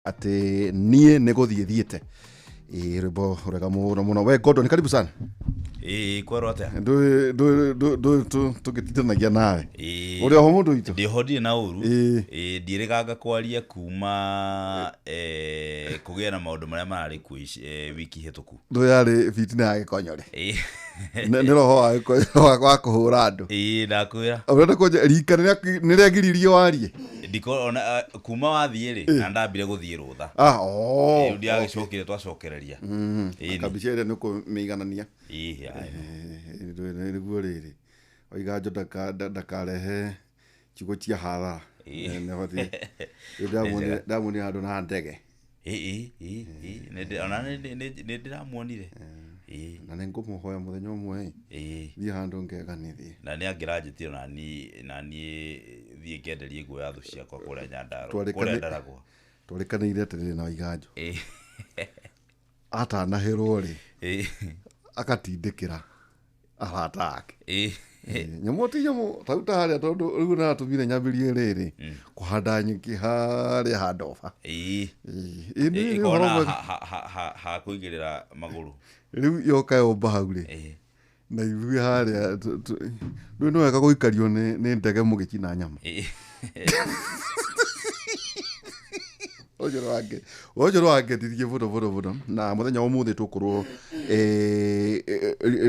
Atĩ niĩ nĩ gũthiĩ thiĩte. Ĩĩ, rwĩmbo rwega mũno mũno. We Gordon, karibu sana. Ĩĩ, kwerwo atĩa? Ndũĩ tũgĩtindanagia nawe. Ĩĩ. Ũrĩ oho mũndũ witũ? Ndĩho, ndirĩ na ũru. Ĩĩ. Ĩĩ, ndiĩrĩganga kwaria kuma kũgĩa na maũndũ marĩa mararĩ kuo wiki hĩtũku. Ndũĩ yarĩ bitina ya gĩkonyore. Ĩĩ. Nĩ roho wa wa kũhũra andũ. Ĩĩ, ndakwĩra. Ũrenda kũnjĩra rika nĩ rĩagiririe warie? Ndiko ona kuma wathiĩ rĩ, na ndambire gũthiĩ rũtha. Ah, oh. Rĩu ndiagĩcokire twacokereria. Ĩĩ. Kambica ĩrĩa nĩ ũkũmĩiganania. Ĩĩ, ya. Nĩguo rĩrĩ Waiganjo ndakarehe ciugo cia hathara. Nĩ batiĩ. Ndamuonire handũ na ndege. Ĩĩ, ĩĩ, ĩĩ, ona nĩ ndĩramuonire. Ĩĩ. Na nĩ ngũmũhoya mũthenya ũmwe ĩ thiĩ handũ ngeganithie. Na nĩ angĩranjĩtire nani thiĩ ngenderie nguo ya thũ ciakwa kũrĩa Nyandarua, kũrĩa Ndaragwa. Twarĩkanĩire atĩrĩrĩ na Waiganjo. Atanahĩrwo rĩ, agatindĩkĩra arata ake. Nyamũ ti nyamũ tau ta harĩa, tondũ rĩu nĩratũmire nyambĩrie rĩrĩ kũhanda nyeki harĩa handoba. Ĩĩ, nĩ ũhoro ĩkona mwega. Ha kũigĩrĩra magũrũ. Rĩu yoka yomba hau rĩ, na ithuĩ harĩa rĩu nĩ wega gũikario nĩ ndege mũgĩcina nyama. Ũcio nĩ wangenirie mũno mũno mũno. Na mũthenya wa ũmũthĩ tũkorwo,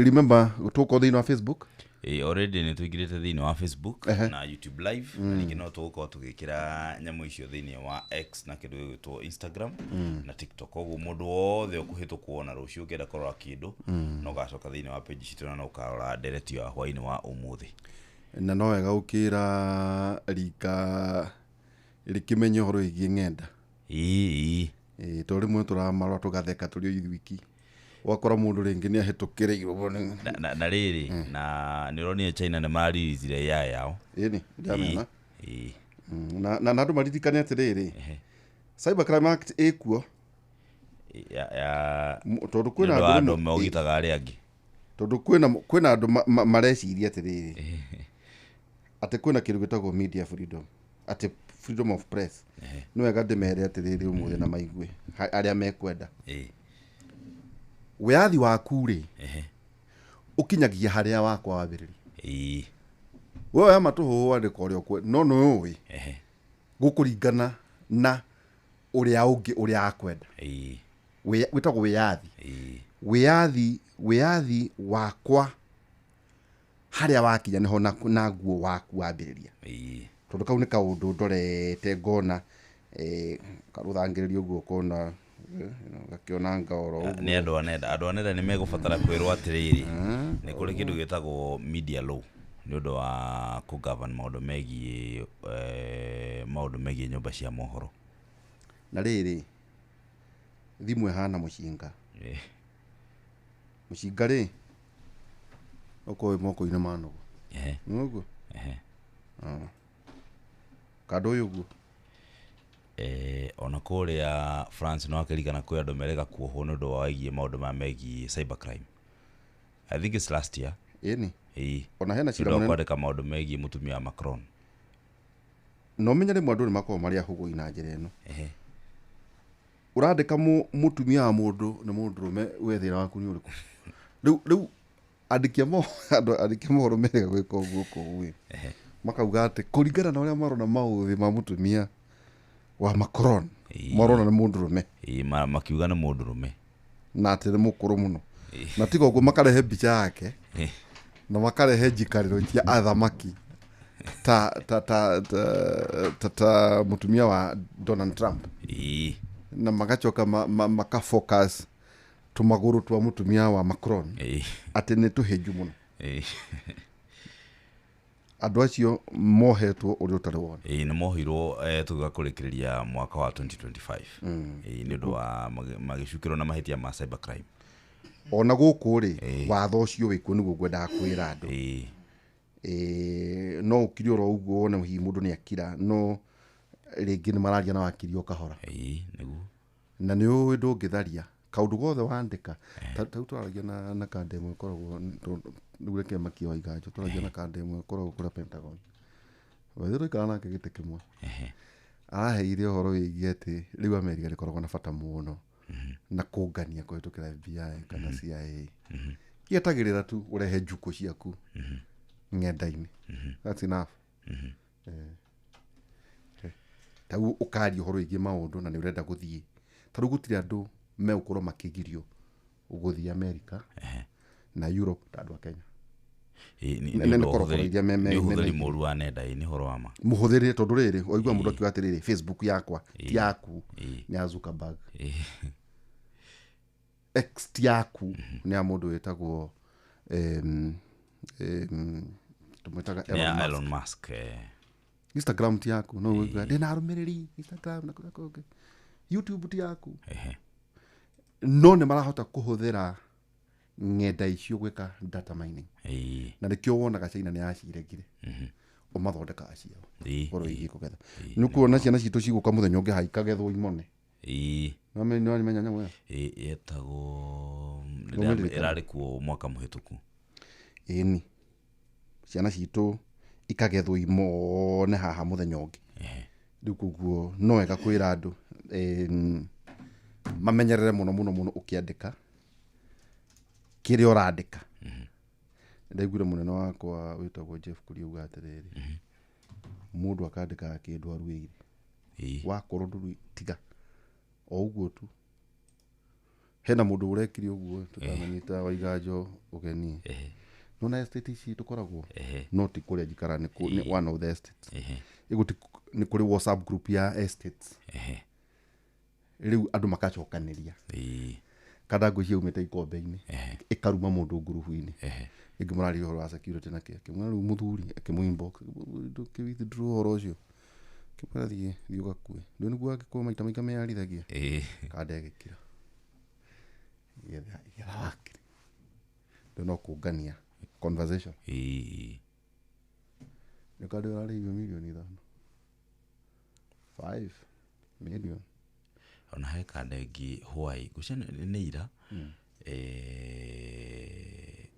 remember, tũkorwo thĩinĩ wa Facebook. Ĩĩ, already nĩ tũingĩrĩte thĩinĩ wa Facebook na YouTube Live, na ningĩ no tũgũkorwo tũgĩkĩra nyamũ icio thĩinĩ wa X na kĩndũ gĩgwĩtwo Instagram na TikTok. Koguo mũndũ wothe ũkũhĩtũkwo na rũciũ ũngĩenda kũrora kĩndũ, no ũgacoka thĩinĩ wa page citũ na no ũkarora ndereti ya hwainĩ wa ũmũthĩ. Na no wega ũkĩra rika rĩkĩmenye ũhoro wĩgiĩ ng'enda. Ĩĩ. Ĩĩ, tondũ rĩmwe tũramarora tũgatheka tũrĩ o ithuiki, ũgakora mũndũ rĩngĩ nĩ ahĩtũkĩrĩirwo nĩ Na rĩrĩ, na nĩ ũronire China nĩ maririithire AI yao. Ĩni ndamena. Ĩĩ. Na andũ maririkane atĩrĩrĩ, Cybercrime Act ĩkuo. Ya Tondũ kwĩna nĩ ũndũ wa andũ andũ mogitaga arĩa angĩ. Tondũ kwĩna andũ mareciria atĩrĩrĩ, atĩ kwĩna kĩndũ gĩtagwo media freedom, atĩ freedom of press. Nĩ wega ndĩmere atĩrĩrĩ ũmũthĩ na maigue arĩa mekwenda. Wĩyathi waku rĩ, ũkinyagia harĩa wakwa wambĩrĩria. We oya matũhũhũ andĩka ũrĩa ũkwenda, no nĩ ũĩ gũkũringana na ũrĩa ũngĩ ũrĩa akwenda. Wĩtagwo wĩyathi. Wĩyathi wakwa harĩa wakinya nĩho naguo waku wambĩrĩria. Tondũ kau nĩ kaũndũ ndorete ngona, karũthangĩrĩrio ũguo ũkona, gakĩona oro ũguo. Nĩ andũ a nenda, andũ a nenda nĩ megũbatara kwĩrwo atĩrĩrĩ, nĩ kũrĩ kĩndũ gĩtagwo media law nĩ ũndũ wa kũ-govern maũndũ megiĩ nyũmba cia mohoro. Na rĩrĩ, thimũ ĩhana mũcinga. Mũcinga rĩ, ũkorwo wĩ moko-inĩ ma nũgũ. Nĩ ũguo? Ehe. Kando ũyũ ũguo. Ona kũrĩa France no akĩririkana kwĩ andũ merĩga kuohwo nĩ ũndũ wa wĩgiĩ maũndũ maya megiĩ cybercrime. I think it's last year. Ĩni. Ĩĩ. Ona hena cira Nĩ ũndũ wa mũnene. kwandĩka maũndũ megiĩ mũtumia wa Macron. Na ũmenye rĩmwe andũ nĩ makoragwo marĩ ahũgũi na njĩra ĩno. Ũrandĩka mũtumia wa mũndũ nĩ mũndũrũme, we thĩna waku nĩ ũrĩkũ? Rĩu andũ andĩki a mohoro merĩga gwĩka ũguo kũu ĩ. Makauga atĩ kũringana na ũrĩa marona maũthĩ ma mũtumia wa Macron, marona nĩ mũndũrũme. Ĩĩ, makiuga nĩ mũndũrũme. Na atĩ nĩ mũkũrũ mũno. Na tiga ũguo makarehe mbica yake na makarehe njikarĩro cia athamaki ta mũtumia wa Donald Trump. Na magacoka makafocus tũmagũrũ twa mũtumia wa Macron atĩ nĩ tũhĩnju mũno. Andũ acio mohetwo ũrĩa ũtarĩ wona. Ĩĩ, nĩ mohirwo, tũgĩũka kũrĩkĩrĩria mwaka wa 2025. Ĩĩ, nĩ ũndũ wa magĩcukĩrwo na mahĩtia ma cybercrime. Ona gũkũ rĩ, watho ũcio wĩkuo nĩguo ngwendaga kwĩra andũ. Ĩĩ, no ũkire oro ũguo wone hihi mũndũ nĩ akira, no rĩngĩ nĩ mararia na wakiri o kahora. Ĩĩ, nĩguo. Na nĩ ũĩ ndũngĩtharia kaũndũ gothe wandĩka. Ta rĩu twaragia na kanda ĩmwe ĩkoragwo, rĩu reke makie wa Iganjo, twaragia na kanda ĩmwe ĩkoragwo kũrĩa Pentagon. Wethe tũikara nake gĩtĩ kĩmwe. Araheire ũhoro wĩgiĩ atĩ rĩu Amerika rĩkoragwo na bata mũno na kũngania kũhĩtũkĩra FBI kana CIA. Gĩetagĩrĩra tu ũrehe njukũ ciaku ng'enda-inĩ. That's enough. Ta rĩu ũkaria ũhoro wĩgiĩ maũndũ na nĩ ũrenda gũthiĩ, ta rĩu gũtirĩ andũ megũkorwo makĩgirio gũthiĩ Amerika na Europe ta andũ a Kenya. Ĩ, nĩ Nĩ nĩ ũndũ wa korokoro ũhũthĩri, iria nĩ ũhũthĩri me mũru wa nenda. Ĩ, nĩ ũhoro wa ma. Mũhũthĩrĩre, tondũ rĩrĩ waigua mũndũ akiuga atĩrĩrĩ, Facebook yakwa ti yaku, nĩ ya Zuckerberg. X ti yaku, nĩ ya mũndũ wĩtagwo tũmwĩtaga Nĩ ya Elon Musk. Elon Musk. Instagram ti yaku, no ũigua ndĩna arũmĩrĩri Instagram na kũrĩa kũngĩ. YouTube ti yaku. No nĩ marahota kũhũthĩra ng'enda icio gwĩka data mining. Na nĩkĩo wonaga China nĩ yaciregire, ũmathondekaga ciao ũhoro wĩgiĩ kũgetha. Nĩ ũkuona ciana citũ cigũka mũthenya ũngĩ haha ikagethwo imone. Nĩwamenya nyamũ ĩyo? Ĩ, yetagwo Nĩũmĩririkana? ĩrarĩ kuo mwaka mũhĩtũku. Ĩni, ciana citũ ikagethwo imone haha mũthenya ũngĩ. Rĩu koguo no wega kwĩra andũ mamenyerere mũno mũno mũno ũkĩandĩka kĩrĩa ũrandĩka. Ndaiguire mũnene wakwa wĩtagwo Jeff Kuria auga atĩrĩrĩ, mũndũ akandĩkaga kĩndũ aruĩire. Wakorwo ndũrui, tiga o ũguo tu. Hena mũndũ ũrekire ũguo tũtananyita Waiganjo ũgeni. Nona estate ici tũkoragwo, no ti kũrĩa njikara, nĩ one of the estates. Ĩgũti nĩ kũrĩ WhatsApp group ya estates. Rĩu andũ makacokanĩria kada ngũ ciaumĩte ikombe-inĩ, ĩkaruma mũndũ ngurubu-inĩ. Rĩngĩ mũraria ũhoro wa security na kĩ, akĩmwĩra rĩu mũthuri akĩmũ inbox, ndũkĩ withdraw ũhoro ũcio, akĩmwĩra thiĩ thiĩ ũgakue. Ndũ nĩguo angĩkorwo maita maingĩ meyarithagia. Kanda ĩgĩkira getha wakiri. Rĩu no kũngania conversation. Nĩ kanda ũrarĩhio mirioni 5, 5 million. Ona he kanda ĩngĩ hwai ngũcia nĩ ira.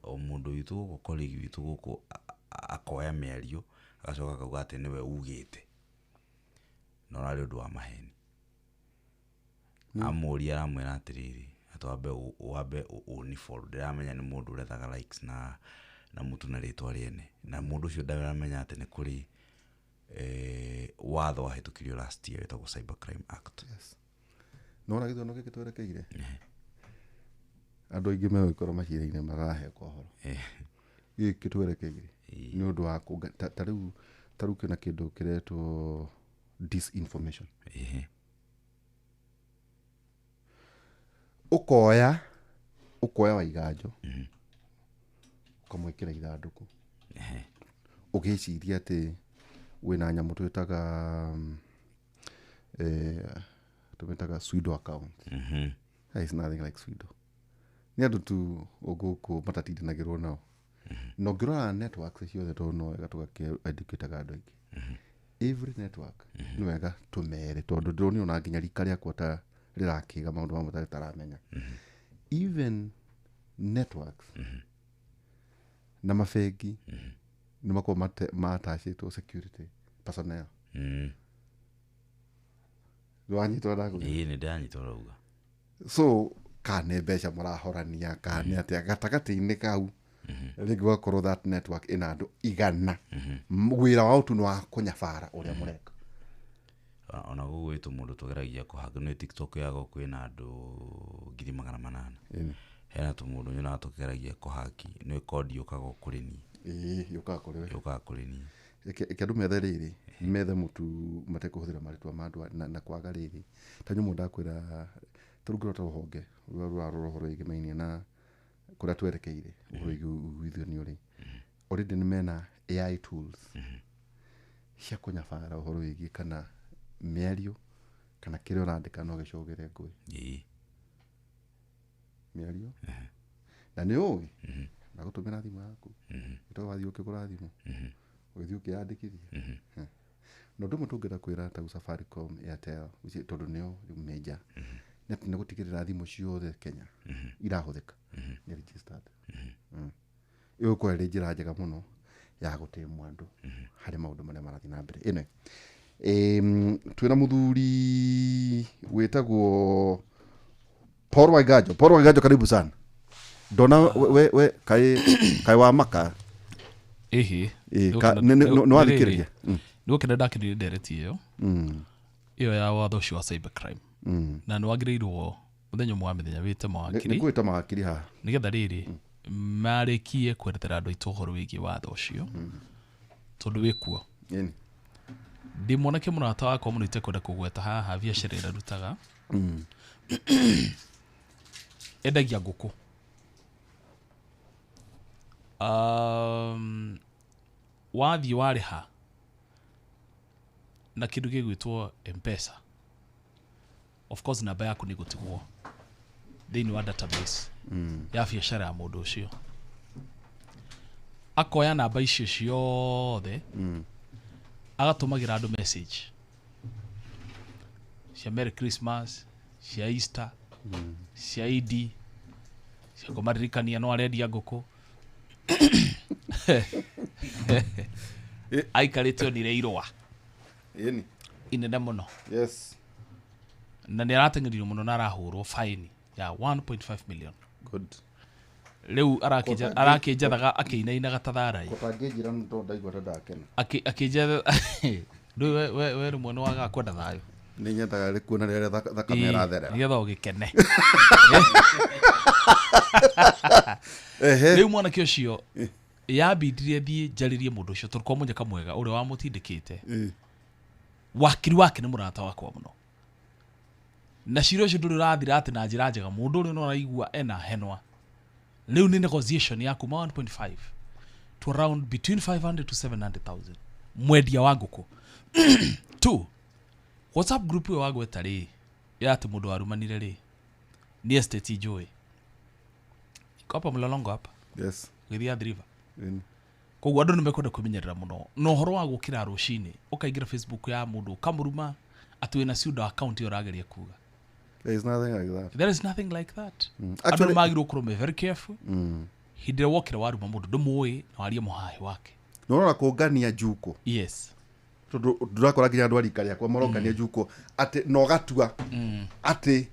O mũndũ witũ gũkũ, colleague witũ gũkũ, akoya mĩario agacoka akauga atĩ nĩwe ugĩte, na ũrarĩ ũndũ wa maheni. Amũria aramwĩra atĩrĩrĩ, atĩ wambe ũni follow. Ndĩramenya nĩ mũndũ ũrethaga likes na mũtu na rĩtwa rĩene, na mũndũ ũcio ndaramenya atĩ nĩ kũrĩ watho wahĩtũkirio last year wĩtagwo Cyber Crime Act. Yes, nona gĩthomo gĩkĩ twerekeire, andũ aingĩ megũkorwo macira-inĩ marahekwo ũhoro. Gĩkĩ twerekeire nĩ ũndũ wa ta rĩu kwĩna kĩndũ kĩretwo disinformation. Ũkoya Waiganjo ũkamwĩkĩra ithandũkũ, ũgĩciria atĩ wĩna nyamũ twĩtaga tũmĩtaga pseudo account. There is nothing like pseudo. Nĩ andũ tu gũkũ matatindanagĩrwo nao. Na ũngĩrora networks ciothe, tondũ no wega tũgakĩ-educataga andũ aingĩ, every network nĩ wega tũmere, tondũ ndĩronire ona nginya rika rĩakwa ta rĩrakĩga maũndũ mamwe ta rĩtaramenya. Even networks na mabengi nĩ makoragwo matachĩtwo security personnel. Nĩwanyitwo ndakũria? Ĩĩ, nĩ ndĩranyita ũrauga. So kana nĩ mbeca mũrahorania, kana nĩ atĩa gatagatĩ-inĩ kau, rĩngĩ gũgakorwo that network ĩna andũ 100, wĩra wao tu nĩ wa kũnyabara ũrĩa mũreka. Ona gũgũ gwitũ mũndũ tũgeragia kũhanga nĩ TikTok ya gũkũ ĩna andũ 800,000. Hena tũmũndũ nyonaga tũkĩgeragia kũhaki nĩ kondi yũkaga o kũrĩ niĩ. Ĩĩ, yũkaga kũrĩ we. Yũkaga kũrĩ niĩ. Reke andũ methe rĩrĩ, methe mũtu matekũhũthĩra marĩtwa ma andũ na kwaga rĩrĩ ta nyũmũ ndakwĩra, ta rĩu ngĩrora ta rũhonge rũrĩa rũrarora ũhoro wĩgĩmainie na kũrĩa twerekeire, ũhoro wĩgiĩ ũiguithanio rĩ, already nĩ mena AI tools cia kũnyabara ũhoro wĩgiĩ kana mĩario kana kĩrĩa ũrandĩka no gĩcogere ngũĩ. Mĩario na nĩ ũĩ ndagũtũmĩra thimũ yaku, ĩtagwo wathiĩ ũkĩgũra thimũ, ũgĩthiĩ ũkĩyandĩkithia. Na ũndũ ũmwe tũngĩenda kwĩra ta Safaricom, Airtel, tondũ nĩo rĩu major, nĩ atĩ nĩ gũtigĩrĩra thimũ ciothe Kenya irahũthĩka nĩ registered. Ĩyo ĩkorwo ĩrĩ njĩra njega mũno ya gũtĩmwo andũ harĩ maũndũ marĩa marathiĩ na mbere. Ĩno Twĩna mũthuri wĩtagwo Paul Waiganjo. Paul Waiganjo, karibu sana. Ndona we kaĩ wa maka. Ĩhĩ. Ĩ, nĩ wathikĩrĩria? Nĩ gũkena ndakenire ndereti ĩyo ĩyo ya watho ũcio wa cyber crime, na nĩ wagĩrĩirwo mũthenya ũmwe wa mĩthenya wĩte Nĩ mawakiri ngwĩta mawakiri haha. Nĩgetha rĩrĩ marĩkie kwerethera andũ aitũ ũhoro wĩgiĩ watho ũcio, tondũ wĩkuo. Ĩni. Ndĩ mwanake mũrata wakwa mũno itekwenda kũgweta haha, biacara ĩrĩa arutaga, endagia ngũkũ. Wathiĩ warĩha na kĩndũ gĩgwĩtwo Mpesa, of course namba yaku nĩ gũtigwo thĩinĩ wa database ya biacara ya mũndũ ũcio. Akoya namba icio ciothe, agatũmagĩra andũ message cia Merry Christmas, cia Easter, cia Idi, cia kũmaririkania no arendia ngũkũ. Aikarĩte onire irũa Ĩni. inene mũno. Yes. Na nĩ arateng'eririo mũno na arahũrwo faini ya 1.5 million. Good. Rĩu arakĩnjathaga akĩinainaga ta tharai. Kotangĩnjĩra nĩ tondũ ndaigua ta ndakena. Akĩnjatha ndũĩ we rĩmwe nĩ wagaga kwenda thayũ. Nĩ nyendaga rĩ kuona rĩrĩa thakame ĩratherera. Nĩgetha ũgĩkene. Ehe. Rĩu mwanake ũcio yambindire thiĩ njarĩrie mũndũ ũcio, tondũ kwa mũnyaka mwega ũrĩa wamũtindĩkĩte, wakiri wake nĩ mũrata wakwa mũno, na cira ũcio ndũrĩ ũrathira atĩ na njĩra njega. Mũndũ ũrĩa no araigua ena henwa. Rĩu nĩ negotiation ya kuma 1.5 to around between 500 to 700,000, mwendia wa ngũkũ. Two, WhatsApp group ĩyo wagweta rĩ, ya atĩ mũndũ warumanire rĩ, nĩ estate njũĩ iko hapa Mlolongo hapa. Yes. Gĩthiĩ Athi River. Ĩni. Koguo andũ nĩ mekwenda kwĩmenyerera mũno na ũhoro wa gũkĩra rũcinĩ ũkaingĩra Facebook ya mũndũ ũkamũruma atĩ wĩna pseudo account ĩyo ũrageria kuga. There is nothing like that. There is nothing like that. Andũ Actually- nĩ magĩrĩirwo gũkorwo me very careful hĩndĩ ĩrĩa wokĩra waruma mũndũ ndũmũĩ na warie mũhahĩ wake. Nĩ ũrona kũngania njuko, tondũ ndũrakora nginya andũ a rika rĩakwa marongania njuko atĩ na ũgatua atĩ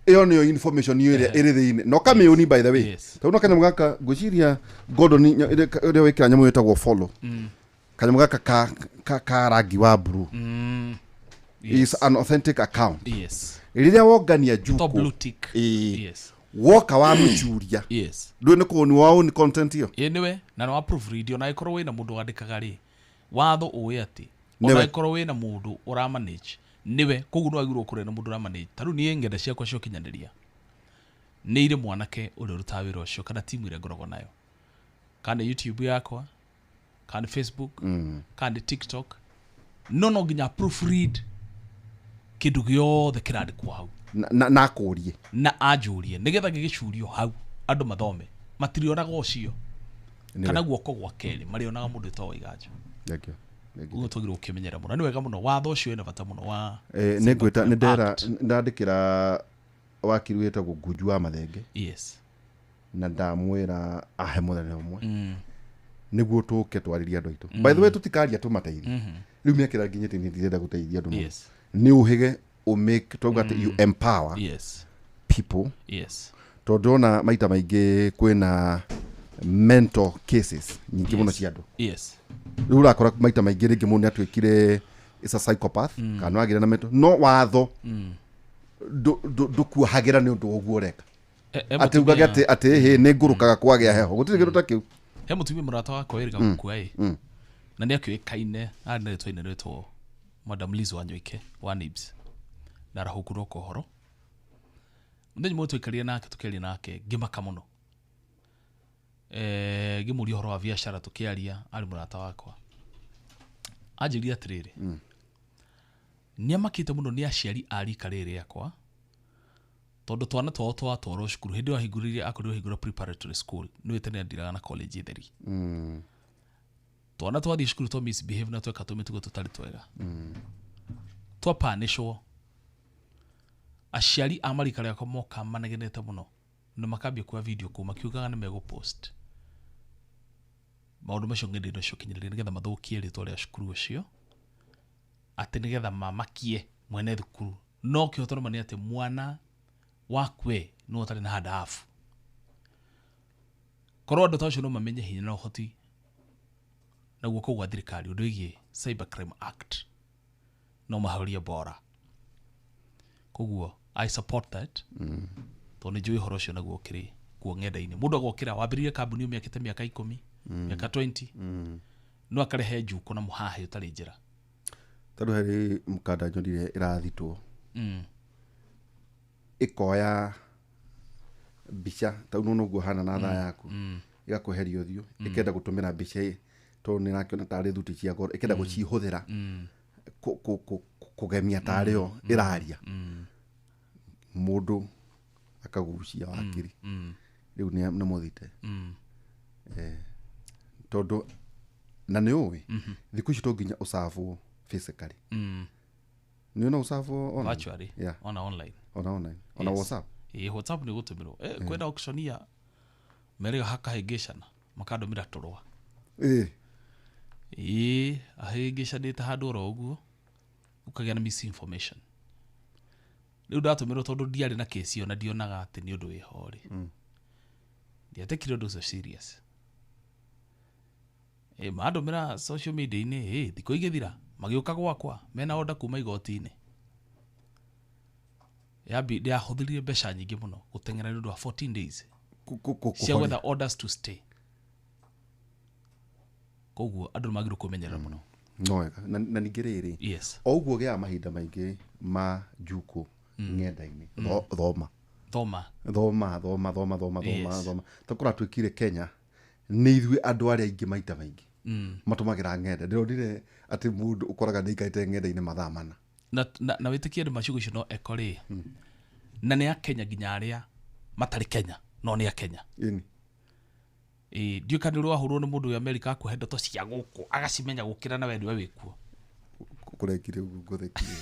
ĩyo nĩyo information ĩyo ĩrĩa ĩrĩ thĩinĩ na ũkamĩũni, by the way. Tondũ no kanyamũ gaka ngwĩciria Gordon ũrĩa wĩkĩra nyamũ ĩtagwo follow, kanyamũ gaka ka rangi wa blue is an authentic account. Rĩrĩa wongania To njuko, blue tick. Ĩĩ. Woka wamĩcuria, ndũĩ nĩ kũũni waũni content ĩyo. Ĩ nĩwe na nĩ wa proofread, ona ĩkorwo wĩna mũndũ wandĩkaga rĩ, watho ũĩ atĩ Nĩwe. ona ĩkorwo wĩna mũndũ ũramanage nĩwe, koguo nĩ wagĩrĩirwo kũrĩa na mũndũ ũramanage. Ta rĩu niĩ ng'enda ciakwa cia ũkinyanĩria nĩ irĩ mwanake ũrĩa ũrutaga wĩra ũcio kana timu ĩrĩa ngoragwo nayo, kana nĩ YouTube yakwa, kana nĩ Facebook, kana nĩ TikTok, no nginya proofread kĩndũ gĩothe kĩrandĩkwo hau. Na akũrie. Na anjũrie nĩgetha gĩgĩcurio hau andũ mathome matirionaga ũcio Nĩwe. kana guoko gwa kerĩ, marĩonaga mũndũ wĩtagwo Waiganjo. Thank you. Thank you. Ũguo twagĩrĩirwo gũkĩmenyera mũno. Nĩ wega mũno, watho ũcio wĩna bata mũno wa Nĩ ngwĩta nĩ ndera Act. ndandĩkĩra wakiri wĩtagwo Ngunju wa Mathenge na ndamwĩra ahe mũthenya ũmwe nĩguo tũke twarĩrie andũ aitũ. By the way, tũtikaria tũmateithie rĩu mĩaka ĩrĩa nginyĩte nĩ ndirenda gũteithia andũ mũno. Nĩ ũhĩge ũmake twauga atĩ you empower people, tondũ ndĩrona maita maingĩ kwĩna mental cases nyingĩ mũno cia andũ. Rĩu ũrakora maita maingĩ rĩngĩ mũndũ nĩ atuĩkire is a psychopath kana no agĩre na mental, no watho ndũkuohagĩra nĩ ũndũ wa ũguo ũreka, atĩ ugage atĩ hĩ nĩ ngũrũkaga kwagĩa heho, gũtirĩ kĩndũ ta kĩu. He mũtumia mũrata wakwa wĩrĩga gũkua ĩ, na nĩ akĩũĩkaine, arĩ na rĩtwa inene rĩtwo Madam Liz Wanyoike wa Nibs, na arahũkũrwo ka ũhoro. Mũthenya ũmwe twaikarire nake tũkĩaria nake ngĩmaka mũno, ngĩmũria ũhoro wa biacara tũkĩaria, arĩ mũrata wakwa, anjĩrire atĩrĩrĩ, nĩ amakĩte mũno nĩ aciari a rika rĩrĩ rĩakwa, tondũ twana twao twatwarwo cukuru hĩndĩ ĩyo ahingũrĩire akorirwo ahingũra preparatory school, nĩwe tene andiraga na college theri. Twana twathiĩ cukuru twa misbehave na tweka tũmĩtugo tũtarĩ twega, twapanĩcwo, aciari a marika rĩakwa moka manegenete mũno na makambia kuoya video kũu makiugaga nĩ megũpost maũndũ macio ng'enda-inĩ cia ũkinyanĩria nĩgetha mathũkie rĩtwa rĩa cukuru ũcio. Atĩ nĩgetha mamakie mwene thukuru. No kĩhoto nĩma nĩ atĩ mwana wakwe no ũtarĩ na handabu. Korwo andũ ta acio no mamenye hinya na ũhoti na guoko gwa thirikari ũndũ wĩgiĩ Cyber Crime Act no mahorie bora. Koguo I support that. Tondũ nĩ njũĩ ũhoro ũcio naguo ũkĩrĩ kuo ng'enda-inĩ. Mũndũ agokĩra wambĩrĩrie kambuni ũmĩakĩte mĩaka 10, mĩaka 20, no akarehe njuko na mũhahĩ ũtarĩ njĩra. Tondũ harĩ mũkanda nyonire ĩrathitwo. Ĩkoya mbica ta ũguo noguo hana na thaa yaku. Ĩgakweheria ũthiũ, ĩkenda gũtũmĩra mbica ĩ tondũ nĩ ĩrakĩona tarĩ thuti cia goro, ĩkenda gũcihũthĩra kũgemia tarĩ yo ĩraria. Mũndũ akagucia wakiri. Rĩu nĩ mũthite. Tondũ na nĩ ũĩ thikũ ici to nginya ũcabwo physically. Nĩ ũna ũcabwo online? Virtually. Yeah. Ona online. Ona online. Ona Yes. WhatsApp. WhatsApp nĩ gũtũmĩrwo. Kwenda auctionia merĩga hakahĩngĩcana makandũmĩra tũrwa. Ahĩngĩcanĩte handũ oro ũguo ũkagĩa na misinformation. Rĩu ndatũmĩrwo tondũ ndiarĩ na kesi ĩyo na ndionaga atĩ nĩ ũndũ wĩho rĩ. Ndiatekire ũndũ ũcio serious. Mandũmĩra social media-inĩ, thikũ igĩthira magĩũka gwakwa mena order kuma igoti-inĩ. Yahũthĩrire mbeca nyingĩ mũno gũteng'era nĩ ũndũ wa 14 days cia gwetha orders to stay. Koguo andũ nĩ magĩrĩirwo kwĩmenyerera mũno. No wega. Na ningĩ rĩrĩ. Yes. O ũguo gĩaga mahinda maingĩ ma njuko ng'enda-inĩ. Thoma. Thoma. Thoma, thoma, thoma, thoma, thoma, Yes. thoma. Ta kũratuĩkire Kenya nĩ ithuĩ andũ arĩa aingĩ maita maingĩ. Matũmagĩra ng'enda. Ndĩronire atĩ mũndũ ũkoraga nĩ aikarĩte ng'enda-inĩ mathaa mana. Na wĩtĩkie andũ macigo icio no eko rĩ. Na nĩ a Kenya nginya arĩa matarĩ Kenya no nĩ a Kenya. Ĩni. Ndiũĩ kana nĩ ũrĩ wahũrwo nĩ mũndũ wĩ Amerika akũhe ndeto cia gũkũ agacimenya gũkĩra na we nĩwe wĩkuo. Kũrekire ũguo ngũthekire.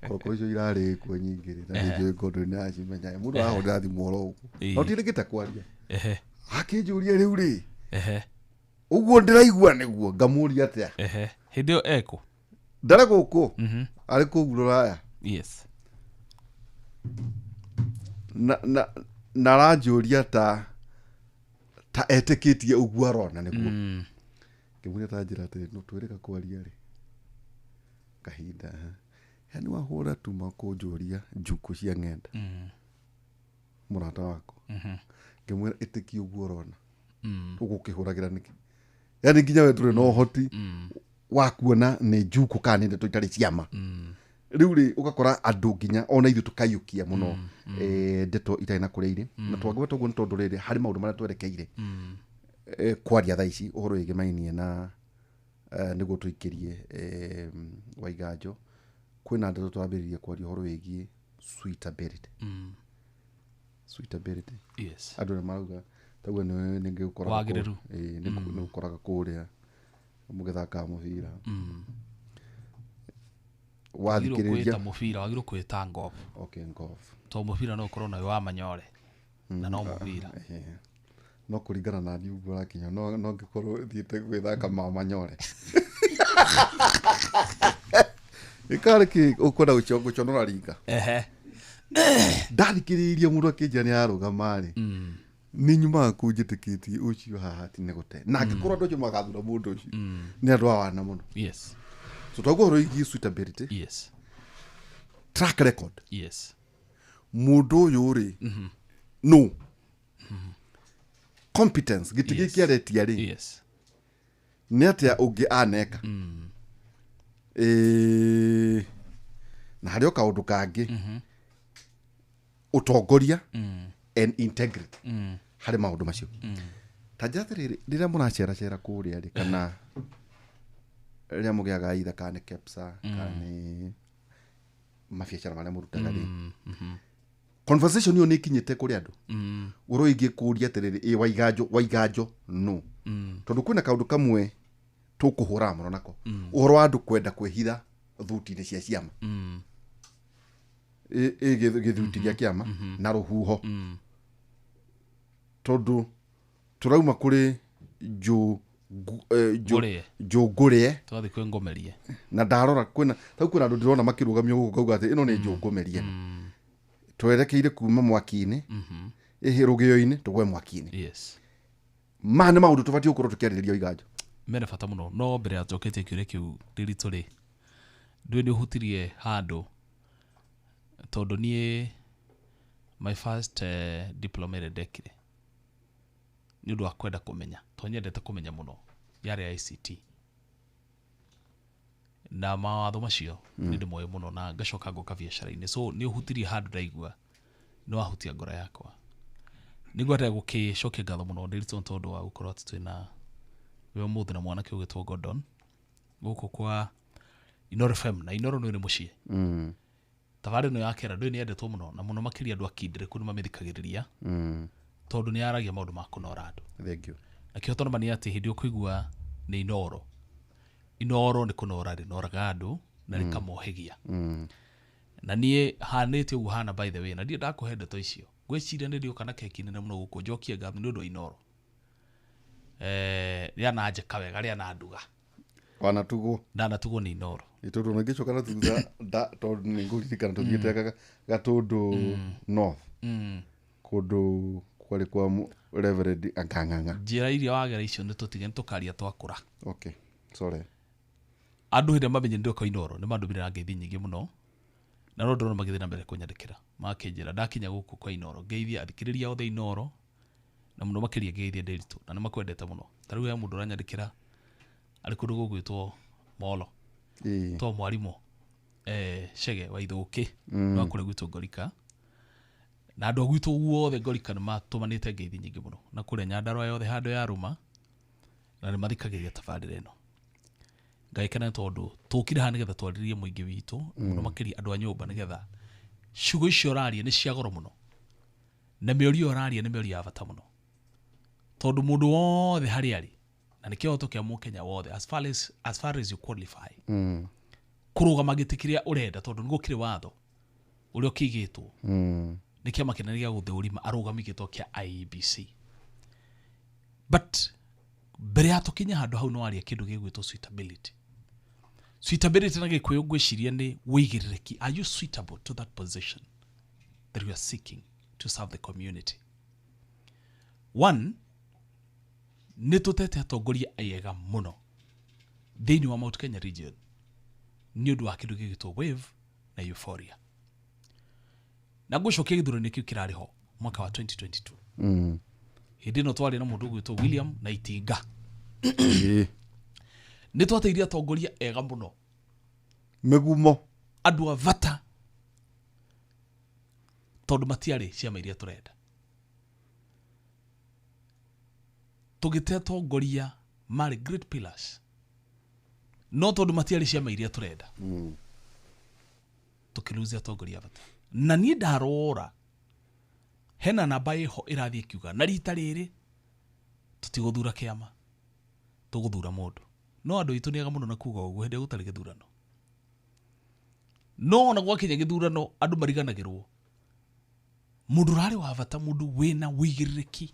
Korokoro icio irarĩ kuo nyingĩ rĩ, na nĩ njũĩ ngondũ nĩ aracimenya. Mũndũ arahũrĩra thimũ oro ũguo. No ndirĩkĩte kwaria. Akĩnjũria rĩu rĩ. Ũguo ndĩraigua nĩguo ngamũria atĩa. Hĩndĩ ĩyo ekũ? Ndarĩ gũkũ. Arĩ kũu Rũraya. Yes. Na aranjũria ta etĩkĩtie ũguo arona nĩguo. Ngĩmwĩra ta njĩra atĩrĩ, no twĩrĩga kwaria rĩ. Kahinda. Yaani wahũra tu makũnjũria njukũ cia ng'enda. Mũrata wakwa. Ngĩmwĩra ĩtĩkie ũguo ũrona. Ũgũkĩhũragĩra nĩkĩ? Yaani nginya we ndũrĩ na ũhoti wa kuona nĩ njukũ kana nĩ ndeto itarĩ cia ma. Rĩu rĩ ũgakora andũ nginya ona ithuĩ tũkaiyũkia mũno ndeto itarĩ na kũrĩa irĩ. Na twangĩgweta ũguo nĩ tondũ rĩrĩ harĩ maũndũ marĩa twerekeire kwaria thaa ici ũhoro wĩgĩmainie na nĩguo tũikĩrie Waiganjo. Kwĩna ndeto twambĩrĩria kwaria ũhoro wĩgiĩ suitability. Suitability. Yes. Andũ nĩ marauga taguo nĩ ngĩgũkoraga Wagĩrĩru. Nĩ gũkoraga kũrĩa mũgĩthakaga mũbira. Wagĩrĩirwo kwĩta mũbira, wagĩrĩirwo kwĩta golf. Okay, golf. Tondũ mũbira no ũkorwo na wĩ wa manyore. Na no mũbira. No kũringana na niĩ ũguo ũrakinya, no ngĩkorwo thiĩte gwĩthaka ma manyore. Ĩkarĩ kĩ ũkwenda gũconora ringa. Ndathikĩrĩirie mũndũ akĩnjĩra nĩ ararũgama rĩ. Nĩ nyumaga kũu njĩtĩkĩtie ũcio haha ti nĩ gũte. Na angĩkorwo andũ acio magathura mũndũ ũcio, nĩ andũ a wana mũno. Yes. So twaguo ũhoro wĩgiĩ suitability. Yes. Track record. Yes. Mũndũ ũyũ rĩ, no. Competence, gĩtĩ gĩkĩ aretia rĩ. Yes. Nĩ atĩa ũngĩ aneka? Na harĩ o kaũndũ kangĩ. Ũtongoria and integrity. Harĩ maũndũ macio. Ta njĩra atĩrĩrĩ, rĩrĩa mũraceracera kũrĩa rĩ, kana rĩrĩa mũgĩaga either kana nĩ KEPSA, kana nĩ mabiacara marĩa mũrutaga rĩ. Conversation ĩyo nĩ ĩkinyĩte kũrĩ andũ. Ũhoro wĩgiĩ kũũria atĩrĩrĩ, ĩ Waiganjo no. Tondũ kwĩna kaũndũ kamwe tũkũhũraga mũno nako. Ũhoro wa andũ kwenda kwĩhitha thuti-inĩ cia ciama. Gĩthuti gĩa kĩama na rũhuho. Tondũ tũrauma kũrĩ Joe Ngũrĩe. Njũngũrĩe. Twathiĩ kwĩ ngomerie. Na ndarora kwĩna tau kwĩna andũ ndĩrona makĩrũgamio gũkũ ngauga atĩ ĩno nĩ njũngũmerie. Twerekeire kuma mwaki-inĩ, ĩhĩ rũgĩo-inĩ tũgwe mwaki-inĩ. Yes. Maya nĩ maũndũ tũbatiĩ gũkorwo tũkĩarĩrĩria Iganjo. Mena bata mũno, no mbere ya njoketie kĩũria kĩu ndĩritũ rĩ, ndũĩ nĩ ũhutirie handũ, tondũ niĩ my first diploma ĩrĩa ndekire nĩ ũndũ wa kwenda kũmenya, tondũ nyendete kũmenya mũno, yarĩ ya ICT na mawatho macio nĩ ndĩmoĩ mũno, na ngacoka ngoka biacara-inĩ. So nĩ ũhutirie handũ ndaigua nĩ wahutia ngoro yakwa. Nĩngwenda gũkĩcokia ngatho mũno ndĩritũ tondũ wa gũkorwo atĩ twĩna we ũmũthĩ na mwanake ũgĩtwo Gordon gũkũ kwa Inoro FM, na Inoro nĩ mũciĩ. Tabarĩra ĩno ya kera ndũĩ nĩ yendetwo mũno, na mũno makĩria andũ akindĩrĩku nĩ mamĩthikagĩrĩria, tondũ nĩ yaragia maũndũ ma kũnora andũ. Thank you. Na kĩhoto nĩ ma nĩ atĩ hĩndĩ ũkũigua nĩ Inoro, Inoro nĩ kũnora rĩnoraga andũ na rĩkamohĩgia. Na niĩ hanĩte ũguo hana, by the way, na ndirĩ ndakũhe ndeto icio, ngwĩciria nĩ ndĩũka na keki nene mũno gũkũ njokie ngatho nĩ ũndũ wa Inoro. Rĩananjĩka wega, rĩananduga. Wanatugwo. Ndanatugwo nĩ Inoro. Tondũ ona ngĩcoka na thutha tondũ nĩ ngũririkana tũthiĩte Gatũndũ North, kũndũ kwarĩ kwa Reverend Angang'ang'a. Njĩra iria wagera icio nĩ tũtige, nĩ tũkaria twakũra. Okay, sorry. Andũ hĩndĩ ĩrĩa mamenye nĩ Inoro nĩ mandũmĩire na ngeithi nyingĩ mũno, na no ndĩrona magĩthiĩ na mbere kũnyandĩkĩra, makĩnjĩra ndakinya gũkũ kwa Inoro ngeithie athikĩrĩria othe Inoro, na mũno makĩria ngeithie Ndĩritũ, na nĩ makwendete mũno. Ta rĩu he mũndũ ũranyandĩkĩra arĩ kũndũ gũgwĩtwo Molo, to mwarimũ Chege wa Ithũkĩ, wa kũrĩa gwitũ Ngorika, na andũ a gwitũ guothe Ngorika nĩ matũmanĩte ngeithi nyingĩ mũno, na kũrĩa Nyandarũa yothe handũ ya rũma, na nĩ mathikagĩrĩria tabarĩra ĩno. Ngaikena tondũ tũkire haha nĩgetha twarĩrie mũingĩ witũ, mũno makĩria andũ a nyũmba, nĩgetha ciugo icio ũraria nĩ cia goro mũno, na mĩario ũraria nĩ mĩario ya bata mũno, tondũ mũndũ wothe harĩa arĩ, na nĩ kĩhoto kĩa mũkenya wothe as far as you qualify kũrũgama gĩtĩ kĩrĩa ũrenda, tondũ nĩ gũkĩrĩ watho ũrĩa ũkĩigĩtwo nĩ kĩama kĩnene gĩa gũthũrima arũgami gĩtwo kĩa IEBC. But mbere ya tũkinye handũ hau, no waria kĩndũ gĩgwĩtwo suitability. Suitability na Gĩkũyũ ngwĩciria nĩ wĩigĩrĩrĩki. Are you suitable to that position that you are seeking to serve the community? One, nĩ tũtete atongoria ega mũno thĩinĩ wa Mount Kenya region nĩ ũndũ wa kĩndũ gĩgĩtwo wave na euphoria. Na ngũcokia gĩthurano kĩu kĩrarĩ ho mwaka wa 2022, hĩndĩ ĩno twarĩ na mũndũ ũgwĩtwo William na Itinga. Nĩ twateithia atongoria ega mũno. Mĩgumo. Andũ a bata, tondũ matiarĩ ciama iria tũrenda. Tũgĩte atongoria marĩ great pillars, no tondũ matiarĩ ciama iria tũrenda, tũkĩlose atongoria a bata. Na niĩ ndarora hena namba ĩho ĩrathiĩ ĩkiuga na rita rĩrĩ tũtigũthura kĩama, tũgũthura mũndũ. No andũ aitũ nĩ ega mũno na kuga ũguo hĩndĩ ĩrĩa gũtarĩ gĩthurano, no ona gwakinya gĩthurano andũ mariganagĩrwo mũndũ ũrarĩ wa bata, mũndũ wĩna wĩigĩrĩrĩki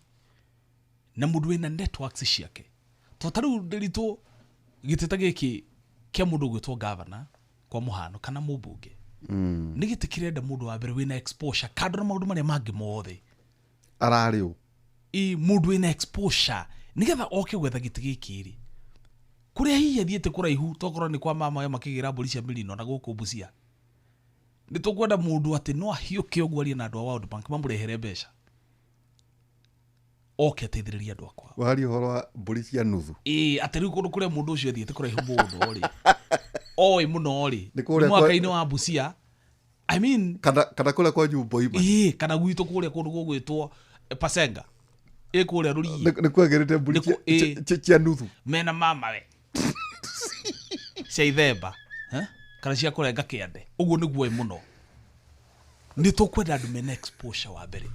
na mũndũ wĩna networks ciake. To ta rĩu ndĩritũ gĩtĩ ta gĩkĩ kĩa mũndũ ũgwĩtwo gavana kwa mũhano kana mũmbunge, nĩ gĩtĩ kĩrenda mũndũ wa mbere wĩna exposure kando na maũndũ marĩa mangĩ mothe. Ararĩ ũ? Ĩ mũndũ wĩna exposure nĩgetha oke gwetha gĩtĩ gĩkĩ rĩ, kũrĩa hihi athiĩte kũraihu, tokorwo nĩ kwa mama we makĩgĩra mbũri cia mĩrino na gũkũ Busia. Nĩ tũkwenda mũndũ atĩ no ahiũke ũguo arie na andũ a World Bank mamũrehere mbeca oke ateithĩrĩrie andũ akwa. Waria ũhoro wa mbũri cia nuthu. Ĩ atĩ rĩu kũndũ kũrĩa mũndũ ũcio athiĩte kũraihu mũno rĩ, oĩ mũno rĩ, Nĩ kũrĩa nĩ mwaka-inĩ wa Busia, I mean. Kana kũrĩa kwa nyumba ima. Ĩ kana gwitũ kũrĩa kũndũ gũgwĩtwo Pasenga, ĩ kũrĩa Rũriĩ. Nĩ kwagĩrĩte mbũri cia nuthu. Mena mama we cia ithemba, eh? Kana cia kũrenga kĩande ũguo nĩguo ĩ mũno. Nĩ tũkwenda andũ mena exposure wa mbere,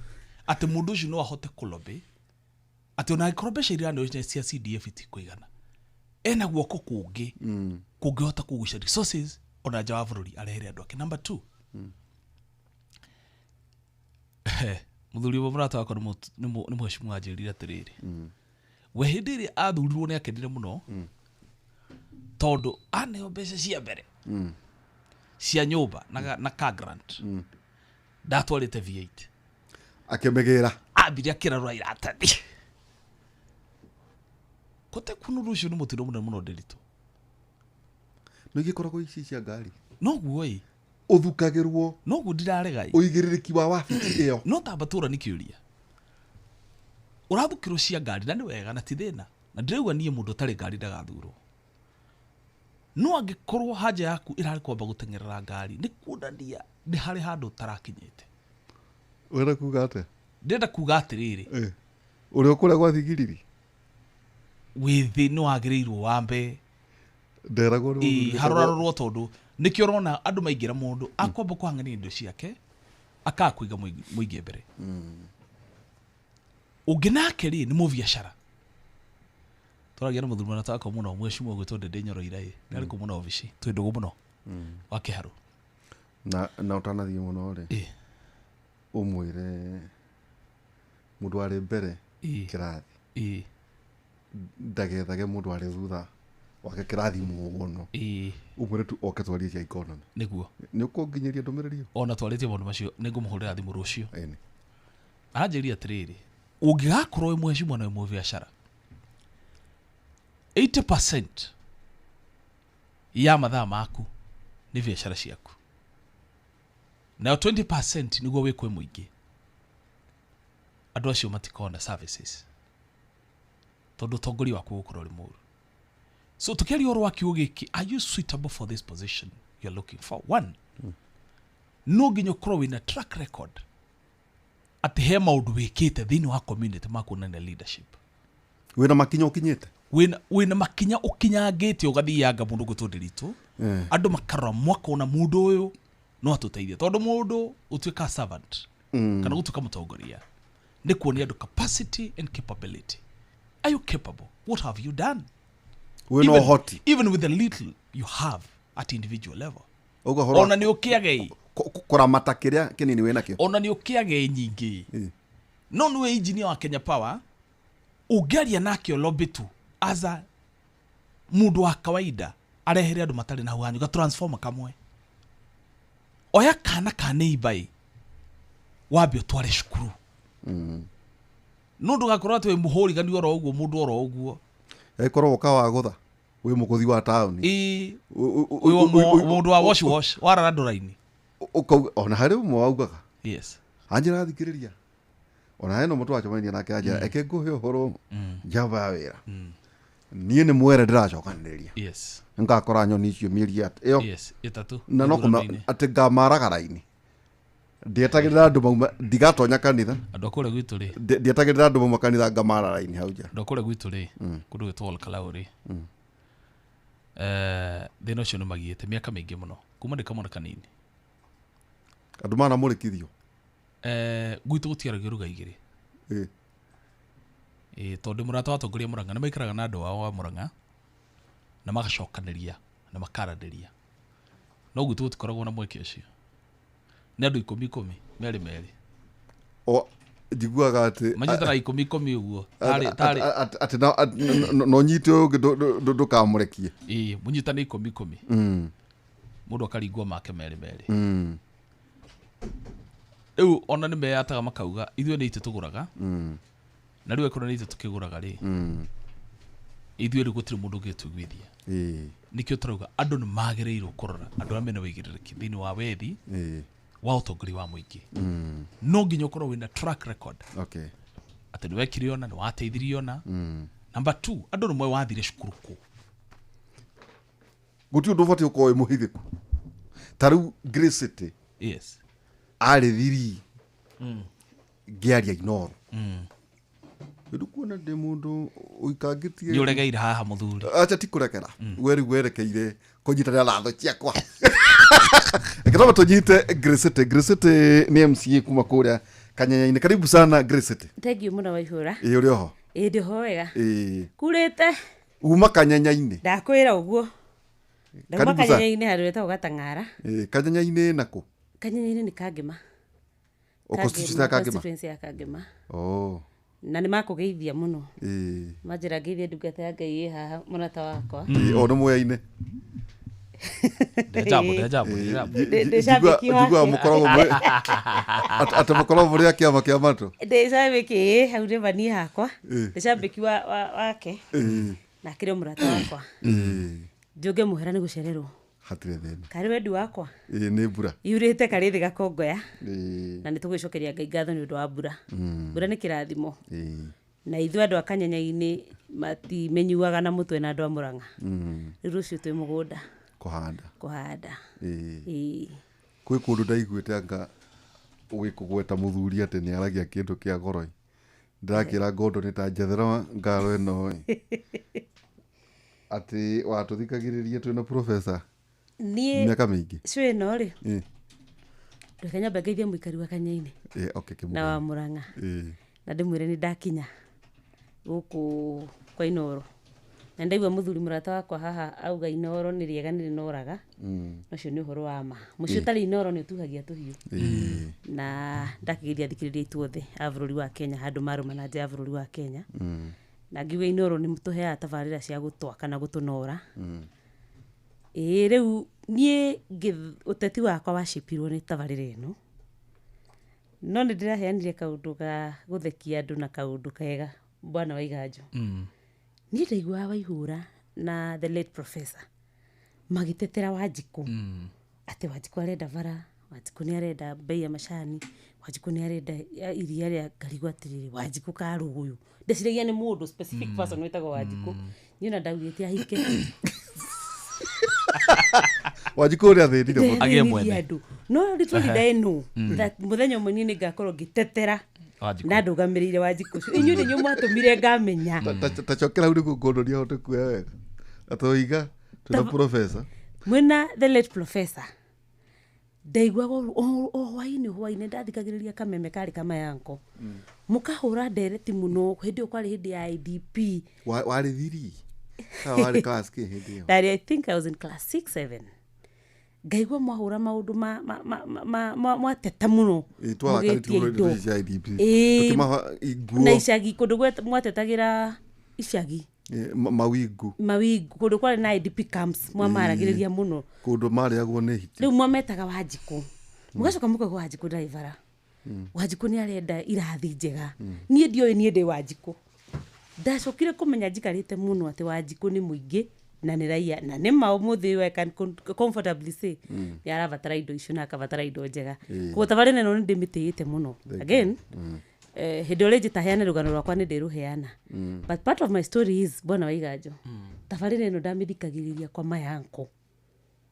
atĩ mũndũ ũcio no ahote kũlobby, atĩ ona angĩkorwo mbeca iria araneo cia CDF itikũigana, ena guoko kũngĩ kũngĩhota kũgucia resources ona nja wa bũrũri arehere andũ ake. Number two, mũthuri ũmwe mũrata wakwa nĩ mũheshimu anjĩrire atĩrĩrĩ, We hĩndĩ ĩrĩa athurirwo nĩ akenire mũno tondũ aneo mbeca cia mbere cia nyũmba na ka grant ndatwarĩte V8. Akĩmĩgĩra. Ambire akĩrarũra iratathi kote kunuru ũcio nĩ mũtino mũnene mũno ndĩritũ. No igĩkoragwo ici cia ngari. Noguo ĩ. Ũthukagĩrwo. Noguo ndirarega ĩ. Ũigĩrĩrĩki wa wabici ĩyo. No tamba tũra nĩ kĩũria ũrathukĩrwo cia ngari na nĩ wega na ti thĩna na ndĩrauga niĩ mũndũ ũtarĩ ngari ndagathurwo, no angĩkorwo haja yaku ĩrarĩ kwamba gũteng'erera ngari nĩ kuonania nĩ harĩ handũ ũtarakinyĩte. Ũrenda kuga atĩa? Ndĩrenda kuga atĩrĩrĩ, Ũrĩa ũkũrĩa gwa thigiriri? Wĩthĩ nĩ wagĩrĩirwo wambe Nderagwo nĩ mũthuri. Harorarorwo tondũ nĩkĩo ũrona andũ maingĩra mũndũ akwamba kũhang'ania indo ciake akaga kũiga mũingĩ mbere. Ũngĩ nake rĩ nĩ mũbiacara. Tũragia na mũthuri mũrata wakwa mũno mwecimwa gwĩtwo Ndĩndĩ Nyoro ira ĩ nĩ arĩ kũ mũno obici twĩ ndũgũ mũno wa Kĩharũ. Na ũtanathiĩ mũno rĩ, ũmwĩre mũndũ arĩ mbere kĩrathi ndagethage mũndũ arĩ thutha wake kĩrathi mũno. Ũmwĩre tu oke twarie cia economy. Nĩguo. Nĩ ũkũnginyĩria ndũmĩrĩri ĩyo? Ona twarĩtie maũndũ macio nĩ ngũmũhũrĩra thimũ rũciũ. Ĩni. Aranjĩria atĩrĩrĩ, ũngĩgakorwo wĩ mũhecimwa na wĩ mũbiacara 80% ya mathaa maku nĩ biacara ciaku nayo 20% nĩguo wĩkwe mũingĩ, andũ acio matikona services tondũ ũtongoria waku ũgũkorwo ũrĩ mũru. So tũkĩaria ũhoro wa kiugo gĩkĩ, are you suitable for this position you're looking for? One, no nginya ũkorwo wĩna track record atĩ he maũndũ wĩkĩte thĩinĩ wa community ma kuonania leadership. Wĩna makinya ũkinyĩte? Wĩna makinya ũkinyangĩte ũgathianga mũndũ gwĩtwo Ndĩritũ, andũ makarora mwakona mũndũ ũyũ no atũteithie tondũ mũndũ ũtuĩka servant kana gũtuĩka mũtongoria nĩ kuonia andũ capacity and capability. Are you capable? What have you done? Wĩna ũhoti. Even with the little you have at individual level. Ũguo ũhoro Ona nĩ ũkĩage kũramata kĩrĩa kĩnini wĩnakĩo. Ona nĩ ũkĩage nyingĩ. No nĩwe engineer wa Kenya Power ũngĩaria nake lobby tu as a mũndũ wa kawaida arehere andũ matarĩ na hau hanyu ga transformer kamwe. Oya kana ka neighbor ĩ wambe ũtware cukuru. No ndũgakorwo atĩ wĩ mũhũrigani oro ũguo mũndũ oro ũguo. Ĩkorwo woka wagũtha wĩ mũgũthi wa taũni. Wĩ mũndũ wa wash wash warara ndũra-inĩ. Ũkauga ona harĩ ũmwe waugaga. Yes. Anjĩra thikĩrĩria. Ona hena ũmwe twacemania nake anjĩra eke ngũhe ũhoro njamba ya wĩra. Niĩ nĩ mwere ndĩracokanĩrĩria. Yes. Ngakora nyoni icio mĩeri ĩyo. Yes, ĩtatũ. Na no kũma atĩ ngamaraga raini. Ndietagĩrĩra andũ mauma ndigatonya kanitha. Andũ a kũrĩa gwitũ rĩ. Ndietagĩrĩra andũ mauma kanitha ngamara raini hau nja. Andũ a kũrĩa gwitũ rĩ, kũndũ gwĩtwo Olkalau rĩ. Thĩna ũcio nĩ magiĩte mĩaka mĩingĩ mũno kuma ndĩ kamwana kanini. Andũ manamũrĩkithio. Gwitũ gũtiaragio ruga igĩrĩ. Tondũ mũrata wa atongoria Murang'a nĩ maikaraga na andũ ao a Murang'a na magacokanĩria na makaranĩria. No gwitũ gũtikoragwo na mweke ũcio. Nĩ andũ ikũmi ikũmi, merĩ merĩ. O njiguaga atĩ manyitanaga ikũmi ikũmi ũguo. Tarĩ atĩ no nyite ũyũ ũngĩ ndũkamũrekie. Ĩĩ, mũnyitane ikũmi ikũmi. Mũndũ akaringwo make merĩ merĩ. Rĩu ona nĩ meyataga makauga ithuĩ nĩ itĩ tũgũraga. Na rĩu akorwo nĩ itĩ tũkĩgũraga rĩ, ithuĩ rĩu gũtirĩ mũndũ ũngĩtũiguithia. Nĩkĩo tũrauga andũ nĩ magĩrĩirwo kũrora andũ arĩa mena ũigĩrĩrĩki thĩinĩ wa wethi wa ũtongoria wa mũingĩ. No nginya ũkorwo wĩna track record. Atĩ nĩ wekire ona, nĩ wateithirie ona. Number 2, andũ nĩ moĩ wathire cukuru kũ. Gũtirĩ ũndũ ũbatiĩ gũkorwo wĩ mũhithĩku. Ta rĩu Grace City. Yes. Arĩ thiri. Ngĩaria Inooro. Rĩu kuona ndĩ mũndũ ũikangĩtie. Nĩ ũregeire haha mũthuri. Acha ti kũrekera. We rĩu werekeire kũnyitanĩra na thũ ciakwa. Reke twambe tũnyite Grace City. Grace City nĩ MCA kuma kũrĩa Kanyanya-inĩ. Karibu sana Grace City. Thank you mũno Waihũra. Ĩĩ, ũrĩ oho? Ĩĩ, ndĩ ho wega. Ĩĩ. Kurĩte. Uma Kanyanya-inĩ. Ndakwĩra ũguo. Ndauma Karibu sana. Kanyanya-inĩ handũ hetagwo Gatang'ara. Ĩĩ, Kanyanya-inĩ nakũ? Kanyanya-inĩ nĩ Kangĩma. O constituency ya Kangĩma? Constituency ya Kangĩma. Oh. Na nĩ makũgeithia mũno. Ĩĩ. Manjĩra ngeithie ndungata ya Ngai ĩ haha mũrata wakwa. Ĩĩ, o nĩ mwoyaine. Ndejambo, ndejambo, ndejambo. Ndĩ cambĩki wake. Njiguaga mũkoragwo mũrĩ atĩ mũkoragwo mũrĩ a kĩama kĩa matũ. Ndĩ cambĩki ĩ hau nĩ mani hakwa. Ĩĩ. Ndĩ cambĩki wake. Ĩĩ. Na akĩrĩ o mũrata wakwa. Ĩĩ. Njũnge mũhera nĩ gũcererwo. Hatirĩ thĩna. Karĩ wendi wakwa. Ĩĩ, nĩ mbura. Yurĩte karĩ thĩ gakongoya. Ĩĩ. Na nĩ tũgwĩcokeria Ngai ngatho nĩ ũndũ wa mbura. Mbura nĩ kĩrathimo. Ĩĩ. Na ithuĩ andũ a Kanyanya-inĩ matimenyuaga na mũtwe na andũ a Mũrang'a. Rĩu rũciũ twĩ mũgũnda. Kũhanda. Kũhanda. Ĩĩ. Ĩĩ. Kwĩ kũndũ ndaiguĩte anga ũgĩkũgweta mũthuri atĩ nĩ aragia kĩndũ kĩa goro. Ndĩrakĩra ngondo nĩ ta njethera ngaro ĩno ĩ. Atĩ watũthikagĩrĩria twĩna professor Niĩ mĩaka mĩingĩ. cũ ĩno rĩ, Ĩĩ. reke nyambe ngeithie mũikari wa Kanyanya-inĩ Ĩĩ, okay, kĩmũgeni. na wa Mũrang'a. Ĩĩ. Na ndĩmwĩre nĩ ndakinya gũkũ kwa Inooro. Na ndaigua mũthuri mũrata wakwa haha auga Inooro nĩ rĩega nĩ rĩnoraga. Na ũcio nĩ ũhoro wa ma. Mũciĩ ũtarĩ Inooro nĩ ũtuhagia tũhiũ. Ĩĩ. Na ndakĩgeithia athikĩrĩria aitũ othe a bũrũri wa Kenya handũ marũma na nja ya bũrũri wa Kenya. Na ngiuga Inooro nĩ tũheaga tabarĩra cia gũtwaka na gũtũnora. Ĩĩ rĩu niĩ ũteti wakwa wacĩpirwo nĩ tabarĩra ĩno. No nĩ ndĩraheanire kaũndũ ga gũthekia andũ na kaũndũ kega bwana Waiganjo. Niĩ ndaiguaga Waihũra na the late professor magĩtetera Wanjikũ. Atĩ Wanjikũ arenda bara, Wanjikũ nĩ arenda bei ya macani, Wanjikũ nĩ arenda iria rĩa ngarigwo atĩrĩrĩ, Wanjikũ karũgũyũ. Ndeciragia nĩ mũndũ specific person wĩtagwo Wanjikũ. Niĩ ona ndaugĩte ahike. Wanjikũ ũrĩa athĩnire mũno. Agĩe mwene. Andũ. No little did I know that mũthenya ũmwe niĩ nĩngakorwo ngĩtetera Wanjikũ. na ndũgamĩrĩire Wanjikũ ũcio. Inyuĩ nĩ inyuĩ mwatũmire ngamenya. Ta cokera hau nĩguo ngondo ahote kuoya wega. Atũiga twĩna professor. Mwĩna the late professor ndaiguaga o hwainĩ hwainĩ ndathikagĩrĩria kameme karĩ kamayanko. Mũkahũra ndereti mũno hĩndĩ ĩyo kwarĩ hĩndĩ ya IDP. Warĩ thiri. Kana warĩ class kĩ hĩndĩ ĩyo? Ndarĩ, I think I was in class 6 7. Ngaigua mwahũra maũndũ ma mwateta mũno. Ĩĩ, twarakarĩtio Mũgĩtia mũno indo. indo ici cia IDP. Ĩĩ. Tũkĩmaha nguo. Na icagi kũndũ mwatetagĩra icagi. Ĩĩ, mawingu. Mawingu kũndũ kwarĩ na IDP camps mwamaragĩrĩria mũno. Kũndũ marĩagwo nĩ hiti. Rĩu mwametaga Wanjikũ. Mũgacoka mũkauga Wanjikũ ndarĩ bara. Wanjikũ nĩ arenda irathi njega. Niĩ ndioĩ niĩ ndĩ Wanjikũ. Ndacokire kũmenya njikarĩte mũno atĩ Wanjikũ nĩ mũingĩ na nĩ raia na nĩ ma ũmũthĩ ũyũ I can comfortably say nĩ arabatara indo icio na akabatara indo njega. Koguo tabarĩra ĩno nĩ ndĩmĩtĩĩte mũno. Again, hĩndĩ ĩrĩa njĩtaheana rũgano rwakwa nĩ ndĩrũheana. But part of my story is bwana Waiganjo. Tabarĩra ĩno ndamĩthikagĩrĩria kwa mayanko.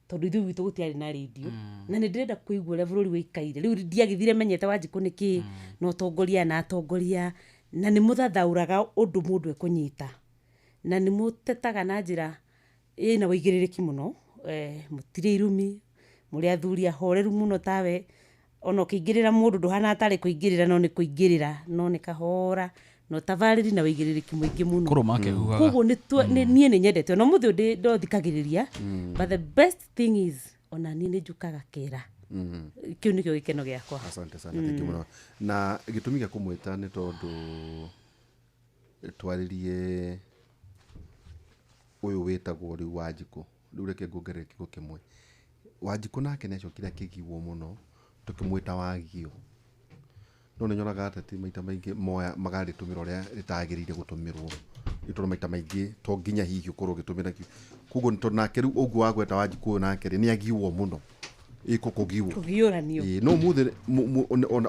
Tondũ ithuĩ gwitũ gũtiarĩ na radio. Na nĩ ndĩrenda kũigua ũrĩa bũrũri wĩikaire. Rĩu ndiagĩthire menyete Wanjikũ nĩ kĩ, na ũtongoria na atongoria, na nĩ mũthathaũraga ũndũ mũndũ ekũnyita. Na nĩ mũtetaga na njĩra ĩna ũigĩrĩrĩki mũno. Mũtirĩ irumi, mũrĩ athuri ahoreru mũno tawe. Ona ũkĩingĩrĩra mũndũ ndũhana tarĩ kũingĩrĩra no nĩ kũingĩrĩra, no nĩ kahora, na ũtabarĩri na ũigĩrĩrĩki mũingĩ mũno. Kũrũma akĩhuhaga. Koguo niĩ nĩ nyendete ona ũmũthĩ ũyũ ndothikagĩrĩria. But the best thing is ona niĩ nĩ njũkaga kera. Kĩu nĩkĩo gĩkeno gĩakwa. Asante sana, thank you mũno. Na gĩtũmi gĩa kũmwĩta nĩ tondũ twarĩrie ũyũ wĩtagwo rĩu Wanjikũ. Rĩu reke nguongerere kiugo kĩmwe. Wanjikũ nake nĩ acokire akĩgiwo mũno tũkĩmwĩta Wagio. No nĩ nyonaga ateti maita maingĩ moya magarĩtũmĩra ũrĩa rĩtagĩrĩire gũtũmĩrwo. Nĩ tondũ maita maingĩ to nginya hihi ũkorwo ũgĩtũmĩra kiugo. Koguo tondũ nake rĩu ũguo wagweta Wanjikũ ũyũ nake rĩ, nĩ agiwo mũno. Ĩko kũgiwo. Kũgiũranio. Ĩĩ, no ũmũthĩ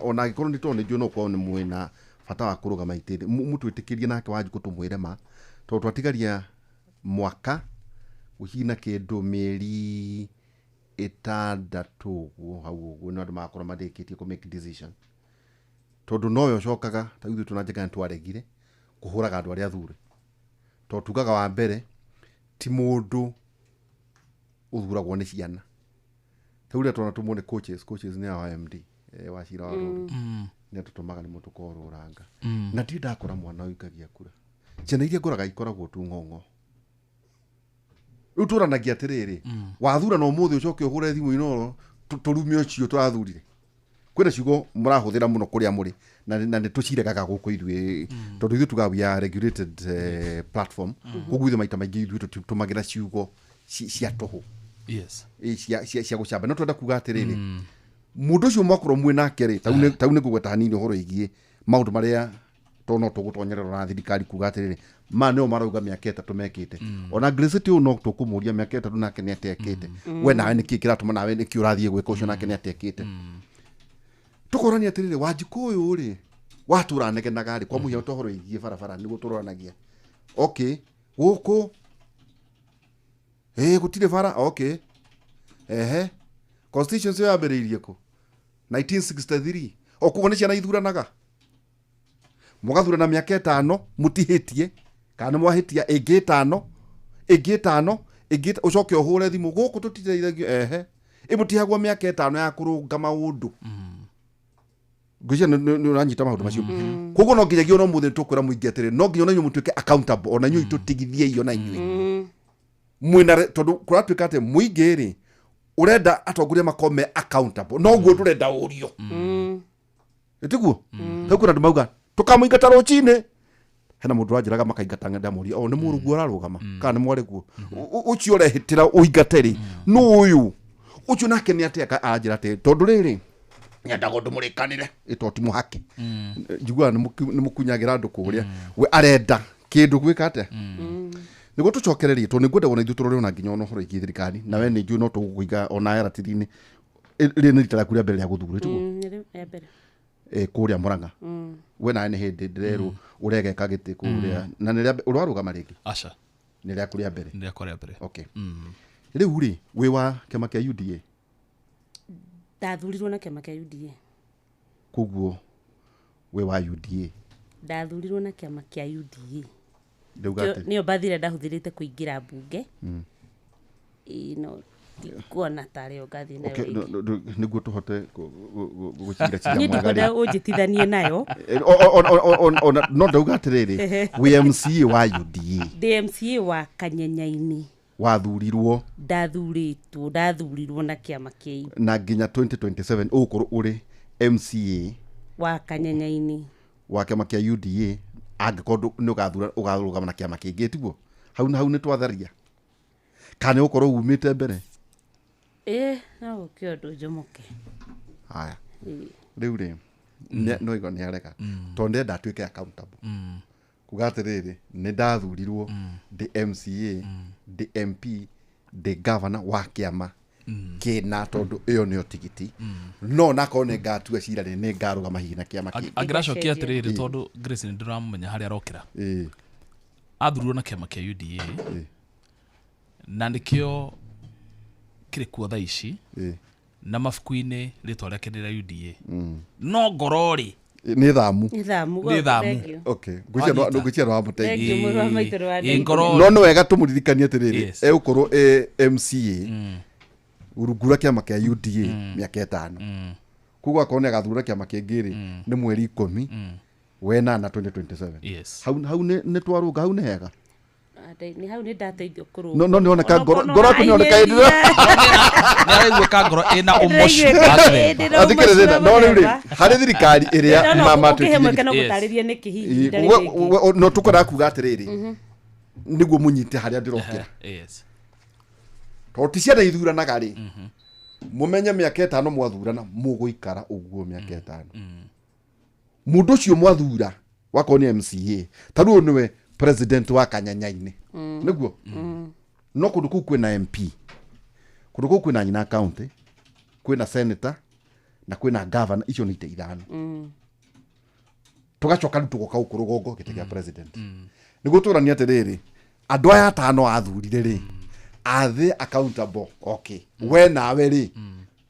ona angĩkorwo nĩ tondũ nĩ njũĩ no ũkorwo nĩ mwĩna bata wa kũrũgama itĩ-inĩ, mũtwĩtĩkĩrie nake Wanjikũ tũmwĩre ma. Tondũ twatigaria mwaka gũcina kĩndũ mĩeri ĩtandatũ ũguo hau ũguo nĩ andũ magakorwo marĩkĩtie kũ make decision. Tondũ nowe ũcokaga, ta ithuĩ tũna Njenga nĩ twaregire kũhũraga andũ arĩa athure. Tondũ tugaga wa mbere ti mũndũ ũthuragwo nĩ ciana. Ta rĩu rĩrĩa tũnatũmwo nĩ coaches, coaches nĩ a MD, wa Cira wa Rũru. Nĩ atũtũmaga nĩ mũndũ kũrũranga. Na ndirĩ ndakora mwana ũikagia kura. Ciana iria ngoraga ikoragwo tu ng'ong'o. Rĩu tũranagia atĩrĩrĩ, wathura na ũmũthĩ ũcoke ũhũre thimũ Inooro, tũrume ũcio tũrathurire. Kwĩna ciugo mũrahũthĩra mũno kũrĩa mũrĩ na nĩ tũciregaga gũkũ ithuĩ tondũ ithuĩ tugaga we are regulated platform. Koguo ithuĩ maita maingĩ ithuĩ tũtũmagĩra ciugo cia tũhũ. Yes. Cia gũcamba. No twenda kuga atĩrĩrĩ, mũndũ ũcio mwakorwo mwĩ nake rĩ, tau nĩ ngũgweta hanini ũhoro wĩgiĩ maũndũ marĩa to no tũgũtonyererwo na thirikari kuga atĩrĩrĩ, ma nĩo marauga mĩaka 3 mekĩte. Ona Grace ũyũ no tũkũmũria mĩaka 3 nake nĩ atĩa ekĩte. We nawe nĩkĩ kĩratũma nawe nĩkĩ ũrathiĩ gwĩka ũcio nake nĩ atĩa ekĩte. Tũkorania atĩrĩrĩ, Wanjikũ ũyũ rĩ, watũra negenaga rĩ, kwa mũhiano ta ũhoro wĩgiĩ barabara nĩguo tũroranagia. Okay, gũkũ gũtirĩ bara, okay. Ehe. Constitution yambĩrĩirie kũ? 1963. O koguo nĩ ciana ithuranaga. Mũgathurana mĩaka 5 mũtihĩtie, kana nĩ mwahĩtia ĩngĩ 5, ĩngĩ 5, ĩngĩ ũcoke ũhũre thimũ gũkũ tũtiteithagio. Ehe. Ĩmũtihagwo mĩaka 5 ya kũrũnga maũndũ. Ngwĩciria nĩ ũranyita maũndũ macio. Koguo no nginyagia ona ũmũthĩ tũkwĩra mũingĩ atĩrĩ, no nginya ona inyuĩ mũtuĩke accountable, ona inyuĩ tũtigithie ona inyuĩ. Mwĩna tondũ kũratuĩka atĩ mũingĩ rĩ, ũrenda atongoria makorwo me accountable, no guo ndũrenda ũrio. Ĩtiguo? Rĩu kwĩna andũ mauga tũkamũingata rũcinĩ. Hena mũndũ ũranjĩraga makaingata ndamũria, o nĩ mũrũguo ũrarũgama kana nĩ mwarĩguo. Ũcio ũrehĩtĩra ũingate rĩ, nũ ũyũ? Ũcio nake nĩ atĩa aranjĩra atĩ tondũ rĩrĩ nyendaga ũndũ mũrĩkanĩre ĩto ti mũhake. Njiguaga nĩ mũkunyagĩra andũ kũrĩa. We arenda kĩndũ gwĩka atĩa? Nĩguo tũcokererie tondũ nĩngwenda ona ithuĩ tũrore ona nginya ona ũhoro wĩgiĩ thirikari, na we nĩ njũĩ no tũgũkũiga ona ratiri-inĩ. Rĩrĩ nĩ rita rĩaku rĩa mbere rĩa gũthurwo, tiguo? Rĩa mbere. Kũrĩa Murang'a. We nawe nĩ hĩndĩ ndĩrerwo ũregeka gĩtĩ kũrĩa. Na nĩ rĩa ũrarũgama rĩngĩ? Aca. Nĩ rĩaku rĩa mbere? Nĩ rĩakwa rĩa mbere. Okay. Rĩu rĩ, wĩ wa kĩama kĩa UDA? Ndathurirwo na kĩama kĩa UDA. Koguo wĩ wa UDA? Ndathurirwo na kĩama kĩa UDA. Ndauga atĩ Nĩyo mbathi ĩrĩa ndahũthĩrĩte kũingĩra mbunge. No ndikuona tarĩ yo ngathiĩ nayo Okay, rĩngĩ. nĩguo tũhote gũcira cira Niĩ mwega ndikwenda rĩ. ũnjĩtithanie nayo. No ndauga atĩrĩrĩ, wĩ MCA wa UDA. Ndĩ MCA wa Kanyenyainĩ. Wathurirwo? Ndathurĩtwo, ndathurirwo na kĩama kĩa Na nginya 2027 ũgũkorwo ũrĩ MCA wa Kanyenyainĩ. Wa kĩama kĩa UDA, angĩkorwo nĩ ũgathura ũgarũgama na kĩama kĩngĩ, tiguo? Hau na hau nĩ twatharia. Kana nĩ ũgũkorwo umĩte mbere? No gũkĩ ũndũ njomoke. Haya. Rĩu rĩ, no igua nĩ arega. Tondũ ndĩrenda atuĩke accountable. Kuga atĩrĩrĩ, nĩ ndathurirwo ndĩ MCA, ndĩ MP, ndĩ governor wa kĩama kĩna, tondũ ĩyo nĩyo tigiti. No nakorwo nĩ ngatua cira rĩ, nĩ ngarũgama hihi na kĩama kĩngĩ. Angĩracokia atĩrĩrĩ, tondũ Grace nĩ ndĩramũmenya harĩa arokĩra. Athurirwo na kĩama kĩa UDA. Na nĩkĩo kĩrĩ kuo thaa ici. Na mabuku-inĩ rĩtwa rĩake nĩ rĩa UDA. No ngoro rĩ, Nĩ thamu. Nĩ thamu. Nĩ thamu. Thank you. Okay. Ngwĩciria Wanyita. ngwĩciria nĩ wamũteithia. Thank you, mũrũ wa maitũ nĩ wandeithia. Ngoro No nĩ wega tũmũririkanie atĩrĩrĩ, Yes. egũkorwo e MCA rungu rwa kĩama kĩa UDA mĩaka 5. Koguo akorwo nĩ agathura kĩama kĩngĩ rĩ, nĩ mweri 10 wenana 2027. Yes. Hau hau nĩ twarũnga, hau nĩ hega. Nĩ hau nĩ ndateithio kũrũnga. No nĩ oneka ngoro Onokorwo ngoro yaku nĩ oneka ĩndĩ nĩ araigua ka ngoro ĩna ũmocu wa mũthemba. Athikĩrĩria, no rĩu rĩ, harĩ thirikari ĩrĩa ũkĩhe mweke no Yes. gũtarĩria nĩkĩ hihi ihinda rĩrĩ rĩngĩ. No tũkwendaga kuga atĩrĩrĩ, nĩguo mũnyite harĩa ndĩrokĩra. Yes. Tondũ ti ciana ithuranaga rĩ, mũmenye mĩaka 5 mwathurana mũgũikara ũguo mĩaka 5. Mũndũ ũcio mwathura wakorwo nĩ MCA, ta rĩu ũyũ nĩwe president wa Kanyanyainĩ, nĩguo? No kũndũ kũu kwĩna MP, kũndũ kũu kwĩna nyina county, kwĩna senator na kwĩna governor, icio nĩ itĩ 5. Tũgacoka rĩu tũgoka gũkũ rũgongo gĩtĩ kĩa president. Nĩguo tũranie atĩrĩrĩ, andũ aya 5 athurire rĩ, are they accountable? Okay. We nawe rĩ,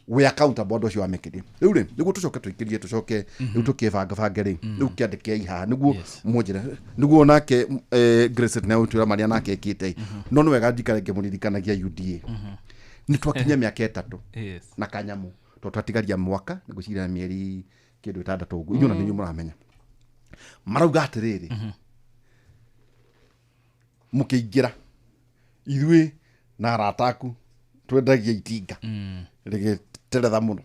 we accountable andũ acio amĩkĩrie. Rĩu rĩ, nĩguo tũcoke tũikĩrie, tũcoke rĩu tũkĩbangabange rĩ, rĩu kĩandĩkei haha nĩguo mũnjĩre, nĩguo nake Grace nawe ũtwĩra marĩa nake ekĩte. No nĩ wega njikare ngĩmũririkanagia UDA. Nĩ twakinyia mĩaka 3 Yes. na kanyamũ, tondũ twatigaria mwaka nĩ ngwĩciria mĩeri kĩndũ 6 ũguo. Inyuĩ na nĩ inyuĩ mũramenya. Marauga atĩrĩrĩ, mũkĩingĩra ithuĩ na arata aku twendagia itinga. Teretha mũno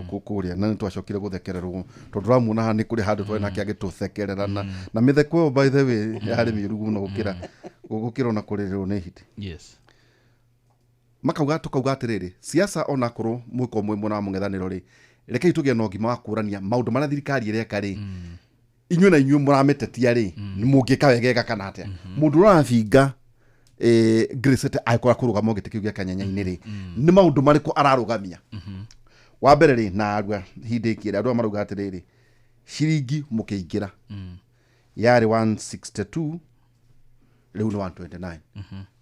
kũrĩa na nĩ twacokire gũthekererwo tondũ ramuona haha nĩ kũrĩ handũ twarĩ nake agĩtũthekerera na mĩtheko ĩyo by the way yarĩ mĩũru mũno gũkĩra ona kũrĩrĩrwo nĩ hiti. Yes. Makauga tukauga atĩrĩrĩ, siasa onakorwo mwĩko mwĩ mwena wa mũng'ethanĩro rĩ, rekei tũgĩe na ũgima wa kũrania maũndũ marĩa thirikari ĩreka rĩ, inyuĩ na inyuĩ mũramĩtetia rĩ, nĩ mũngĩka wegega kana atĩa? Mũndũ ũrĩa ũrabinga Grace angĩkorwo akũrũgama gĩtĩ kĩu gĩa kanyanya-inĩ rĩ, nĩ maũndũ marĩkũ ararũgamia? Wa mbere rĩ, na arua hindĩkie andũ aya marauga atĩrĩrĩ, ciringi mũkĩingĩra yarĩ 162, rĩu nĩ 129,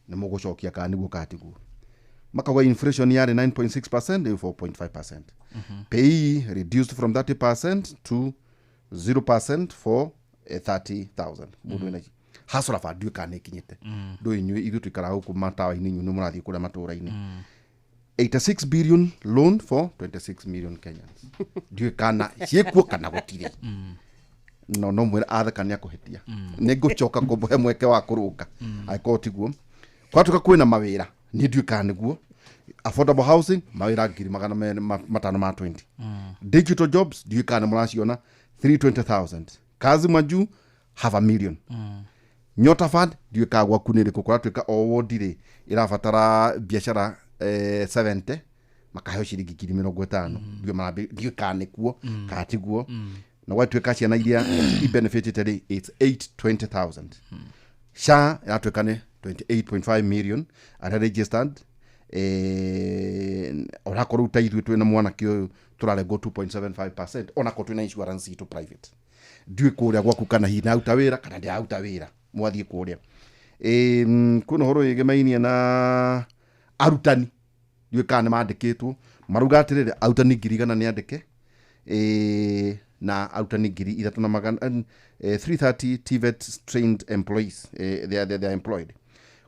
nĩ mũgũcokia kana nĩguo kana tiguo? Makauga inflation yarĩ 9.6%, rĩu 4.5%. PAYE reduced from 30% to 0% for 30,000 mũndũ wĩna hasara ba ndiũĩ kana nĩ ĩkinyĩte. Ndũĩ inyuĩ, ithuĩ tũikaraga gũkũ matawa-inĩ, inyuĩ nĩ mũrathiĩ kũrĩa matũũra-inĩ. 86 billion loan for 26 million Kenyans, ndiũĩ kana ciĩkuo kana gũtirĩ. No mwĩre atheka nĩ akũhĩtia, nĩ ngũcoka kũmũhe mweke wa kũrũnga angĩkorwo tiguo. Kwatuĩka kwĩna mawĩra, niĩ ndiũĩ kana nĩguo. Affordable housing, mawĩra ngiri magana merĩ matano ma 20. Digital jobs, ndiũĩ kana nĩ mũraciona, 320,000. Kazi majuu, half a million. Nyota Fund, ndiũĩ kana gwaku nĩ ĩrĩkũ. Kũratuĩka o wodi rĩ ĩrabatara biacara 70, makaheo ciringi ngiri mĩrongo ĩtano. Ndiũĩ kana nĩkuo kana tiguo. Na gwatuĩka ciana iria ibenefitĩte rĩ, it's 820,000. SHA yatuĩka nĩ 28.5 million arĩa registered. Onakorwo rĩu ta ithuĩ twĩna mwanake ũyũ tũrarengwo 2.75% onakorwo twĩna insurance itũ private. Ndiũĩ kũrĩa gwaku kana hihi nĩaruta wĩra kana ndĩraruta wĩra mwathiĩ kũrĩa. Kwĩna ũhoro wĩgemainie na arutani, ndiũĩ kana nĩ mandĩkĩtwo. Marauga atĩrĩrĩ, arutani ngiri igana nĩ andĩke, na arutani ngiri ithatũ na magana 330 TVET trained employees, they are employed.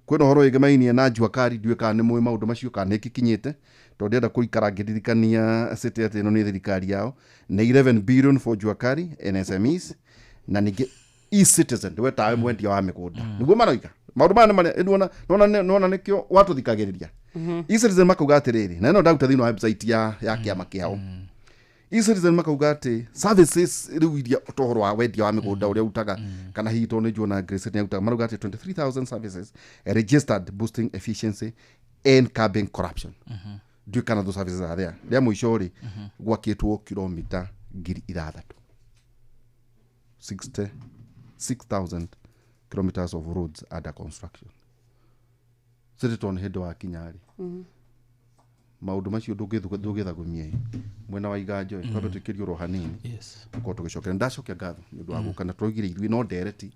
Kwĩna ũhoro wĩgemainie na jua kari, ndiũĩ kana nĩ mũĩ maũndũ macio kana nĩ ĩkikinyĩte, tondũ ndĩrenda kũikara ngĩririkania city atĩ ĩno nĩ thirikari yao. Nĩ 11 billion for jua kari and SMEs. Na ningĩ e-Citizen, we tawe mwendia wa mĩgũnda, nĩguo maroiga maũndũ maya nĩ marĩa nĩwona nĩkĩo watũthikagĩrĩria. E-Citizen makauga atĩrĩrĩ, na ĩno ndaruta thĩinĩ wa website ya kĩama kĩao. E-Citizen makauga atĩ services rĩu iria ta ũhoro wa wendia wa mĩgũnda ũrĩa utaga, kana hihi tondũ nĩ njuona Grace nĩ arutaga, marauga atĩ 23,000 services registered, boosting efficiency and curbing corruption. Ndiũĩ kana those services are there. Rĩa mũico rĩ, gwakĩtwo kilomita ngiri ithathatũ, 66,000 kilometers of roads under construction. City tondũ nĩ hĩndĩ wakinya rĩ, maũndũ macio ndũngĩthagumia mwena wa iganjo ĩ, twambe tũikĩrie oro hanini. Yes. Tũkorwo tũgĩcokera. Ndacokia ngatho nĩ ũndũ wa gũka, na tũraugire ithuĩ no ndereti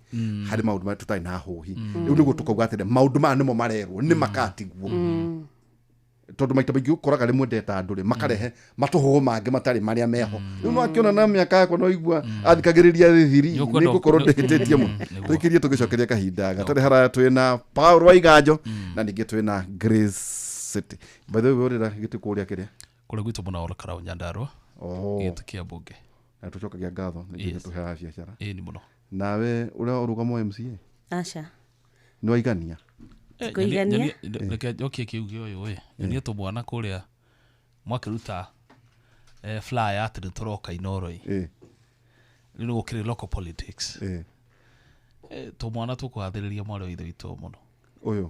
harĩ maũndũ marĩa tũtarĩ na hũhi. Rĩu nĩguo tũkauga atĩrĩ, maũndũ maya nĩmo marerwo nĩ makatiguo, tondũ maita maingĩ ũkoraga rĩmwe ndeta andũ rĩ, makarehe matũhũhũ mangĩ matarĩ marĩa meho. Rĩu no akĩona na mĩaka yakwa no igua athikagĩrĩria thithiri. Nĩũkwenda nĩ ngũkorwo ndĩhĩtĩtie mũno. Nĩguo. Tũikĩrie tũgĩcokeria kahinda gatarĩ haraya. Twĩna Paul wa Iganjo na ningĩ twĩna Grace City. By the way, ũrĩra gĩtĩ kũrĩa kĩrĩa Kũrĩa gwitũ mũno Ol Karau Nyandarua. Oh. Gĩtĩ kĩa mbunge. Na tũcokagia ngatho nĩ Yes. tũheaga biacara. Ĩĩ, nĩ mũno. Nawe ũrĩa ũrũgamo wa MCA Aca. nĩ waigania? Kũigania? Reke njokie kiu gĩa ũyũ ĩ, nyonie tũmwana kũrĩa mwakĩruta flyer atĩ nĩ tũroka Inoro ĩ. Rĩu nĩ gũkĩrĩ local politics. Tũmwana tũkũgathĩrĩria mwarĩ wa ithe witũ mũno. Ũyũ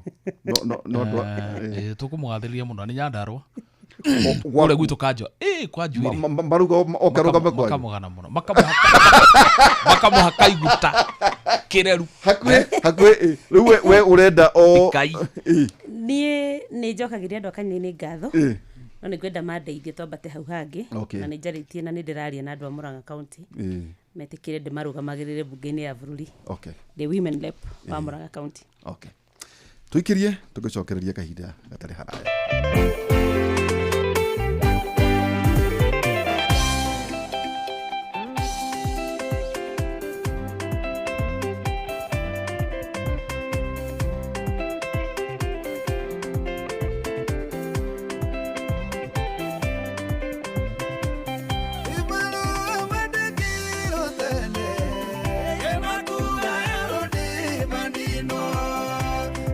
no no andũ Tũkũmũgathĩrĩria mũno nĩ Nyandarua gwaku- kũrĩa gwitũ kanjwa ĩ kwa njuĩrĩ. Maruga okarũgame kwanyu. Makamũgana mũno, makamũhaka iguta kĩreru. Hakuhĩ ĩ. Rĩu we ũrenda o Ngai. Niĩ nĩ njokagĩria andũ a kanitha-inĩ ngatho, no nĩ ngwenda mandeithie twambate hau hangĩ. Okay. Na nĩ njarĩtie na nĩ ndĩraria na andũ a Murang'a County metĩkĩre ndĩmarũgamagĩrĩre mbunge-inĩ ya bũrũri, the women rep wa Murang'a County. Okay, tũikĩrie tũgĩcokereria kahinda gatarĩ haraya.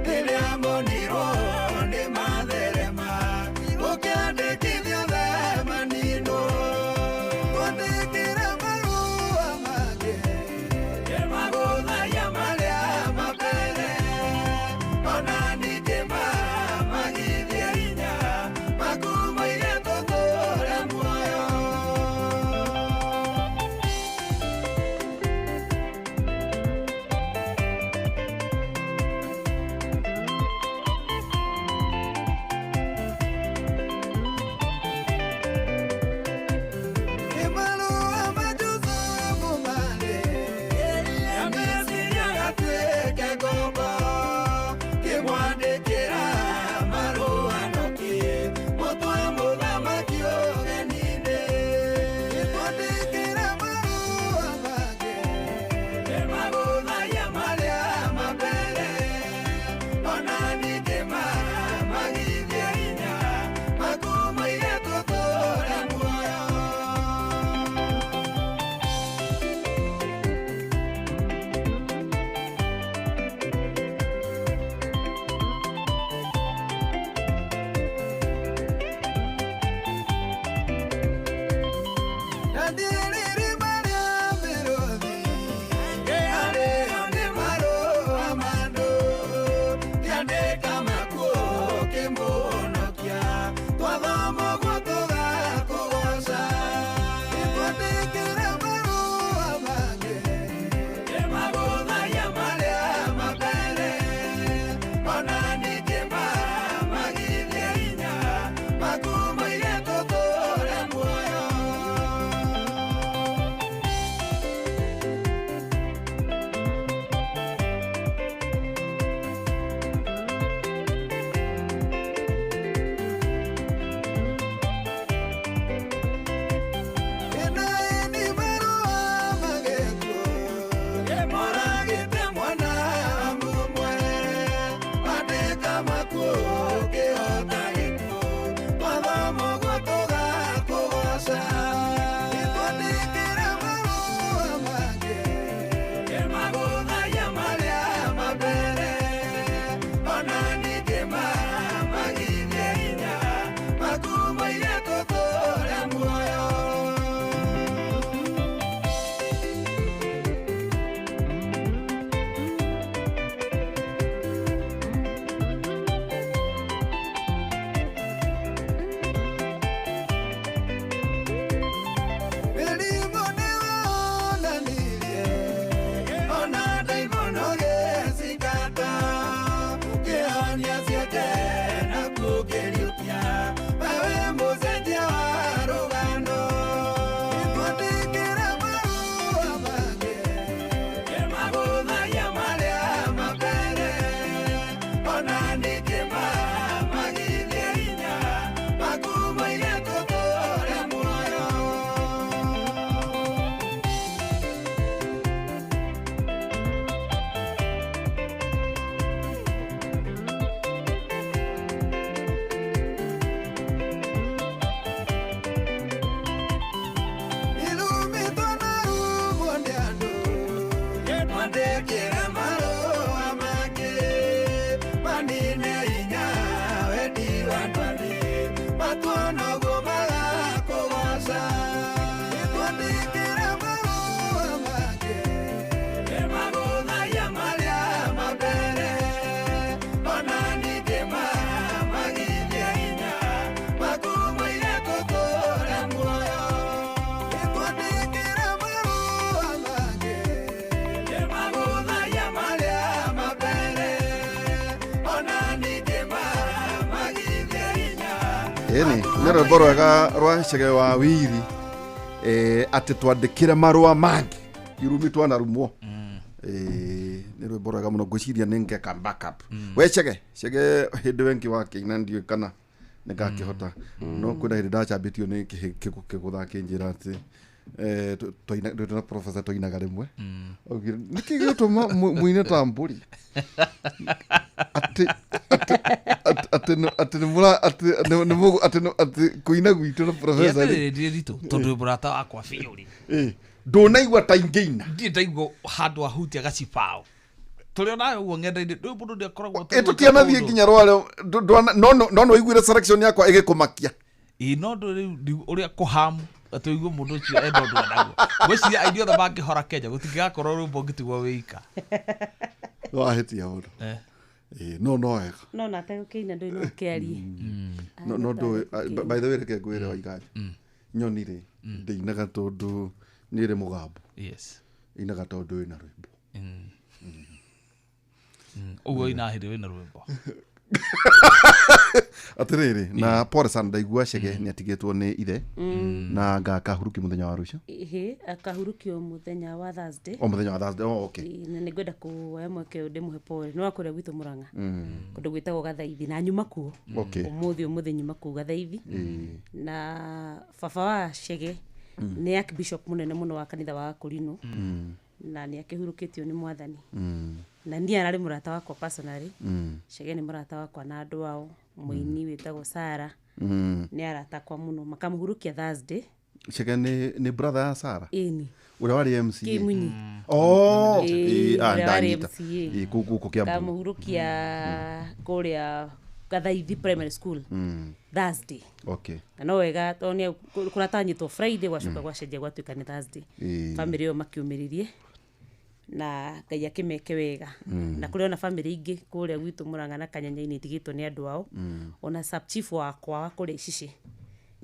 Rĩrĩa monirwo nĩ matherema. Ĩni nĩ rwĩmbo rwega rwa Chege wa Wiri, atĩ twandĩkĩre marũa mangĩ irumi twanarumwo. Nĩ rwĩmbo rwega mũno, ngwĩciria nĩ ngeka backup. We Chege, Chege hĩndĩ wengi wakĩina ndiũĩ kana nĩ ngakĩhota, no kwĩna hĩndĩ ndacambĩtio nĩ kĩgũtha kĩnjĩra atĩ twĩna professor twainaga rĩmwe, augire nĩkĩ gĩgũtũma mũine ta mbũri, atĩ atĩ atĩ nĩ- atĩ nĩ mũra atĩ nĩ mũgũ atĩ atĩ kũina gwitũ na professor rĩ, Ndĩ ritũ tondũ wĩ mũrata wakwa biũ rĩ. Ndũnaigua ta ingĩina. Ndirĩ ndaigua handũ ahutia gacibao tũrĩ onawe ũguo ng'enda-inĩ rĩu mũndũ nĩ akoragwo Ĩ tũtianathiĩ nginya rware no nĩ waiguire selection yakwa ĩgĩkũmakia. Ĩ no ndũ rĩu ũrĩa kũhamu atĩ ũigue mũndũ ũcio enda ũndũ enaguo, ngwĩciria aini othe mangĩhora Kenya gũtingĩgakorwo rwĩmbo ngĩtigwo wĩika. Wahĩtia mũno. Ĩ, no no wega. No na ategũkĩina ndũĩ no ũkĩarie. No ndũĩ, by the way, reke ngwĩre Waiganjo, nyoni rĩ ndĩinaga tondũ nĩ ĩrĩ mũgambo, inaga tondũ ĩna rwĩmbo. Ũguo ina hĩndĩ wĩna rwĩmbo. Atĩrĩrĩ, na pole sana, ndaigua Chege nĩ atigĩtwo nĩ ithe na ngakahuruki mũthenya wa rũciũ. Ĩhĩ, akahurukio mũthenya wa Thursday. O mũthenya wa Thursday, oh, okay. Ĩĩ, na nĩngwenda kuoya mweke ũyũ ndĩmũhe pole, nĩ wa kũrĩa gwitũ Mũrang'a, kũndũ gwĩtagwo Gathaithi, na nyuma kuo ũmũthĩ, ũmũthĩ nyuma kũu Gathaithi. Na baba wa Chege nĩ archbishop mũnene mũno wa kanitha wa Akorino, na nĩ akĩhurũkĩtio nĩ mwathani, na niĩ ararĩ mũrata wakwa personally. Chege nĩ mũrata wakwa na andũ ao mũini wĩtagwo Sara nĩ arata akwa mũno, makamũhurũkia Thursday. Chege nĩ brother ya Sara? Ĩni. Ũrĩa warĩ MCA? Kĩmunyi. Oh, Ĩĩ, ĩĩ, ah, ũrĩa warĩ ndanyita. MCA. Ĩĩ, gũkũ Kiambu. Kamũhurũkia kũrĩa Gathaithi Primary School Thursday. Na no wega tondũ nĩ kũratanyĩtwo Friday, gwacoka gwacenjia gwatuĩka nĩ Thursday. Bamĩrĩ ĩyo makĩũmĩrĩrie na Ngai akĩmeke wega, na kũrĩ ona bamĩrĩ ingĩ kũrĩa gwitũ Mũrang'a na Kanyanya-inĩ itigĩtwo nĩ andũ ao. Ona sub chief wakwa wa kũrĩa Icicĩ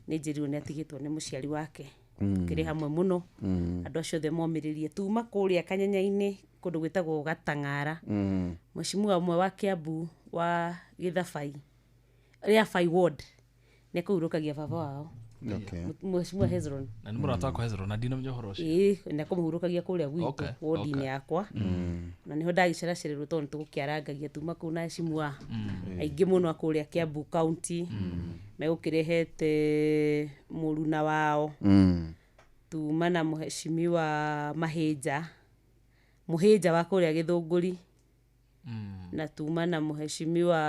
nĩ njĩrirwo nĩ atigĩtwo nĩ mũciari wake. Tũkĩrĩ hamwe mũno, andũ acio othe momĩrĩrie. Tuma kũrĩa Kanyanya-inĩ kũndũ gwĩtagwo Gatang'ara, mheshimiwa ũmwe wa Kiambu wa Gĩthabai rĩa Bai ward nĩ akũhurũkagia baba wao, mheshimiwa Hezron. Na nĩ mũrata wakwa Hezron na ndinamenya ũhoro ũcio. Ĩĩ, na kũmũhurũkagia kũrĩa gwitũ ward-inĩ yakwa, na nĩho ndagĩceracererwo tondũ nĩtũgũkĩarangagia. Tuma kũu na heshimiwa aingĩ mũno a kũrĩa Kiambu County megũkĩrehete mũruna wao. Tuma na mheshimiwa Mahĩnja, Mũhĩnja wa kũrĩa Gĩthũngũri, na tuma na mheshimiwa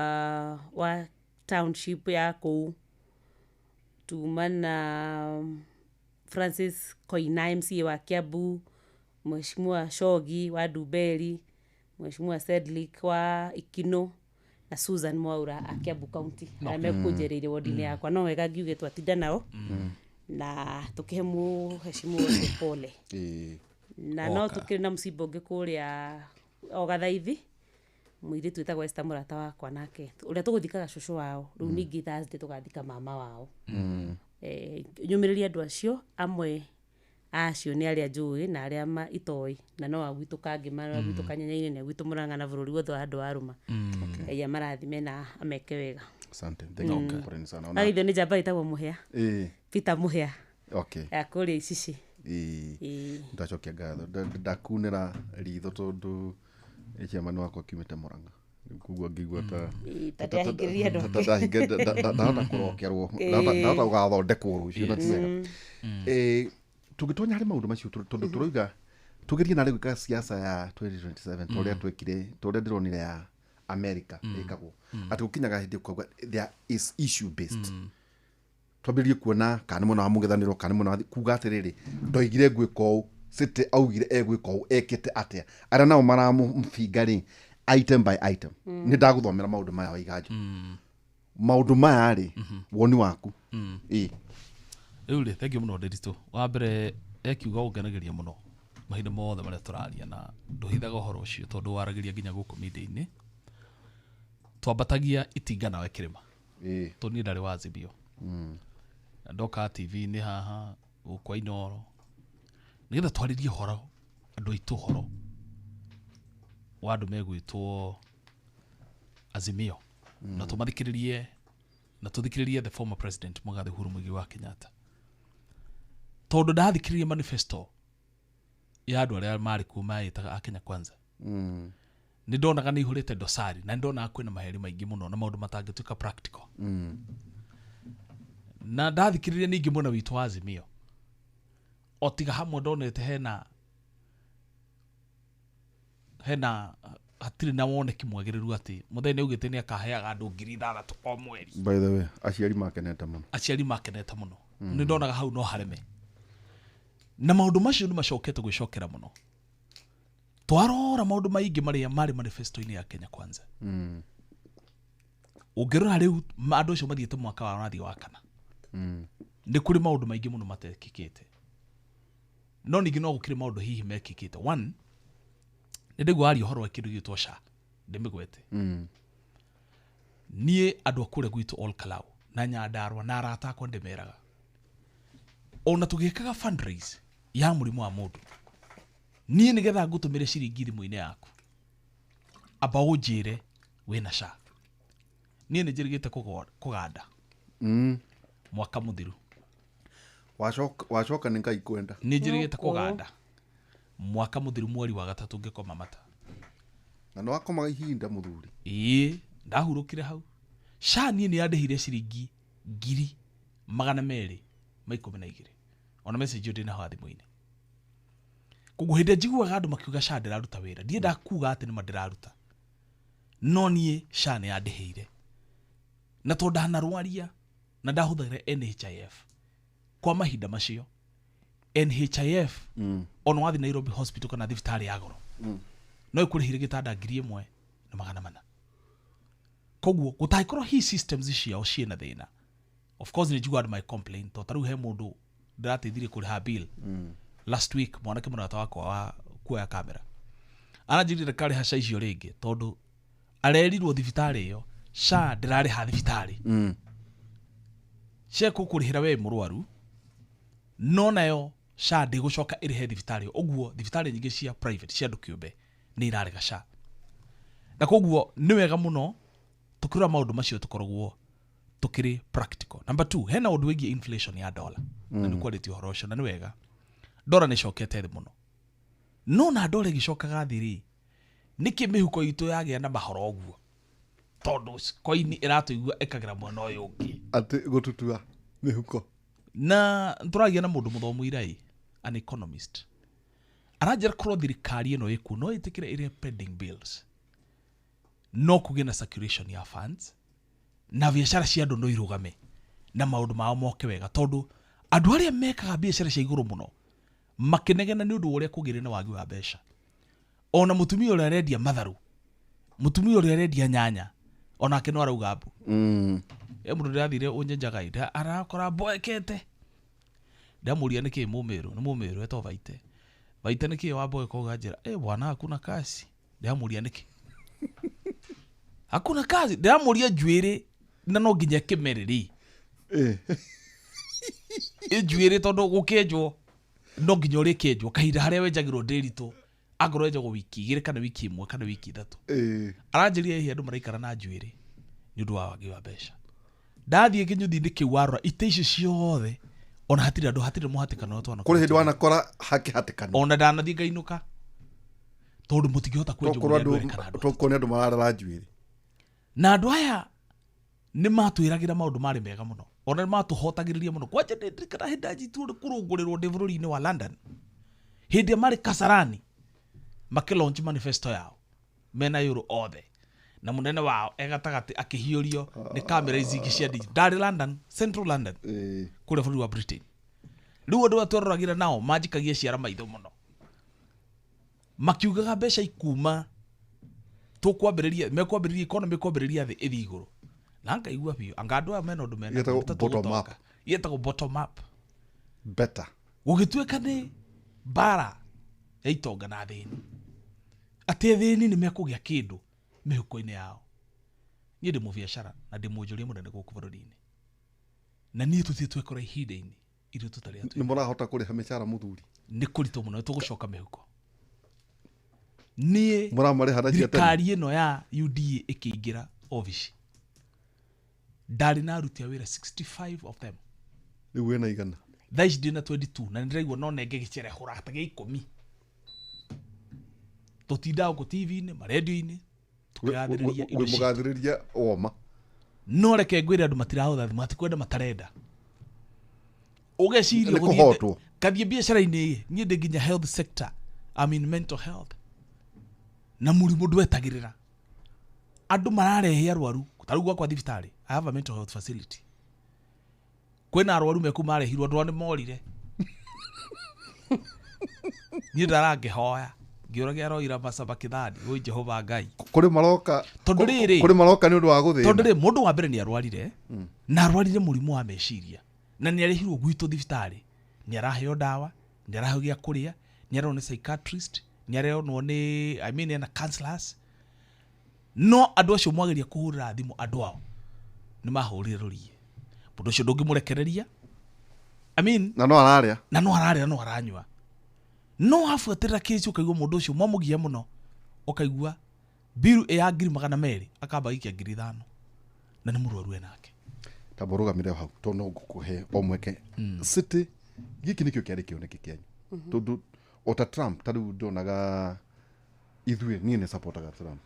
wa township ya kũu, tuma na Francis Koina, MCA wa Kiambu, mheshimiwa Shogi wa Ndumberi, mheshimiwa Cedric wa Ikino na Susan Mwaura a Kiambu County, arĩa mekũnjereire wodi-inĩ yakwa. No wega ngiuge twatinda nao na tũkĩhe mũheshimiwa ũcio pole. Na no tũkĩrĩ na mũcimba ũngĩ kũrĩa o Gathaithi, mũirĩtu wĩtagwo Esther, mũrata wakwa nake, ũrĩa tũgũthikaga cũcũ wao rĩu, ningĩ Thursday tũgathika mama wao. Nyũmĩrĩrie andũ acio, amwe acio nĩ arĩa njũĩ na arĩa itoĩ, na no agwitũ Kangĩma, no agwitũ Kanyanya-inĩ, na agwitũ Mũrang'a na bũrũri wothe wa andũ a Rũma. Ngai amarathime na ameke wega. Asante, thank you. Poleni sana. Agithio nĩ njamba ĩtagwo Mũhĩa, Peter Mũhĩa ya kũrĩa Icici. Ĩĩ. Ndacokia ngatho. Ndakunĩra ritho tondũ chairman wakwa kiumĩte Mũrang'a. Rĩu koguo ngĩigua ta Ĩĩ, ta ndĩrahingĩrĩria andũ ta ndahota kũrokerwo, ndahota gũgathondekwo rũciũ na ti wega. Tũngĩtonya harĩ maũndũ macio, tondũ tũroiga tũgerie narĩ gwĩka siasa ya 2027 ta ũrĩa twekire, ta ũrĩa ndĩronire ya America ĩkagwo, atĩ gũkinyaga hĩndĩ ũkauga there is issue based, twambĩrĩrie kuona kana nĩ mwena wa mũng'ethanĩro kana nĩ mwena wa kuga atĩrĩrĩ, ndoigire ngwĩka ũũ, City augire egwĩka ũũ, ekĩte atĩa, arĩa nao maramũbinga rĩ, item by item. Nĩ ndagũthomera maũndũ maya, Waiganjo, maũndũ maya rĩ, woni waku ĩ? Rĩu rĩ, thengiũ mũno Ndĩritũ. Wa mbere ekiuga ũngenagĩria mũno mahinda mothe marĩa tũraria, na ndũhithaga ũhoro ũcio tondũ waragĩria nginya gũkũ media-inĩ. Twambatagia itinga nawe kĩrĩma tondũ niĩ ndarĩ wa Azimio, na ndoka TV-inĩ haha gũkũ Inooro nĩgetha twarĩrie ũhoro andũ aitũ, ũhoro wa andũ megwĩtwo Azimio, na tũmathikĩrĩrie Na tũthikĩrĩrie the former president Mũgathe Uhuru Muigai wa Kenyatta, tondũ ndathikĩrĩria manifesto ya andũ arĩa marĩ kuo maĩtaga a Kenya Kwanza, nĩ ndonaga nĩ ihũrĩte dosari na nĩ ndonaga kwĩna maheri maingĩ mũno na maũndũ matangĩtuĩka practical. Na ndathikĩrĩria ningĩ mwena witũ wa Azimio, o tiga hamwe ndonete hena hatirĩ na woneki mwagĩrĩru atĩ mũthenya nĩ augĩte nĩ akaheaga andũ 6,000 o mweri. By the way, aciari makenete mũno. Aciari makenete mũno. Nĩ ndonaga hau no hareme, na maũndũ macio nĩ macokete gwĩcokera mũno. Twarora maũndũ maingĩ marĩa marĩ manifesto-inĩ ya Kenya Kwanza, ũngĩrora rĩu andũ acio mathiĩte mwaka wa ũrathiĩ wa kana, nĩ kũrĩ maũndũ maingĩ mũno matekĩkĩte, no ningĩ no gũkĩrĩ maũndũ hihi mekĩkĩte. One, nĩ ndĩgua waria ũhoro wa kĩndũ gĩgwĩtwo SHA, ndĩmĩgwete. Niĩ andũ a kũrĩa gwitũ Ol Kalou na Nyandarua na arata akwa ndĩmeraga, ona tũgĩkaga fundraise ya mũrimũ wa mũndũ, niĩ nĩgetha ngũtũmĩre ciringi thimũ-inĩ yaku, amba ũnjĩre wĩna SHA. Niĩ nĩ njĩrĩgĩte kũganda mwaka mũthiru. Wacoka nĩ Ngai kwenda. Nĩ njĩrĩgĩte kũganda mwaka mũthiru mweri wa gatatũ ngĩkoma mata. Na nĩ wakomaga ihinda mũthuri. Ĩĩ, ndahurũkire hau. SHA niĩ nĩ yandĩhire ciringi 212,000. Ona message ĩyo ndĩnaho thimũ-inĩ. Koguo hĩndĩ ĩrĩa njiguaga andũ makiuga SHA ndĩraruta wĩra, ndiendaga kuga atĩ nĩma ndĩraruta, no niĩ SHA nĩ yandĩhĩire. Na tondũ ndanarwaria na ndahũthagĩra NHIF kwa mahinda macio, NHIF ona wathiĩ Nairobi Hospital kana thibitarĩ ya goro, no ĩkũrĩhĩre gĩtanda 1,400. Koguo gũtangĩkorwo hi systems ciao ciĩna thĩna, of course nĩ njiguaga andũ magĩ complain, tondũ ta rĩu he mũndũ ndĩrateithirie kũrĩha bill last week, mwanake mũrata wakwa wa kuoya kamera aranjĩrire karĩha SHA icio rĩngĩ, tondũ arerirwo thibitarĩ ĩyo SHA ndĩrarĩha thibitarĩ. SHA ĩgũkũrĩhĩra we mũrwaru, no nayo SHA ndĩgũcoka ĩrĩhe thibitarĩ ĩyo. Ũguo thibitarĩ nyingĩ cia private cia andũ kĩũmbe nĩ irarega SHA. Na koguo nĩ wega mũno tũkĩrora maũndũ macio tũkoragwo tũkĩrĩ practical. Number 2, hena ũndũ wĩgiĩ inflation ya dollar. Na nĩ kwarĩtio ũhoro ũcio na nĩ wega. Dollar nĩ ĩcokete thĩ mũno, no na dollar ĩgĩcokaga thĩ rĩ, nĩkĩ mĩhuko itũ yagĩa na mahoro ũguo? Tondũ koini ĩratũigua ĩkagĩra mwena ũyũ ũngĩ. Atĩ gũtutua mĩhuko. Na tũragia na mũndũ mũthomu irai, an economist, aranjĩra korwo thirikari ĩno ĩkuo no ĩtĩkĩre ĩrĩhe pending bills, no kũgĩe na circulation ya funds na biacara cia andũ no irũgame na maũndũ mao moke wega, tondũ andũ arĩa mekaga biacara cia igũrũ mũno makĩnegena nĩ ũndũ wa ũrĩa kũgĩrĩ na wagi wa mbeca. Ona mũtumia ũrĩa arendia matharũ, mũtumia ũrĩa arendia nyanya, onake no arauga mbu. Mũndũ ndĩrathire ũnyenjaga ĩ, arakora mboekete. Ndamũria nĩkĩ mũmĩrũ, nĩ mũmĩrũ etwo Vaite. Vaite nĩkĩ wamboeka ũganjĩra, bwana hakuna kazi. Ndamũria nĩkĩ? Hakuna kazi. Ndamũria njuĩrĩ na no nginya kĩmere rĩ. Njuĩrĩ tondũ gũkĩenjwo no nginya ũrĩkĩenjwo kahinda harĩa wenjagĩrwo ndĩritũ, angorwo wenjagwo wiki 2 kana wiki 1 kana wiki 3. Aranjĩria hihi andũ maraikara na njuĩrĩ nĩ ũndũ wa wagi wa mbeca. Ndathiĩ kĩnyũthi-inĩ kĩu warora ite icio ciothe, ona hatirĩ andũ, hatirĩ mũhatĩkano ũrĩa twanakora. Kũrĩ hĩndĩ wanakora hakĩhatĩkana. Ona ndanathiĩ ngainũka tondũ mũtingĩhota kwenjwo Tokorwo nĩ andũ erĩ kana andũ atatũ. Tokorwo nĩ andũ mararara njuĩrĩ. Na andũ aya nĩ matwĩragĩra maũndũ marĩ mega mũno, ona nĩ matũhotagĩrĩria mũno. Kwanja nĩ ndirikana hĩndĩ ndanyitirwo nĩ kũrũngũrĩrwo ndĩ bũrũri-inĩ wa London, hĩndĩ ĩrĩa marĩ Kasarani makĩlaunch manifesto yao mena yũrũ othe, na mũnene wao e gatagatĩ akĩhiũrio nĩ kamera ici ingĩ cia digital. Ndarĩ London, Central London, kũrĩa bũrũri wa Britain. Rĩu andũ arĩa tweroragĩra nao manjikagia ciara maitho mũno, makiugaga mbeca ikuma tũkwambĩrĩria, mekwambĩrĩria economy ĩkwambĩrĩria thĩ ĩthiĩ igũrũ. Na ngaigua biũ anga andũ aya mena ũndũ mena Yetagwo ũndũ bottom tũgũtonga. up. Yetagwo bottom up. Better. Gũgĩtuĩka nĩ mbara ya itonga na athĩni, atĩ athĩni nĩ mekũgĩa kĩndũ mĩhuko-inĩ yao. Niĩ ndĩ mũbiacara na ndĩ mũnjũria mũnene gũkũ bũrũri-inĩ, na niĩ tũthiĩ twekora ihinda-inĩ ithuĩ tũtarĩ atwĩ. Nĩ mũrahota kũrĩha mĩcara mũthuri? Nĩ kũritũ mũno, nĩ tũgũcoka mĩhuko. Niĩ Mũramarĩha na cia tene? thirikari ĩno ya UDA ĩkĩingĩra obici, Ndarĩ na aruti a wĩra 65 of them. Rĩu wĩna igana. Thaa ici ndĩna 22 na nĩndĩraigua no nenge gĩcere hũra ta gĩa ikũmi. Tũtindaga gũkũ TV-inĩ, marendio-inĩ, tũkĩgathĩrĩria indo citũ. Mũgathĩrĩria woma. No reke ngwĩre andũ matirahũtha thimũ, matikwenda matarenda. Ũgeciria Nĩ ũgũthiĩte- kũhotwo. ngathiĩ biacara-inĩ ĩ, niĩ ndĩ nginya health sector, I'm in mental health. Na mũrimũ ndwetagĩrĩra. Andũ mararehe arwaru, ta rĩu gwakwa thibitarĩ, I have a mental health facility. Kwĩna arwaru meku marehirwo, andũ ao nĩ morire. Niĩ ndarangĩhoya, ngĩũragia aroira macabakithani, wĩ Jehova Ngai. Kũrĩ maroka. Tondũ rĩrĩ- Kũrĩ maroka nĩ ũndũ wa gũthĩna. Tondũ rĩ, mũndũ wa mbere nĩ arwarire, na arwarire mũrimũ wa meciria, na nĩ arehirwo gwitũ thibitarĩ, nĩ araheo ndawa, nĩ araheo gĩa kũrĩa, nĩ aronwo nĩ psychiatrist, nĩ aronwo nĩ, I mean, ena counselors. No andũ acio mwageria kũhũrĩra thimũ andũ ao nĩ mahũrire rũriĩ. Mũndũ ũcio ndũngĩmũrekereria. I mean, Na no ararĩa. na no ararĩa no aranyua. No wabuatĩrĩra kĩci ũkaigua mũndũ ũcio mwamũgia mũno, ũkaigua biru ĩ ya 200,000 akamba gaikia 5,000 na nĩ mũrwaru enake. Tamba ũrũgamĩre hau tondũ no ngũkũhe o mweke. City gĩkĩ nĩkĩo kĩarĩ kĩoneki kĩanyu. Tondũ o ta Trump ta rĩu ndonaga ithuĩ niĩ nĩ supportaga Trump.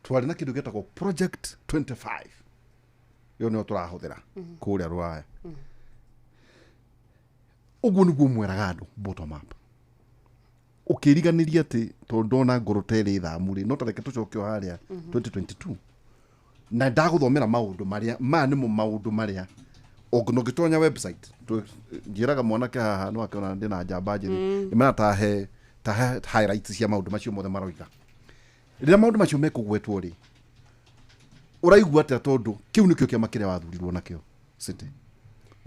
Twarĩ na kĩndũ gĩtagwo Project 25. Ĩyo nĩyo tũrahũthĩra kũrĩa Rũraya. Ũguo nĩguo mweraga andũ bottom up. Ũkĩriganĩria atĩ tondũ ndona ngoro ta ĩrĩ thamu rĩ, no ta reke tũcoke o harĩa 2022. Na ndagũthomera maũndũ marĩa, maya nĩmo maũndũ marĩa ũngĩtonya website, njĩraga mwanake haha no akĩona ndĩna njamba njĩthĩ, nĩmera tahe tahe highlights cia maũndũ macio mothe maroiga. Rĩrĩa maũndũ macio mekũgwetwo rĩ, ũraigua atĩa tondũ kĩu nĩkĩo kĩama kĩrĩa wathurirwo nakĩo City?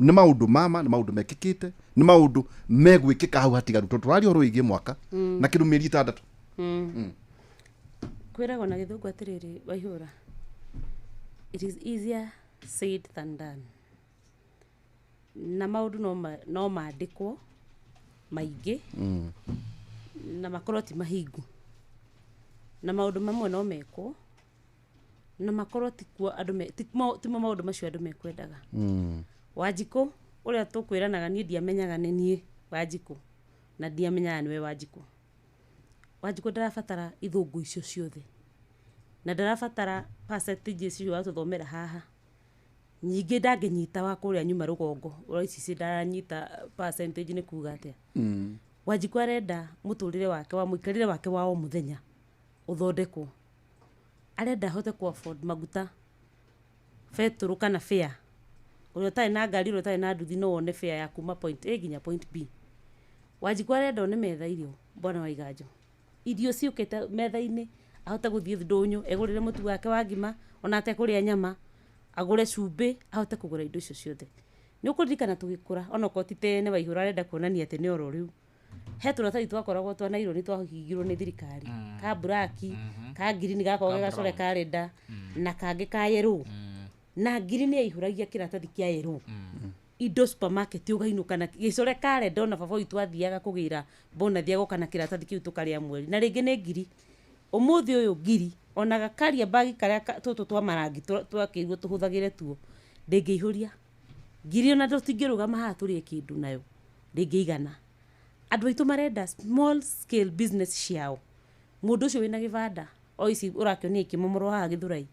Nĩ maũndũ mama, nĩ maũndũ mekĩkĩte, nĩ maũndũ megwĩkĩka hau hatigaru, tondũ tũraria ũhoro wĩgiĩ mwaka na kĩndũ mĩeri 6. Kwĩragwo na gĩthũngũ atĩrĩrĩ, Waihũra, it is easier said than done. Na maũndũ no mandĩkwo maingĩ na makorwo ti mahingu, na maũndũ mamwe no mekwo na makorwo tikuo andũ me, timo maũndũ macio andũ mekwendaga. Wanjikũ ũrĩa tũkwĩranaga niĩ ndiamenyaga nĩ niĩ Wanjikũ na ndiamenyaga nĩwe Wanjikũ. Wanjikũ ndarabatara ithũngũ icio ciothe na ndarabatara percentage icio watũthomera haha. Nyingĩ ndangĩnyita wa kũrĩa nyuma rũgongo, ũrĩa ici ci ndaranyita percentage nĩ kuga atĩa. Wanjikũ arenda mũtũrĩre wake wa mũikarĩre wake wa o mũthenya ũthondekwo. Arenda ahote ku afford maguta, betũrũ kana fare. Ũrĩa ũtarĩ na ngari, ũrĩa ũtarĩ na nduthi no wone fare ya kuma point A nginya point B. Wanjikũ arenda one metha irio, bwana wa Iganjo. Irio ciũkĩte metha-inĩ, ahote gũthiĩ ndũnyũ, egũrĩre mũtu wake wa ngima, ona atekũrĩa nyama, agũre cumbĩ, ahote kũgũra indo icio ciothe. Nĩ ũkũririkana tũgĩkũra, ona okorwo ti tene Waihũra arenda kuonania atĩ nĩ oro rĩu. He tũratathi twakoragwo twa naironi twahingirwo nĩ thirikari, ka buraki, ka ngirini gakoragwo ge gacore ka renda, na kangĩ ka yerũ. Na ngirini yaihũragia kĩratathi kĩa yerũ. Indo supermarket ũgainũka na gĩcore ka renda, ona baba witũ athiaga kũgĩra bonathi agoka na kĩratathi kĩu tũkarĩa mweri. Na rĩngĩ nĩ ngiri. Ũmũthĩ ũyũ ngiri, ona gakaria bagi karĩa tũtũ twa marangi twakĩirwo tũhũthagĩre tuo, ndĩngĩihũria. Ngiri ona tũtingĩrũgama haha tũrĩe kĩndũ nayo, ndĩngĩigana. Andũ aitũ marenda small scale business ciao. Mũndũ ũcio wĩna gĩbanda, o ici ũrakĩonia ikĩmomorwo haha Gĩthũrai.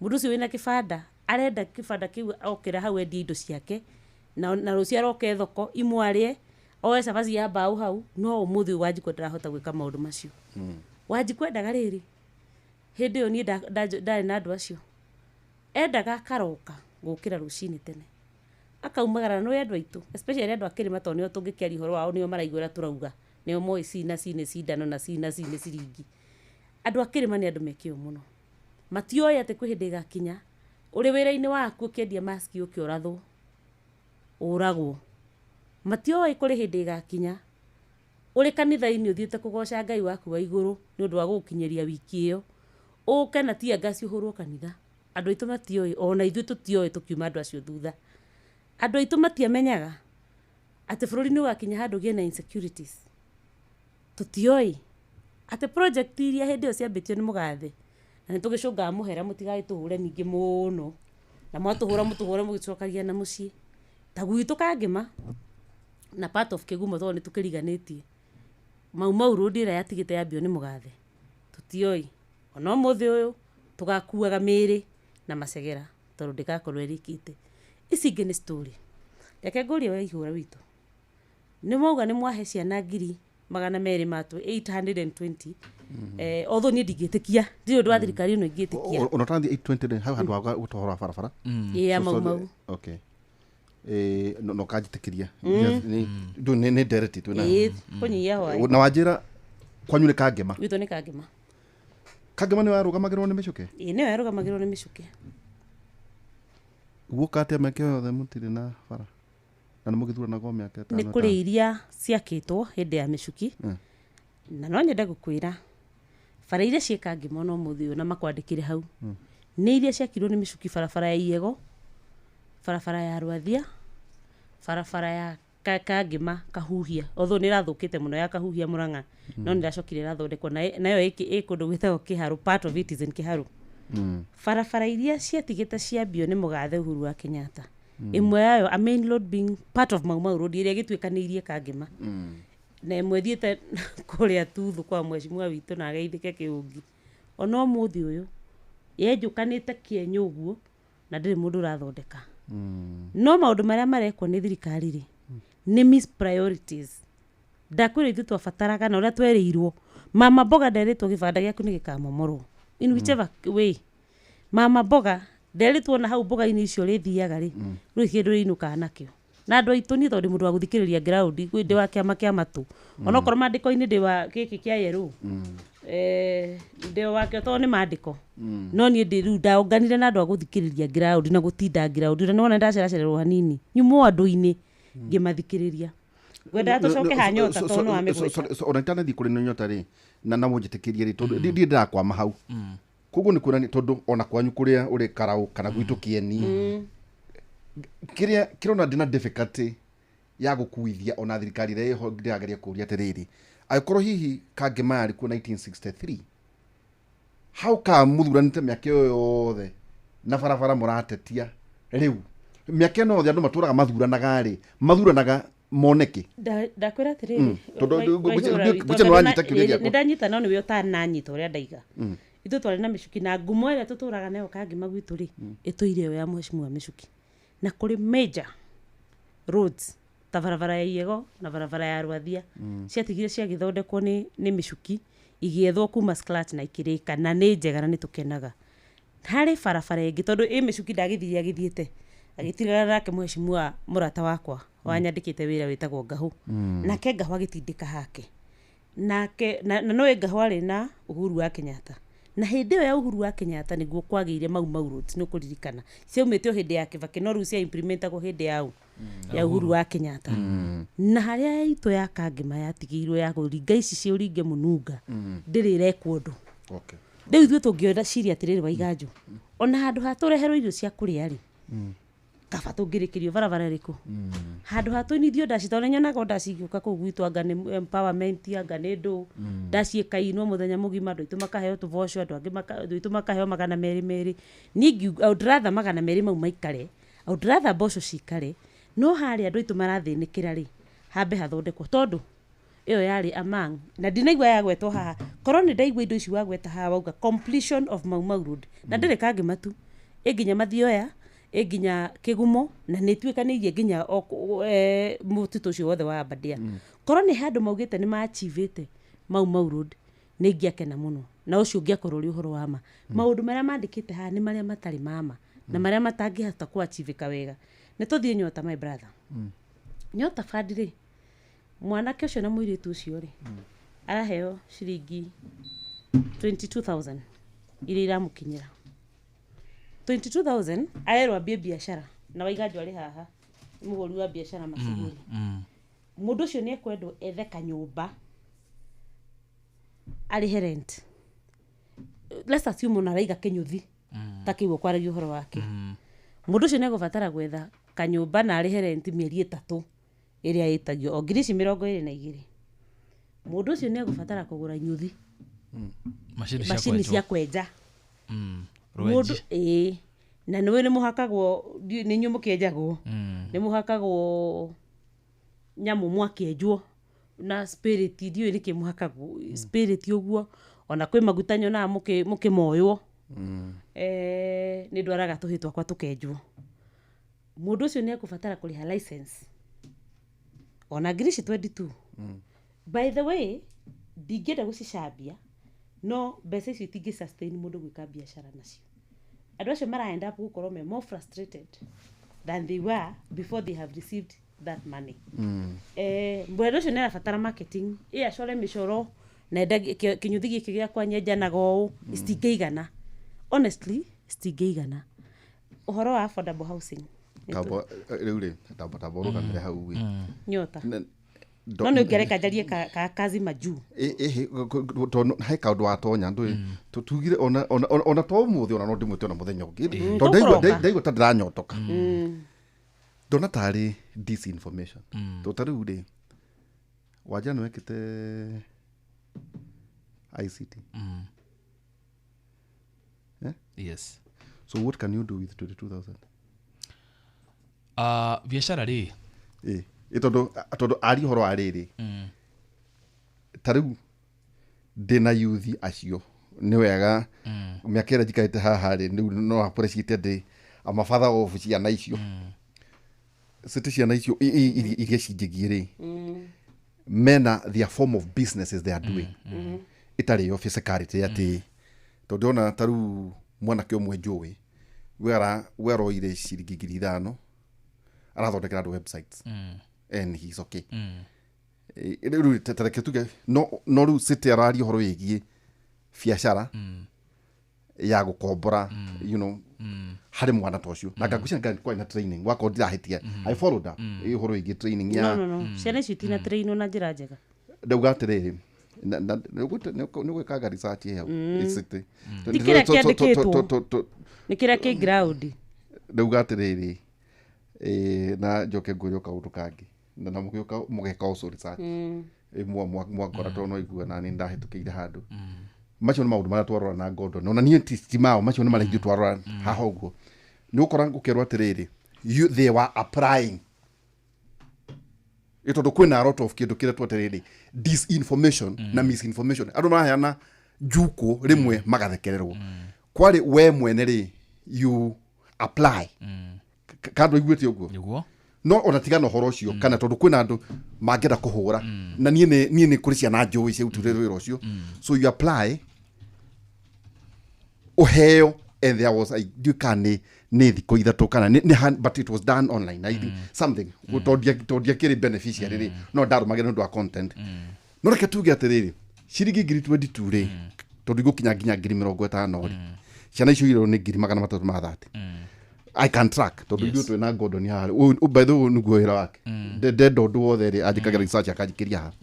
Mũndũ ũcio wĩna kĩbanda, arenda kĩbanda kĩu okĩra hau endie indo ciake, na rũciũ aroke thoko imwarĩe, oe cabaci ya mbaũ hau, no ũmũthĩ ũyũ Wanjikũ ndarahota gwĩka maũndũ macio. Wanjikũ endaga rĩrĩ, hĩndĩ ĩyo niĩ ndarĩ na andũ acio. Endaga akaroka gũkĩra rũcinĩ tene. Akaumagara na nĩ andũ aitũ, especially andũ a kĩrĩma tondũ nĩo tũngĩkĩaria ũhoro wao, nĩo maraigua ũrĩa tũrauga. Nĩo moĩ C na C nĩ cindano na C na C nĩ ciringi. Andũ a kĩrĩma nĩ andũ me kĩo mũno. Matioĩ atĩ kwĩ hĩndĩ ĩgakinya, ũrĩ wĩra-inĩ waku ũkĩendia maski ũke ũrathwo, ũragwo. Matioĩ kũrĩ hĩndĩ ĩgakinya, ũrĩ kanitha-inĩ ũthiĩte kũgoca Ngai waku wa igũrũ nĩ ũndũ wa gũgũkinyĩria wiki ĩyo, ũke na tear gas ũhũrwo kanitha. Andũ aitũ matioĩ, ona ithuĩ tũtioĩ tũkiuma andũ acio thutha. Andũ aitũ matiamenyaga atĩ bũrũri nĩ ũgakinya handũ ũgĩe na insecurities. Tũtioĩ atĩ project iria hĩndĩ ĩyo ciambĩtio nĩ mũgathe Na nĩ tũgĩcũngaga mũhera mũtigagĩtũhũre ningĩ mũno, na mwatũhũra mũtũhũre mũgĩcokagia na mũciĩ. Ta gwitũ Kangema na part of Kĩgumo tondũ nĩ tũkĩriganĩtie, Mau Mau Road ĩrĩa yatigĩte yambio nĩ mũgathe tũtioi, ona ũmũthĩ ũyũ tũgakuaga mĩĩrĩ na macegera tondũ ndĩgakorwo ĩrĩkĩte. Ici ingĩ nĩ story. Reke ngũrie we ihũra witũ, nĩ mwauga nĩ mwahe ciana 220,000 matũ 820, although niĩ ndingĩtĩkia, ndirĩ ũndũ wa thirikari ĩno ingĩtĩkia. Ona ũtanathiĩ 820 rĩ, hau handũ ha gũtwara wa barabara. Ĩ ya Mau Mau. Okay. No kanjĩtĩkĩria. Nĩ ndereti twĩna. Ĩ kũnyihia hwaĩ. Na wanjĩra kwanyu nĩ Kangema. Gwitũ nĩ Kangema. Kangema nĩyo yarũgamagĩrĩrwo nĩ mĩcuke? Ĩ nĩyo yarũgamagĩrĩrwo nĩ mĩcuke. Guoka atĩa mĩaka ĩyo yothe mũtirĩ na bara? Na nĩ mũgĩthuranaga o mĩaka ĩtano. Nĩ kũrĩ iria ciakĩtwo hĩndĩ ya mĩcuki. Na no nyende gũkwĩra bara iria ciĩ Kangema ona ũmũthĩ ũyũ na makwandĩkĩre hau, nĩ iria ciakirwo nĩ mĩcuki, barabara ya Iego, barabara ya Rwathia, barabara ya Kangema Kahuhia, although nĩ ĩrathũkĩte mũno ya Kahuhia Murang'a, no nĩ ĩracokire ĩrathondekwo, nayo ĩ kũndũ gwĩtagwo Kĩharũ, part of it is in Kĩharũ. Barabara iria ciatigĩte ciambio nĩ mũgathe Uhuru wa Kenyatta, ĩmwe yayo a main road being part of Mau Mau Road ĩrĩa ĩgĩtuĩkanĩirie Kangema, na ĩmwe ĩthiĩte kũrĩa Tuthu kwa mheshimiwa witũ na ageithĩke Kĩũngi, ona ũmũthĩ ũyũ yenjũkanĩte kĩenyũ ũguo na ndĩrĩ mũndũ ũrathondeka. No maũndũ marĩa marekwo nĩ thirikari rĩ, nĩ miss priorities. Ndakwĩra ithuĩ twabataraga na ũrĩa twerĩirwo, mama mboga nderĩtwo gĩbanda gĩaku nĩ gĩkamomorwo in whichever way. Mama mboga nderĩtwo na hau mboga-inĩ icio rĩthiaga rĩ, rĩu kĩndũ rĩinũkaga nakĩo. Na andũ aitũ niĩ tondũ ndĩ mũndũ wa gũthikĩrĩria ground, ndĩ wa kĩama kĩa matũ, onokorwo maandĩko-inĩ ndĩ wa gĩkĩ kĩa yerũ, ndĩ wakĩo tondũ nĩ maandĩko, no niĩ ndĩ rĩu ndaũnganire na andũ a gũthikĩrĩria ground na gũtinda ground, na nĩwona ndaceracererwo hanini nyumwo andũ-inĩ ngĩmathikĩrĩria. Ngwendaga tũcoke ha Nyota tondũ nĩ wamĩgweta. Ona itanathiĩ kũrĩ na Nyota rĩ, na mũnjĩtĩkĩrie rĩ, tondũ ndirĩ ndĩrakwama hau. Koguo nĩ kuonania tondũ ona kwanyu kũrĩa ũrĩ Karau kana gwitũ Kĩeni, kĩrĩa kĩrona ndĩna difficulty ya gũkuithia ona thirikari ĩrĩa ĩho ndĩrageria kũũria atĩrĩrĩ, angĩkorwo hihi Kangema yarĩ kuo 1963, how come mũthuranĩte mĩaka ĩyo yothe na barabara mũratetia rĩu? Mĩaka ĩno yothe andũ matũraga mathuranaga rĩ, mathuranaga moneke. Ndakwĩra atĩrĩrĩ, Tondũ ngwĩciria nĩ wanyita kĩũria gĩakwa. Nĩ ndanyita, no nĩwe ũtananyita ũrĩa ndaiga. Ithuĩ twarĩ na mĩcuki na ngumo ĩrĩa tũtũraga nayo Kangema gwitũ rĩ, ĩtũire ĩyo ya mheshimiwa mĩcuki. Na kũrĩ major roads ta barabara ya Iego na barabara ya Rwathia ciatigire ciagĩthondekwo nĩ mĩcuki igĩethwo kuma scratch na ikĩrĩka, na nĩ njega na nĩ tũkenaga. Harĩ barabara ĩngĩ tondũ ĩ mĩcuki ndagĩthire agĩthiĩte agĩtigana nake mheshimiwa mũrata wakwa wanyandĩkĩte wĩra wĩtagwo Ngahũ, nake Ngahũ agĩtindĩka hake nake na no Ngahũ arĩ na Uhuru wa Kenyatta, na hĩndĩ ĩyo ya Uhuru wa Kenyatta nĩguo kwagĩire Mau Mau Roads, nĩ ũkũririkana ciaumĩte o hĩndĩ ya Kibaki, no rĩu cia implementagwo hĩndĩ ya Uhuru wa Kenyatta. Na harĩa itũ ya Kangema yatigĩirwo ya kũringa ici ciũringe mũnunga, ndĩrĩ ĩrekwo ũndũ. Rĩu ithuĩ tũngĩona ciria atĩrĩrĩ Waiganjũ, ona handũ ha tũreherwo irio cia kũrĩa rĩ, kaba tũngĩrĩkĩrio barabara ĩrĩkũ? Handũ ha tũinithio ndaci, tondũ nĩnyonaga ndaci igĩũka kũu gwitũ, anga nĩ empowerment, anga nĩ ndũ, ndaci ĩkainwo mũthenya mũgima, andũ aitũ makaheo tũboco, andũ angĩ andũ aitũ makaheo 200. Niĩ I would rather 200 mau maikare, I would rather mboco cikare, no harĩa andũ aitũ marathĩnĩkĩra rĩ, hambe hathondekwo, tondũ ĩyo yarĩ among, na ndinaigua yagwetwo haha, korwo nĩ ndaigua indo ici wagweta haha wauga completion of Mau Mau Road, na ndĩrĩ Kangema tu, ĩ nginya Mathioya, ĩ nginya Kĩgumo, na nĩ ĩtuĩkanĩirie nginya mũtitũ ũcio wothe wa Aberdare. Korwo nĩ handũ maugĩte nĩ ma-achievĩte Mau Mau Road, nĩ ingĩakena mũno, na ũcio ũngĩakorwo ũrĩ ũhoro wa ma. Maũndũ marĩa mandĩkĩte haha nĩ marĩa matarĩ ma ma, na marĩa matangĩhota kũ-achievĩka wega. Nĩ tũthiĩ Nyota my brother. Nyota Fund rĩ, mwanake ũcio na mũirĩtu ũcio rĩ, araheo ciringi 22,000 iria iramũkinyĩra. 22,000 arerwo ambie biacara, na Waiganjũ arĩ haha, nĩ mũhũri wa biacara macigũri. Mũndũ ũcio nĩ ekwendwo ethe kanyũmba arĩhe rent. Let's assume ona araiga kĩnyũthi ta kĩu ũkwaragia ũhoro wake. Mũndũ ũcio nĩ egũbatara gwetha kanyũmba na arĩhe rent mĩeri 3 ĩrĩa ĩtagio o ngiri ici 22. Mũndũ ũcio nĩ egũbatara kũgũra nyũthi, Macini macini cia kwenja. Mũndũ ĩĩ, na nĩwe nĩ mũhakagwo, nĩ inyuĩ mũkĩenjagwo, nĩ mũhakagwo nyamũ, mwakĩenjwo na spirit, ndiũĩ nĩkĩ mũhakagwo spirit ũguo, ona kwĩ maguta nyonaga mũkĩmoywo. Nĩ ndwaraga tũhĩ twakwa tũkenjwo. Mũndũ ũcio nĩ ekũbatara kũrĩha license ona ngiri ici 22. By the way, ndingĩenda gũcicambia, no mbeca icio itingĩ sustain mũndũ gwĩka biacara nacio. Andũ acio mara end up gũkorwo me more frustrated than they were before they have received that money. Mũndũ ũcio nĩ arabatara marketing, ĩ acore mĩcoro na enda kĩnyũthi gĩkĩ gĩakwa nyenjanaga ũũ, citingĩigana, honestly citingĩigana. Ũhoro wa affordable housing. Tamba rĩu rĩ, tamba ũrũgamĩre hau ĩ. Nyota no nĩ ũngĩareka njarie ka kazi majuu. Ĩhĩ, tondũ he kaũndũ watonya ndũĩ tugire ona to ũmũthĩ, ona no ndĩmwĩte ona mũthenya ũngĩ, tondũ Tũkũroka. Ndaigua ta ndĩranyotoka, ndona tarĩ disinformation, tondũ ta rĩu rĩ, Wanja nĩ wekĩte ICT. Yes. So what can you do with 22,000? Biacara rĩ? Ĩ tondũ ari ũhoro wa rĩrĩ, ta rĩu ndĩna yuthi acio nĩ wega, mĩaka ĩrĩa njikarĩte haha rĩ, rĩu no appreciate ndĩ I'm a father of ciana icio, city ciana icio iria cinjĩgie rĩ, mena their form of businesses they are doing ĩtarĩ yo physicality, atĩ tondũ ona ta rĩu mwanake ũmwe njũĩ we aroire ciringi 5,000, arathondekera andũ websites and he's okay. Rĩu ta reke tuge no rĩu city araria ũhoro wĩgiĩ biacara ya gũkombora harĩ mwana ta ũcio, na ngangũcia kwarĩ na training wakorwo ndirahĩtia, I followed up ũhoro wĩgiĩ training ya No, no, no, ciana icio itina trainwo na njĩra njega. Ndauga atĩrĩrĩ, nĩ gwĩkanga research hau icity. Ti kĩrĩa kĩandĩkĩtwo. Nĩ kĩrĩa kĩ ground. Ndauga atĩrĩrĩ, na njoke ngwĩre o kaũndũ kangĩ, na mũgĩũka mũgeka also research. Mwangora tondũ no igua na nĩ ndahĩtũkĩire handũ. Macio nĩ maũndũ marĩa twarora na Gordon, ona niĩ ti mao macio nĩ marĩa ithuĩ twarora haha ũguo, nĩ ũkora ngũkerwo atĩrĩrĩ, they were applying, ĩ tondũ kwĩna a lot of kĩndũ kĩrĩa twatĩrĩrĩ disinformation na misinformation, andũ maraheana njukũ rĩmwe magathekererwo. Kwarĩ we mwene rĩ, you apply kandũ iguĩte ũguo. Nĩguo. No ona tigana ũhoro ũcio, kana tondũ kwĩna andũ mangĩenda kũhũra, na niĩ nĩ kũrĩ ciana njũĩ ciarutire wĩra ũcio. So you apply, ũheo, and there was ndiũĩ kana nĩ thikũ 3 kana nĩ but it was done online, I think something, tondũ ndiakĩrĩ beneficiary rĩ, no ndarũmagĩrĩra nĩ ũndũ wa content. No reke tuge atĩrĩrĩ, ciringi ngiri 22 rĩ, tondũ igũkinya nginya 50,000 rĩ, ciana icio irerwo nĩ 330,000. I can track tondũ ithuĩ twĩna Gordon haha. By the way, nĩguo wĩra wake. Ndenda ũndũ wothe rĩ, anjĩkagĩra research akanjikĩria haha.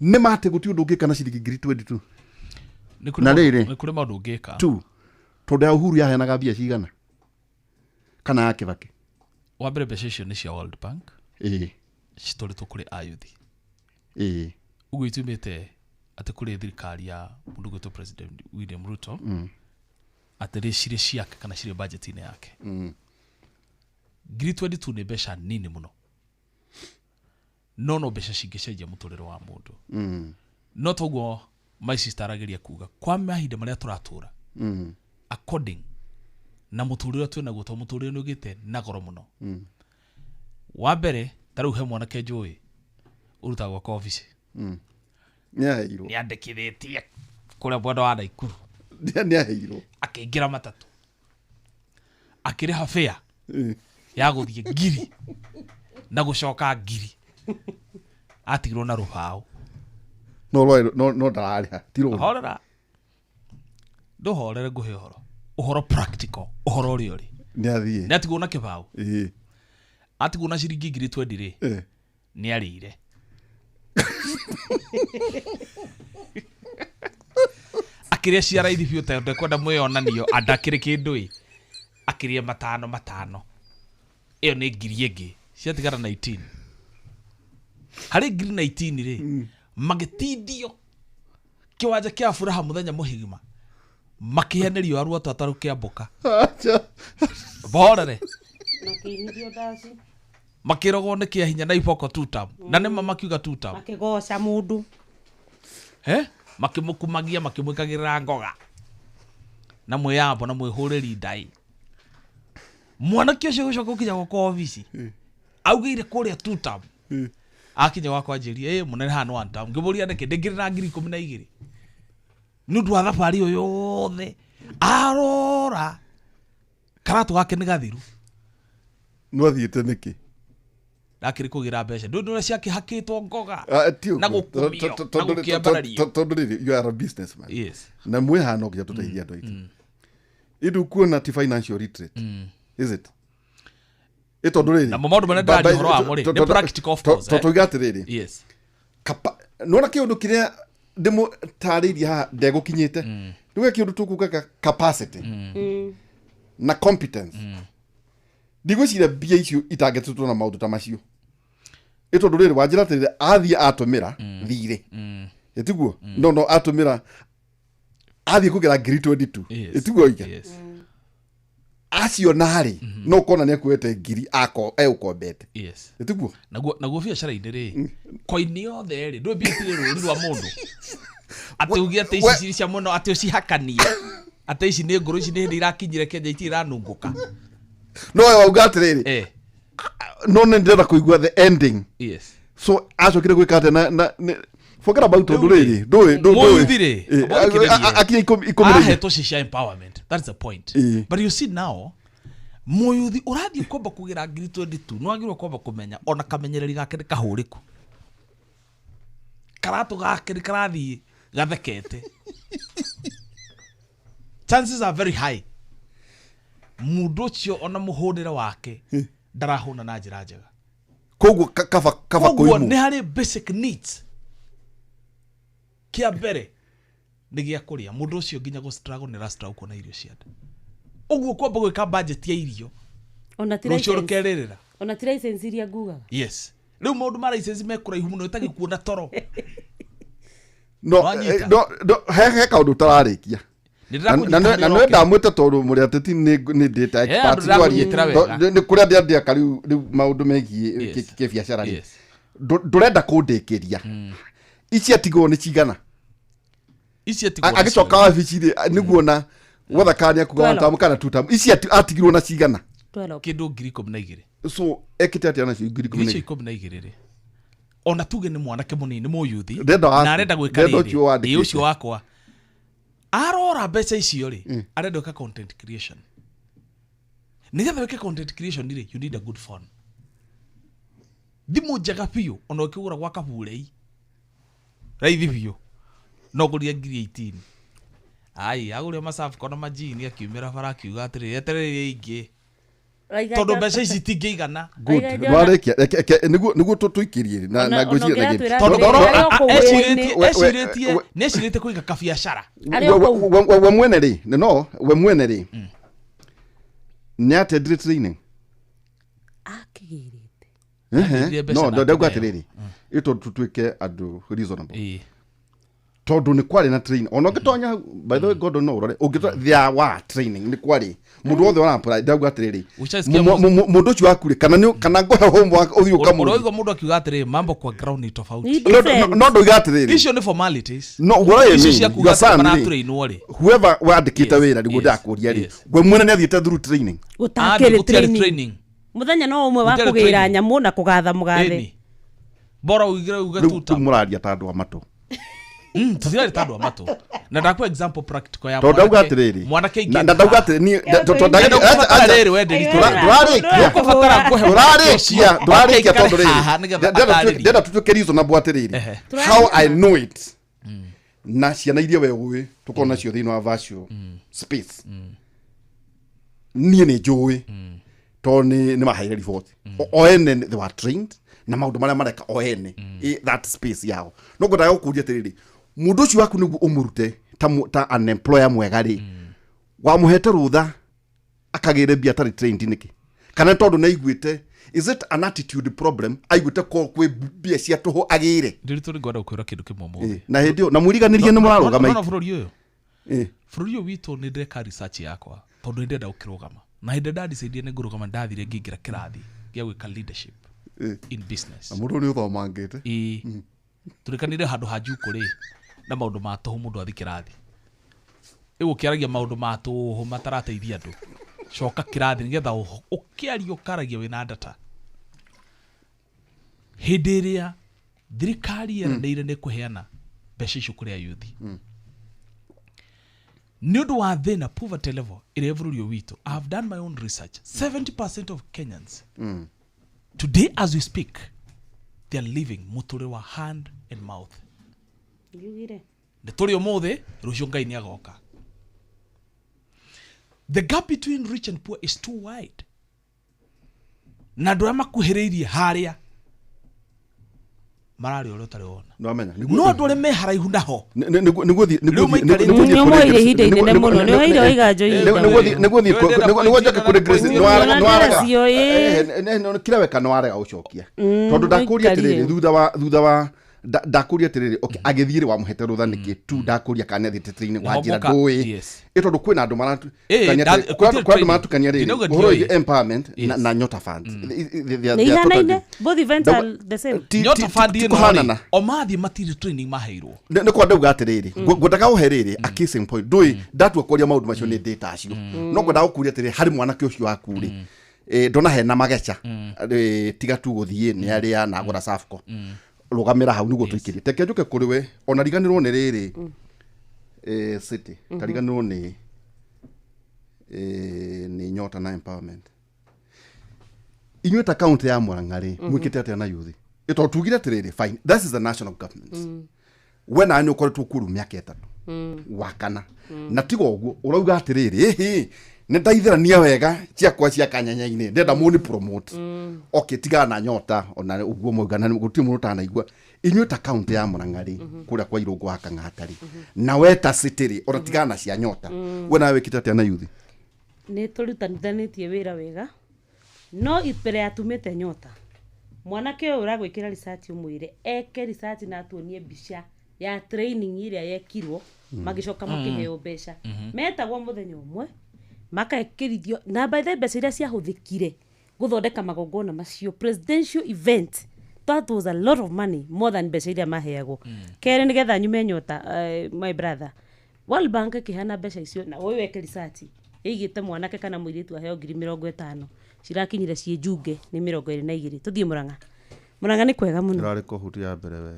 Nĩ mate gũtirĩ ũndũ ũngĩka na ciringi ngiri 22. Nĩ kũrĩ Na rĩrĩ. Nĩ kũrĩ maũndũ ũngĩka. Two, tondũ ya Uhuru yaheanaga mbia cigana kana ya Kibaki? Wa mbere, mbeca icio nĩ cia World Bank, citwarĩtwo kũrĩ ayuthi. Ũguo itumĩte atĩ kũrĩ thirikari ya mũndũ gwĩtwo President William Ruto, atĩ rĩ cirĩ ciake kana cirĩ budget-inĩ yake. Ngiri 22 nĩ mbeca nini mũno, no mbeca cingĩcenjia mũtũrĩre wa mũndũ. No toguo my sister arageria kuga, kwa mahinda marĩa tũratũra, according na mũtũrĩre twĩ naguo, tondũ mũtũrĩre nĩ ũgĩte na goro mũno. Wa mbere, ta rĩu he mwanake njũĩ ũrutaga gwaka obici. Nĩ aheirwo. Nĩ andĩkithĩtie kũrĩa mwena wa Naikuru. Nĩ aheirwo. Akĩingĩra matatũ, akĩrĩha fare ya gũthiĩ ngiri na gũcoka ngiri, atigirwo na rũbaũ. No ndararĩha ti rũni. Horera, ndũhorere, ngũhe ũhoro practical, ũhoro ũrĩa ũrĩ. Nĩ athiĩ. Nĩ atigwo na kĩbaũ. Atigwo na ciringi ngiri 20 rĩ, nĩ arĩire. Akĩrĩa cia raithi biũ tondũ ndekwenda mwĩyonanio andakĩrĩ kĩndũ ĩ, akĩrĩa matano matano, ĩyo nĩ ngiri ĩngĩ ciatigara 19. Harĩ ngiri 19 rĩ, magĩtindio kĩwanja kĩa furaha mũthenya mũhigima. Makĩhenerio arua tataru kĩamboka. Acha. Borere. Makĩinithio ndaci. Makĩrogwo nĩ kĩa hinya na iboko tutam. Na nĩma makiuga tutam. Makĩgoca mũndũ. Eh? Makĩmũkumagia makĩmwĩkagĩrĩra ngoga. Na mwĩyambo na mwĩhũrĩri ndai. Mwanake ũcio gũcoka gũkinya gwakwa obici. Augĩire kũrĩa tutam. Akinya gwakwa anjĩria, "Ĩ mũnene haha nĩ one term." Ngĩmũria nĩkĩ ndĩngĩrĩ na 12,000. Nĩ ũndũ wa thabarĩ ĩyo yothe. Arora. Karatũ gake nĩ gathiru. No athiĩte nĩkĩ? Ndakĩrĩ kũgĩra mbeca. Ndũĩ ũrĩa ciakĩhakĩtwo ngoga. Ah, ti ũguo. Na gũkumio, na gũkĩambarario. Tondũ rĩrĩ, you are a businessman. Yes. Na mwĩ haha no nginya tũteithie andũ aitũ. Ĩndũ kuona ti financial literate. Is it? Ĩ tondũ rĩrĩ. Namo maũndũ marĩa ndĩraria ũhoro wamo rĩ, nĩ practical of course, eh. Tũiga atĩrĩrĩ. Yes. Nona kĩũndũ kĩrĩa ndĩmũtarĩirie haha ndegũkinyĩte. Nĩwe kĩũndũ tũkugaga capacity na competence. Ndigwĩciria mbia icio itangĩtutwo na maũndũ ta macio. Ĩ tondũ rĩrĩ wanjĩra atĩrĩrĩ athiĩ atũmĩra thirĩ. Ĩtiguo? No no atũmĩra athiĩ kũgĩra 22,000. Yes. Ĩtiguo iga? Yes. Acio narĩ no ũkona nĩ akuĩte ngiri egũkombete. Yes. Ĩtiguo? Naguo biacara-inĩ rĩ koini yothe rĩ ndũĩ mbia itirĩ rũri rwa mũndũ atĩ uge atĩ ici cirĩ cia mũno atĩ ũcihakanie atĩ ici nĩ ngũrũ ici nĩ hĩndĩ irakinyire Kenya itirĩ iranungũka. No we wauga atĩrĩrĩ Eh. no nĩ ndĩrenda kũigua the ending. Yes. So acokire gwĩka atĩa na forget about tondũ rĩrĩ ndũĩ ndũĩ Mũyuthi rĩ, mũthikĩrĩrie. akinya ikũmi na igĩrĩ. Ahetwo cia empowerment, that's the point. But you see now mũyuthi ũrathiĩ kwamba kũgĩra 22,000 nĩ wagĩrĩirwo kwamba kũmenya ona kamenyereri gake nĩ kahũrĩku karatũ gake nĩ karathiĩ gathekete. Chances are very high mũndũ ũcio ona mũhũnĩre wake ndarahũna na njĩra njega. Koguo kaba Koguo kũimwo. nĩ harĩ basic needs. Kĩa mbere nĩ gĩa kũrĩa. Mũndũ ũcio nginya gũ struggle nĩ ara struggle kuona irio cia nda. Ũguo kwamba gwĩka budget ya irio Ona ti rũciũ license. rũkerĩrĩra. Ona ti license iria ngugaga. Yes. Rĩu maũndũ ma license me kũraihu mũno ĩtagĩkuona toro. No, Wanyita? no, no, he kaũndũ ũtararĩkia. Nĩ Na ndĩrakũnyita na harĩa na nĩ ũrokĩra. ndamwĩte tondũ mũrĩ ateti nĩ ndĩta Eh, expert andũ ndĩrakũnyitĩra wega. nĩ kũrĩa ndĩandĩaka rĩu maũndũ megiĩ Yes. kĩbiacara rĩ. Yes. Ndũrenda kũndĩkĩria. Ici atigwo nĩ cigana? Ici atigwo nĩ Agĩcoka cigana? wabici rĩ nĩguo na wetha kana nĩ akuga 12. one term kana two term. Ici atigirwo na cigana? 12. Kĩndũ 12,000. So ekĩte atĩa nacio ngiri ikũmi na Ngiri icio igĩrĩ? 12 rĩ. Ona tuge nĩ mwanake mũnini nĩ mũyuthi Ndĩrenda waku. na arenda gwĩka Ndĩrenda rĩrĩ. ũcio wandĩkĩte. Ĩ, ũcio wakwa arora mbeca icio rĩ arenda gwĩka content creation. Nĩgetha wĩke content creation rĩ you need a good phone. Thimũ njega biũ ona ũkĩgũra gwa kaburei raithi biũ no ũgũrire 18,000. Ai agũrire macabu na majini akiumĩra bara akiuga atĩrĩrĩ etereire ingĩ tondũ mbeca ici itingĩigana. Good. Aiga Nĩwarĩkia. Nĩguo tũikĩrie rĩ, na Ona- ngwĩciria ona na ũngĩratwĩra tondũ Arĩ korwo o kũu wĩra-inĩ. nĩ ecirĩtie kũiga kabiacara. Arĩ o kũu. We mwene rĩ, no we mwene rĩ nĩ atendire training. Akĩgĩrĩte. Atendire mbeca No na ndauga akĩneo. atĩrĩrĩ ĩ tondũ tũtuĩke andũ reasonable. Ĩĩ. Tondũ nĩ kwarĩ na training ona ũngĩtonya hau by the way Gordon no ũrore ũngĩtonya there were training nĩ kwarĩ mũndũ wothe ũra apply ndauga atĩrĩrĩ Ushaisikia mũndũ ũcio waku rĩ kana kana ngũhe homework ũthiĩ ũkamũrie. Ũraigua mũndũ akiuga atĩrĩ mambo kwa ground ni tofauti. Ni No, no, different. no ndauga atĩrĩrĩ Icio nĩ formalities. No, what I Icio mean, cia kuga your atĩ son rĩ, maratũrainwo rĩ. whoever wandĩkĩte Yes, wĩra nĩguo yes, ndakũria rĩ yes. we mwene nĩ athiĩte through training. Gũtakĩrĩ Gũtiarĩ training. training. Mũthenya no ũmwe wa Gũtiarĩ kũgĩra training. nyamũ na kũgatha mũgathe. Ĩni. Bora uigire uge Rĩu tuta. rĩu mũraria ta andũ a matũ. Tũtirarĩ ta andũ a matũ. Na ndakũ example practical ya Tondũ ndauga mwanake- atĩrĩrĩ mwanake na ingĩ na ndauga atĩrĩ niĩ tondũ Ndũkũbatara rĩrĩ we Ndiritu. Ndũrarĩkia. Ndũkũbatara ngũhe mwanake ũcio. Ndũrarĩkia ndũrarĩkia Oke tondũ aikare haha rĩrĩ nĩgetha atarĩrie. ndĩrenda tũtuĩke reasonable atĩrĩrĩ Ehe. how I know it na ciana iria we ũĩ tũkorwo nacio thĩinĩ wa virtual space niĩ nĩ njũĩ tondũ nĩ maheire report o ene they were trained na maũndũ marĩa mareka o ene that space yao no ngwendaga gũkũria atĩrĩrĩ mũndũ ũcio waku nĩguo ũmũrute ta an employer mwega rĩ wamũhete rũtha akagĩre mbia atarĩ trained nĩkĩ kana nĩ tondũ nĩaiguĩte is it an attitude problem aiguĩte ko kwĩ mbia cia tũhũ agĩre Ndiritu nĩ ngwenda gũkwĩra kĩndũ kĩmwe ũmũthĩ. Na hĩndĩ ĩyo na mwĩriganĩrie nĩ mũrarũgama Nona bũrũri ũyũ. Ĩ. Bũrũri ũyũ witũ nĩ ndĩreka research yakwa tondũ nĩ ndĩrenda gũkĩrũgama, na hĩndĩ ĩrĩa ndadicaidire nĩ ngũrũgama, ndathire ngĩingĩra kĩrathi gĩa gwĩka leadership in business. Na mũndũ nĩ ũthomangĩte. Ĩĩ, tũrĩkanire handũ ha njukũ rĩ na maũndũ ma tũhũ, mũndũ athi kĩrathi rĩu ũkĩaragia maũndũ ma tũhũ matarateithia andũ, coka kĩrathi nĩgetha ũkĩaria ũkaragia wĩna data. Hĩndĩ ĩrĩa thirikari yeranĩire nĩ kũheana mbeca icio kũrĩ ayuthi nĩ ũndũ wa thĩna, poverty level ĩrĩa ĩ bũrũri ũyũ witũ, I have done my own research, 70% of Kenyans today as we speak, they are living mũtũrĩre wa hand and mouth. Ngiugire. Nĩ tũrĩ ũmũthĩ, rũciũ Ngai nĩ agoka. The gap between rich and poor is too wide, na andũ arĩa makuhĩrĩirie harĩa mararĩa ũrĩa ũtarĩ wona, Nĩwamenya. no andũ arĩa me haraihu naho Nĩguo thiĩ Rĩu maikarĩte- Nĩ ũmoire ihinda inene mũno, nĩ ũheire Waiganjo ihinda mũno. Nĩguo njoke kũrĩ Grace, Nĩwarega. nĩwarega. Cio, ĩĩ. Kĩrĩa weka nĩwarega gũcokia, tondũ ndakũria Waikarire. atĩrĩrĩ, thutha wa ndakũria atĩrĩrĩ, okay, agĩthiĩ rĩ, wamũhete rũtha nĩkĩ tu? Ndakũria kana nĩathiĩte training, wanjĩra Nĩho ndũĩ. yes. Ĩ tondũ kwĩna andũ Ĩ, kwĩ andũ training. maratukania rĩrĩ Ndinauga ũhoro ndiũĩ. wĩgiĩ empowerment Yes. na Nyota Fund. Nĩ ihanaine, both events are the same. Nyota Fund ĩno rĩ, Kũhanana. o mathiĩ matirĩ training maheirwo. Nĩ kwa ndauga atĩrĩrĩ, ngwendaga ũhe rĩrĩ a case in point. Ndũĩ ndatua kwaria maũndũ macio nĩ ndĩ tacio, no ngwendaga gũkũria atĩrĩrĩ, harĩ mwanake ũcio waku rĩ, ndona hena mageca. Tiga tu gũthiĩ nĩ arĩa na agũra Safco, rũgamĩra hau nĩguo tũikĩrie. Teke njũke kũrĩ we, ona riganĩrwo nĩ rĩrĩ, city tariganĩrwo nĩ Nyota na empowerment. Inyuĩ ta kaunti ya Murang'a rĩ, mwĩkĩte atĩa na yuthi? Tondũ tugire atĩrĩrĩ, fine, this is the national government. We nawe nĩ ũkoretwo kuo rĩu mĩaka 3 wa kana, na tiga ũguo ũrauga atĩrĩrĩ, ĩhĩ, nĩ ndaithĩrania wega ciakwa cia kanyanya-inĩ, ndenda mũni promote. Okay, tigana na Nyota, ona ũguo mwauga na gũtirĩ mũndũ ũtanaigua. Inyuĩ ta kaunti ya Murang'a rĩ, kũrĩa kwa Irũngũ wa Kang'ata rĩ, na we ta city rĩ, ona tigana na cia Nyota, we nawe wĩkĩte atĩa na yuthi? Nĩ tũrutanithanĩtie wĩra wega, no mbere ya tumĩte Nyota, mwanake ũyũ ũragwĩkĩra research, ũmwĩre eke research na atuonie mbica ya training ĩrĩa yekirwo, magĩcoka makĩheo mbeca. Metagwo mũthenya ũmwe makekĩrithio, na by the way, mbeca iria ciahũthĩkire gũthondeka magongona macio, presidential event, that was a lot of money, more than mbeca iria maheagwo. Kerĩ, nĩgetha nyume Nyota, my brother, World Bank ĩkĩheana mbeca icio, na ũyũ weke research, ĩigĩte mwanake kana mũirĩtu aheo 50,000, cirakinyire ciĩ njunge nĩ 22. Tũthiĩ Mũrang'a. Mũrang'a nĩ kwega mũno. Ĩrarĩ kohuti ya mbere we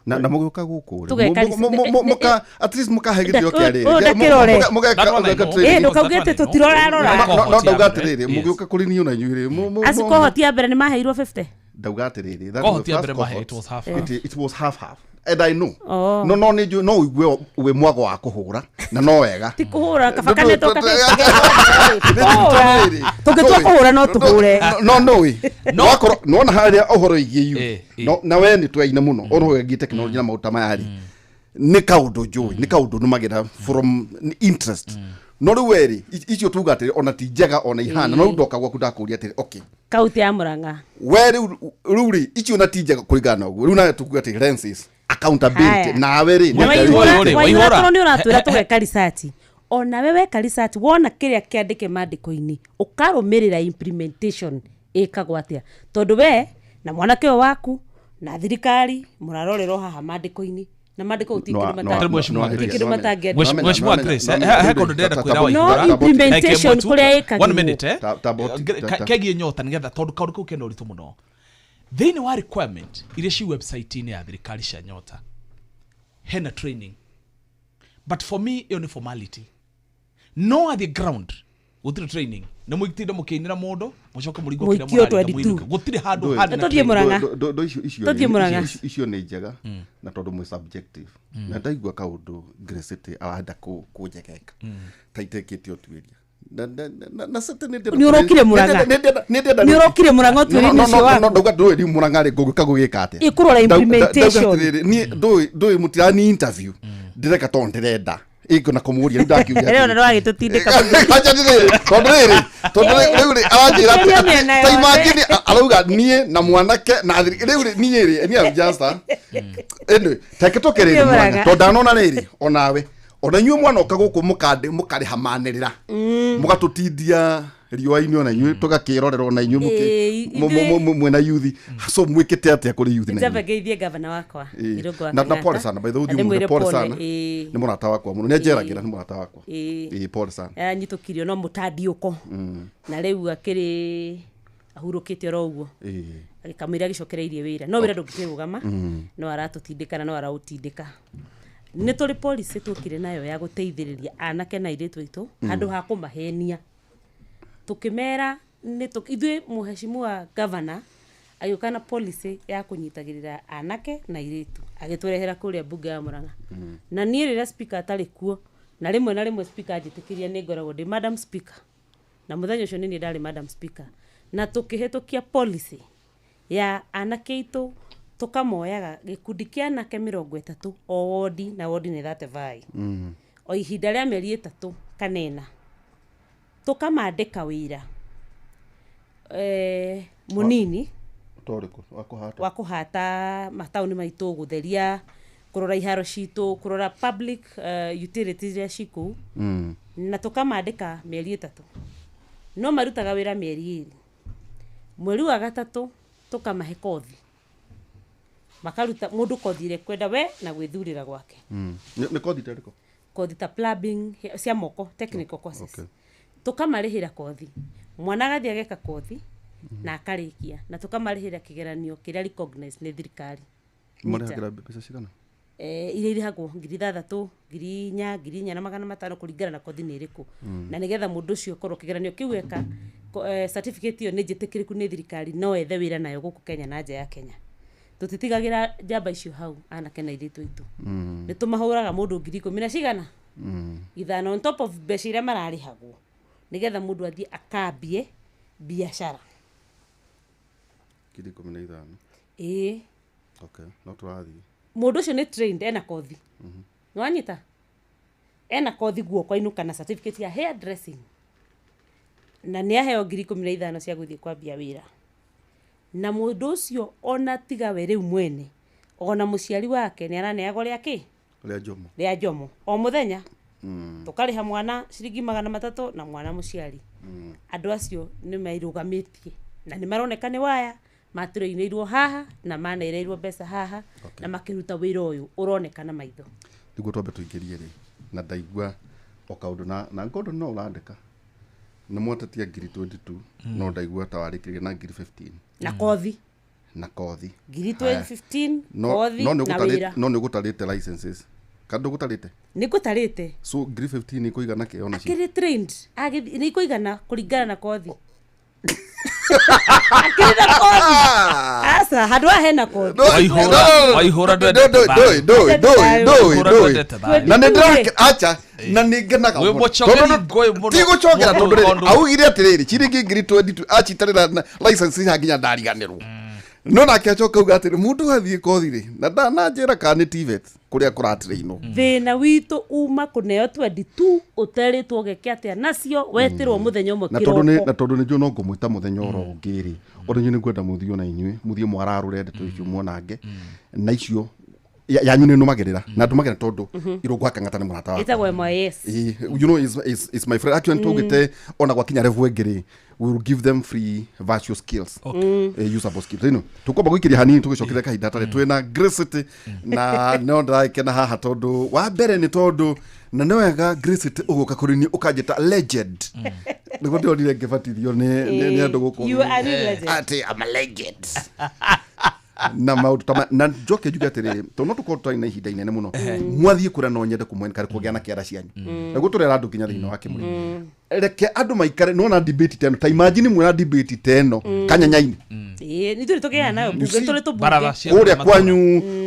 na mũgĩũka gũkũ rĩ, Tũgeka at least mũkahe gĩtĩo kĩa rĩrĩ. Ũyũ ndakĩrore. That one I know. Ĩ, ndũkaugĩte tũtirorarora. No Cohort ya ndauga mbere. atĩrĩrĩ, Yes. mũgĩũka kũrĩ niĩ ona inyuĩ rĩ, Aci cohort ya mbere nĩ maheirwo 50. Ndauga atĩrĩrĩ, that Cohort was the ya first mbere mahe, cohort. it was half. It was half half and I know. Oh. No nĩ njũĩ no ũigue wĩ mwago wa kũhũra na no wega. Ti kũhũra, kaba kanetwo kũhũra. Tũngĩtua kũhũra no tũhũre. No nũĩ wakorwo nĩwona harĩa ũhoro wĩgiĩ you Eh. Na we nĩ twaine mũno ũhoro wĩgiĩ tekinoronjĩ na maũndũ ta maya rĩ, nĩ kaũndũ njũĩ, nĩ kaũndũ nũmagĩra from interest. No rĩu we rĩ, icio tuga atĩrĩ ona ti njega ona ihana, no rĩu ndoka gwaku ndakũria atĩrĩ, okay, Kaunti ya Mũrang'a. We rĩu rĩ, icio na ti njega kũringana na ũguo, rĩu nawe tukuga atĩ lenses accountability. Haya. Nawe rĩ, Na nĩ waihũra Waihũra. waihũra tondũ nĩ ũratwĩra tũgeka research, onawe weka research wona kĩrĩa kĩandĩke mandĩko-inĩ, ũkarũmĩrĩra implementation ĩkagwo atĩa, tondũ we na mwanake ũyũ waku na thirikari mũrarorerwo haha mandĩko-inĩ, na mandĩko gũtirĩ kĩndũ gũtirĩ kĩndũ matangĩandĩka. Mheshimiwa Grace, he kũndũ ndĩrenda kwĩra No Waihũra. implementation kũrĩa ĩkagĩrwo. One minute, eh. Ta- Kegiĩ Nyota, nĩgetha tondũ kaũndũ kau kena ũritũ mũno thĩinĩ wa requirement iria ci website-inĩ ya thirikari cia Nyota, hena training, but for me ĩyo nĩ formality. No at the ground gũtirĩ training, nĩ mũtinda mũkĩinĩra mũndũ, mũcoke mũringwo kĩrĩa Mũikio mũraringa 22. mũinũke. Gũtirĩ handũ harĩ na Tũthiĩ training. Mũrang'a. Icio Tũthiĩ Mũrang'a. icio nĩ njega, na tondũ mwĩ subjective, na ndaigua kaũndũ Grace arenda kũnjegeka ta itekĩte ũtuĩria. Na City nĩ ndĩrenda Nĩ ũrokire Mũrang'a. nĩ ndĩrenda Nĩ ũrokire Mũrang'a ũtuĩria-inĩ ũcio waku. No ndauga ndũĩ rĩu Mũrang'a rĩ, ngũgĩũka gũgĩka atĩa? Ĩ, kũrora implementation. Ndauga atĩrĩrĩ, niĩ ndũĩ mũtirani interview ndĩreka tondũ ndĩrenda ĩngũ na kũmũria rĩu ndakiuga Rĩu ona nĩwagĩtũtindĩka. Acha rĩrĩ, tondũ rĩrĩ, tondũ rĩu rĩ aranjĩra Thikĩrĩria mĩena ta yothe. imagine arauga niĩ na mwanake na rĩu rĩ, niĩ rĩ, niĩ I'm just a anyway, take tũke rĩrĩ Thiĩ Mũrang'a Mũrang'a. tondũ ndanona rĩrĩ onawe Ona inyuĩ mwanoka gũkũ mũkarĩha manĩrĩra, mũgatũtindia riũa-inĩ, ona inyuĩ tũgakĩrorera, ona inyuĩ Ĩĩ, mwĩna yuthi. So mwĩkĩte atĩa kũrĩ yuthi na Njambe inyuĩ? ngeithie gavana wakwa Ĩĩ. Irũngũ wa Na pole Kang'ata. sana, by the way, Na ũthiĩ ũmwĩre ndĩmwĩre pole pole, sana. ĩĩ. Nĩ mũrata wakwa mũno, nĩ anjeragĩra nĩ mũrata wakwa. Ĩĩ. Ĩĩ, pole sana. Anyitũkirio no mũtandiũko, na rĩu akĩrĩ ahurũkĩte oro ũguo. Kamũira agĩcokereirie wĩra, no wĩra ndũngĩkĩrũgama, no aratũtindĩka na no araũtindĩka. Nĩ tũrĩ policy tuokire nayo ya gũteithĩrĩria anake na airĩtu aitũ, handũ ha kũmahenia tũkĩmera nĩ ithuĩ mũheshimu wa gavana agĩũka na policy ya kũnyitagĩrĩra anake na airĩtu, agĩtũrehera kũrĩa mbunge ya Murang'a. Na niĩ rĩrĩa speaker atarĩ kuo, na rĩmwe na rĩmwe speaker anjĩtĩkĩria, nĩ ngoragwo ndĩ madam speaker, na mũthenya ũcio nĩ niĩ ndarĩ madam speaker, na tũkĩhĩtũkia policy ya anake aitũ, tũkamoyaga gĩkundi kĩa anake 30 o wodi, na wodi nĩ 35, o ihinda rĩa mĩeri 3 kana 4 tũkamandĩka wĩra mũnini. Torĩkũ wa kũhata? Wa kũhata mataũni maitũ, gũtheria, kũrora iharo citũ, kũrora public utilities iria ci kũu. Na tũkamandĩka mĩeri 3, no marutaga wĩra mĩeri 2, mweri wa gatatũ tũkamahe kothi, makaruta mũndũ kothi ĩrĩa kwenda we na gwĩthurĩra gwake. Nĩ kothi ta ĩrĩkũ? Kothi ta plumbing, cia moko, technical courses. Tũkamarĩhĩra kothi, mwana agathiĩ ageka kothi na akarĩkia, na tũkamarĩhĩra kĩgeranio kĩrĩa recognized nĩ thirikari. Marĩhagĩra mbeca cigana? Iria irĩhagwo 6,000, 4,000, 4,500, kũringana na kothi nĩ ĩrĩkũ, na nĩgetha mũndũ ũcio korwo kĩgeranio kĩu eka certificate ĩyo nĩ njĩtĩkĩrĩku nĩ thirikari, no ethe wĩra nayo gũkũ Kenya na nja ya Kenya. Tũtitigagĩra njamba icio hau, anake na airĩtu aitũ. Nĩ tũmahũraga mũndũ 15,000 na cigana on top of mbeca iria mararĩhagwo, nĩgetha mũndũ athiĩ akambie biacara. 15,000? Ĩĩ. Okay, no tũrathiĩ. Mũndũ ũcio nĩ trained, ena kothi, nĩwanyita, ena kothi guoko, ainũka na certificate ya hair dressing, na nĩ aheo 15,000 cia gũthiĩ kwambia wĩra. Na mũndũ ũcio ona tiga we rĩu mwene, ona mũciari wake nĩ araneagwo rĩa kĩ? Rĩa njomo. Rĩa njomo o mũthenya. Tũkarĩha mwana ciringi 300 na mwana mũciari. Andũ acio nĩ merũgamĩtie na nĩ maroneka nĩ waya matũrĩinĩirwo haha na manereirwo mbeca haha na makĩruta wĩra ũyũ ũroneka na maitho. Nĩguo twambe tũingĩrie rĩ, na ndaigua o kaũndũ na ngondo no ũrandĩka nĩ mwatetia 22,000, no ndaigua ta warĩkĩrĩria na 15,000. Na kothi. Na kothi. 15,000, No, kothi no na wĩra. No nĩ ũgũtarĩte licenses kana ndũgũtarĩte? Nĩ ngũtarĩte. So 15,000 ĩkũigana kĩ ona cio? Akĩrĩ trained, agĩthiĩ nĩ ikũigana kũringana na kothi, akĩrĩ na kothi, aca handũ haha hena kothi. Waihũra ndwendete thayũ. Waihũra ndwendete thayũ. Na nĩ ndĩrake acha na nĩ ngenaga Wĩ mũno. mũcongeri Tondũ ngũĩ mũno. ti gũcongera, Mũndũ tondũ rĩrĩ, tondũ- augire atĩrĩrĩ, ciringi 22,000 acitarĩra na license ya nginya ndariganĩrwo, no nake acoka auga atĩrĩ, mũndũ athiĩ kothi rĩ, na ndananjĩra kana nĩ TVET kũrĩa kũratrainwo. Thĩna witũ uma kũneo 22 ũterĩtwo geke atĩa nacio, wetirwo mũthenya ũmwe Na tondũ nĩ kĩroko. Na tondũ nĩ njũĩ no ngũmwĩta mũthenya oro ũngĩ rĩ, ona inyuĩ nĩ ngwenda mũthiĩ, ona inyuĩ mũthiĩ mwararũre ndeto icio muonange, na icio yanyu nĩ nũmagĩrĩra na ndũmagĩra, tondũ Irũngũ wa Kang'ata nĩ mũrata wakwa. Ĩtagwo MIS. You know, is my friend actually. Tũgĩte ona gwakinya level ĩngĩ rĩ, we will give them free virtual skills, usable skills. Tũkwamba gũikĩria hanini, tũgĩcokerera kahinda tarĩ twĩna Grace City, na no ndĩragĩkena haha tondũ wa mbere nĩ tondũ na nĩ wega Grace City ũgũka kũrĩ niĩ ũkanjĩta legend, nĩguo ndĩronire ngĩbatithio nĩ andũ gũkũ. You are a real legend. Atĩ I'm a legend na maũndũ ta na njoke njuge atĩrĩrĩ, tondũ no tũkorwo tũtarĩ na ihinda inene mũno, mwathiĩ kũrĩa no nyende kũmwenkare kũgĩa na kĩara cianyu, naguo tũrera andũ nginya thĩinĩ wa kĩmũrĩ, reke andũ maikare nona debate ta ĩno, ta imagine mwĩna debate ta ĩno kanyanyainĩ. Ĩĩ, nĩ tũrĩ tũkĩgĩa nayo mbunge, see, tũrĩ tũmbunge. Baratha cia kũrĩa matũũra. Kwanyu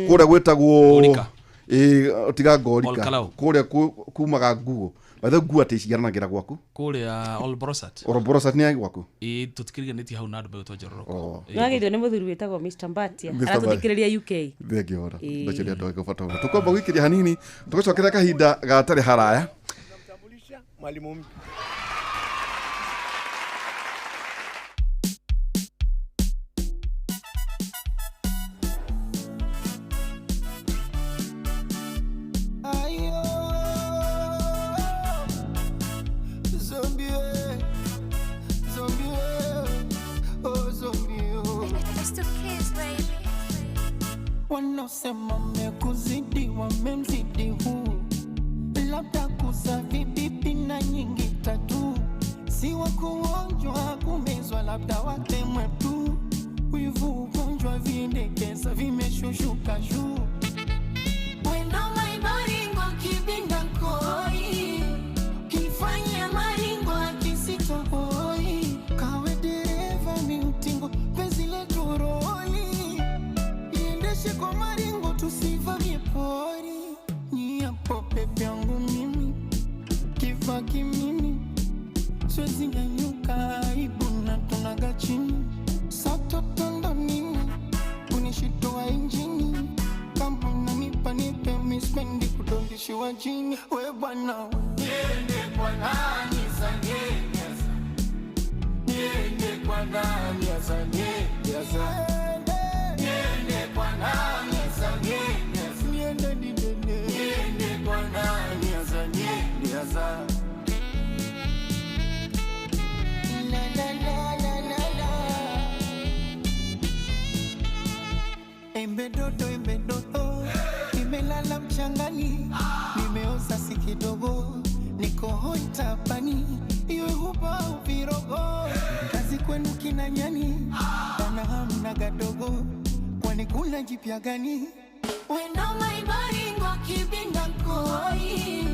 kũrĩa gwĩtagwo Ngorika. Ĩĩ, tiga ngorika. Olkalau. Kũrĩa kumaga nguo bathe nguo atĩ ciaranagĩra gwaku. Kũrĩa Olborosat. Oroborosat nĩ gwaku. Ĩĩ, tũtikĩriganĩtie hau na andũ megũtwo Njororoko. Oh. Ĩĩ. Nĩwageithio nĩ mũthuri wĩtagwo Mr. Mbatia. Mr. Aratũthikĩrĩria UK. Thengio. Ĩĩ. Ndaceria andũ angĩ bata ũguo. Tũkwamba gũikĩria hanini, tũgĩcokera kahinda gatarĩ haraya. Namtambulisha mwalimu mpya. Ayo. Kuzidi wamemzidi huu, labda kusafi pipi na nyingi tatu, si wa kuonjwa kumezwa, labda watemwe tu, wivu ugonjwa vindekeza vimeshushuka juu. Wendo maibaringo kibinda koi, kifanya maringo akisitohoi, kawe dereva miutingo penzi letu roli, iendeshe kwa maringo tusivamie pori. Niapo pepe yangu mimi kifaa kimimi, siwezi nyanyuka aibu na tunaga chini, satotondo nini kunishitoa injini, kama unanipa nipe mispendi kudondishiwa chini. We bwana niende kwa nani sanyenya, niende kwa nani sanyenya, niende kwa nani sanyenya, niende niende kwa nani sanyenya. La la la la la la. Embe dodo, nimelala mchangani, nimeoza si kidogo, niko hoi tapani, iwe huba uvirogo, kazi kwenu kina nyani, bana hamna gadogo, kwani kuna jipya gani? Wendo maibaringo kibinda koi,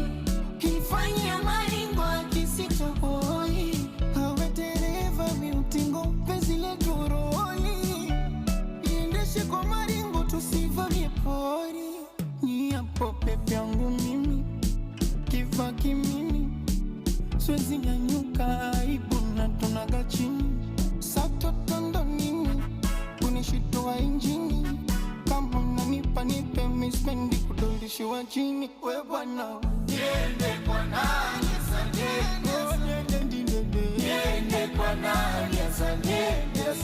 kifanya maringo akisitohoi, hawe dereva miutingo penzi letu roli, iendeshe kwa maringo tusivamie pori. Niapo pepe yangu mimi kifaa kimimi, siwezi nyanyuka aibu na tunaga chini, satotondo nini kunishitoa injini, kama unanipa nipe mispendi kudondishiwa chini. We bwana niende kwa nani sanyenya, niende kwa nani sanyenya,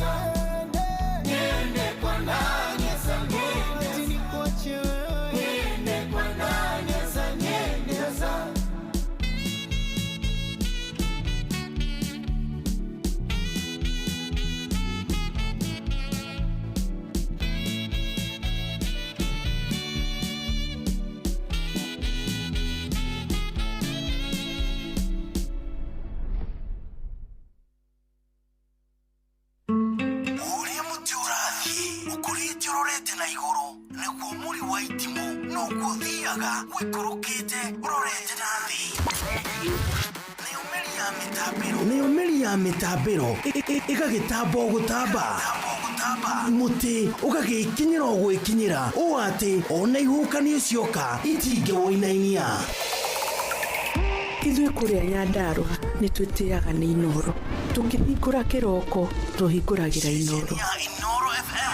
niende kwa nani sanyenya, nikuache wewe, niende kwa nani sanyenya. Ũrĩa mũtĩ ũrathiĩ ũkũrĩte ũrorete na igũrũ nĩguo mũri wa itimũ noguo ũthiaga ũikũrũkĩte ũrorete na thĩ. Nayo mĩri ya mĩtambĩro ĩgagĩtamba o gũtamba, mũtĩ ũgagĩkinyĩra o gwĩkinyĩra ũũ atĩ ona ihuhũkanio cioka itingĩwũinainia. Ithuĩ kũrĩa Nyandarũa nĩ twĩtĩaga nĩ Inooro, tũkĩhingũra kĩroko tũhingũragĩra Inooro. Inooro FM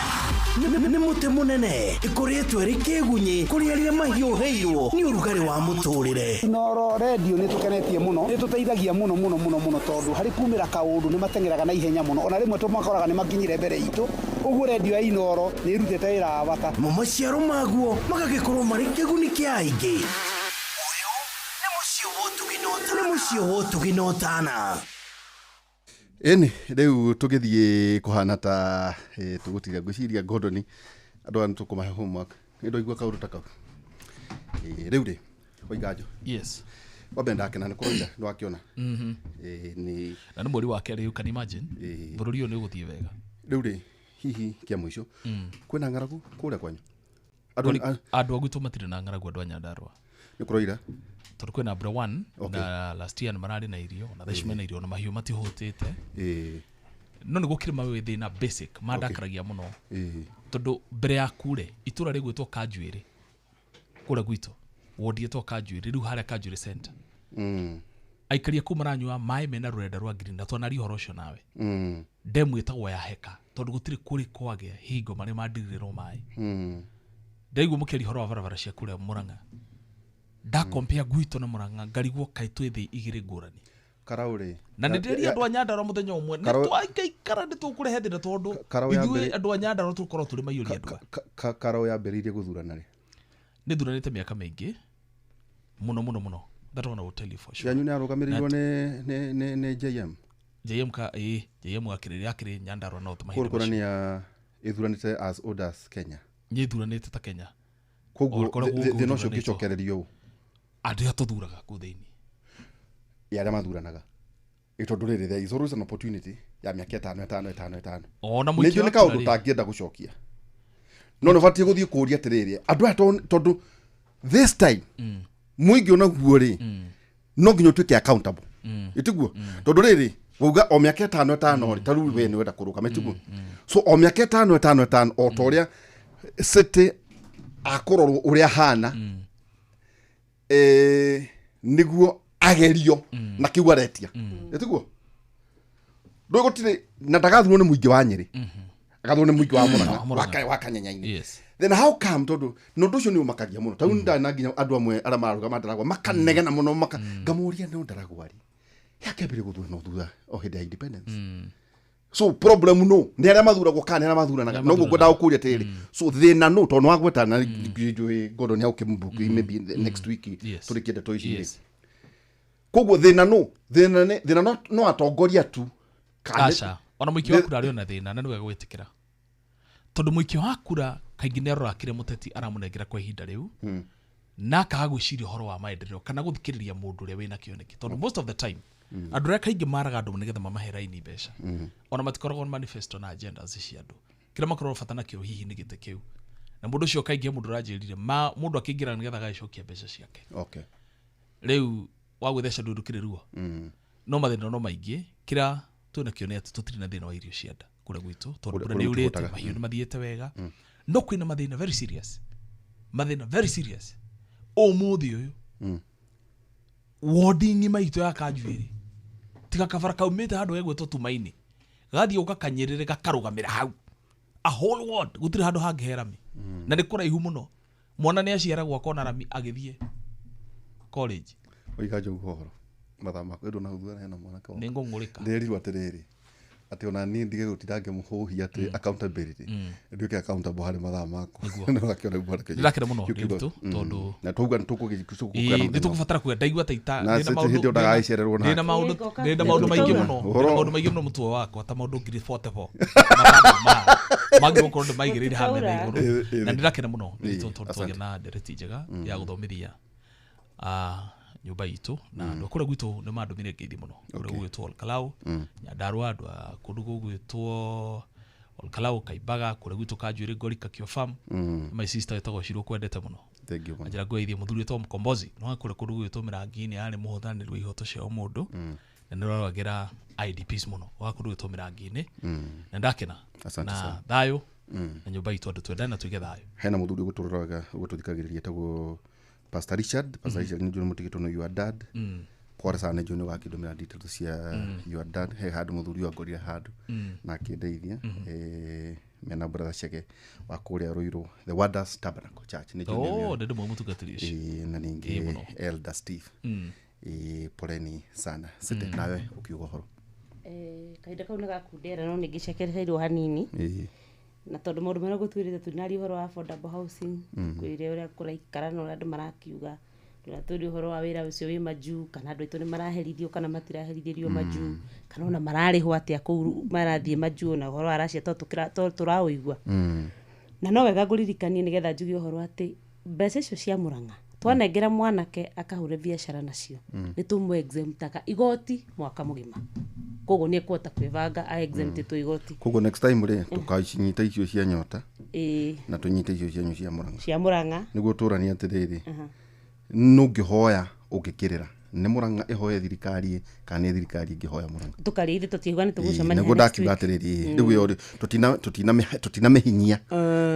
nĩ mũtĩ mũnene ĩkũrĩtwo ĩrĩ kĩgunyĩ kũrĩ arĩa mahiũhĩirwo nĩ ũrugarĩ wa mũtũrĩre. Inooro redio nĩ tũkenetie mũno, nĩ tũteithagia mũno mũno mũno mũno, tondũ harĩ kumĩra kaũndũ nĩ mateng'eraga na ihenya mũno, ona rĩmwe tũmakoraga nĩ makinyire mbere itũ. Ũguo redio ya Inooro nĩ ĩrutĩte wĩra wa bata. Mo maciaro maguo magagĩkorwo marĩ kĩguni kĩa aingĩ. Nĩ mũciĩ wa ũtugi na ũtana. Ĩni rĩu tũgĩthiĩ kũhana ta tũgũtiga ngwĩciria Gordon andũ aya nĩtũkũmahe homework nĩ ndaigua kaũndũ ta kau. Rĩu rĩ Waiganjo, Yes. wambe ndakena nĩ kũroira nĩ wakĩona. Nĩ Na nĩ mweri wa kerĩ, you can imagine bũrũri ũyũ nĩ ũgũthiĩ wega. Rĩu rĩ hihi kĩa mũico kwĩna ng'aragu kũrĩa kwanyu? Andũ Andũ a gwitũ matirĩ na ng'aragu, andũ a Nyandarũa nĩ kũroira tondũ kwĩna mbura one. Okay. Na last year nĩ mararĩ na irio na thaa ici mena irio na mahiũ matihũtĩte. No nĩ gũkĩrĩ mawĩ thĩna basic mandakaragia mũno, tondũ mbere ya kure itũra rĩgwĩtwo Kanjuĩrĩ kũrĩa gwitũ, wodi ĩtwo Kanjuĩrĩ rĩu harĩa Kanjuĩrĩ center, aikari a kũu maranyua maĩ mena rũrenda rwa green, na twanaria ũhoro ũcio nawe. Ndemu ĩtagwo ya heka tondũ gũtirĩ kũrĩ kwagĩa hingo marĩ mandirirĩrwo maĩ. Ndaigua mũkĩaria ũhoro wa barabara cia kũrĩa Mũrang'a, ndakompea gwitũ na Mũrang'a ngarigwo kaĩ twĩ thĩ igĩrĩ ngũrani. Karau rĩ Na nĩ ndĩrĩria andũ a Nyandarũa mũthenya ũmwe nĩ twaikaikara nĩ tũkũrehe thĩna tondũ ithuĩ andũ a Nyandarũa tũkorwo tũrĩ maiyũria andũ aya. Karau yambĩrĩirie gũthurana rĩ? Nĩ thuranĩte mĩaka mĩingĩ mũno mũno mũno, that one I will tell you for sure. Yanyu nĩ arũgamĩrĩirwo nĩ JM? JM ka ĩ JM akĩrĩ Nyandarũa North mahinda Kũu macio. kuonania ĩthuranĩte as Odas Kenya. Nĩ ĩthuranĩte ta Kenya. Koguo Okorwo gũkũ thĩna ũcio gũthuranĩtwo. ũngĩcokererio ũ? Andũ arĩa tũthuraga kũu thĩinĩ. Ya arĩa mathuranaga. Ĩ tondũ rĩrĩ, there is always an opportunity ya mĩaka ĩtano ĩtano ĩtano ĩtano. Ona Nĩ mũikia njũĩ nĩ wa kura kaũndũ rĩ, ũtangĩenda gũcokia, no nĩ ũbatiĩ gũthiĩ kũũria atĩrĩrĩ andũ aya, tondũ this time mũingĩ onaguo rĩ, no nginya ũtuĩke accountable, ĩtiguo? Tondũ rĩrĩ, wauga o mĩaka ĩtano ĩtano rĩ, ta rĩu we nĩ wenda kũrũgama, ĩtiguo? So o mĩaka ĩtano ĩtano ĩtano, o ta ũrĩa city akũrorwo ũrĩa hana, nĩguo agerio na kĩu aretia, ĩtiguo? Ndũĩ gũtirĩ na ndagathurwo nĩ mũingĩ wa Nyĩrĩ, agathurwo nĩ mũingĩ wa Mũrang'a, Mũrang'a. wa Kanyenyainĩ. Yes. Then how come? Tondũ na ũndũ ũcio nĩ ũmakagia mũno, tarĩu ndarĩ na nginya andũ amwe arĩa mararũgama Ndaragwa makanegena mũno, maka ngamũria, no Ndaragwa rĩ, yakĩambire gũthurana thutha o hĩndĩ ya independence? So problem no nĩ arĩa mathuragwo kana nĩ arĩa mathuranaga? Noguo ngwendaga gũkũria atĩrĩrĩ, so thĩna no tondũ nĩwagweta na njũĩ Gordon nĩ agũkĩmbook maybe next week tũrĩkie ndeto ici rĩ. Koguo thĩna no thĩna nĩ thĩna no atongoria tu kana Aca, ona mũikia wa kura arĩ ona thĩna, na nĩ wega gwĩtĩkĩra, tondũ mũikia wa kura kaingĩ nĩ aroraga kĩrĩa mũteti aramũnengera kwa ihinda rĩu, na akaga gwĩciria ũhoro wa maendeleo kana gũthikĩrĩria mũndũ ũrĩa wĩna kĩoneki, tondũ most of the time andũ arĩa kaingĩ maraga andũ nĩgetha mamahe raini mbeca, ona matikoragwo na manifesto na agendas cia andũ. Kĩrĩa makoragwo bata nakĩo hihi nĩ gĩtĩ kĩu, na mũndũ ũcio kaingĩ he mũndũ ũranjĩrire ma mũndũ akĩingĩra nĩgetha agagĩcokia mbeca ciake. Rĩu wagwĩtheca ndũndũ kĩrĩ ruo. No mathĩna no maingĩ. Kĩrĩa twĩnakĩo nĩ atĩ tũtirĩ na thĩna wa irio cia nda kũrĩa gwitũ, tondũ Kũrĩa mbura nĩ kũrĩa yurĩte, mũtihotaga. mahiũ nĩ mathiĩte wega. No kwĩna mathĩna very serious, mathĩna very serious. Ũmũthĩ ũyũ wodi ng'ima itũ ya Kanjuĩrĩ, tiga kabara kaumĩte handũ gegwĩtwo Tumaini, gathiĩ gũka Kanyĩrĩrĩ gakarũgamĩra hau, a whole ward gũtirĩ handũ hangĩ he rami, na nĩ kũraihu mũno. Mwana nĩ aciaragwo akona rami agĩthiĩ college. Oiga njogu ũhoro mathaa makwa ĩndũ na thutha hena mwanake wakwa. Nĩ ngũng'ũrĩka. Ndĩrerirwo atĩrĩrĩ, atĩ ona niĩ ndige gũtinda ngĩmũhũhia atĩ accountability, nduĩke accountable harĩ mathaa makwa. No akĩona mwanake. Ndĩrakena mũno, Kĩu kiugo. Ndiritu, tondũ Na twauga nĩ Ĩĩ, nĩ tũkũbatara kuga ndaigua ta ita Na ndĩna city maũndũ- hĩndĩ ĩyo ndagagĩcererwo nake. ndĩna maũndũ Ĩĩ, ndĩna maũndũ maingĩ mũno, ndĩna Ũhoro- maũndũ maingĩ mũno mũtwe wakwa, ta maũndũ 44 mangĩ gũkorwo ndĩ maigĩrĩire haha metha igũrũ. Ĩĩ, ĩĩ. Na ndĩrakena mũno, Ndiritu, tondũ asante. twagĩa na ndereti njega ya gũthomithia nyũmba itũ na andũ a kũrĩa gwitũ. Nĩ mandũmire ngeithi mũno kũrĩa gũgwĩtwo Olkalau, Nyandarua, andũ a kũndũ gũgwĩtwo Olkalau, Kaimbaga, kũrĩa gwitũ Kanjuĩrĩ, Ngorika, Kĩobamu. My sister wĩtagwo Shiro kwendete mũno. Thank you mũno. Anjĩra ngũgeithie mũthuri wĩtagwo Mkombozi no kũrĩa kũndũ gwĩtwo Mĩrangi-inĩ, yarĩ mũhũthanĩri wa ihoto cia ũmũndũ na nĩ ũraroragĩra IDPs mũno wa kũndũ gwĩtwo Mĩrangi-inĩ, na ndakena. Asante Na sana. thayũ na nyũmba itũ, andũ twendane na tuige thayũ. Hena mũthuri ũgũtũroraga, ũgũtũthikagĩrĩria, etagwo Pastor Richard. Pastor Richard, nĩ njũĩ nĩ mũtigĩtwo nĩ your dad. Pole sana, nĩ njũĩ nĩ ũgakĩndũmĩra details cia your dad. He handũ mũthuri ũyũ angorire handũ na akĩndeithia. Mena brother Chege wa kũrĩa Ruiru, the Wonders Tabernacle Church, nĩ njũĩ nĩ Oh, ũmĩũĩ. nĩ ndĩmwe mũtungatĩri ũcio. Na Ĩĩ, ningĩ mũno. Elder Steve. Poleni sana. Site nawe ũkiuga ũhoro. Kahinda kau nĩ gakundera, no nĩ ngĩcekereirwo hanini, na tondũ maũndũ marĩa gũtwĩrĩte, tũtinaria ũhoro wa affordable housing, kwĩre ũrĩa kũraikara na ũrĩa andũ marakiuga, tũratwĩre ũhoro wa wĩra ũcio wĩ majuu, kana andũ aitũ nĩ maraherithio kana matiraherithĩrio majuu, kana ona mararĩhwo atĩa kũu marathiĩ majuu, na ũhoro wa Russia to tũraũigua. Na no wega ngũririkanie nĩgetha njuge ũhoro atĩ mbeca icio cia Mũrang'a twanengera mwanake akahũre biacara nacio, nĩ tũmũ exemptaga igoti mwaka mũgima, koguo nĩ ekũhota kwĩbanga a exemptĩtwo igoti. Koguo next time rĩ, tũkacinyita icio cia nyota Ĩĩ. na tũnyite icio cianyu cia Mũrang'a. Cia Mũrang'a. Nĩguo tũranie atĩrĩrĩ, nũngĩhoya ũngĩkĩrĩra nĩ Mũrang'a ĩhoye thirikari kana nĩ thirikari ĩngĩhoya Mũrang'a? Tũkarĩa ithuĩ tũtiigua nĩ tũgũcemania Nĩguo next ndakiuga week. atĩrĩrĩ, rĩu ĩyo rĩ, tũtinamĩhinyia,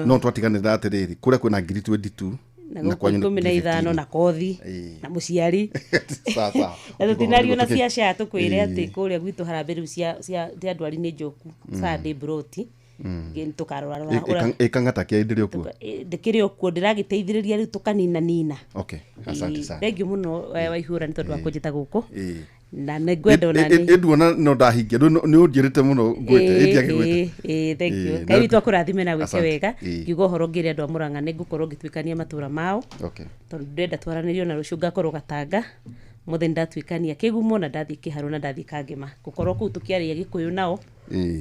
no twatiganĩra atĩrĩrĩ, kũrĩa kwĩna ngiri 22 na na gũkũ kwanyu nĩ 15 ngiri na kothi Ĩĩ. na mũciari. Sawa, sawa. Na tũtinario na Tũkĩ- cia SHA, tũkwĩre atĩ Ĩĩ. kũrĩa gwitũ harambĩ rĩu cia ndwari nĩ njoku Sunday broti tũkarora. Ĩkang'ata kĩa ndĩrĩ okuo. Ndĩkĩrĩ o kuo, ndĩragĩteithĩrĩria rĩu tũkaninanina. Okay, asante sana. Thengiũ mũno, Waihũra, nĩ tondũ wa kũnjĩta gũkũ, Ĩĩ. na nĩ ngwenda ona nĩ Ĩnduona no ndahingia nĩ ũnjĩrĩte mũno ngwĩte ĩndiage gwĩte. Thank you. Ĩĩ, Ngai na- witũ akũrathime na gwĩke Asante. wega. Ĩĩ. Ngiuga ũhoro ngĩre andũ a Mũrang'a nĩ ngũkorwo ngĩtuĩkania matũra mao, tondũ ndĩrenda twaranĩrio, na rũciũ ngakorwo Gatanga Mothe ndatuikania kigumo na ndathi kiharo na ndathi kangima gukorwo kuu tukiaria gikuyu nao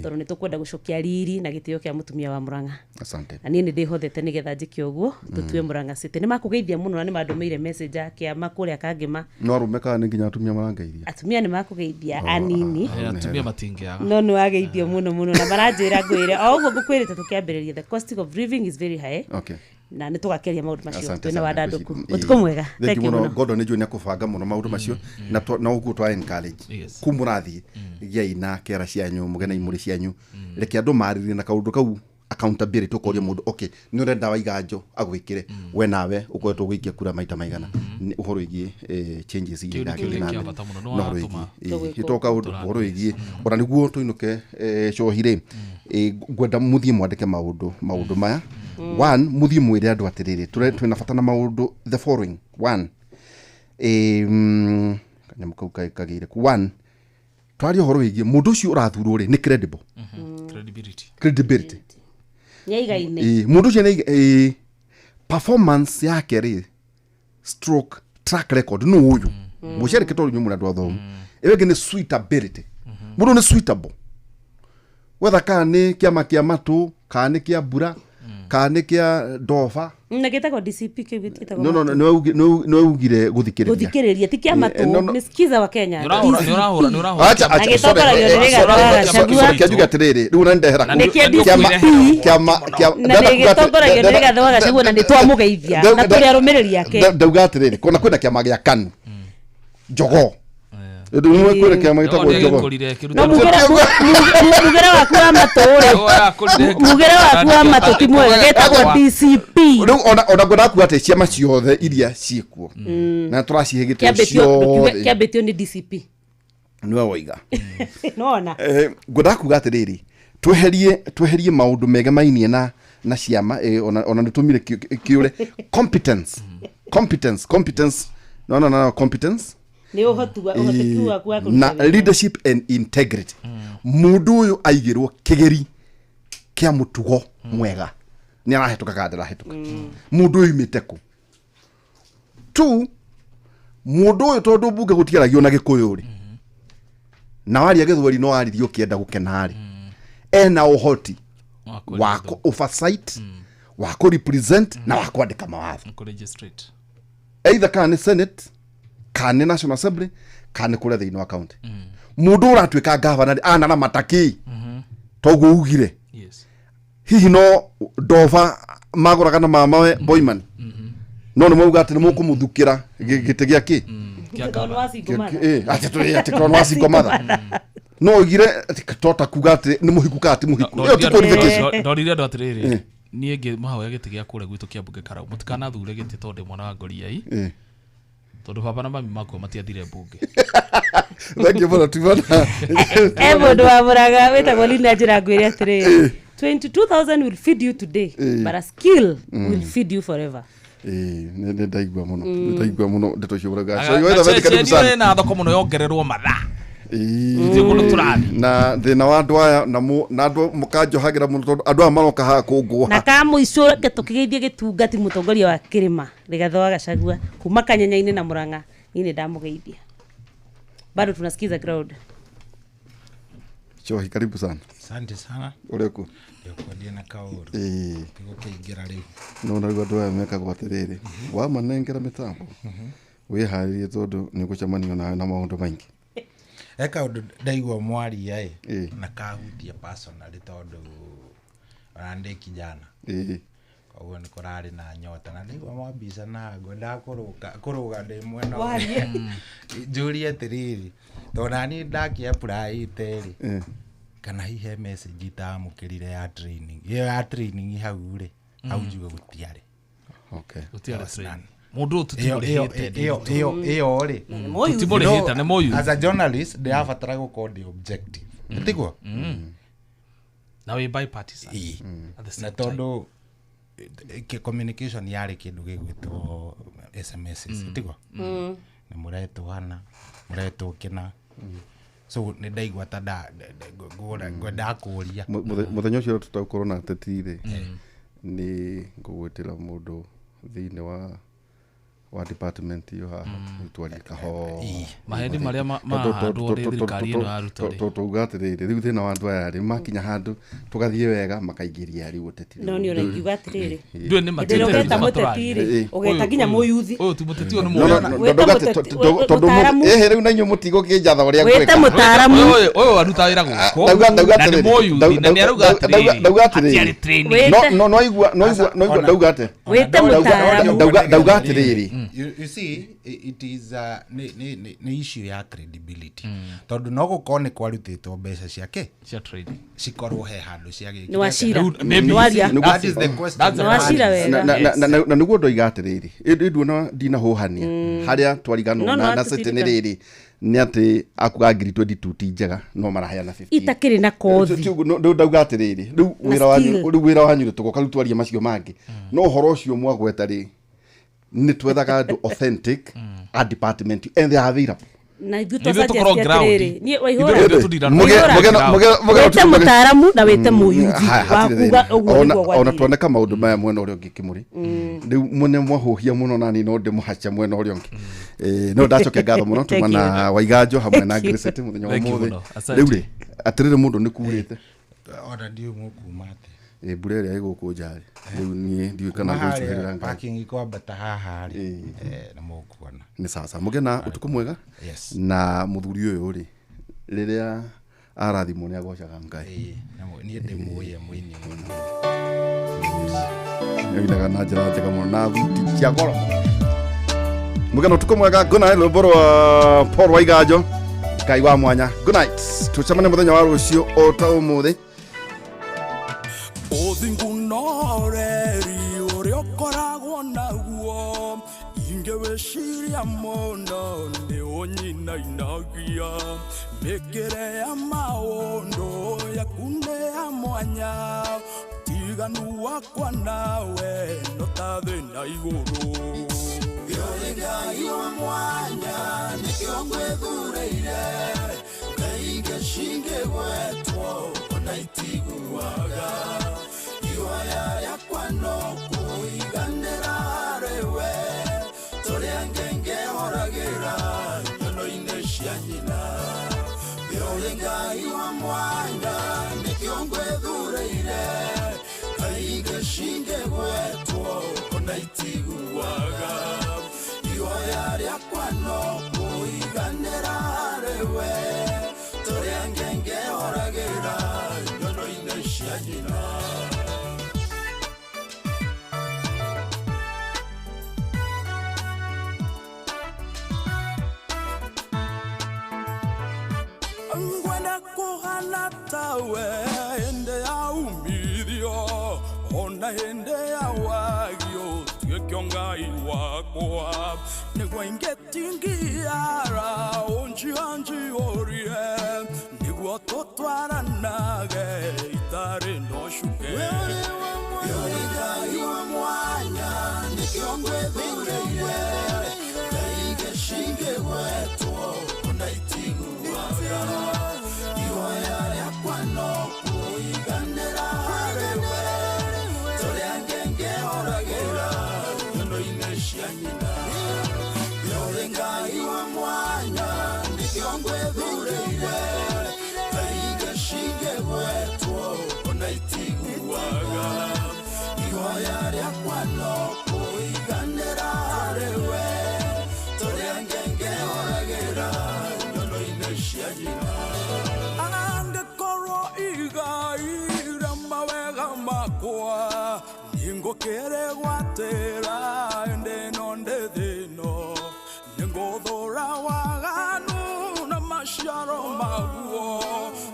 tondu ni tukwenda gucokia riri na gitio kia mutumia wa Murang'a. Asante. Na nie ni ndihothete nigetha njike uguo tutue Murang'a City. Ni makugeithia muno na ni mandumiire message ya makuria kangima. No arume kana ni nginya atumia marangeithia. Atumia ni makugeithia anini. Atumia matingiaga. No ni wageithio muno muno na maranjira ngwire o uguo ngukwirite tukiambiriria the cost of living is very high. Okay. Na nä tå gakeria maå ndå macio twä na wandandå ku å tukå mwega. Thank you muno. Gordon nä njå nä akåbanga må no maå ndå macio na å guo twa encourage ku må rathiä gäai na kera cianyu må gena imå rä cianyu reke andå marä na kaå ndå kau accountability ukoria mundu okay ni urenda wa iganjo agwikire we nawe ukoretwo gwikia kura maita maigana uhoro wigie changes iria iragithie na mbere itoka uhoro wigie ona niguo tuinuke cohi ri ngwenda muthie mwandike maundu maya. One, muthie mwire andu atiriri twina bata na maundu the following. One, kanyamu kau kagire ku one twaria uhoro wigie mundu ucio urathurwo ri ni credible. Credibility nyaigaine mundu ucio ni performance yake ri stroke track record no uyu mucereke tondu nyumura andu athomu iwe ni suitability. Mundu ni suitable whether kana ni kiama kia matu kana ni kia mbura kana ni kia ndoba na gitagwo DCP kiu gitagwo no no no no ugire guthikiriria ti kia matu ni skiza wa Kenya. Ni urahura acha kiajuga atiriri riu na ndehera kiama na gitongoragio ni Rigathi wa Gachagua na ni twamugeithia na turi arumiriri ake. Ndauga atiriri kona kwina kiama gia KANU njogo ndu kwina kiama gitagwo njogo. No mugere waku wa matũ ri mugere waku wa matũ ti mwega getagwo DCP. Riu ona ngwenda kuga ati ciama ciothe iria ciikuo na turacihigite ciothe kiambĩtio ni DCP niwe woiga. Nona ngwenda kuga atiriri tweherie maundu mega mainie na ciama ona nitumire kiure competence no competence ni uhotu wa uhoteku waku wa na leadership and integrity. Mundu uyu aigirwo kigeri kia mutugo mwega ni arahituka kana ndarahituka. Mundu uyu imite ku tu mundu uyu tondu bunge gutiaragio na gikuyu ri na waria githweri no aririe ukienda gukena ri ena uhoti wa oversight wa ku represent na wa kwandika mawatho either kana ni senate kana National Assembly kana kuria thiini wa county. Mundu uratuika governor ana na mataki toguo ugire. Yes. Hihi no ndova maguraga na mamawe Boyman no ni mauga ati ni mukumuthukira gite gia ki ati tonu wa single mother no ugire tota kuga ati ni muhiku ka ati muhiku iyo ti qualification. Ndorire andu atiriri nie ngi mahoya giti gia kuria gwitu kia bunge karau mutikanathure giti tondu mwana wa ngoriai tondu baba na mami makwa matiathire bunge. Thank you for that. Mundu wa Murang'a witagwo Lina njira ngwire atiriri 22,000 will feed you today but a skill will feed you forever. Ni ndaigua muno ndaigua muno ndeto icio Murang'a. So you either karibu sana na thoko muno yongererwo mathaa na thina wa andu aya na andu mukanjohagira muno tondu andu aya maroka haha kungũha na ka mũico reke tũkĩgeithie gĩtungati mũtongoria wa kĩrĩma Rigathi wa Gachagua kuma Kanyenya-inĩ na Murang'a niĩ nĩ ndamũgeithia bado tunasikiza crowd. Chohi karibu sana. Asante sana. Ureku ndikwendia na kauru ndigũkĩingĩra rĩu no na rĩu andũ aya mekagwo atĩrĩrĩ wamanengera mĩtambo wĩharĩrie tondũ nĩ ũgũcemanio nawe na maũndũ maingĩ. He kaũndũ ndaigua mwaria ĩ na kahutia personally tondũ ona ndĩ kijana koguo nĩ kũrarĩ na nyota na ndaigua mwambica na ngwendaga kũrũga ndĩ mwena njũrie atĩrĩrĩ tondũ naniĩ ndakĩ-apply-ĩte rĩ kana hihi he message itamũkĩrire ya training ĩyo ya training hau rĩ hau njuge gũtiarĩ. Okay. Gũtiarĩ training mundu tutimurihite iyo ri tutimurihite ni moyu. As a journalist ndirabatara gukorwo ndi objective tiguo na we bipartisan na tondu communication yari kindu gigwitwo SMSs tiguo ni muretwo muretwo kina so ni ndaigua ta ngwenda kuria muthenya ucio tutakorwo na ateti ri ni ngugwitira mundu thiini wa Wa department ĩyo haha twarie kahora. Maheni marĩa mahandwo nĩ thirikari ĩno ya Ruto rĩ. Tauga atĩrĩrĩ, rĩu thĩna wa andũ aya rĩ, makinya handũ tũgathiĩ wega makaingĩria rĩu ũteti. No nĩ ona ingiuga atĩrĩrĩ, Ndũĩ nĩ hĩndĩ ĩrĩa ũgeta mũteti rĩ, ũgeta nginya mũyuthi. Ũyũ ti mũteti, ũyũ nĩ No, no, mũyuthi. no, Wĩte ndauga atĩ mũteti- tondũ mũtaaramu. ĩhĩ rĩu na inyuĩ mũtigũkĩnjatha ũrĩa Wĩte ngwĩka. mũtaaramu. Ũyũ aruta wĩra gũkũ Ndauga na nĩ atĩrĩrĩ, mũyuthi na nĩ arauga atĩrĩrĩ, ndauga atĩrĩrĩ. hatiarĩ training. No, no, no igua, no igua, no igua, ndauga atĩ. Wĩte mũtaaramu. Ndauga atĩrĩrĩ. You see, it is nĩ issue ya credibility, tondũ no gũkorwo nĩ kwarutĩtwo mbeca ciake cia training cikorwo he handũ ciagĩkire. Nĩ wacira. Rĩu, maybe- Nĩ waria. That is the question. That's the Nĩ wacira wega. Na nĩguo ndoiga atĩrĩrĩ, ĩ nduona ndinahũhania harĩa twariganwo No, no, na city nĩ atũtirikana. rĩrĩ, nĩ atĩ akuga ngiri 22 ti njega, no maraheana 15. Itakĩrĩ na kothi. Ti ũguo, rĩu ndauga atĩrĩrĩ, rĩu Na wĩra wanyu skill. rĩu wĩra wanyu rĩ, tũgoka rĩu twarie macio mangĩ, no ũhoro ũcio mwagweta rĩ, nĩ twethaga andũ authentic a department and they are available. Na ithuĩ Ithuĩ tũkorwo twacenjetie ground. atĩrĩrĩ, niĩ Ithuĩ Waihũra. nĩthuĩ tũndira- Waihũra. Wĩte mũtaaramu na wĩte mũyuthi Ha- wa hatirĩ kuga thĩna. ũguo nĩguo Ona gwathire. tuoneka maũndũ maya mwena ũrĩa ũngĩ kĩmũrĩ rĩu mwene mwahũhia mũno, nani no ndĩmũhaca mwena ũrĩa ũngĩ. No ndacokia ngatho mũno. Thank Tuma na Waiganjo hamwe na Thank you. Grace mũthenya wa Thank you ũmũthĩ. mũno. Asante. Rĩu rĩ, atĩrĩrĩ, mũndũ nĩ kurĩte. Ona ndiũĩ mũkuma atĩa. Mbura ĩrĩa ĩgũkũ nja rĩ, rĩu niĩ ndiũĩ kana Kuma ngũicũhĩrĩra harĩa ngai. Parking ikwambata haha rĩ, na mũkuona. Nĩ sasa mũgĩe na ũtukũ mwega. Yes. Na mũthuri ũyũ rĩ, rĩrĩa arathimwo nĩ agocaga Ngai. Ĩĩ, na niĩ ndĩmũĩ e mũini mũno. Nĩainaga na njĩra njega mũno na thuti cia goro. Mũgĩe na ũtukũ mwega. Good night. Rwĩmbo rwa Paul Waiganjo, Ngai wa mwanya. Good night, tũcemanie mũthenya wa rũciũ o ta ũmũthĩ. Ũthingu na ũreri ũrĩa ũkoragwo naguo ingĩwĩciria mũno nĩ ũnyinainagia mĩkĩre ya maũndũ yaku nĩ ya mwanya tiganu wakwa nawe no ta thĩ na igũrũ. Ũrĩ Ngai wa mwanya, nĩkĩo ngwĩthurĩire. Ngai cingĩgwetwo ona itiguaga ihoya rĩakwa no kũiganĩra harĩwe tũrĩa ngengehoragĩra nyono-inĩ cia nyina. Ũrĩ Ngai wa mwanya, nĩkĩo ngwĩthurĩire. Ngai cingĩgwetwo ona itiguaga ihoya rĩakwa no kũiganĩra harĩwe tũrĩa ngengehoragĩra nyono-inĩ cia nyina. Ngwenda kũhana tawe hĩndĩ ya umithio ona hĩndĩ ya wagio, tuĩke Ngai wakwa nĩguo ingĩtingiara ũnjianjiorie nĩguo tũtwaranage itarĩ na ũcuke. Ũrĩ Ngai wa mwanya, nĩkĩo ngwĩthurĩire. Ngai cingĩgwetwo ona itiguaga ihoya rĩakwa no kũiganĩra harĩwe tũrĩa ngengehoragĩra nyono-inĩ cia nyina. Ũrĩ Ngai wa mwanya, nĩkĩo ngwĩthurĩire. Ngai cingĩgwetwo ona itiguaga ihoya rĩakwa no kũiganĩra harĩwe tũrĩa ngengehoragĩra nyono-inĩ cia nyina. Angĩkorwo igai rĩa mawega makwa nĩngũkĩrĩgwatĩra ĩndĩ ĩno ndĩ thĩ ĩno, nĩngũthũra waganu na maciaro maguo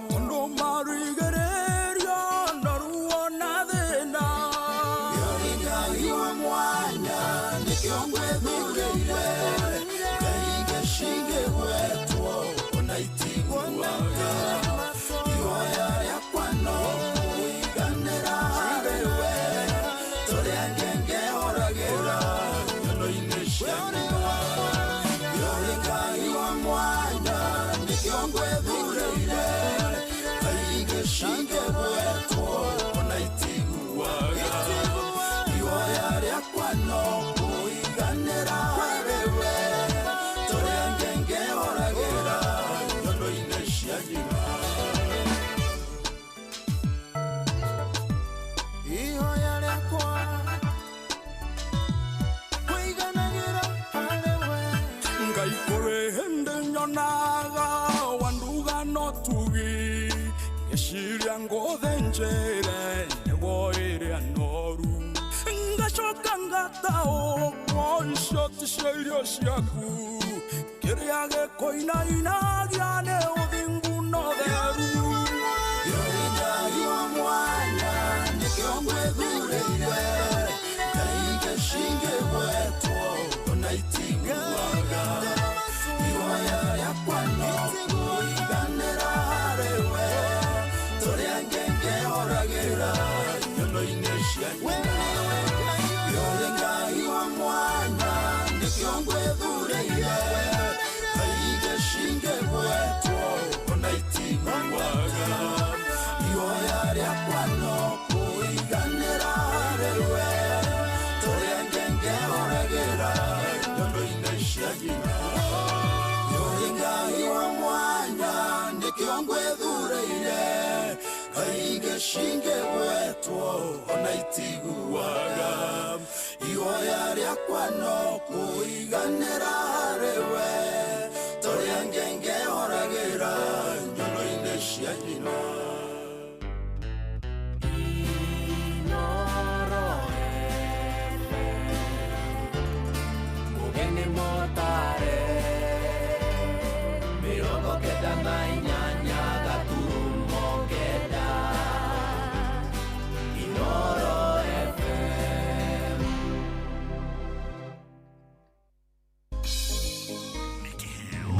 tondũ marigĩrĩrio na ruo na thĩna. Ũrĩ Ngai wa mwanya, nĩkĩo ngwĩthurĩire. Ngai cingĩgwetwo ona itiguaga ihoya rĩakwa no kũiganĩra harĩwe tũrĩa ngengehoragĩra nyono-inĩ cia nyina. Ũrĩ Ngai wa mwanya, nĩkĩo ngwĩthurĩire. Ngai cingĩgwetwo ona itiguaga ihoya rĩakwa no kũiganĩra. Ngai kũrĩ hĩndĩ nyonaga wanduga no tugi ngĩciria ngũthĩnjĩre nĩguo ĩrĩa noru ngacoka ngataũkwo icio ticio irio ciaku kĩrĩa gĩkũinainagia nĩ ũthingu na ũtheru. Ngai Ngai wa mwanya nĩkĩo ngwĩthurĩire Ngai ngĩcingĩgwetwo ona itiguaga ihoya rĩakwa no kũiganĩra harĩwe tũrĩa ngengehoragĩra nyono-inĩ cia nyina. Yore Ngai wa mwanya nĩkĩo ngwĩthurĩire Ngai ngĩcingĩgwetwo ona itiguaga ihoya rĩakwa no kũiganĩra harĩwe tũrĩa ngengehoragĩra nyono-inĩ cia nyina. Yore Ngai wa mwanya nĩkĩo ngwĩthurĩire Ngai ngĩcingĩgwetwo ona itiguaga ihoya rĩakwa no kũiganĩra harĩwe tũrĩa ngengehoragĩra nyono-inĩ cia nyina. Mugeni motare 98 gaturumo kenda Inoro FM.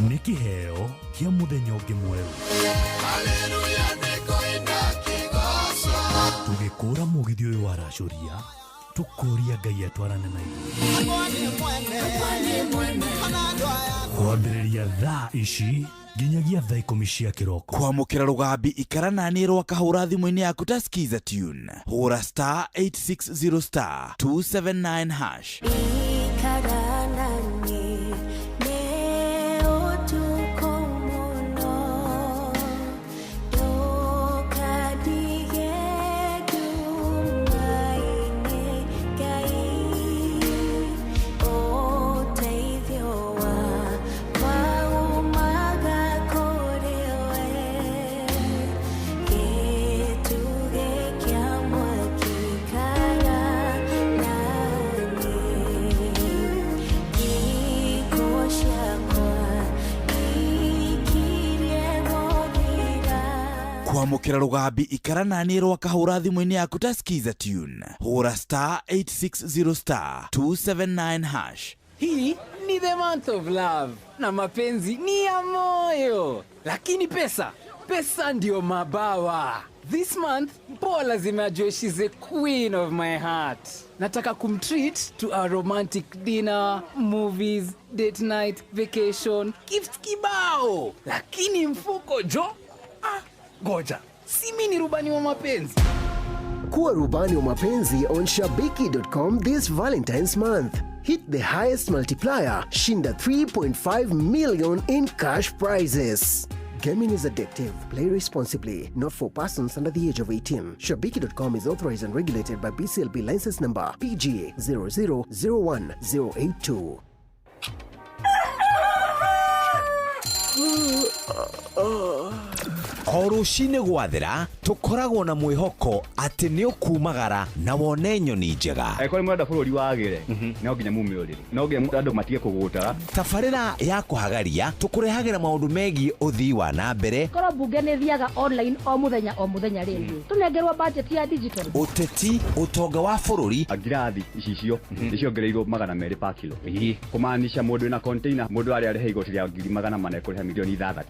Nĩ kĩheo kĩa mũthenya ũngĩ mwerũ. Tũgĩkũra mũgithi ũyũ wa racũria tũkũria Ngai atwarane na ithuĩ kwambĩrĩria thaa ici nginyagia thaa 10 cia kĩroko. Kwamũkĩra rũgambi ikara naniĩ rwa kahũra thimũ-inĩ yaku ta skiza tune hũra star 860 star 279 hash. Kwamũkĩra rũgambi ikara naniĩ rwa kahũra thimũ-inĩ yaku ta skiza tune hũra star 860 star 279 hash. Hii ni the month of love na mapenzi ni ya moyo, lakini pesa ndio mabawa. This month Paul lazima ajue she's the queen of my heart. Nataka kumtreat to a romantic dinner, movies, date night, vacation, gifts kibao, lakini mfuko jo goja, si mimi ni rubani wa mapenzi. Kuwa rubani wa mapenzi on shabiki.com this Valentine's month. Hit the highest multiplier, shinda 3.5 million in cash prizes. Gaming is addictive. Play responsibly. Not for persons under the age of 18. Shabiki.com is authorized and regulated by BCLB license number PG 0001082. O rũcinĩ gwathera tũkoragwo na mwĩhoko atĩ nĩ ũkumagara na wone nyoni njega. Angĩkorwo nĩ mũrenda bũrũri wagĩre, no nginya mume ũrĩrĩ, no nginya andũ matige kũgũtara. Tabarĩra ya kũhagaria tũkũrehagĩra maũndũ megiĩ ũthii wa na mbere, korwo mbunge nĩ thiaga online o mũthenya o mũthenya rĩngĩ tũnengerwo budget ya digital, ũteti, ũtonga wa bũrũri. Ngirathi icicio nĩciongereirwo 200 per kilo, kũmaanisha mũndũ wĩna container mũndũ arĩa arĩha igoti rĩa 400,000 ekũrĩha milioni 6.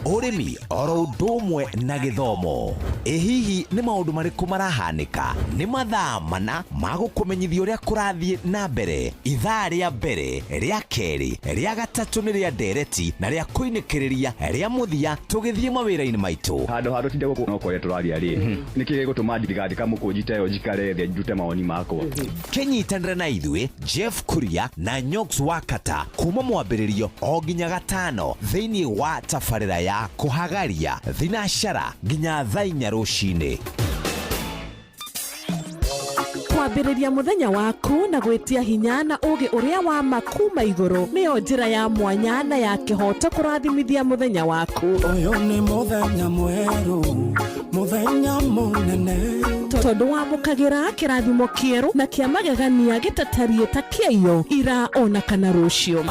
Ũrĩmi oro ũndũ ũmwe na gĩthomo. Ĩ hihi nĩ maũndũ marĩkũ marahanĩka? Nĩ mathaa mana ma gũkũmenyithia ũrĩa kũrathiĩ na mbere. Ithaa rĩa mbere, rĩa kerĩ, rĩa gatatũ nĩ rĩa ndereti na rĩa kũinĩkĩrĩria rĩa mũthia tũgĩthiĩ mawĩra-inĩ maitũ. Handũ ha tũtinde gũkũ no kũrĩa tũraria rĩ, nĩkĩ gĩgũtũma ndigandĩka mũkũnji ta ĩyo njikare thĩ ndute mawoni makwa? Kĩnyitanĩre na ithuĩ Jeff Kuria na Nyox Wakata kuma mwambĩrĩrio o nginya gatano thĩinĩ wa tabarĩra ya kũhagaria thinashara nginya thaa 4 rũcinĩ. Kwambĩrĩria Kwambĩrĩria mũthenya waku na gwĩtia hinya na ũũgĩ ũrĩa wa ma kuma igũrũ nĩyo njĩra ya mwanya na ya kĩhooto kũrathimithia mũthenya waku. Ũyũ nĩ mũthenya mwerũ, mũthenya mũnene. Tondũ wamũkagĩra kĩrathimo kĩerũ na kĩa magegania gĩtatariĩ ta kĩaiyo ira ona kana rũciũ.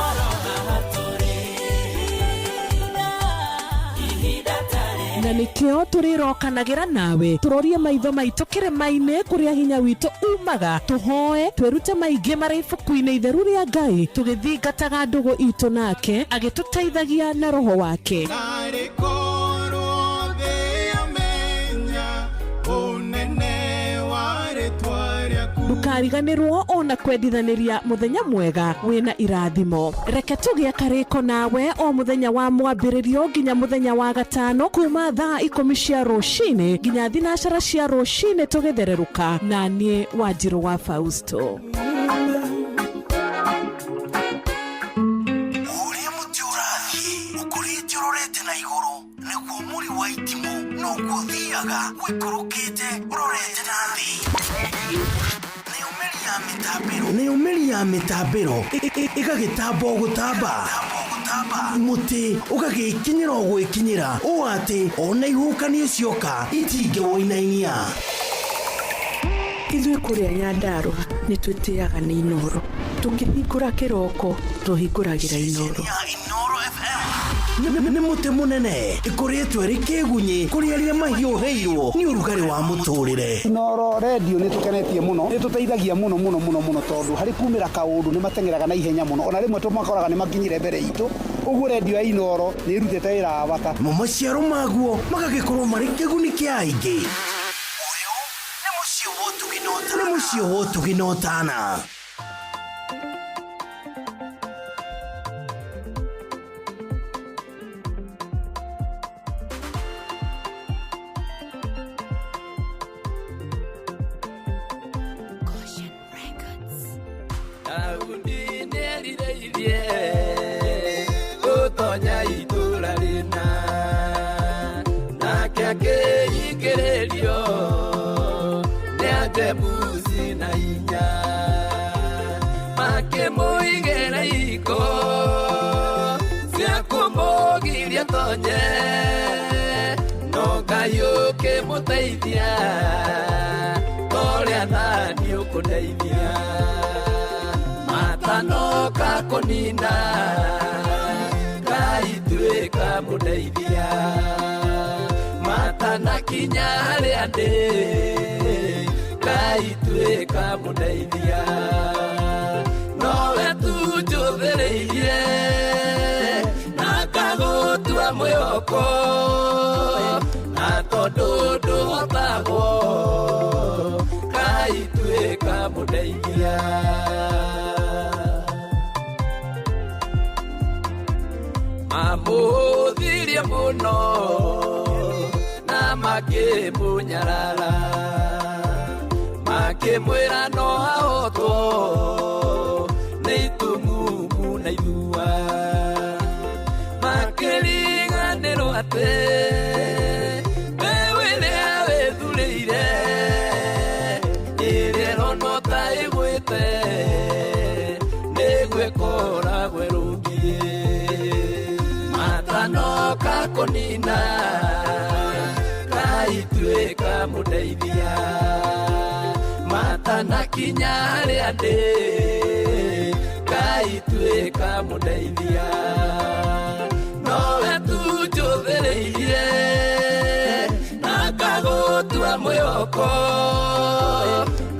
Na nĩkĩo tũrĩrokanagĩra nawe tũrorie maitho maitũ kĩrĩma-inĩ kũrĩa hinya witũ umaga, tũhoe twĩrute maingĩ marĩ ibuku-inĩ itheru rĩa Ngai, tũgĩthingataga ndũgũ itũ nake agĩtũteithagia na roho wake. Ndũkariganĩrwo ona kwendithanĩria mũthenya mwega wĩna irathimo. Reke tũgĩe karĩko nawe o mũthenya wa mwambĩrĩrio nginya mũthenya wa gatano kuma thaa 10 cia rũcinĩ nginya 9 cia rũcinĩ tũgĩthererũka na niĩ Wanjirũ wa Fausto. Ũrĩa mũtĩ ũrathiĩ ũkũrĩte ũrorete na igũrũ nĩguo mũri wa itimũ noguo ũthiaga ũikũrũkĩte ũrorete na thĩ. Nayo mĩri ya mĩtambĩro ĩgagĩtamba o gũtamba, mũtĩ ũgagĩkinyĩra o gwĩkinyĩra ũũ atĩ ona ihuhũkanio cioka itingĩwũinainia. Ithuĩ kũrĩa Nyandarũa nĩ twĩtĩaga nĩ Inooro. Tũkĩhingũra kĩroko tũhingũragĩra Inooro. Nĩ mũtĩ mũnene ĩkũrĩtwo ĩrĩ kĩgunyĩ kũrĩ arĩa mahiũhĩirwo nĩ ũrugarĩ wa mũtũrĩre. Inooro redio nĩ tũkenetie mũno, nĩ tũteithagia mũno mũno mũno mũno tondũ harĩ kumĩra kaũndũ nĩ mateng'eraga na ihenya mũno, ona rĩmwe tũmakoraga nĩ makinyire mbere itũ. Ũguo redio ya Inooro nĩ ĩrutĩte wĩra wa bata. Mo maciaro maguo magagĩkorwo marĩ kĩguni kĩa aingĩ. Ũyũ nĩ mũciĩ wa ũtugi na ũtana. Gũtonya itũra rĩna nake akĩingĩrĩrio nĩ Ajebusi na hinya makĩmũigĩra iko cia kũmũgiria tonye no Ngai ũkĩmũteithia torĩa nani ũkũndeithia matanoka kũnina Ngai tuĩka mũndeithia matanakinya harĩa ndĩ Ngai tuĩka mũndeithia nowe tu njũthĩrĩirie na ngagũtua mwĩhoko na tondũ ndũhotagwo Ngai tuĩka mũndeithia. Mamũhũthirie mũno na makĩmũnyarara makĩmwĩra no ahotwo nĩ itumumu na ithua makĩriganĩrwo atĩ mbeũ ĩrĩa wĩthurĩire ĩrĩa ĩronwo ta ĩgwĩte nĩguo ĩkoragwo ĩrũngiĩ matanoka kũnina Ngai tuĩka mũndeithia matanakinya harĩa ndĩ Ngai tuĩka mũndeithia nowe tu njũthĩrĩirie na ngagũtua mwĩhoko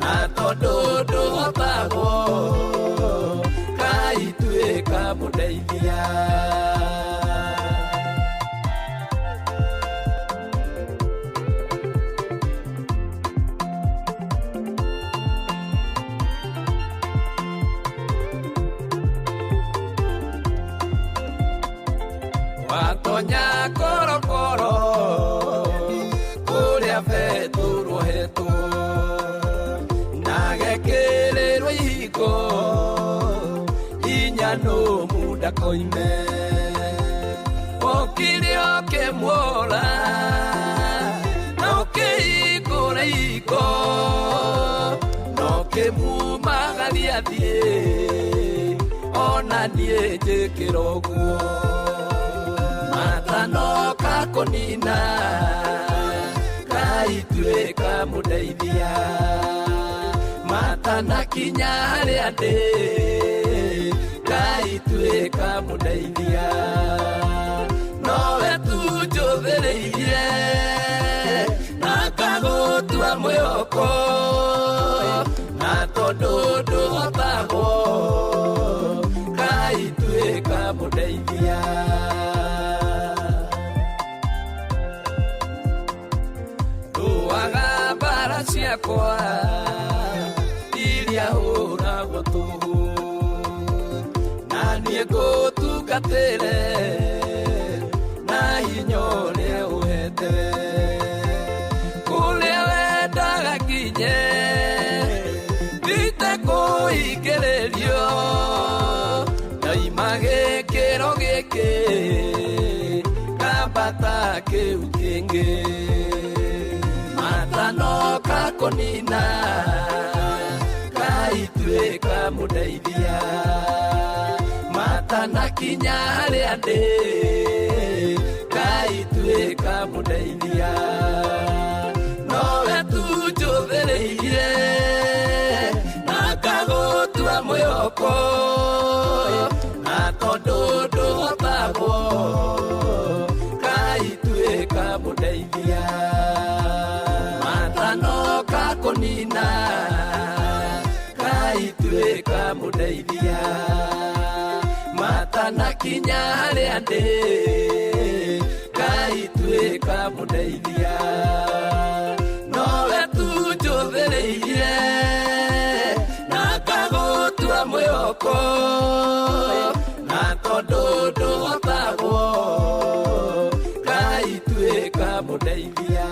na tondũ ndũhotagwo Ngai tuĩka mũndeithia. Watonya korokoro kũrĩa betũrwo hetwo na gekĩrĩrwo ihiko inya nũmu ndakoime okire ũkĩmuora na ũkĩhingũra ihiko na ũkĩ Akĩmumagaria thiĩ ona niĩ njĩkĩra ũguo matanoka kũnina kaituĩka mũndeithia matanakinya harĩa ndĩ kaituĩka mũndeithia nowe tu njũthĩrĩirie na ngagũtua mwĩhoko na tondũ ndũhotagwo kaituĩka mũndeithia. Rũaga mbara ciakwa iria hũragwo tũhũ na niĩ ngũtungatĩre na hinya ũrĩa ũhete kũrĩa wendaga nginye ndite kũhingĩrĩrio ndaima gĩkĩro gĩkĩ ngambata kĩu kĩngĩ matanoka kũnina kaituĩka mũndeithia matanakinya harĩa ndĩ kaituĩka mũndeithia nowe tu njũthĩrĩirie na ngagũtua mwĩhoko na tondũ ndũhotagwo kaituĩka mũndeithia matanoka kũnina kaituĩka mũndeithia matanakinya harĩa ndĩ kaituĩka mũndeithia nowe tu njũthĩrĩirie na ngagũtua mwĩhoko na tondũ ndũhotagwo kaituĩka mũndeithia.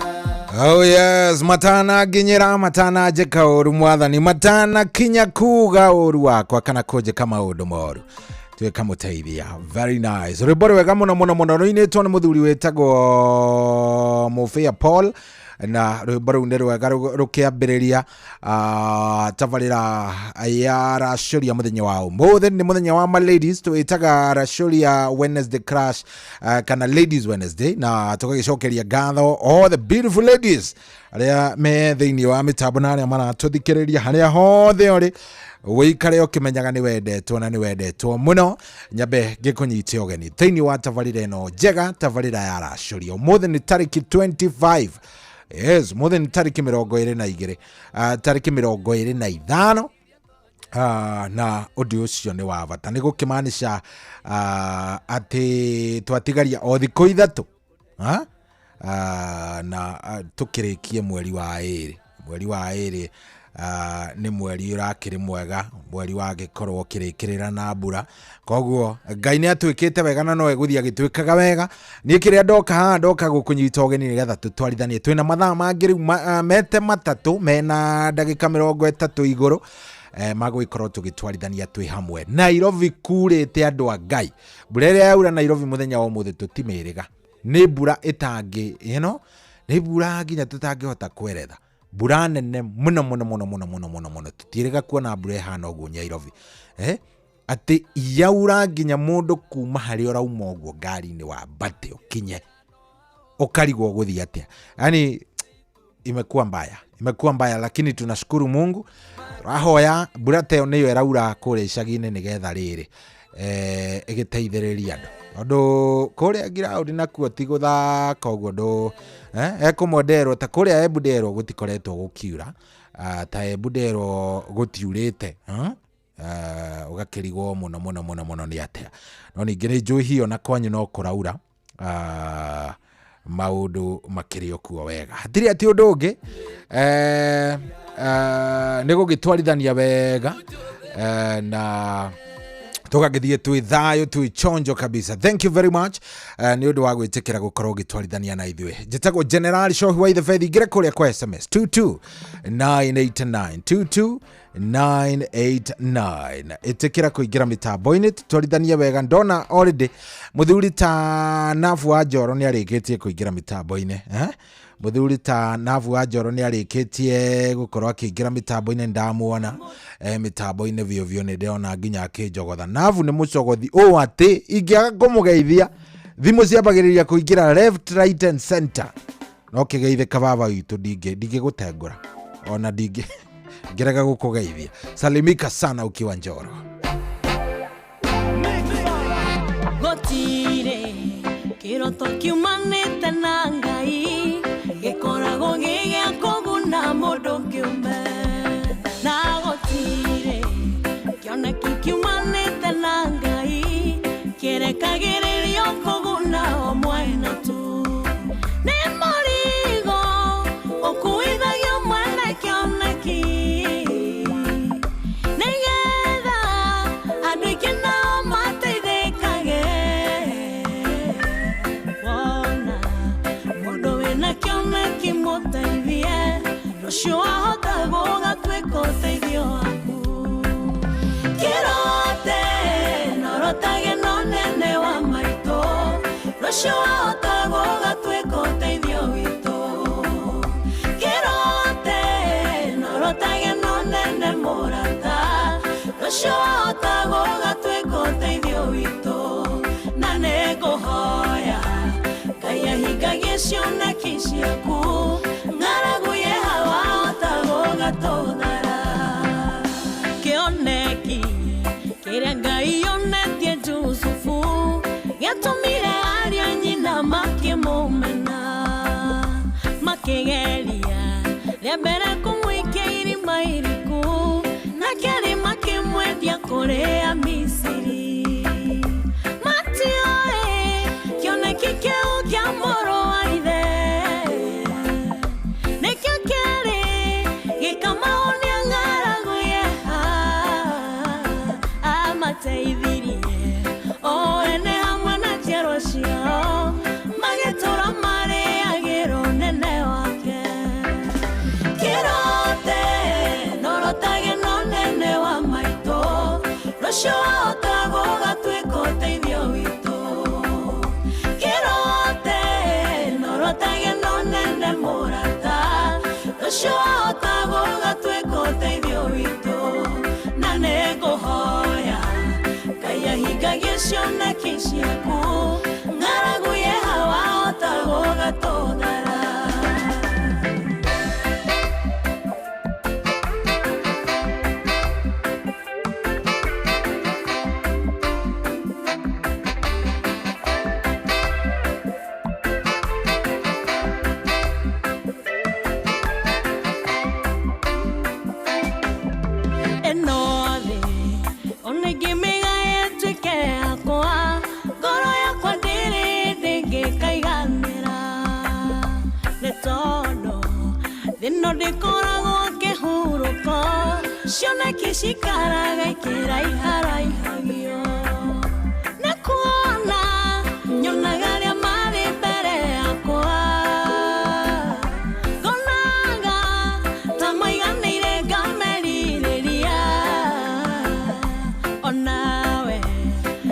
Oh yes, matana nginyĩra matana njĩka ũru mwathani matana kinya kuga ũru wakwa kana kũnjĩka maũndũ moru tuĩka mũteithia. Very nice. Rwĩmbo rwega mũno mũno mũno rũinĩtwo nĩ mũthuri wĩtagwo Mũbĩa Paul na rwĩmbo rũu nĩ rwega rũkĩambĩrĩria tabarĩra ya Racũria mũthenya wa ũmũthĩ. Nĩ mũthenya wa ma ladies, twĩtaga Racũria Wednesday Crush kana Ladies Wednesday, na tũgagĩcokeria ngatho all the beautiful ladies arĩa me thĩinĩ wa mĩtambo na arĩa maratũthikĩrĩria harĩa hothe ũrĩ wĩikare ũkĩmenyaga nĩ wendetwo na nĩ wendetwo mũno. Nyambe ngĩkũnyite ũgeni thĩinĩ wa tabarĩra ĩno njega, tabarĩra ya Racũria. Ũmũthĩ nĩ tarĩki 25. Yes, mũthĩ nĩ tarĩki 22, tarĩki 25, na ũndũ ũcio nĩ wa bata nĩ gũkĩmaanisha atĩ twatigaria o thikũ ithatũ na tũkĩrĩkie mweri wa ĩrĩ. Mweri wa ĩrĩ nĩ mweri ũrakĩrĩ mwega, mweri wagĩkorwo ũkĩrĩkĩrĩra na mbura, koguo Ngai nĩ atuĩkĩte wega na no egũthiĩ agĩtuĩkaga wega. Niĩ kĩrĩa ndoka haha ndoka gũkũnyita ũgeni nĩgetha tũtwarithanie. Twĩna mathaa mangĩ rĩu mete matatũ mena ndagĩka 30 igũrũ magũgĩkorwo tũgĩtwarithania twĩ hamwe. Nairobi kurĩte andũ a Ngai, mbura ĩrĩa yaura Nairobi mũthenya wa ũmũthĩ tũtimĩrĩga, nĩ mbura ĩtangĩ you know, nĩ mbura nginya tũtangĩhota kweretha, mbura nene mũno mũno mũno mũno mũno mũno mũno, tũtiĩrĩga kuona mbura ĩhana ũguo Nairobi atĩ yaura nginya mũndũ kuma harĩa ũrauma ũguo ngari-inĩ wambate ũkinye ũkarigwo ũgũthiĩ atĩa. Yani imekuwa mbaya, imekuwa mbaya, lakini tunashukuru Mungu. Tũrahoya mbura ta ĩyo nĩyo ĩraura kũrĩa icagi-inĩ nĩgetha rĩrĩ ĩgĩteithĩrĩria andũ, tondũ kũrĩa ngiraũndi nakuo ti gũthaka ũguo ndũ ekũmwe nderwo ta kũrĩa Embu nderwo gũtikoretwo gũkiura, ta Embu nderwo gũtiurĩte ũgakĩrigwo mũno mũno mũno mũno nĩ atĩa. No ningĩ nĩ njũĩ hiyo na kwanyu no kũraura maũndũ makĩrĩ okuo wega, hatirĩ atĩ ũndũ ũngĩ nĩ gũgĩtwarithania wega na tũgagĩthiĩ twĩ thayũ twĩ chonjo kabisa. Thank you very much nĩ ũndũ wa gwĩtĩkĩra gũkorwo ũgĩtwarithania na ithuĩ. Njĩtagwo General Shohi wa Ithe Bethi, ingĩre kũrĩa kwa SMS 22989 22989. Ĩtĩkĩra kũingĩra mĩtambo-inĩ tũtwarithanie wega. Ndona already mũthuri ta Nabu wa Njoro nĩ arĩkĩtie kũingĩra mĩtambo-inĩ. Mũthuri ta Navu wa Njoro nĩ arĩkĩtie gũkorwo akĩingĩra mĩtambo-inĩ, ndamuona mĩtambo-inĩ biũ biũ, nĩ ndĩrona nginya akĩnjogotha. Navu nĩ mũcogothi ũũ atĩ ingĩaga kũmũgeithia thimũ ciambagĩrĩria kũingĩra left, right and center. No kĩgeithĩka baba witũ, ndingĩgũtengũra ona ndingĩ ngĩrega gũkũgeithia. Salimika sana ukiwa Njoro. Gũtirĩ kĩroto kiumanĩte na Ngai gĩkoragwo gĩ gĩa kũguna mũndũ kĩũmbe, na gũtirĩ kĩoneki kiumanĩte na Ngai kĩrekagĩrĩrio kũguna o mwena tu. Nĩ mũrigo ũkuithagio mwene kĩoneki nĩgetha andũ aingĩ nao mateithĩkage. Wona mũndũ wĩna kĩoneki mũteithie, rũciũ wahota gũgatuĩka ũteithio waku. Kĩrote norotage na ũnene wa maitũ, rũciũ wahota gũgatuĩka ũteithio witũ. Kĩrote norotage na ũnene mũrata, rũciũ wahota gũgatuĩka ũteithio witũ. Na nĩngũhoya Ngai ahingagie cioneki ciaku, ng'aragu yeha wahota gũgatũthara. Kĩoneki kĩrĩa Ngai onetie Jusufu gĩatũmire ariũ a nyina makĩmũmena, makĩgeria rĩa mbere kũmũikia irima iriku, na kerĩ makĩmwendia kũrĩ Amisiri. Matioĩ kĩoneki kĩu kĩa mũrũ wa ithe nĩkĩo kĩarĩ gĩkamahonia ng'aragu yeha. Amateithirie o ene hamwe na njiarwa ciao, magĩtũra marĩagĩra ũnene wake. Kĩrote norotage na ũnene wa maitũ, rũciũ wahota gũgatuĩka ũteithio witũ. Kĩrote norotage na ũnene mũrata, rũciũ wahota gũgatuĩka ũteithio witũ. Na nĩngũhoya Ngai ahingagie cioneki ciaku, ng'aragu yeha wahota gũgatũthara. Ĩno thĩ ona ingĩmĩgaya ĩtuĩke yakwa, ngoro yakwa ndĩrĩ ndĩngĩkaiganĩra, nĩ tondũ thĩ ĩno ndĩkoragwo kĩhurũko, cioneki cikaraga ikĩraiharaihagio. Nĩ kuona nyonaga arĩa marĩ mbere yakwa, ngonaga ta maiganĩire ngamerirĩria. Onawe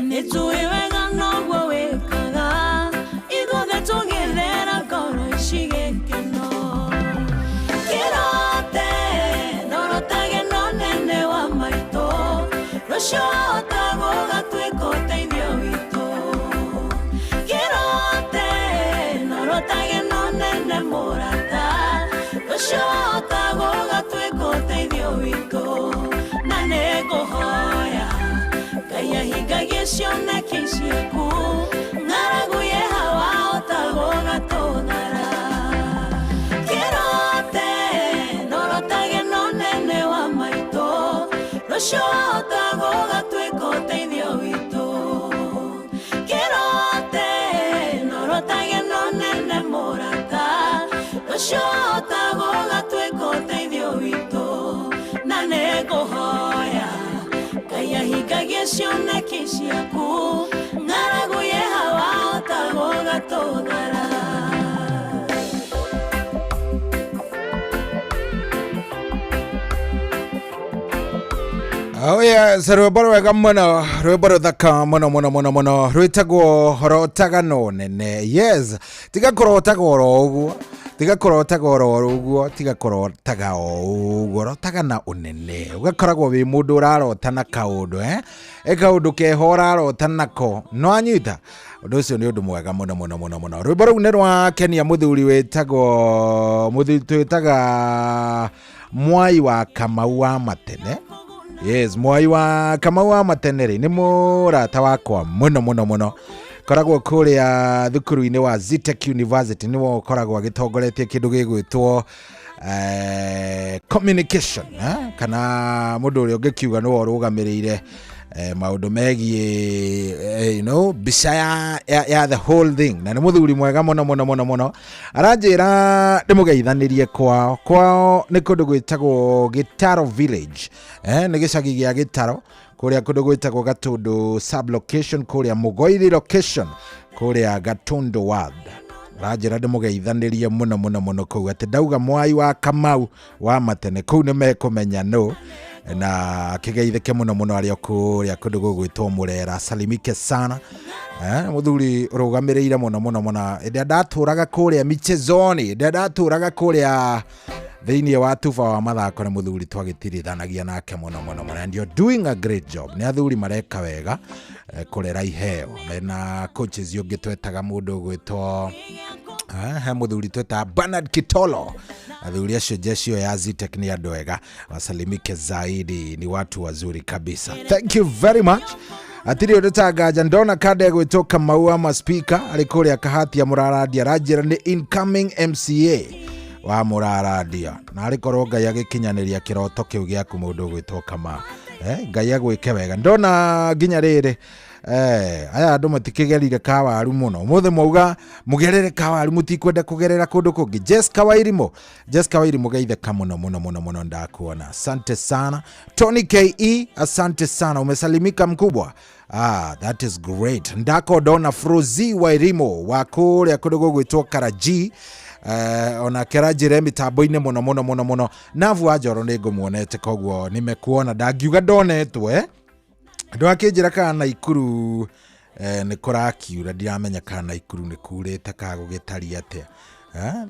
nĩnjũĩ wega noguo wĩkaga, ithuothe tũgĩthera ngoro ici gĩkeno. Kĩrote norotage na ũnene wa maitũ, rũciũ wahota gũgatuĩka ũteithio witũ. Kĩrote norotage na ũnene mũrata, rũciũ wahota gũgatuĩka ũteithio witũ. Na nĩngũhoya Ngai ahingagie cioneki ciaku, ng'aragu yeha wahota gũgatũthara. Kĩrote norotage na ũnene wa maitũ, rũciũ wahota gũgatuĩka ũteithio witũ. Kĩrote norotage na ũnene mũrata, rũciũ wahota gũgatuĩka ũteithio witũ. Na nĩngũhoya Ngai ahingagie cioneki ciaku, ng'aragu yeha wahota gũgatũthara. Oh yes, rwĩmbo rwega mũno, rwĩmbo rũthaka mũno mũno mũno mũno, rwĩtagwo rotaga no nene. Yes, tiga kũrotaga oro ũguo. Tiga kũrotaga oro ũguo, tiga kũrotaga o ũguo, rotaga na ũnene. Ũgakoragwo wĩ mũndũ ũrarota na kaũndũ, kaũndũ keho ũrarota nako. No anyita ũndũ ũcio nĩ ũndũ mwega mũno mũno mũno mũno. Rwĩmbo rũu nĩ rwa Kenia mũthuri wĩtagwo mũthuri twĩtaga Mwai wa Kamau wa Matene. Yes, Mwai wa Kamau wa Matene rĩ nĩ mũrata wakwa mũno mũno mũno. Koragwo kũrĩa thukuru-inĩ wa Zetech University, nĩwe ũkoragwo agĩtongoretie kĩndũ gĩgwĩtwo communication, kana mũndũ ũrĩa ũngĩkiuga nĩwe ũrũgamĩrĩire maũndũ megiĩ you know, mbica ya the whole thing. Na nĩ mũthuri mwega mũno mũno mũno mũno. Aranjĩra ndĩmũgeithanĩrie kwao. Kwao nĩ kũndũ gwĩtagwo Gĩtaro Village, nĩ gĩcagi gĩa Gĩtaro kũrĩa kũndũ gwĩtagwo Gatundu sub location, kũrĩa Mũgoiri location, kũrĩa Gatundu ward. Aranjĩra ndĩmũgeithanĩrie mũno mũno mũno kũu, atĩ ndauga Mwai wa Kamau wa Matene kũu nĩ mekũmenya no na akĩgeithĩke mũno mũno arĩa kũrĩa kũndũ gũgwĩtwo Mũrera. Salimike sana, mũthuri ũrũgamĩrĩire mũno mũno mũno. Ĩndĩ ndatũraga kũrĩa michezoni, ĩndĩ ndatũraga kũrĩa thĩinĩ wa tuba wa mathako na mũthuri twagĩtirithanagia nake mũno mũno mũno. And you're doing a great job. Nĩ athuri mareka wega kũrera iheo. Mena coaches ũngĩ twetaga mũndũ ũgwĩtwo he mũthuri twetaga Bernard Kitolo. Athuri acio jeshi ya Zetech nĩ andũ ega, wasalimike zaidi, ni watu wazuri kabisa. Thank you very much. Atiri ũndũ tanganja ndona kanda ĩgwĩtwo Kamau ama speaker arĩ kũrĩa Kahatia Mũrarandia, aranjĩra nĩ incoming MCA wa Mũrarandia, na arĩ korwo Ngai agĩkinyanĩria kĩroto kĩu gĩaku mũndũ ũgwĩtwo Kamau. Ngai agwĩke wega. Ndona nginya rĩrĩ aya andũ matikĩgerire kawaru mũno ũmũthĩ, mwauga mũgerere kawaru, mũtikwenda kũgerera kũndũ kũngĩ. Jessica Wairimu, Jessica Wairimu geithĩka mũno mũno mũno mũno, ndakuona. Asante sana. Tony KE, asante sana, umesalimika mkubwa. That is great. Ndako ndona Frozi Wairimu wa kũrĩa kũndũ gũgwĩtwo Karaji, ona keranjĩre mĩtambo-inĩ mũno mũno mũno mũno. Navu wa Njoro nĩ ngũmuonete, koguo nimekuona, ndangiuga ndonetwo andũ akĩnjĩra kana Naikuru nĩ kũrakiura, ndiramenya kana Naikuru nĩ kurĩte kana gũgĩtariĩ atĩa.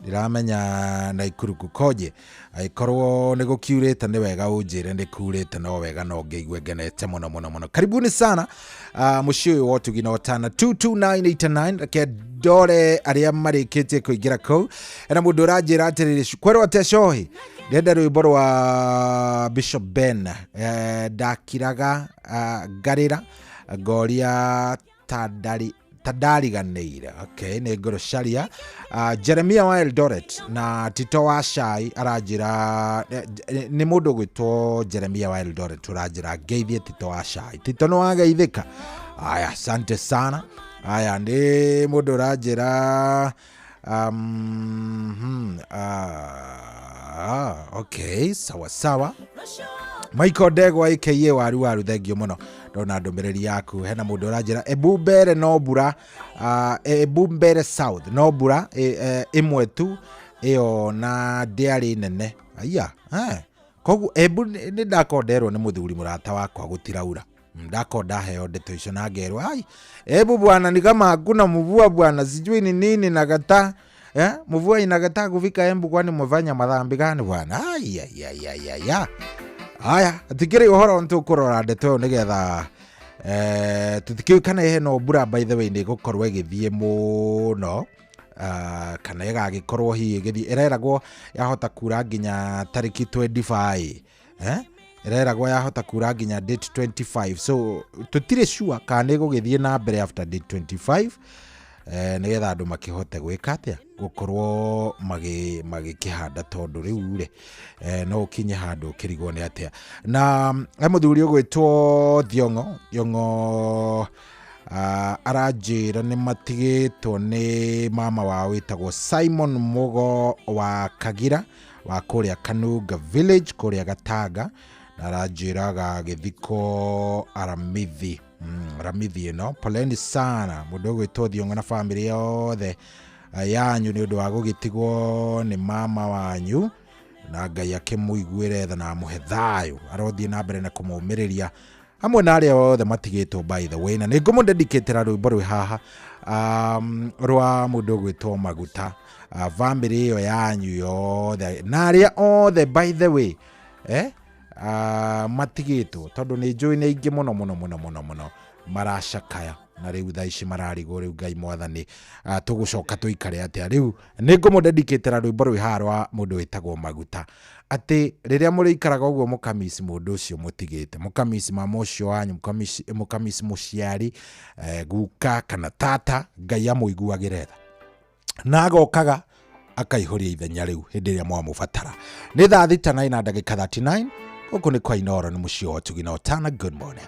Ndiramenya Naikuru kukoje, angĩkorwo nĩ gũkiurĩte nĩ wega ũnjĩre nĩ kurĩte, no wega no ngĩigue ngenete mũno mũno mũno. Karibuni sana mũciĩ ũyũ wa Ũtugi na Ũtana 22989. Reke ndore arĩa marĩkĩtie kũingĩra kũu. Hena mũndũ ũranjĩra atĩrĩrĩ, kwerwo atĩa cohi, ndĩrenda rwĩmbo rwa Bishop Ben, ndakiraga ngarĩra ngoria tandariganĩire. Okay, nĩ ngũrũcaria. Jeremia wa Eldoret na Tito wa Shai aranjĩra, nĩ mũndũ ũgwĩtwo Jeremia wa Eldoret ũranjĩra ngeithie Tito wa Shai. Tito nĩ wageithĩka? Aya, asante sana. Aya, nĩ mũndũ ũranjĩra okay, sawa sawa. Michael Ndegwa aka Waru Waru, thengio mũno, ndona ndũmĩrĩri yaku. Hena mũndũ ũranjĩra Ebu Mbere no mbura, Ebu Mbere South no mbura ĩmwe tu ĩyo na ndĩarĩ nene. Aya, koguo Ebu nĩ ndakonderwo nĩ mũthuri mũrata wakwa gũtiraura. Ndako ndaheo ndeto icio na ngerwo ai Ebu bwana ni kama hakuna mvua bwana, sijui ni nini nakataa. Mvua inakataa kufika Embu, kwani mwefanya madhambi gani bwana? Ai ai ai ai ai. Aya, atikiri ũhoro nĩtũkũrora ndeto ĩyo nĩgetha tũtikĩũĩ kana hena mbura by the way nĩ ĩgũkorwo ĩgĩthiĩ mũno, kana ĩgagĩkorwo hihi ĩgĩthiĩ, ĩreragwo yahota kura nginya tarĩki 25, ĩreragwo yahota kura nginya date 25, so tũtirĩ sure kana nĩ ĩgũgĩthiĩ na mbere after date 25, nĩgetha andũ makĩhote gwĩka atĩa, gũkorwo magĩkĩhanda, tondũ rĩu rĩ no ũkinye handũ ũkĩrigwo nĩ atĩa. Na he mũthuri ũgwĩtwo Thiong'o, Thiong'o aranjĩra nĩ matigĩtwo nĩ mama wao wĩtagwo Simon Mugo wa Kagira wa kũrĩa Kanunga Village kũrĩa Gatanga, na aranjĩra agagĩthikwo Aramithi. Ramithi ĩno, poleni sana mũndũ ũgwĩtwo Thiong'o na bamĩrĩ yothe yanyu nĩ ũndũ wa gũgĩtigwo nĩ mama wanyu, na Ngai akĩmũiguĩre tha na amũhe thayũ, arothiĩ na mbere na kũmũmĩrĩria. Hamwe na arĩa othe matigĩtwo, by the way, na nĩ ngũmũdedicatĩra rwĩmbo rwĩ haha rwa mũndũ ũgwĩtwo Maguta, bamĩrĩ ĩyo yanyu yothe na arĩa othe, by the way, matigĩtwo, tondũ nĩ njũĩ nĩ aingĩ mũno mũno mũno mũno mũno maracakaya na rĩu thaa ici mararigwo rĩu Ngai mwathani, tũgũcoka tũikare atĩa rĩu. Nĩ ngũmũdedicatĩra rwĩmbo rwĩ haha rwa mũndũ wĩtagwo Maguta, atĩ rĩrĩa mũrĩikaraga ũguo mũkamici mũndũ ũcio mũtigĩte, mũkamici mama ũcio wanyu, mũkamici mũciari, guka kana tata, Ngai amũiguagĩre tha na agokaga akaihũria ithenya rĩu hĩndĩ ĩrĩa mwamũbatara. Nĩ thaa 6 na ndagĩka 39. Gũkũ nĩ kwa Inooro, nĩ mũciĩ wa ũtugi na ũtana. Good morning.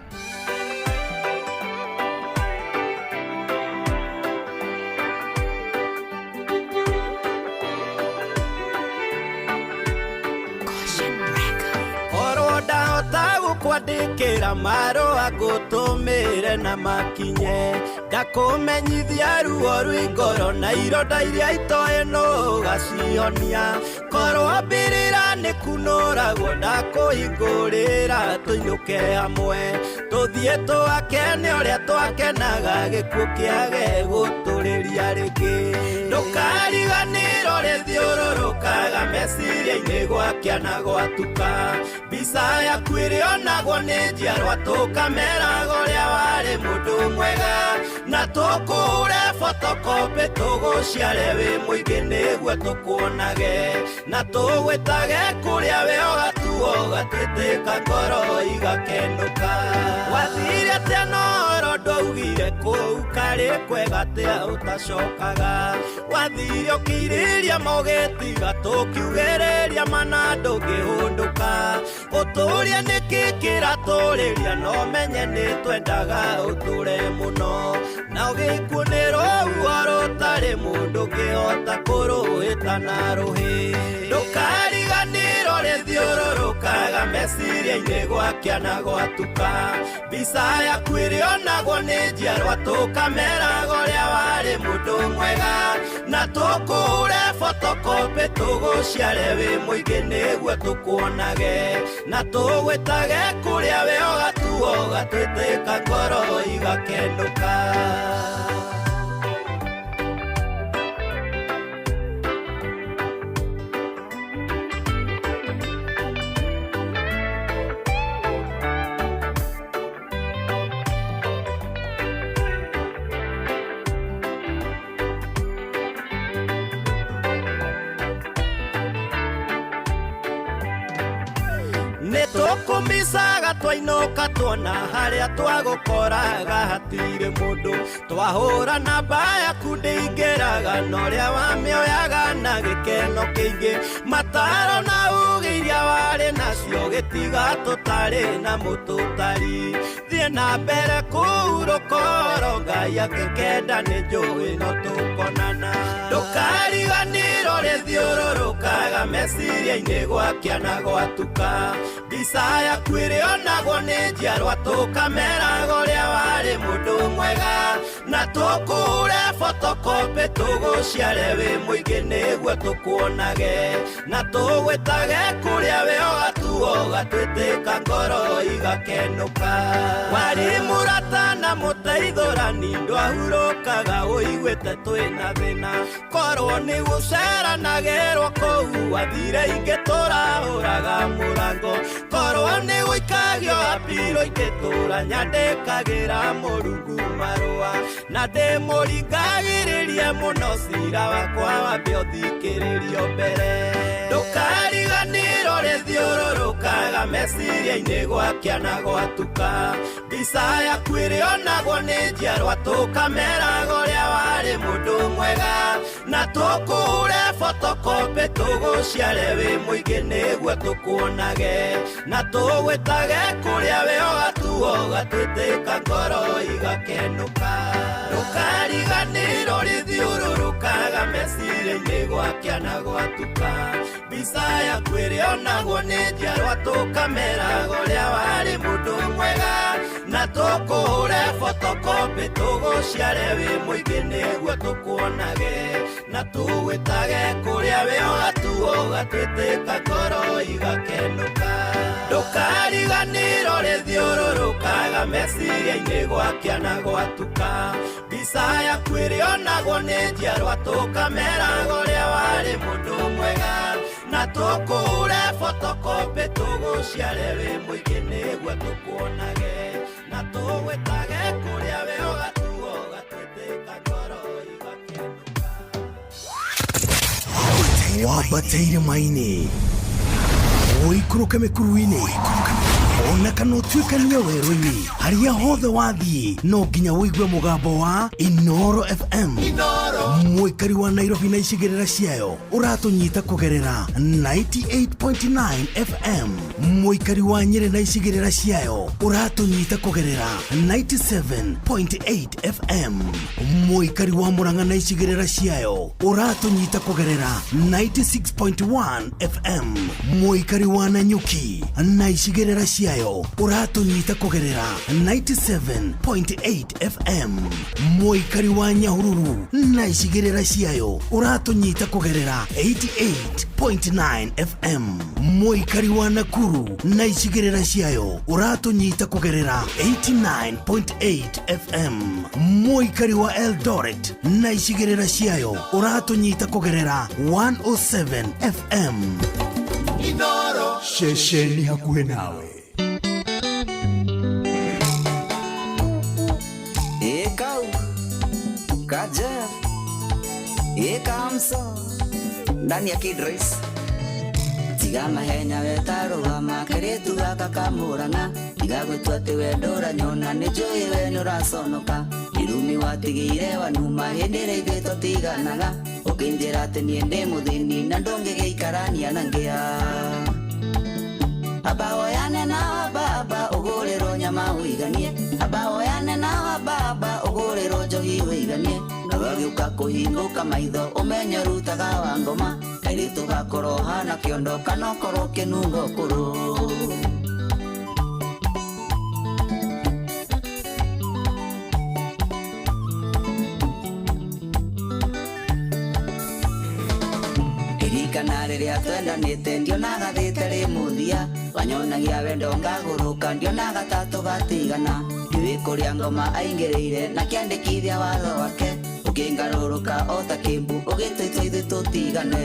Korwo ndahota gũkwandĩkĩra marũa ngũtũmĩre na makinye, ndakũmenyithia ruo rwĩ ngoro na ironda iria itoĩ nũgacionia. Korwo mbĩrĩra nĩ kunũragwo, ndakũhingũrĩra tũinũke hamwe, tũthiĩ twakene ũrĩa twakenaga, gĩkuũ kĩage gũtũrĩria rĩngĩ. Ndũkariganĩrwo rĩthiũrũrũkaga meciria-inĩ gwakĩa na gwatuka, mbica yaku ĩrĩonagwo nĩ njiarwa, tũkameraga ũrĩa warĩ mũndũ mwega, na tũkũre photocopy tũgũciare wĩ mũingĩ nĩguo tũkuonage, na tũgwĩtage kũrĩa we ũgatuo ũgatwĩtĩka ngoro igakenũka. Wathire atĩa noro ndwaugire kũu karĩ kwega atĩa ũtacokaga, wathire ũkĩirĩria mogĩtiga tũkiugĩrĩria mana ndũngĩhũndũka, ũtũrie nĩkĩ kĩratũrĩria no menye nĩ twendaga ũtũre mũno, na ũgĩkuo nĩ rũhuho rũtarĩ mũndũ ũngĩhota kũrũhĩta na rũhĩ. Ndũkariganĩrwo rĩthiũrũrũkaga meciria-inĩ gwakĩa na gwatuka, mbica yaku ĩrĩonagwo nĩ njiarwa, tũkameraga ũrĩa warĩ mũndũ mwega, na tũkũre photocopy tũgũciare wĩ mũingĩ nĩguo tũkuonage, na tũgwĩtage kũrĩa we ũgatuo ũgatwĩtĩka ngoro igakenũka. Nĩ tũkũmicaga twainũka tuona harĩa twagũkoraga hatirĩ mũndũ, twahũra namba yaku ndĩingĩraga na ũrĩa wamĩoyaga na gĩkeno kĩingĩ, mataro na ũgĩ iria warĩ nacio gĩtiga tũtarĩ na mũtũtari, thiĩ na mbere kũhurũka oro Ngai angĩkenda nĩ njũĩ no tũkonana. Ndũkariganĩrwo rĩthiũrũrũkaga meciria-inĩ gwakĩa na gwatuka, mbica yaku ĩrĩonagwo nĩ njiarwa, tũkameraga ũrĩa warĩ mũndũ mwega, na tũkũre photocopy tũgũciare wĩ mũingĩ nĩguo tũkuonage, na tũgwĩtage kũrĩa we ũgatuo ũgatwĩtĩka ngoro igakenũka. Warĩ mũrata na mũteithũrani ndwahurũkaga ũiguĩte twĩna thĩna, korwo nĩ gũceranagĩrwo kũu wathire ingĩ tũrahũraga mũrango, korwo nĩ gũikagio apiro ingĩtũra nyandĩkagĩra Mũrungu marũa, na ndĩmũringagĩrĩrie mũno cira wakwa wambe ũthikĩrĩrio mbere. Ndũkariganĩrwo rĩthiũrũrũkaga meciria-inĩ gwakĩa na gwatuka, mbica yaku ĩrĩonagwo nĩ njiarwa, tũkameraga ũrĩa warĩ mũndũ mwega, na tũkũre photocopy tũgũciare wĩ mũingĩ nĩguo tũkuonage, na tũgwĩtage kũrĩa we ũgatuo ũgatwĩtĩka ngoro igakenũka. Ndũkariganĩrwo rĩthiũrũrũkaga meciria-inĩ gwakĩa na gwatuka, mbica yaku ĩrĩonagwo nĩ njiarwa, tũkameraga ũrĩa warĩ mũndũ mwega, na tũkũre photocopy Photocopy tũgũciare wĩ mũingĩ nĩguo tũkuonage na tũgwĩtage kũrĩa wĩ ũgatuo ũgatwĩtĩka ngoro igakenũka ndũkariganĩrwo rĩthiũrũrũkaga meciria-inĩ gwakĩa na gwatuka mbica yaku ĩrĩonagwo nĩ njiarwa tũkameraga ũrĩa warĩ mũndũ mwega na tũkũre photocopy tũgũciare wĩ mũingĩ nĩguo tũkuonage na tũgwĩtage kũrĩa wĩ ũgatuo ũgatwĩtĩka ngoro igakenũka. Wambate irĩma-inĩ, ũikũrũke mĩkuru-inĩ, ona kana ũtuĩkanie werũ-inĩ, harĩa hothe wathiĩ no nginya ũigue mũgambo wa Inoro FM. Mũikari wa Nairobi na icigĩrĩra ciayo ũratũnyita kũgerera 98.9 FM. Mũikari wa Nyĩrĩ na icigĩrĩra ciayo ũratũnyita kũgerera 97.8 FM. Mũikari wa Murang'a na icigĩrĩra ciayo ũratũnyita kũgerera 96.1 FM. Mũikari wa Nanyuki na icigĩrĩra ciayo ũratũnyita kũgerera 97.8 FM. Mũikari wa Nyahururu na icigĩrĩra ciayo ũratũnyita kũgerera 88.9 FM. Mũikari wa Nakuru na icigĩrĩra ciayo ũratũnyita kũgerera 89.8 FM. Mũikari wa Eldoret na icigĩrĩra ciayo ũratũnyita kũgerera 107 FM. Inoro ceceni hakuhĩ nawe. Ekau Kajev Ekamso ndani ya Kidris tiga mahenya wetarũgama kairĩtu gaka kamũrang'a tiga gwĩtua atĩ we ndũranyona nĩ njũĩ we nĩũraconoka irumi watigĩire wanuma hĩndĩ ĩrĩa ithuĩ tũtiganaga ũkĩnjĩra atĩ niĩ ndĩ mũthĩni na ndũngĩgĩikarania na ngĩa aba woyane na baba ũgũrĩrwo nyama ũiganie aba woyane na baba ũgũrĩrwo njohi ũiganie nawe ũgĩũka kũhingũka maitho ũmenye ũrutaga wa ngoma kairĩtu gakorwo hana kĩondo kana ũkorwo kĩnungo kũrũ. Ririkana rĩrĩa twendanĩte ndionaga thĩ ĩtarĩ mũthia wanyonagia wendo ngagũrũka ndionaga ta tũgatigana ndiũĩ kũrĩa ngoma aingĩrĩire na kĩandĩkithia watho wake ũkĩngarũrũka o ta kĩmbu ũgĩtũitua ithuĩ tũtigane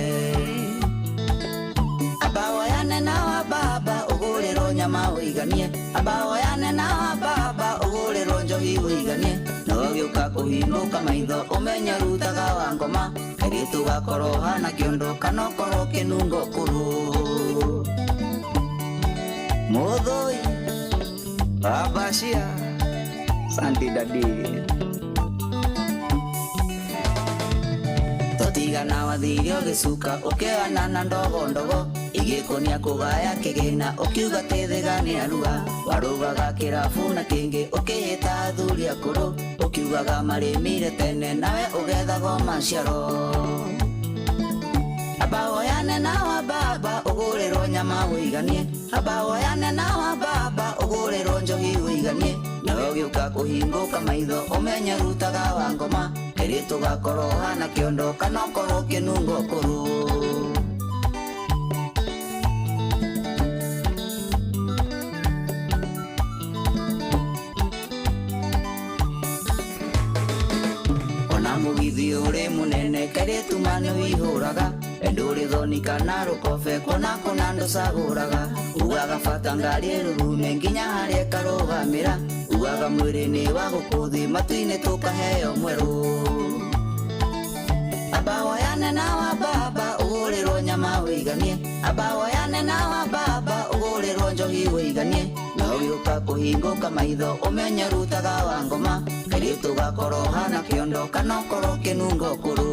aba woyane na baba ũgũrĩrwo nyama ũiganie aba woyane na baba ũgũrĩrwo njohi ũiganie nawe ũgĩũka kũhingũka maitho ũmenye ũrutaga wa ngoma kairĩtu gakorwo hana kĩondo kana ũkorwo kĩnungo kũrũ. Mũthũi Abashia Santi Dadi tũtigana wathire ũgĩcuka ũkĩoyana na ndogo ndogo igĩkũnia kũgaya kĩgĩna ũkiuga tĩthĩga nĩ arua warũgaga kĩrabu na kĩngĩ ũkĩhĩta athuri akũrũ ũkiugaga marĩmire tene nawe ũgethagwo maciaro aba woyane na baba ũgũrĩrwo nyama ũiganie aba woyane na baba ũgũrĩrwo njohi ũiganie nawe ũgĩũka kũhingũka maitho ũmenye ũrutaga wa ngoma kairĩtu gakorwo hana kĩondo kana ũkorwo kĩnungo kũrũ. Ona mũgithi ũrĩ mũnene kairĩtu ma nĩwĩihũraga ndũrĩ thoni kana rũkobe kuona kũna ndũcagũraga ugaga bata ngari ĩrurume nginya harĩa ĩkarũgamĩra ugaga mwĩrĩ nĩ wa gũkũ thĩ matu-inĩ tũkaheo mwerũ aba woyane na baba ũgũrĩrwo nyama ũiganie aba woyane na baba ũgũrĩrwo njohi ũiganie na ũgĩũka kũhingũka maitho ũmenye ũrutaga wa ngoma kairĩtu gakorwo hana kĩondo kana ũkorwo kĩnungo kũrũ.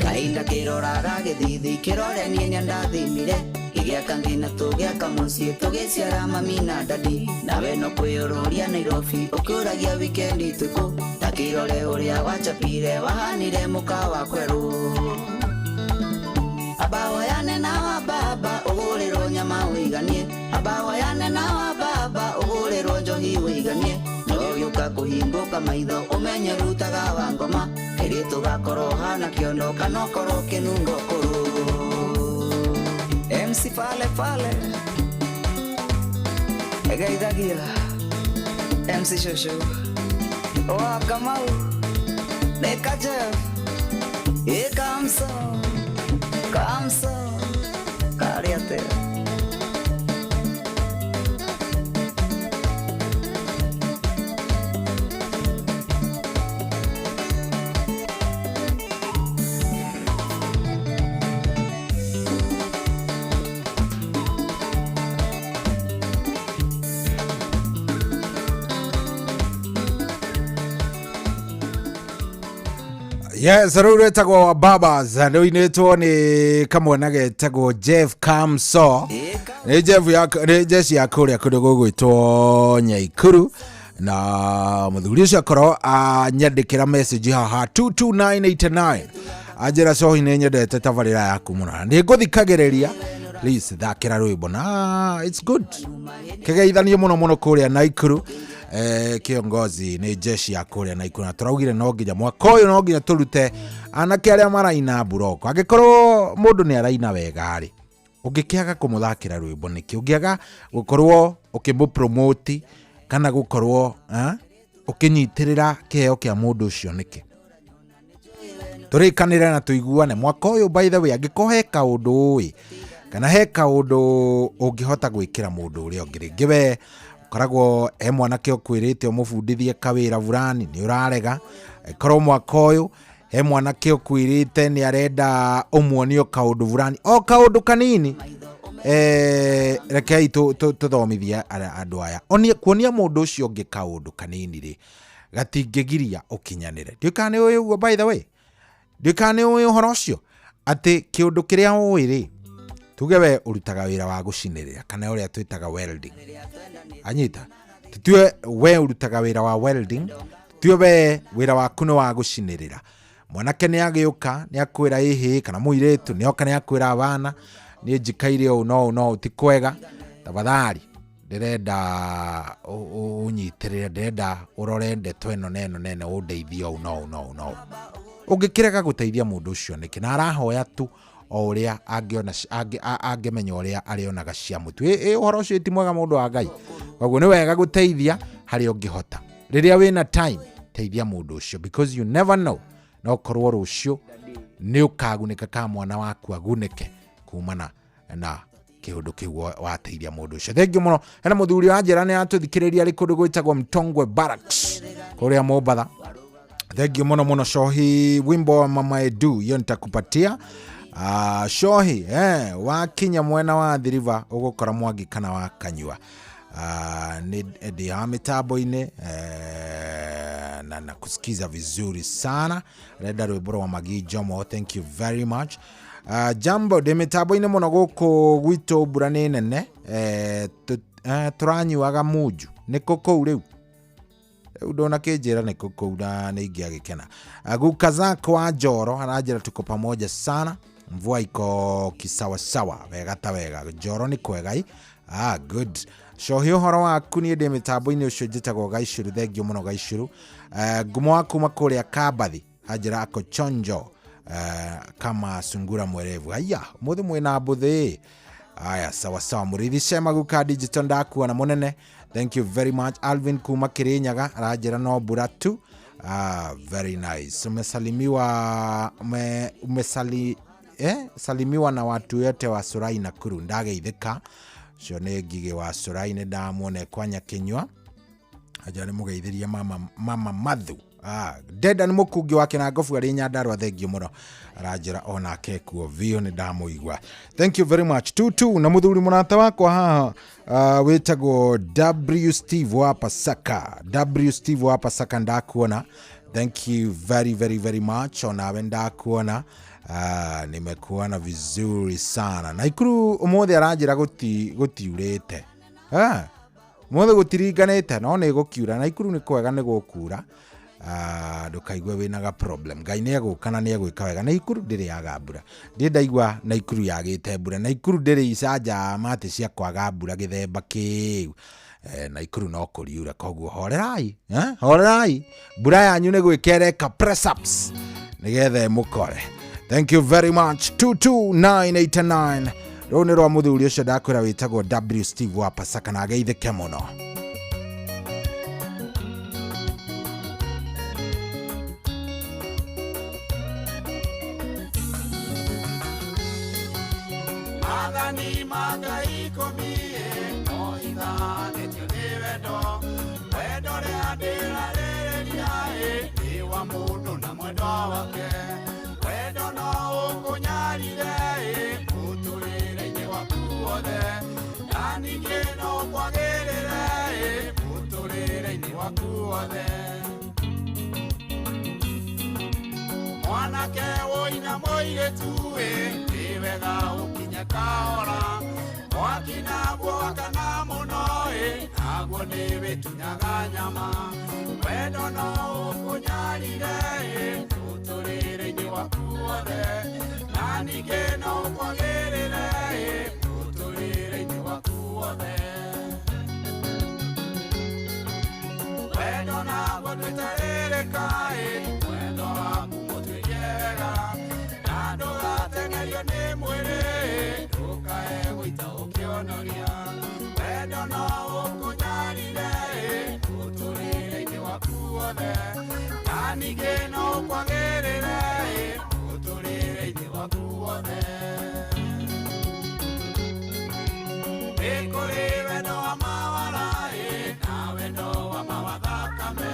Kahinda kĩroraga gĩthithi kĩrore niĩ nĩandathimire gĩgĩaka ngĩna tũgĩaka mũciĩ tũgĩciara mami na dadi nawe no kwĩyũrũria Nairobi ũkĩũragia wikendi twĩkũ ta kĩrore ũrĩa wachapire wahanire mũka wa kwerũ. Hingũka maitho ũmenye rutaga wa ngoma. Kairĩtu gakorwo hana kĩondo kana ũkorwo kĩnungo kũrũ. MC pale pale. Egeithagia. MC Shosho. Wa Kamau. Neka Jeff. E Kamso. Kamso. Kariate. Yes, rä u rwätagwo Babas rä inätwo nä kamwana getagwo Jeff Kamso. Nä Jeff ya nä jeshi ya kå rä a kå ndå gå gwä two Nyaikuru, na må thuri å cio akorwo anyandä kä ra message haha 22989 anjä ra cohi nä nyendete tabarä ra yaku må no na nä ngå thikagä rä ria, please thakä ra rwä mbo na it's good kĩgeithanio mũno mũno kũrĩa Naikuru. Kiongozi nĩ jeshi ya kũrĩa Naikuru, na tũraugire no nginya mwaka ũyũ no nginya tũrute anake arĩa maraina mburoko. Angĩkorwo mũndũ nĩ araina wega rĩ, ũngĩkĩaga kũmũthakĩra rwĩmbo nĩkĩ? Ũngĩaga gũkorwo ũkĩmũpromote kana gũkorwo ũkĩnyitĩrĩra kĩheo kĩa mũndũ ũcio nĩkĩ? Tũrĩkanĩre na tũiguane mwaka ũyũ. By the way, angĩkorwo he kaũndũ ũĩ kana he kaũndũ ũngĩhota gwĩkĩra mũndũ ũrĩa ũngĩ, rĩngĩ we ũkoragwo he mwanake ũkwĩrĩte ũmũbundithie kawĩra burani nĩ ũrarega, korwo mwaka ũyũ he mwanake ũkwĩrĩte nĩ arenda ũmuonio kaũndũ burani, o kaũndũ kanini, rekei tũthomithie andũ aya. Kuonia mũndũ ũcio ũngĩ kaũndũ kanini rĩ, gatingĩgiria ũkinyanĩre. Ndiũĩ kana nĩ ũĩ ũguo, by the way, ndiũĩ kana nĩ ũĩ ũhoro ũcio atĩ kĩũndũ kĩrĩa ũĩ rĩ, tuge we ũrutaga wĩra wa gũcinĩrĩra kana ũrĩa twĩtaga welding, anyita tutue we ũrutaga wĩra wa welding, tutue we wĩra waku nĩ wa gũcinĩrĩra, mwanake nĩ agĩũka nĩ akwĩra ĩhĩ, kana mũirĩtu nĩ oka nĩ akwĩra bana niĩ njikaire ũũ no ũũ no ũũ ti kwega, tafadhali ndĩrenda ũnyitĩrĩre, ndĩrenda ũrore ndeto ĩno na ĩno na ĩno, ũndeithie ũũ no ũũ no ũũ no ũũ. Ũngĩkĩrega gũteithia mũndũ ũcio nĩkĩ? Na arahoya tu o ũrĩa angĩona angĩmenya ũrĩa arĩonaga cia mũtu. Ĩ ũhoro ũcio ti mwega mũndũ wa Ngai. Koguo nĩ wega gũteithia harĩa ũngĩhota. Rĩrĩa wĩna time, teithia mũndũ ũcio, because you never know, no korwo rũciũ nĩ ũkagunĩka ka mwana waku agunĩke kumana na kĩũndũ kĩu wateithia mũndũ ũcio. Thank you mũno. Hena mũthuri wa njĩra nĩ atũthikĩrĩria arĩ kũndũ gwĩtagwo Mtongwe Barracks kũrĩa Mombatha. Thank you mũno mũno. Shohi, wimbo wa Mama Edu hiyo nitakupatia. Shohi, wakinya mwena wa Thiriva ũgũkora Mwangi kana wa Kanyua. Nĩ ndĩ ha mĩtambo-inĩ, na kusikiza vizuri sana. Renda rwĩmbo rwa Magi Jomo, thank you very much. Jambo ndĩ mĩtambo-inĩ mũno gũkũ gwitũ, mbura nĩ nene, tũranyuaga munju nĩ kũ kũu rĩu? Rĩu ndũnakĩnjĩra nĩ kũ kũu na nĩ ingĩagĩkena. Guka zako wa Njoro aranjĩra tuko pamoja sana, mvua iko kisawasawa, wega ta wega, Njoro nĩ kwega i. Good. Cohi ũhoro waku, niĩ ndĩ mĩtambo-inĩ ũcio njĩtagwo Gaicuru, thengio mũno Gaicuru. Ngumo wa kuma kũrĩa Kambathi anjĩra ako chonjo, kama sungura mwerevu. Haya, mũthĩ mwĩna mbũthĩ. Aya, sawa sawa. Mũrĩithi Shema guka digital ndakuona mũnene, thank you very much. Alvin kuma Kirinyaga aranjĩra no mbura tu. Very nice. Umesalimiwa salimiwa na watu yote wa Surai Nakuru. Ndageithĩka. Ũcio nĩ Ngigĩ wa Surai, nĩ ndamuona kwa Nyakinyua. Aja nĩ mũgeithĩria mama Mathu. Denda nĩ mũkungi wake na ngobu arĩ Nyandarua, thengio mũno. Aranjĩra onake kuo biũ, nĩ ndamũigua. Thank you very much. Tutu na mũthuri mũrata wakwa haha wĩtagwo W Steve wa Pasaka. W Steve wa Pasaka ndakuona. Thank you very very very much. Onawe ndakuona. Nimekuona vizuri sana. Naikuru ũmũthĩ aranjĩra gũtiurĩte. Ũmũthĩ gũtiringanĩte no nĩ gũkiura. Naikuru nĩ kwega nĩ gũkura. Ndũkaigue wĩna ga problem. Ngai nĩ egũka na nĩ egwĩka wega. Naikuru ndĩrĩ yaga mbura. Ndĩ ndaigua Naikuru yagĩte mbura. Naikuru ndĩrĩ icanja matĩ cia kwaga mbura gĩthemba kĩu. Naikuru no kũriura, koguo horerai, horerai, mbura yanyu nĩ gwĩka ĩreka press ups nĩgetha ĩmũkore. Thank you very much. 22989 rũu nĩ rwa mũthuri ũcio ndakwĩra wĩtagwo W Steve wa Pasaka, na ageithĩke mũno. Maathani ma Ngai ikũmi no ithanĩtio nĩ wendo, wendo ũrĩa ndĩrarĩrĩria nĩ wa mũndũ na mwendwa wake. Wendo no ũkũnyarire mũtũrĩre-inĩ waku wothe, na ningĩ no kwagĩrĩre mũtũrĩre-inĩ waku wothe. Mwanake woina mũirĩtu nĩ wega ũkinye kahora, mwaki naguo wakana mũno naguo nĩ wĩtunyaga nyama. Wendo no ũkũnyarire mũtũrĩre-inĩ waku wothe, na ningĩ no kwagĩrĩre mũtũrĩre-inĩ waku wothe. Wendo naguo ndũtarĩrĩka, wendo waku mũtuĩrie wega, na ndũgateng'erio nĩ mwĩrĩ, ndũkae gũita ũkĩonoria. Wendo no ũkũnyarire mũtũrĩre-inĩ waku wothe, na ningĩ no kwagĩrĩre mũtũrĩre-inĩ waku wothe. Nĩ kũrĩ wendo wa mawara na wendo wa mawathakame,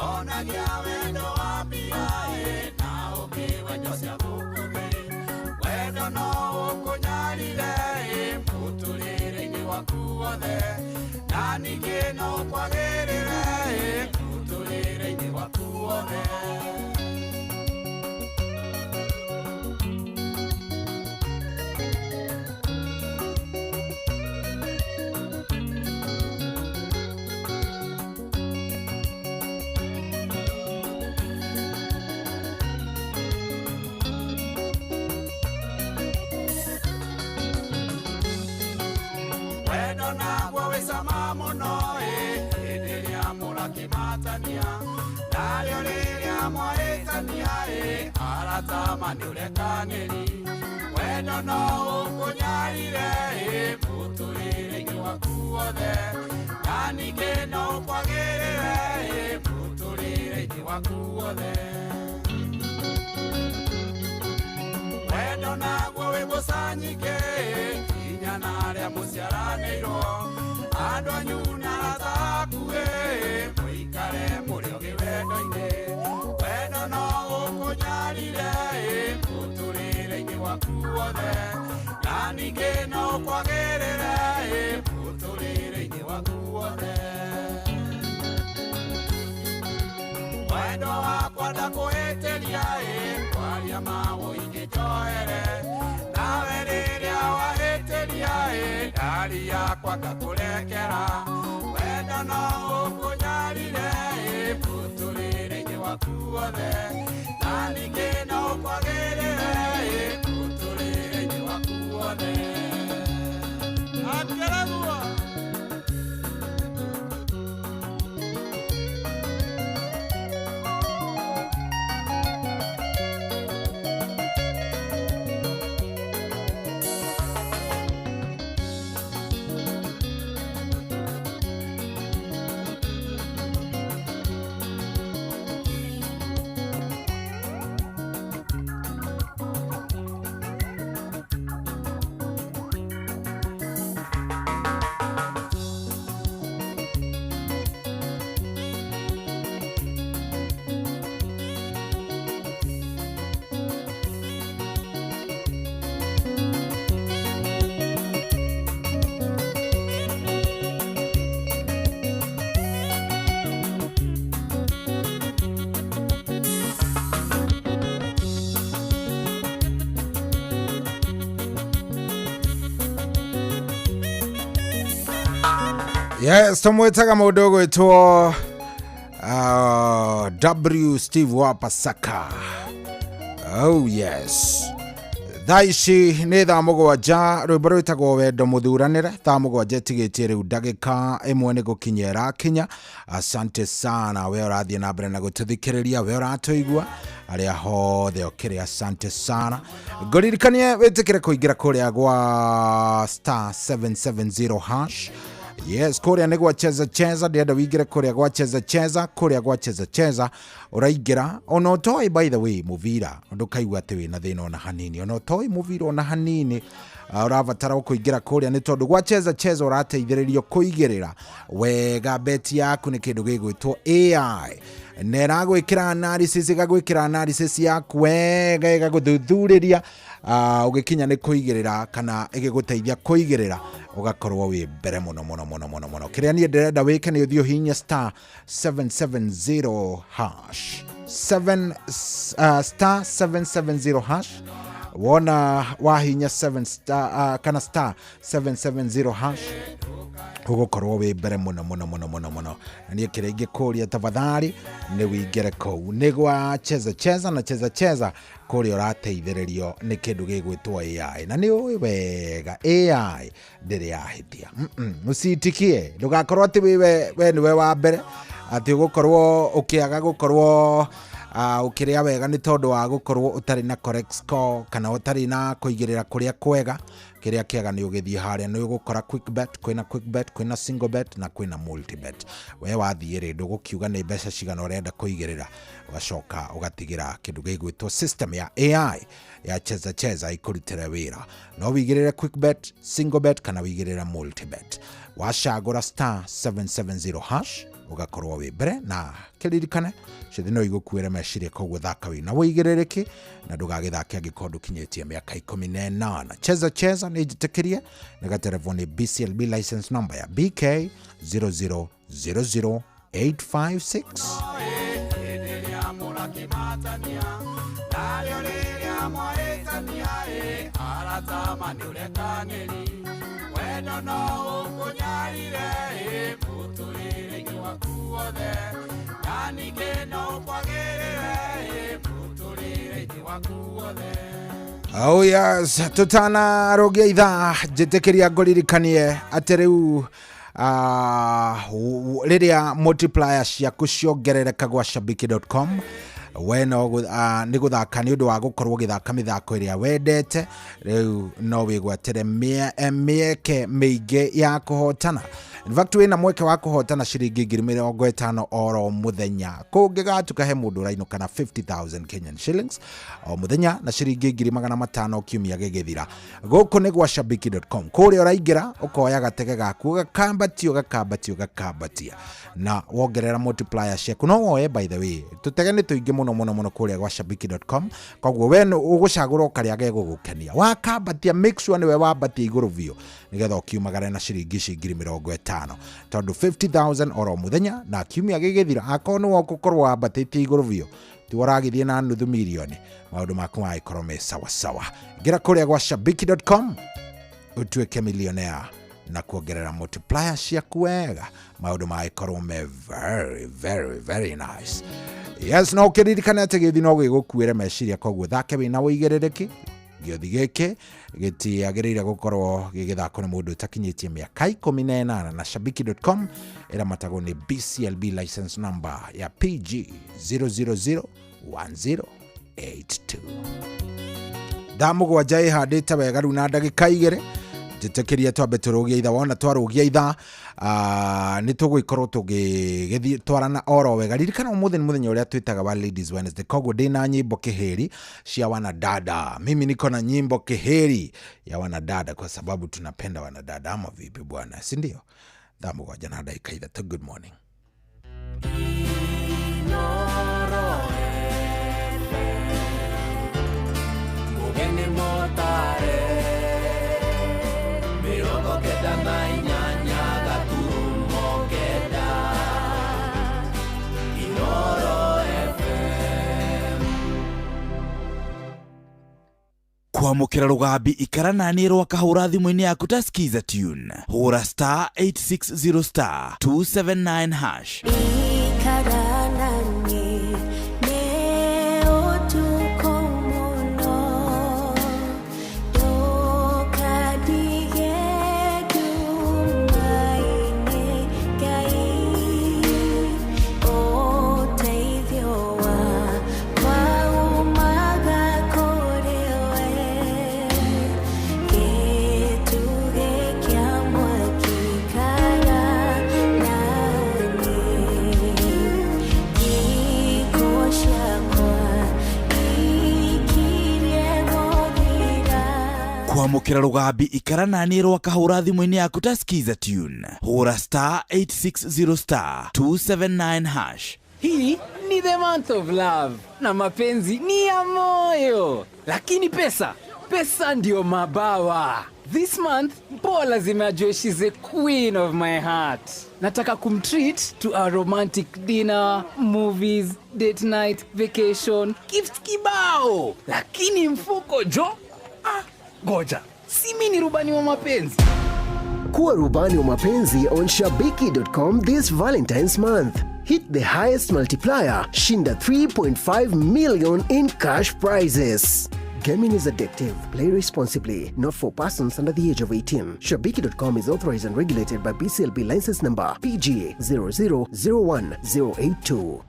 onagia wendo wa mbia na ũngĩ wendo cia gũkũ thĩ. Wendo no ũkũnyarire mũtũrĩre-inĩ waku wothe, na ningĩ no kwagĩrĩre mũtũrĩre-inĩ waku wothe. Wendo naguo wĩ cama mũno hĩndĩ ĩrĩa mũrakĩmatania, narĩo rĩrĩa mwahĩtania arata ma nĩ ũrekanĩri. Wendo no ũkũnyarire mũtũrĩre-inĩ waku wothe, na ningĩ no kwagĩrĩre mũtũrĩre-inĩ waku wothe. Wendo naguo wĩ mũcanyike nginya na arĩa mũciaranĩirwo, andũ anyu na arata aku mũikare mũrĩ ogĩ wendo-inĩ. Wendo no ũkũnyarire mũtũrĩre-inĩ waku wothe, na ningĩ no kwagĩrĩre mũtũrĩre-inĩ waku wothe. Wendo wakwa ndakũhĩtĩria kwaria ma ũingĩ njohere, nawe rĩrĩa wahĩtĩria ndari yakwa ngakũrekera. Wendo no ũkũnyarire mũtũrĩre-inĩ waku wothe, na ningĩ no kwagĩrĩre mũtũrĩre-inĩ waku wothe. Akereguo. Yes, tũmwĩtaga mũndũ ũgwĩtwo W Steve wa Pasaka. Oh yes. Thaa ici nĩ thaa 7, rwĩmbo rwĩtagwo Wendo Mũthuranĩre. Thaa 7 ĩtigĩtie rĩu ndagĩka 1 nĩ gũkinya ĩrakinya. Asante sana we ũrathiĩ na mbere na gũtũthikĩrĩria, we ũratũigua arĩa hothe ũkĩrĩ, asante sana. Ngũririkanie wĩtĩkĩre kũingĩra kũrĩa gwa star 770 hash. Yes, kũrĩa nĩ gwa Cheza Cheza. Ndĩrenda wĩingĩre kũrĩa gwa Cheza Cheza. Kũrĩa gwa Cheza Cheza ũraingĩra ona ũtoĩ, by the way, mũbira, ndũkaigua atĩ wĩna thĩna ona hanini. Ona ũtoĩ mũbira ona hanini, ũrabatara kũingĩra kũrĩa nĩ tondũ gwa Cheza Cheza ũrateithĩrĩrio kũigĩrĩra wega beti yaku nĩ kĩndũ gĩgwĩtwo AI, na ĩragwĩkĩra analysis, ĩgagwĩkĩra analysis yaku wega, ĩgagũthuthurĩria ũgĩkinya nĩ kũigĩrĩra kana ĩgĩgũteithia kũigĩrĩra, ũgakorwo wĩ mbere mũno mũno mũno mũno mũno. Kĩrĩa niĩ ndĩrenda wĩke nĩ ũthiĩ ũhihinye star 770 hash, 7 star 770 hash. Wona wahinya 7 star, kana star 770 hash, ũgũkorwo wĩ mbere mũno mũno mũno mũno mũno. Na niĩ kĩrĩa ingĩkũria tafadhali nĩ wĩingĩre kũu nĩ gwa Cheza Cheza, na Cheza Cheza kũrĩa ũrateithĩrĩrio nĩ kĩndũ gĩgwĩtwo AI, na nĩ ũĩ wega AI ndĩrĩ yahĩtia. Ũcitikie, ndũgakorwo atĩ we nĩwe wa mbere atĩ ũgũkorwo ũkĩaga gũkorwo ũkĩrĩa wega nĩ tondũ wa gũkorwo ũtarĩ na correct score kana ũtarĩ na kũigĩrĩra kũrĩa kwega. Kĩrĩa kĩega nĩ ũgĩthiĩ harĩa nĩ ũgũkora quick bet, kwĩna quick bet, kwĩna single bet na kwĩna multi bet. We wathiĩ rĩ, ndũgũkiuga nĩ mbeca cigana ũrenda kũigĩrĩra, ũgacoka ũgatigĩra kĩndũ gĩgwĩtwo system ya AI ya Cheza Cheza ĩkũrutĩre wĩra. No wĩigĩrĩre quick bet, single bet kana wĩigĩrĩre multi bet. Wacagũra star 770 hash, ũgakorwo wĩ mbere. Na kĩririkane cithi no igũkuĩre meciria, koguo thaka wĩna wĩigĩrĩrĩki na ndũgagĩthake angĩkorwo ndũkinyĩtie mĩaka 18. Cheza Cheza nĩ njĩtĩkĩrie nĩ gaterevwo nĩ BCLB license number ya BK 0000856. Rĩrĩa mũrakĩmatania narĩo, rĩrĩa mwahĩtania ĩ arata manĩũrekanĩri, wendo no ũkũnyarire ĩ mũtũrĩre-inĩ waku wothe, na ningĩ no ũkwagĩrĩre ĩ mũtũrĩre-inĩ waku wothe. Oh yes, tũtanarũgia ithaa, njĩtĩkĩria ngũririkanie atĩ rĩu rĩrĩa multiplier ciaku ciongerereka gwa shabiki.com, we no nĩ gũthaka nĩ ũndũ wa gũkorwo ũgĩthaka mĩthako ĩrĩa wendete, rĩu no wĩgwatĩre mĩeke mĩingĩ ya kũhotana. In fact, wĩna mweke wa kũhotana ciringi 50,000 oro mũthenya. Kũngĩgatuka he mũndũ ũrainũka na 50,000 Kenyan shillings o mũthenya na ciringi 500,000 kiumia gĩgĩthira. Gũkũ nĩ gwa shabiki.com. Kũrĩa ũraingĩra ũkoya gatege gaku, ũgakambatia, ũgakambatia, ũgakambatia na wongerera multiplier ciaku. No woe, by the way, tũtege nĩ tũingĩ mũno mũno mũno kũrĩa gwa shabiki.com, koguo we ũgũcagũra o karĩa gegũgũkenia. Wakambatia, make sure nĩwe wambatia igũrũ biũ nĩgetha ũkiumagare na ciringi ici 50,000, tondũ 50,000 oro mũthenya na kiumia gĩgĩthira, akorwo nĩwe ũgũkorwo wambatĩtie igũrũ biũ, tiwe ũragĩthiĩ na nuthu mirioni, maũndũ maku magĩkorwo me sawasawa. Ingĩra kũrĩa gwa shabiki.com ũtuĩke millionaire na kuongerera multiplier ciaku wega, maũndũ magĩkorwo me very very very nice. Yes, no ũkĩririkane atĩ gĩthi no gĩgũkuĩre meciria, koguo thake wĩna ũigĩrĩrĩki. Gĩothi gĩkĩ gĩtiagĩrĩire gũkorwo gĩgĩthakwo nĩ mũndũ ũtakinyĩtie mĩaka 18, na shabiki.com ĩramatagwo nĩ BCLB license number ya PG 0001082. Thaa 7 ĩhandĩte wega rĩu na ndagĩka 2. Njĩtĩkĩria twambe tũrũgie ithaa. Wona twarũgia ithaa, nĩ tũgũgĩkorwo tũgĩgĩthiĩ twarana oro wega. Ririkana ũmũthĩ nĩ mũthenya ũrĩa twĩtaga wa Ladies Wednesday, koguo ndĩna nyĩmbo kĩhĩri cia wanadada. Mimi niko na nyimbo kiheri ya wanadada kwa sababu tunapenda wanadada, ama vipi bwana, si ndio? Thaa 7 na ndagĩka 3. Good morning. Inoro FM, Mugeni Motare, 98.9 Inoro FM. Kwamũkĩra rũgambi ikara naniĩ rwakahũra thimũ-inĩ yaku ta skiza tune, hũra star 860 star 279 hash. Ikara nani nĩ ũtukũ mũno. Kwamũkĩra rũgambi ikara naniĩ rwakahũra thimũ-inĩ yaku ta skiza tune hũra star 860 star 279 hash. Hii ni the month of love na mapenzi ni ya moyo, lakini pesa, pesa ndio mabawa. This month mpoa lazima ajue she's the queen of my heart. Nataka kumtreat to a romantic dinner, movies, date night, vacation, gifts kibao, lakini mfuko jo, ah, goja, si mi ni rubani wa mapenzi. Kuwa rubani wa mapenzi on shabiki.com this Valentine's month. Hit the highest multiplier, shinda 3.5 million in cash prizes. Gaming is addictive. Play responsibly. Not for persons under the age of 18. Shabiki.com is authorized and regulated by BCLB license number PG 0001082.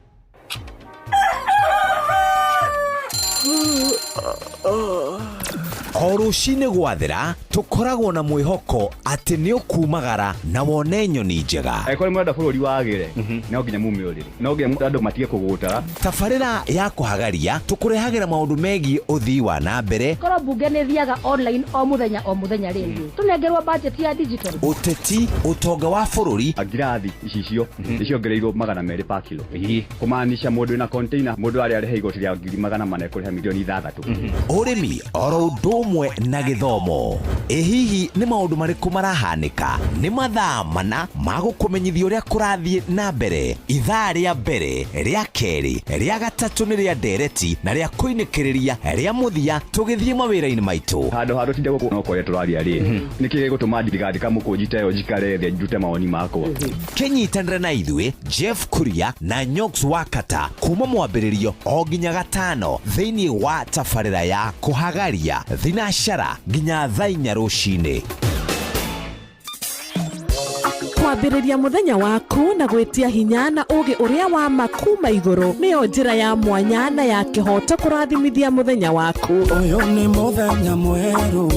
O rũcinĩ gwathera tũkoragwo na mwĩhoko atĩ nĩ ũkumagara na wone nyoni njega. Angĩkorwo nĩ mũrenda bũrũri wagĩre, no nginya mume ũrĩrĩ, no nginya andũ matige kũgũtara. Tabarĩra ya kũhagaria tũkũrehagĩra maũndũ megiĩ ũthii wa na mbere, Korwo mbunge nĩ thiaga online o mũthenya o mũthenya rĩ, tũnengerwo budget ya digital. Ũteti, ũtonga wa bũrũri. Ngirathi icicio nĩciongereirwo 200 pa kilo, kũmaanisha mũndũ wĩna container mũndũ arĩa arĩhe igoti rĩa 400,000 ekũrĩha 6 million. Ũrĩmi oro ũndũ ũmwe na gĩthomo. Ĩ hihi nĩ maũndũ marĩkũ marahanĩka? Nĩ mathaa mana ma gũkũmenyithia ũrĩa kũrathiĩ na mbere. Ithaa rĩa mbere, rĩa kerĩ, rĩa gatatũ nĩ rĩa ndereti na rĩa kũinĩkĩrĩria rĩa mũthia tũgĩthiĩ mawĩra-inĩ maitũ. Handũ ha tũtinde gũkũ no kwaria tũraria rĩ, nĩkĩ gĩgũtũma ndigathika mũkũnji ta ĩyo njikare thĩ ndute mawoni makwa? Kĩnyitanĩre na ithuĩ Jeff Kuria na Nyox Wakata kuma mwambĩrĩrio o nginya gatano thĩinĩ wa tabarĩra ya kũhagaria thinacara nginya thaa 4 rũcinĩ. Kwambĩrĩria mũthenya waku na gwĩtia hinya na ũgĩ ũrĩa wa ma kuma igũrũ nĩyo njĩra ya mwanya na ya kĩhoto kũrathimithia mũthenya waku. Ũyũ nĩ mũthenya mwerũ,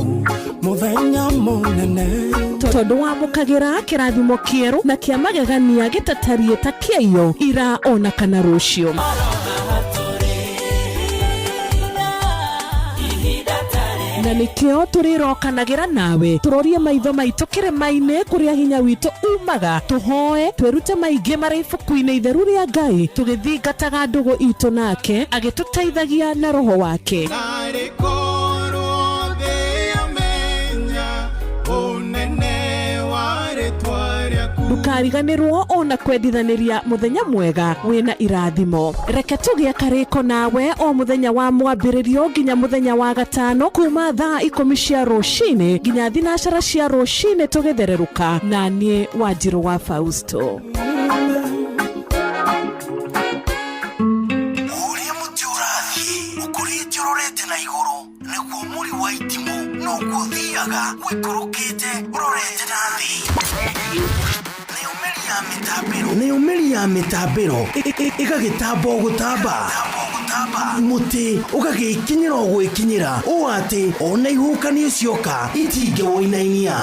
mũthenya mũnene. Tondũ wamũkagĩra kĩrathimo kĩerũ na kĩa magegania gĩtatariĩ ta kĩaiyo ira ona kana rũciũ. Na nĩkĩo tũrĩrokanagĩra nawe tũrorie maitho maitũ kĩrĩma-inĩ kũrĩa hinya witũ umaga, tũhoe twĩrute maingĩ marĩ ibuku-inĩ itheru rĩa Ngai tũgĩthingataga ndũgũ itũ nake agĩtũteithagia na roho wake. Narĩ korwo thĩ yamenya ũnene wa rĩtwa rĩaku. Ndũkariganĩrwo ona kwendithanĩria mũthenya mwega wĩna irathimo. Reke tũgĩe karĩko nawe o mũthenya wa mwambĩrĩrio nginya mũthenya wa gatano kuma thaa 10 cia rũcinĩ nginya 12 cia rũcinĩ tũgĩthererũka na niĩ Wanjirũ wa Fausto. Ũrĩa mũtĩ ũrathiĩ ũkũrĩte ũrorete na igũrũ nĩguo mũri wa itimũ noguo ũthiaga ũikũrũkĩte ũrorete na thĩ. Nayo mĩri ya mĩtambĩro ĩgagĩtamba o gũtamba, mũtĩ ũgagĩkinyĩra o gwĩkinyĩra ũũ atĩ ona ihuhũkanio cioka itingĩwũinainia.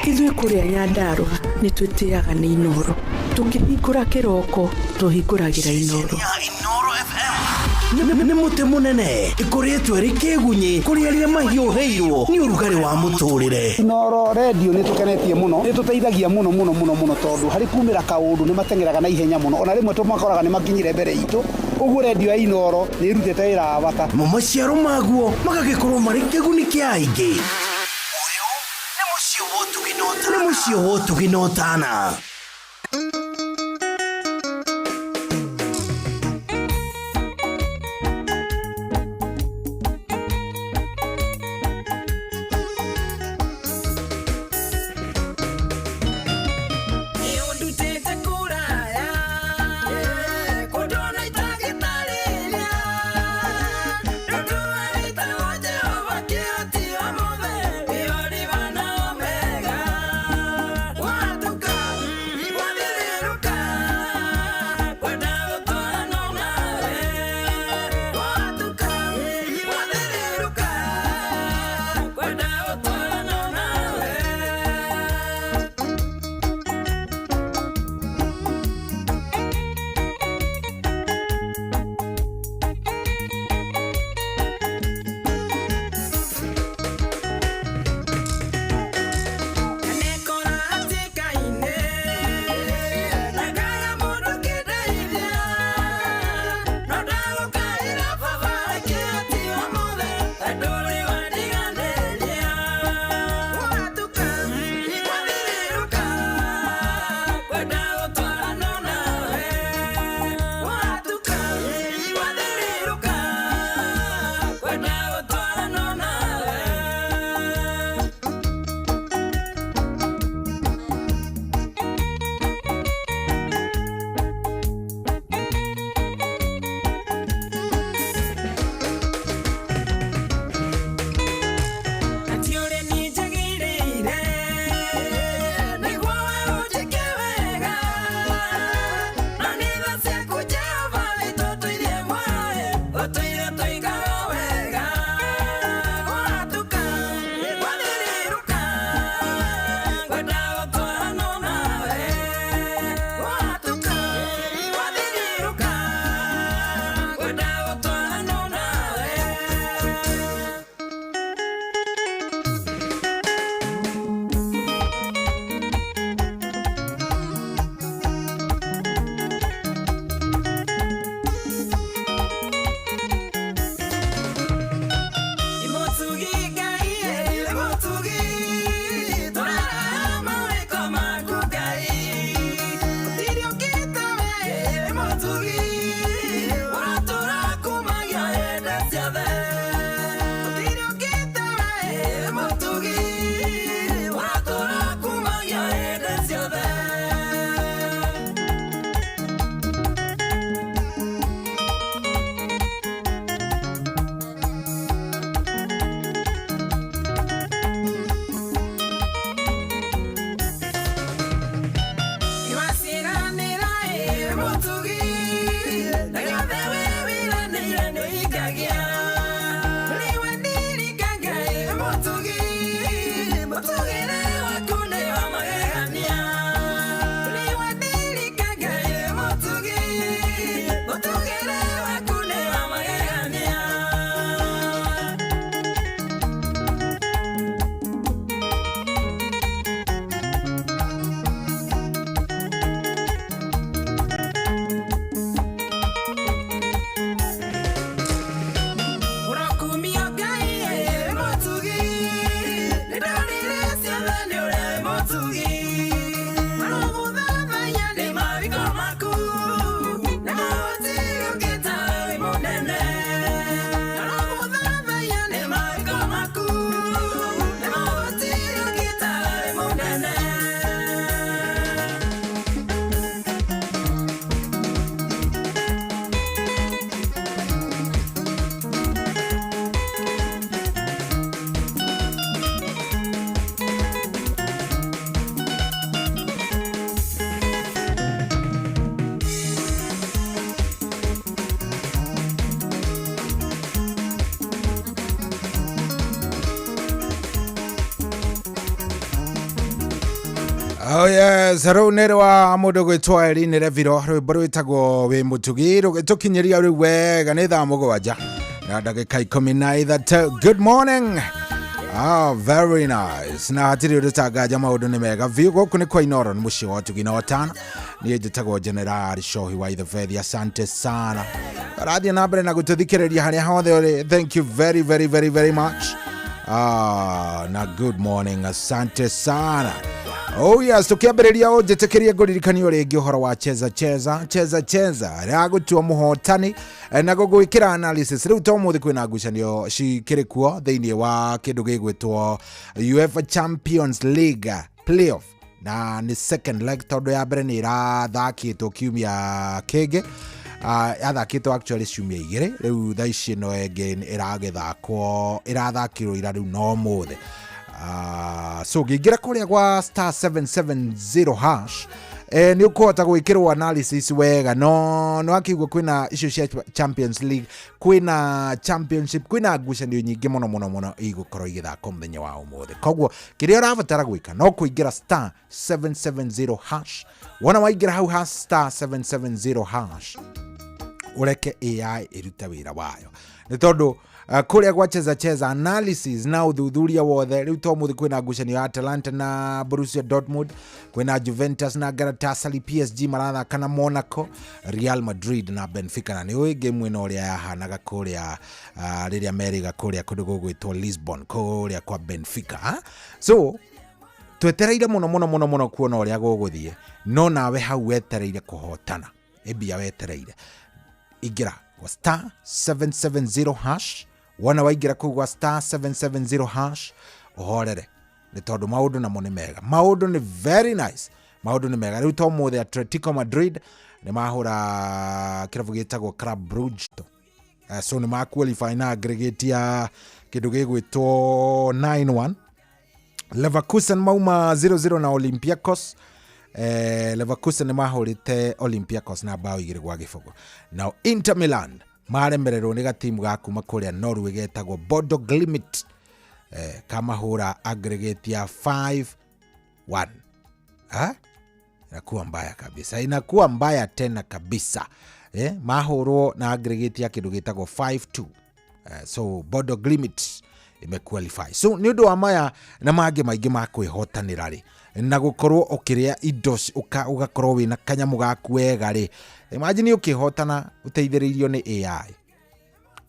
Ithuĩ kũrĩa Nyandarũa nĩ twĩtĩaga nĩ Inooro. Tũkĩhingũra kĩroko tũhingũragĩra Inooro. Nĩ mũtĩ mũnene ĩkũrĩtwo ĩrĩ kĩgunyĩ kũrĩ arĩa mahiũhĩirwo nĩ ũrugarĩ wa mũtũrĩre. Inooro redio nĩ tũkenetie mũno, nĩ tũteithagia mũno mũno mũno mũno tondũ harĩ kumĩra kaũndũ nĩ mateng'eraga na ihenya mũno, ona rĩmwe tũmakoraga nĩ makinyire mbere itũ. Ũguo redio ya Inooro nĩ ĩrutĩte wĩra wa bata. Mo maciaro maguo magagĩkorwo marĩ kĩguni kĩa aingĩ. Nĩ mũciĩ wa ũtugi na ũtana. Nĩũndutĩte kũraya, kũndũ ona itangĩtarĩria. Ndũndũ wĩtagwo Jehova kĩhoti wa mothe, nĩyo Riba na Omega. Gwatuka, gwathiĩ Oh yes, rũu nĩ rwa mũndũ gwĩtwo Irene Reviro, rwĩmbo rwĩtagwo wĩ mũtugi rũgĩtũkinyĩria rĩu wega nĩ thaa 7 na ndagĩka 13. Good morning. Ah, very nice. Na hatirĩ ũndũ tanganja, maũndũ nĩ mega biũ. Gũkũ nĩ kwa Inoro, nĩ mũciĩ wa ũtugi na ũtana. Niĩ njĩtagwo General Shohi wa Ithebethi. Asante sana. Arathiĩ na mbere na gũtũthikĩrĩria harĩa hothe ũrĩ. Thank you very very very very much. Ah, na good morning, asante sana. Oh yes, tukiambĩrĩria ũnjĩtĩkĩrie ngũririkanie rĩngĩ ũhoro wa Cheza Cheza, Cheza Cheza rĩragũtua mũhotani na gũgwĩkĩra analysis. Rĩu to mũthĩ kwĩna ngucanio cikĩrĩ kuo thĩinĩ wa kĩndũ gĩgwĩtwo UEFA Champions League playoff, na nĩ second leg tondũ ya mbere nĩ ĩrathakĩtwo kiumia kĩngĩ. Yathakĩtwo actually ciumia 2. Rĩu thaa ici ĩno ĩngĩ ĩragĩthakwo, ĩrathakirwo ira, rĩu no mũthĩ. So ngĩingĩra kũrĩa gwa star 770 hash, nĩ ũkũhota gwĩkĩrwo analysis wega. No nĩ wakĩigua kwĩna icio cia Champions League, kwĩna championship, kwĩna ngucanio nyingĩ mũno mũno mũno igũkorwo igĩthakwo mũthenya wa ũmũthĩ. Koguo kĩrĩa ũrabatara gwĩka no kũingĩra star 770 hash. Wona waingĩra hau ha star 770 hash, ũreke AI ĩrute wĩra wayo, nĩ tondũ kũrĩa gwa Cheza Cheza analysis na ũthuthuria wothe. Rĩu to mũthĩ kwĩna ngucanio ya Atalanta na Borussia Dortmund, kwĩna Juventus na Galatasaray, PSG marathaka na Monaco, Real Madrid na Benfica. Na nĩ ũĩ game ĩno ũrĩa yahanaga kũrĩa rĩrĩa merĩga kũrĩa kũndũ gũgwĩtwo Lisbon, kũrĩa kwa Benfica, ha? So twetereire mũno mũno mũno mũno kuona ũrĩa gũgũthiĩ. No nawe hau wetereire kũhotana ĩmbia, wetereire ingĩra kwa star 770 hash. Wona waingĩra kũu gwa star 770 hash, ũhorere, nĩ tondũ maũndũ namo nĩ mega, maũndũ nĩ very nice, maũndũ nĩ mega. Rĩu to mũthĩ Atletico Madrid nĩ mahũra kĩrabu gĩtagwo Club Brugge. So nĩ ma qualify na aggregate ya kĩndũ gĩgwĩtwo 9-1. Leverkusen mauma 0-0 na Olympiacos. Leverkusen nĩ mahũrĩte Olympiacos na bao 2-0. Nao Inter Milan maremererwo nĩ gatimu ga kuma kũrĩa Norway getagwo Bodo Glimt, kamahũra aggregate ya 5-1. Ha? Inakuwa mbaya kabisa, inakuwa mbaya tena kabisa. Mahũrwo na aggregate ya kĩndũ gĩtagwo 5-2. So Bodo Glimt imequalify. So nĩ ũndũ wa maya na mangĩ maingĩ ma kwĩhotanĩra rĩ, na gũkorwo ũkĩrĩa indo ũgakorwo wĩna kanyamũ gaku wega rĩ, imagine ũkĩhotana ũteithĩrĩirio nĩ AI.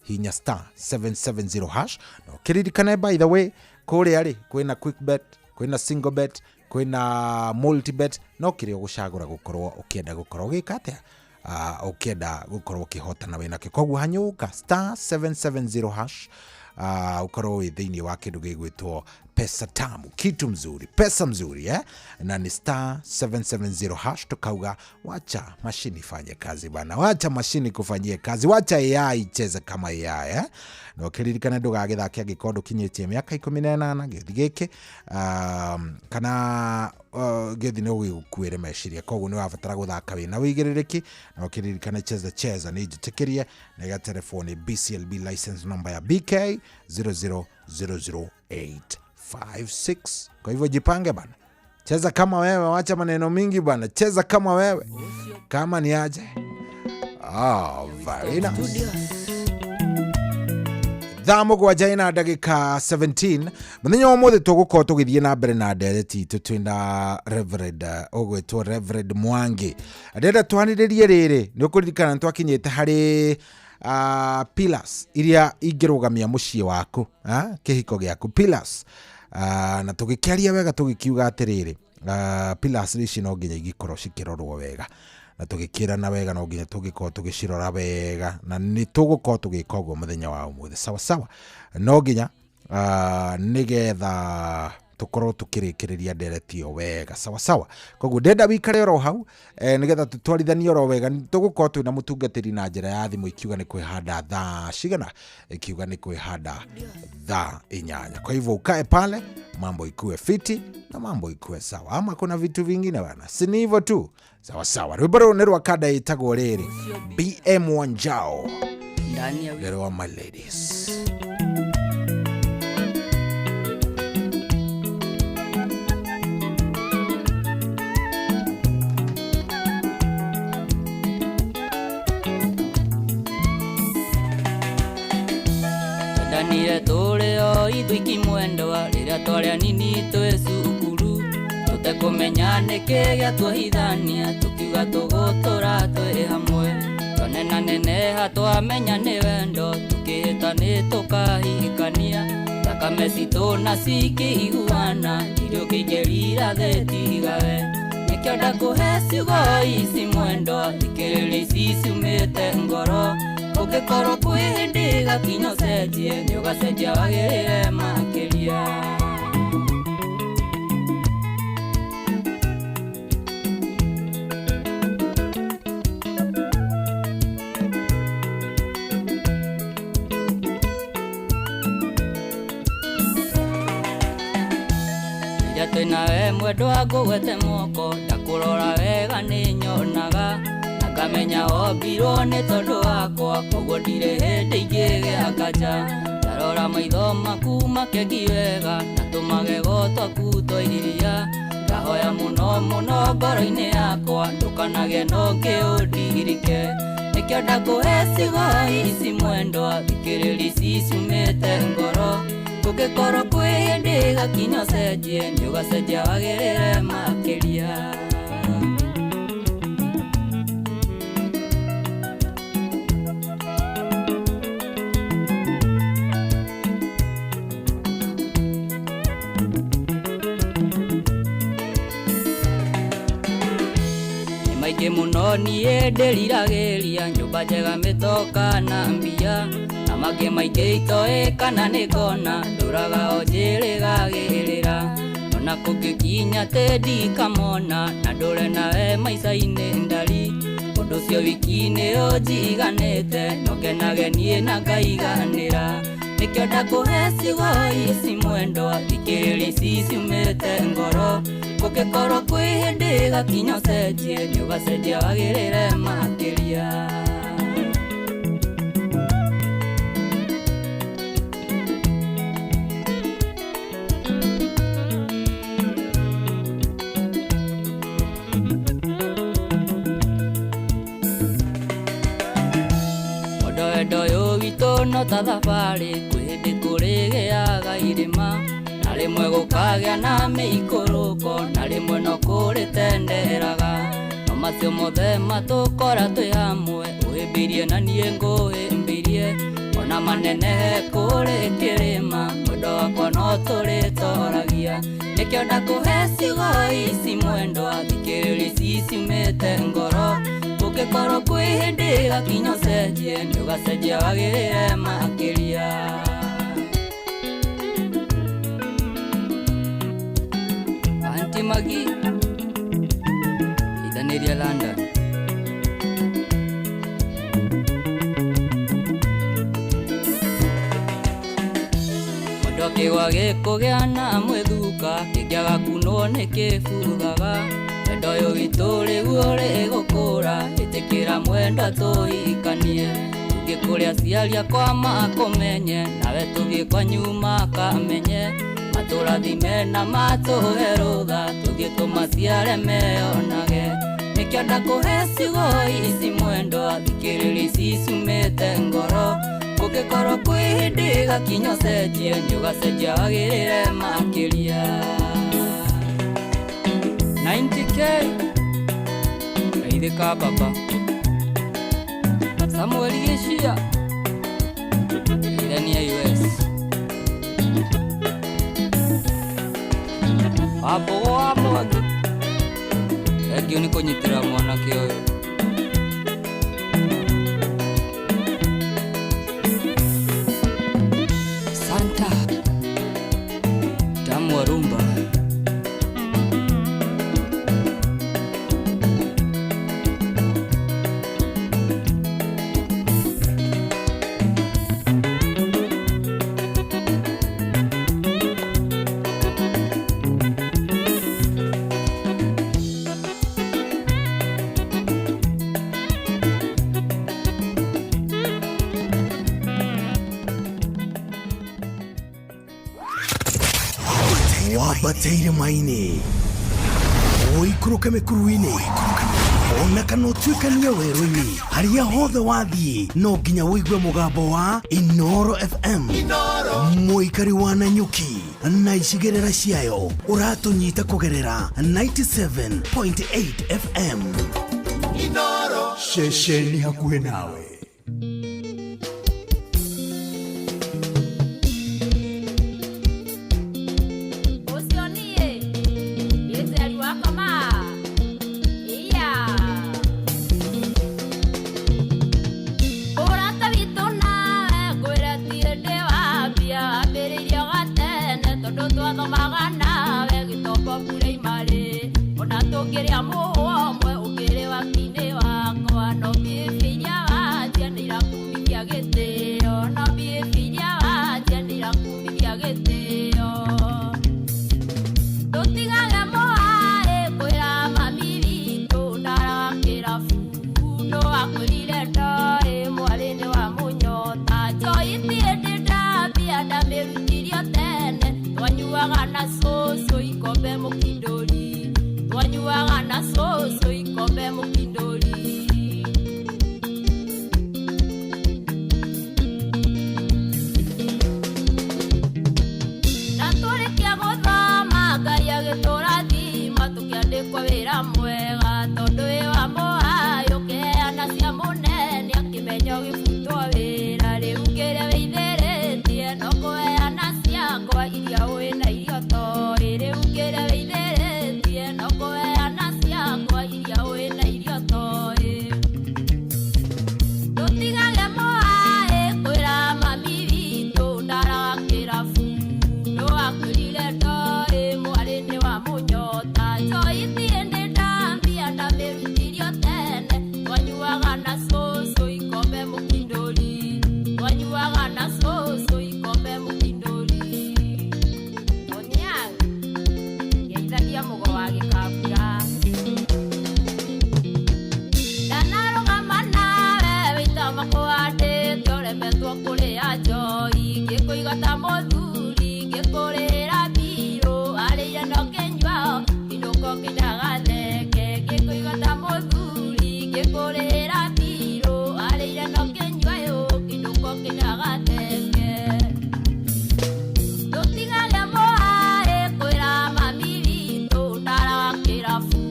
Hinya star 770 hash. No kĩririkane, by the way, kũrĩa rĩ kwĩna quick bet, kwĩna single bet, kwĩna multi bet. No kĩrĩa ũgũcagũra gũkorwo ũkĩenda gũkorwo ũgĩka atĩa, ũkĩenda gũkorwo ũkĩhotana wĩnakĩo. Koguo hanyũka star 770 hash, ukorwo wĩ thĩinĩ wa kĩndũ gĩgwĩtwo pesa tamu, kitu mzuri, pesa mzuri, eh? Na ni star 770 hash. Tukauga wacha mashini ifanye kazi bana, wacha mashini kufanyie kazi, wacha AI icheze kama AI, eh? Na ũkĩririkana ndũgagĩthake angĩkorwo ndũkinyĩtie mĩaka 18. Gĩũthi gĩkĩ kana gĩũthi nĩ ũgĩgũkuĩre meciria, koguo nĩ ũrabatara gũthaka wĩna wĩigĩrĩrĩki. Na ũkĩririkana Cheza Cheza nĩ njĩtĩkĩrie na ĩgatelefoni BCLB license number ya BK 0000856. Kwa hivyo jipange bana, cheza kama wewe, wacha maneno mingi bana, cheza kama wewe, kama ni aje. Ah, very nice. Thaa 7 na ndagĩka 17. Mũthenya wa ũmũthĩ tũgũkorwo tũgĩthiĩ na mbere na ndereti itũ twĩna Reverend ũgwĩtwo Reverend Mwangi. Ndĩrenda twanĩrĩrie rĩrĩ, nĩ ũkũririkana nĩ twakinyĩte harĩ pillars iria ingĩrũgamia mũciĩ waku, kĩhiko gĩaku, pillars. Na tũgĩkĩaria wega tũgĩkiuga atĩrĩrĩ, pillars ici no nginya igĩkorwo cikĩrorwo wega, na tũgĩkĩrana wega no nginya tũgĩkorwo tũgĩcirora wega, na nĩ tũgũkorwo tũgĩka ũguo mũthenya wa ũmũthĩ. Sawa sawa, no nginya nĩgetha tũkorwo tũkĩrĩkĩrĩria ndereti ĩyo wega. Sawa sawa, koguo ndenda wikare oro hau, nĩgetha tũtwarithanie oro wega. Tũgũkorwo twĩna mũtungatĩri na njĩra ya thimũ ikiuga nĩ kwĩhanda thaa cigana, ikiuga nĩ kwĩhanda thaa 8. Kwa hivyo ukae pale, mambo ikue fiti na mambo ikue sawa, ama kuna vitu vingine bana, si ni hivyo tu. Sawa sawa, rwĩmbo rũrũ nĩ rwa kanda ĩtagwo rĩrĩ BM Wanjao, nĩ rwa my ladies. Ithuĩ mwendwa rĩrĩa twarĩ anini twĩ cukuru tũtekũmenya nĩkĩ gĩatuohithania tũkiuga tũgũtũra twĩ hamwe twanenaneneha twamenya nĩ wendo tũkĩhĩta nĩ tũkahikania thakame citũ na cikĩiguana irio kĩingĩrira thĩ tigawe nĩkĩo ndakũhe ciugo ici mwendwa thikĩrĩria ici ciumĩte ngoro ũngĩkorwo kwĩ hĩndĩ gakinya ũcenjie nĩ ũgacenjia wagĩrĩre makĩria. Rĩrĩa twĩnawe mwendwa ngũgwete moko ndakũrora wega nĩ nyonaga ngamenya wombirwo nĩ tondũ wakwa koguo ndirĩ hĩndĩ ingĩgĩa nganja ndarora maitho maku makengi wega na tũmagego twaku twa iria ngahoya mũno mũno ngoro-inĩ yakwa ndũkanagĩe na ũngĩ ũndirike nĩkĩo ndakũhe ciugo ici mwendwa thikĩrĩria ici ciumĩte ngoro kũngĩkorwo kwĩ hĩndĩ gakinya ũcenjie nĩ ũgacenjia wagĩrĩre makĩria. Maingĩ mũno niĩ ndĩriragĩria nyũmba njega mĩtoka na mbia na mangĩ maingĩ itoĩ kana nĩ ngona ndũraga o njĩrĩgagĩrĩra ona kũngĩkinya atĩ ndikamona na ndũre nawe maica-inĩ ndari ũndũ ũcio wiki nĩ ũnjiganĩte no ngenage niĩ na ngaiganĩra nĩkĩo ndakũhe ciugo ici mwendwa thikĩrĩria ici ciumĩte ngoro kũngĩkorwo kwĩ hĩndĩ gakinya ũcenjie nĩ ũgacenjia wagĩrĩre makĩria. Wendo wendo ũyũ witũ no ta thabarĩ kwĩ hĩndĩ kũrĩgĩaga irĩma na rĩmwe gũkagĩa na mĩikũrũko na rĩmwe no kũrĩtenderaga no macio mothe matũkora twĩ hamwe ũhĩmbĩirie na niĩ ngũhĩmbĩirie ona manenehe kũrĩ kĩrĩma mwendo wakwa no tũrĩtoragia nĩkĩo ndakũhe ciugo ici mwendwa thikĩrĩria ici ciumĩte ngoro ũngĩkorwo kwĩ hĩndĩ gakinya ũcenjie nĩ ũgacenjia wagĩrĩre makĩria. Auntie Maggie ithanĩria London. Mũndũ akĩgwa gĩkũgĩa na mwĩthuka kĩngĩaga kunwo nĩ kĩbuthaga wendo ũyũ witũ rĩu ũrĩgũkũra ĩtĩkĩra mwendwa tũhikanie tũthiĩ kũrĩ aciari akwa makũmenye nawe tũthiĩ kwanyu makamenye matũrathime na matũhe rũtha tũthiĩ tũmaciare meyonage nĩkĩo ndakũhe ciugo ici mwendwa thikĩrĩria ici ciumĩte ngoro kũngĩkorwo kwĩ hĩndĩ gakinya ũcenjie nĩ ũgacenjia wagĩrĩre makĩria. 90K Kaithĩka baba Samuel Gĩcia Ithania US Wambogo wa Mwangi Thengiũ nĩ kũnyitĩrĩra mwanake ũyũ. Santa Tamu wa rumba. Wambateire maini, ũikũrũke mĩkuru-inĩ, Ona kana ũtuĩkanie werũ-inĩ, harĩa hothe wathiĩ no nginya ũigue mũgambo wa Inoro FM. Mũikari wa Nanyuki na icigĩrĩra ciayo ũratũnyita kũgerera 97.8 FM. Inoro. Ceceni hakuhĩ nawe. Ũcio niĩ gĩteri wakoma iya ũrata witũ nawe ngwĩre ti hĩndĩ wambia wambĩrĩirie gatene tondũ twathomaga nawe gĩtombo puraimari ona tũngĩrĩa mũhwa ũmwe ũkĩrĩ wakinĩ wakwa no mbiĩbia iria wanjia nĩ irakumithia gĩtĩo no mbiĩbia iria wanjia nĩ irakumithia gĩtĩo. Tũtigage mũhaĩ kwĩra mami witũ ndaraga kĩrabu no akwĩrire ndoĩ mwarĩ nĩ wa mũnyota njoi ti hĩndĩ ndambia ndamĩrutirio tene twanyuaga na cũcũ ikombe mũkindũri twanyuaga na cũcũ ikombe mũkindũri. Na tũrĩkia gũthoma Ngai agĩtũrathima tũkĩandĩkwo wĩra mwega tondũ wĩ wa mũhaĩ ũkĩheana cia mũnene akĩmenya ũgĩbutwo wĩra rĩu kĩrĩa wĩithĩrĩtie no kũheana ciakwa iria ũĩ na irio toĩ rĩu kĩrĩa wĩithĩrĩtie no kũheana ciakwa iria ũĩ na irio toĩ. Tũtigage mũhaĩ kwĩra mami witũ ndaraga kĩrabu no akwĩrire ndoĩ mwarĩ nĩ wa mũnyota njoi ti hĩndĩ ndambia ndamĩrutirio tene twanyuaga na cũcũ ikombe mũkindũri twanyuaga na cũcũ ikombe mũkindũri. Onyang ngeithagia mũgo wa gĩkabura ndanarũgama nawe wĩta makũhandĩte ũremetwo kũrĩa njoi ngĩkũiga ta mũthuri ngĩkũrĩra mbirũ arĩire no kĩnyua inũko kĩndagatheke ngĩkũiga ta mũthuri ngĩkũrĩra mbirũ arĩire no kĩnyua kĩnũko kĩndagatheke. Tũtigage mũhaĩ kwĩra mami witũ ndaraga kĩrabu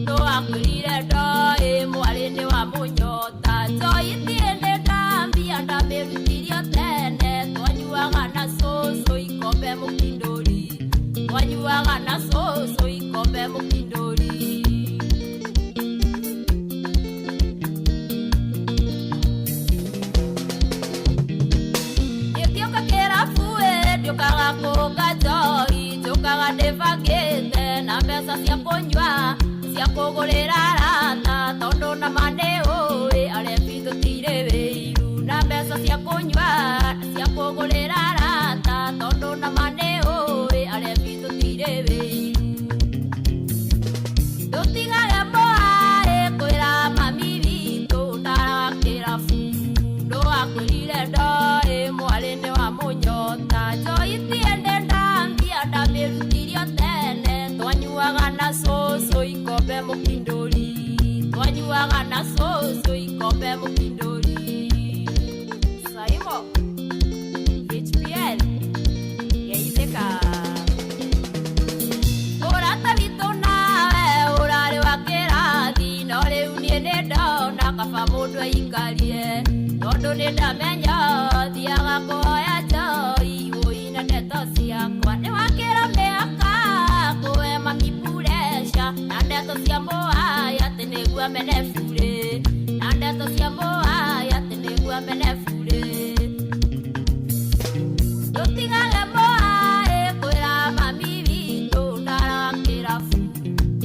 no akwĩrire ndoĩ mwarĩ nĩ wa mũnyota njoi ti hĩndĩ ndambia ndamĩrutirio tene twanyuaga na cũcũ ikombe mũkindũri twanyuaga na cũcũ ikombe mũkindũri. Ngĩũka kĩrabu ĩ ndiũkaga kũnga njohi njũkaga ndĩbangĩte na mbeca cia kũnyua cia kũgũrĩra arata tondũ nama nĩ ũĩ arebi tũtirĩ wĩiru na mbeca cia kũnyua cia kũgũrĩra arata tondũ nama nĩ ũĩ arebi tũtirĩ wĩiru. Tũtigage mũhaĩ kwĩra mami witũ ndaraga kĩrabu no akwĩrire ndoĩ mwarĩ nĩ wa mũnyota njoi ti hĩndĩ ndambia ndamĩrutirio tene twanyuaga na cũcũ ikombe mũkindũri twanyuaga na cũcũ ikombe mũkindũri. Saimo HPL geithĩka ũrata witũ nawe ũrarĩ wa kĩrathi no rĩu niĩ nĩ ndona kaba mũndũ aikarie tondũ nĩ ndamenya thiaga kũhoya njoi ũi na ndeto ciakwa nĩ wakĩra mĩaka kũhe mami pureca na ndeto cia mũhaĩ atĩ nĩguo amene burĩ na ndeto cia mũhaĩ atĩ nĩguo amene burĩ. Tũtigage mũhaĩ kwĩra mami witũ ndaraga kĩrabu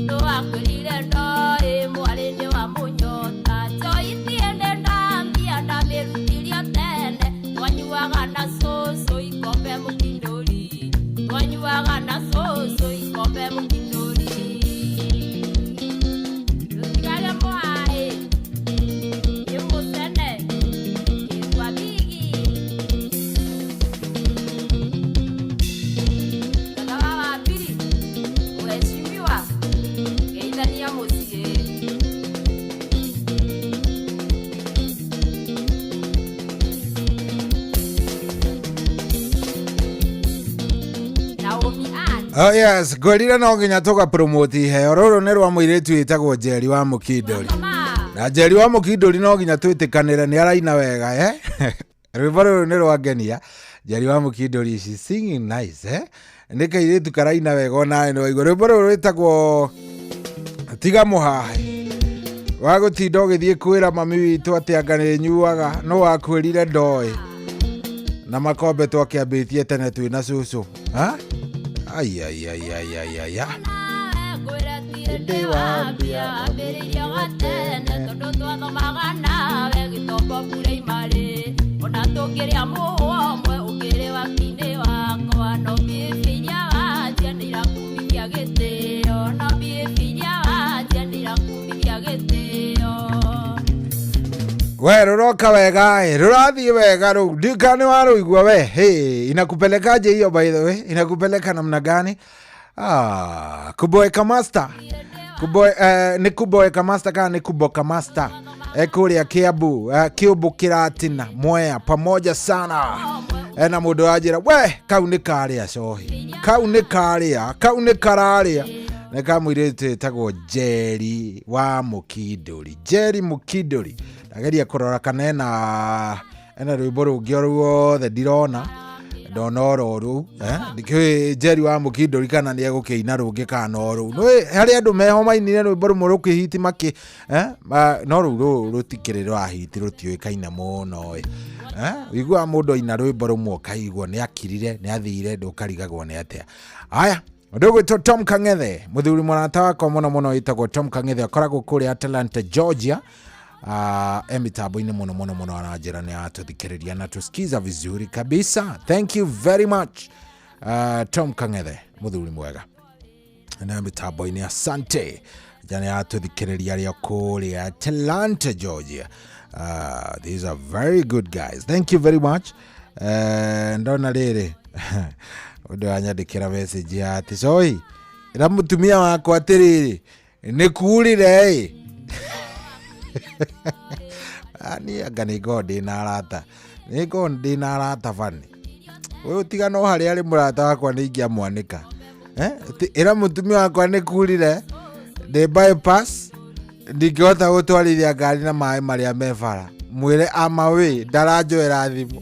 no akwĩrire ndoĩ mwarĩ nĩ wa mũnyota njoi ti hĩndĩ ndambia ndamĩrutirio tene twanyuaga na cũcũ ikombe mũkindũri twanyuaga na cũcũ ikombe mũkindũri. Tũtigage mũhaĩ ĩmũcene ĩkwa bigi Tata wa wapiri uheshimiwa geithania mũciĩ. Oh yes, ngwĩrire no nginya tũgapromote iheo. Rũrũ nĩ rwa mũirĩtu wĩtagwo Njeri wa Mũkindũri. Na Njeri wa Mũkindũri no nginya twĩtĩkanĩre nĩ araina wega, eh? Rwĩmbo rũrũ nĩ rwangenia. Njeri wa Mũkindũri, she's singing nice, eh? Nĩ kairĩtu karaina wega onawe nĩ waigua. Rwĩmbo rũrũ rwĩtagwo Tiga Mũhahe. Wa gũtinda ũgĩthiĩ kwĩra mami witũ atĩ anga nĩ nyuaga, no wakwĩrire ndoĩ. Na makombe twakĩambĩtie tene twĩna cũcũ. Ha? Ai ai ai ai ai ai ai. Ndĩ wambia wambĩrĩirio gatene tondũ twathomaga nawe gĩtombo primary ona tũngĩrĩa mũhwa ũmwe ũkĩrĩ wakinĩ wakwa no mbibi iria wanjia nĩ irakumithia gĩtĩo no mbibi iria wanjia nĩ irakumithia gĩtĩo. We rũroka wega ĩ, rũrathiĩ wega rũu. Ndika nĩ warũigua we. Hey, inakupelekaje hiyo by the way? Inakupeleka namna gani? Ah, kuboeka master. Nĩ kuboeka master kana nĩ kuboka master? Kũrĩa Kiambu, Kĩũmbũ Kĩratina, Mwea, pamoja sana. Ena mũndũ wanjĩra, we, kau nĩ karĩa cohi. Kau nĩ karĩa, kau nĩ kararĩa. Nĩ ka mũirĩtu wĩtagwo Njeri wa Mũkindũri. Njeri Mũkindũri. Ndageria kũrora kana ena rwĩmbo rũngĩ o ruothe ndirona. Ndona oro rũu, eh? Ndikĩũĩ Njeri wa Mũkindũri kana nĩ egũkĩina rũngĩ kana no rũu. Nĩũĩ harĩ andũ meho mainire rwĩmbo rũmwe rũkĩhiti makĩ, eh? No rũu rũu rũtikĩrĩ rwahiti rũtiũĩkaine mũno ĩ. Eh? Ũiguaga mũndũ aina rwĩmbo rũmwe ũkaigua nĩ akirire, nĩ athire, ndũkarigagwo nĩ atĩa. Aya, ũndũ ũgwĩtwo Tom Kang'ethe, mũthuri mũrata wakwa mũno mũno wĩtagwo Tom Kang'ethe, akoragwo kũrĩa Atlanta, Georgia. E mitambo-inĩ mũno mũno mũno aranjĩra nĩ atũthikĩrĩria na tusikiza vizuri kabisa. Thank you very much. Tom Kang'ethe, mũthuri mwega na mitambo-inĩ, asante. Jana atũthikĩrĩria arĩa kũrĩa Atlanta, Georgia. These are very good guys. Thank you very much. Ndona rĩrĩ ũndũ wanyandĩkĩra message ya atĩ coi ĩra mũtumia wakwa atĩrĩrĩ nĩ kurire ĩ. Niĩ anga nĩ ngoragwo ndĩna arata, nĩ ngoragwo ndĩna arata bani. Ũyũ tiga no harĩa arĩ mũrata wakwa nĩ ingĩamwanĩka. Ĩra mũtumia wakwa nĩ kurire ndĩ bypass ndingĩhota gũtwarithia ngari na maĩ marĩa me bara. Mwĩre ama wĩ ndaranjoera thimũ.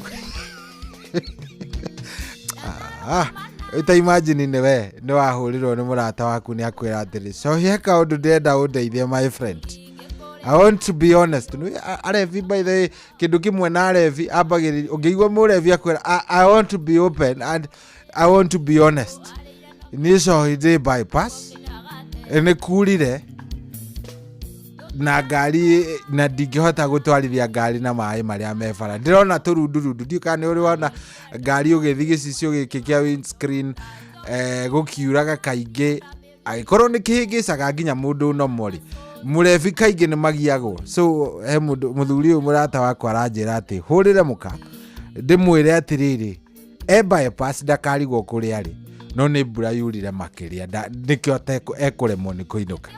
Ta imagine nĩ we nĩ wahũrirwo nĩ mũrata waku nĩ akwĩra atĩrĩ so he kaũndũ ndĩrenda ũndeithie my friend. I want to be honest. Arebi by the way, kĩndũ kĩmwe na arebi ambagĩrĩria ũngĩigua mũrebi akwĩra I want to be open and I want to be honest. Niĩ cohi ndĩ bypass nĩ kurire na ngari na ndingĩhota gũtwarithia ngari na maĩ marĩa me bara. Ndĩrona tũrundurundu, ndiũĩ kana nĩ ũrĩ wona ngari ũgĩthiĩ gĩcicio gĩkĩ kĩa windscreen, gũkiuraga kaingĩ angĩkorwo nĩ kĩhĩngĩcaga nginya mũndũ nomo rĩ, mũrebi kaingĩ nĩ magiagwo. So he mũndũ mũthuri ũyũ mũrata wakwa aranjĩra atĩ hũrĩre mũka ndĩmwĩre atĩrĩrĩ e bypass ndakarigwo kũrĩa arĩ no nĩ mbura yurire makĩria nĩkĩo ekũremwo nĩ kũinũka.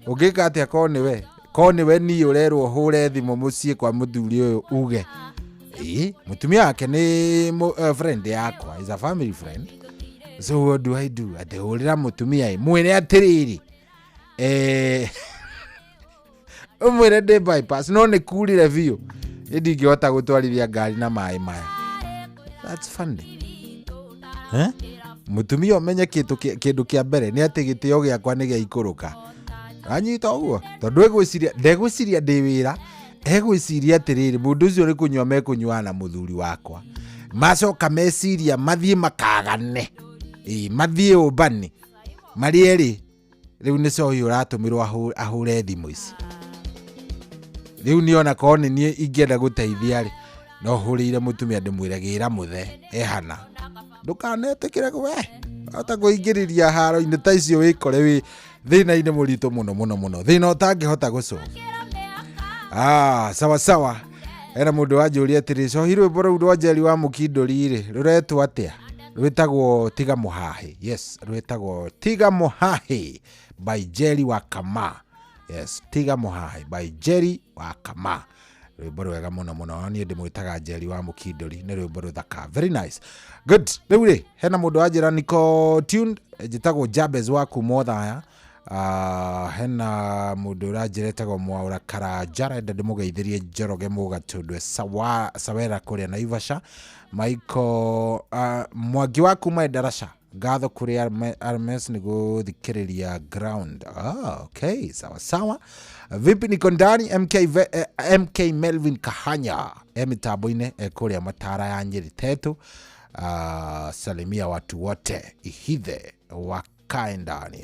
Ũngĩka atĩa korwo nĩwe? Korwo nĩwe niĩ ũrerwo hũre thimũ mũciĩ kwa mũthuri ũyũ uge ĩĩ mũtumia wake nĩ friend yakwa, is a family friend, so what do I do? Atĩ hũrĩra mũtumia ĩ mwĩre atĩrĩrĩ ũmwĩre ndĩ bypass no nĩ kurire biũ ĩ ndingĩhota gũtwarithia ngari na maĩ maya. That's funny. Mũtumia ũmenye kĩndũ kĩa mbere nĩ atĩ gĩtĩo gĩakwa nĩ gĩaikũrũka. Anyita ũguo tondũ egwĩciria ndegwĩciria ndĩ wĩra, egwĩciria atĩrĩrĩ mũndũ ũcio nĩ kũnyua mekũnyuaga na mũthuri wakwa, macoka meciria mathiĩ makagane, ĩ mathiĩ ũmbani marĩ erĩ. Rĩu nĩ cohi ũratũmĩrwo ahũre thimũ ici. Rĩu niĩ ona korwo nĩ niĩ ingĩenda gũteithia rĩ, no hũrĩire mũtumia ndĩmwĩre gĩra mũthe ehana, ndũkanetĩkĩre we hota kũingĩrĩria haro-inĩ ta icio wĩkore wĩ thĩna-inĩ mũritũ mũno mũno mũno, thĩna ũtangĩhota gũcoka. Sawa sawa. Hena mũndũ wanjũria atĩrĩ cohi rwĩmbo rũu rwa Njeri wa Mũkindũri rĩ rũretwo atĩa? Rwĩtagwo Tiga Mũhahe. Yes, rwĩtagwo Tiga Mũhahe by Njeri wa Kama. Yes, Tiga Mũhahe by Njeri wa Kama. Rwĩmbo rwega mũno mũno. Niĩ ndĩmwĩtaga Njeri wa Mũkindũri, nĩ rwĩmbo rũthaka, very nice. Good. Rĩu rĩ, hena mũndũ wanjĩra niko tuned, njĩtagwo Jabez wa kuma Othaya. Hena mũndũ ũranjĩra etagwo Mwaũra Karanja, arenda ndĩmũgeithĩrie Njoroge Mũgatũndwe Sawera kũrĩa Naivasha. Michael Mwangi wa kuma Endarasha, ngatho kũrĩ RMS nĩ gũthikĩrĩria ground. Okay, sawa sawa. Vipi, niko ndani. MK Melvin Kahanya e mĩtambo-inĩ e kũrĩa Matara ya Nyĩrĩ Tetu. Salimia watu wote ihithe wakae ndani.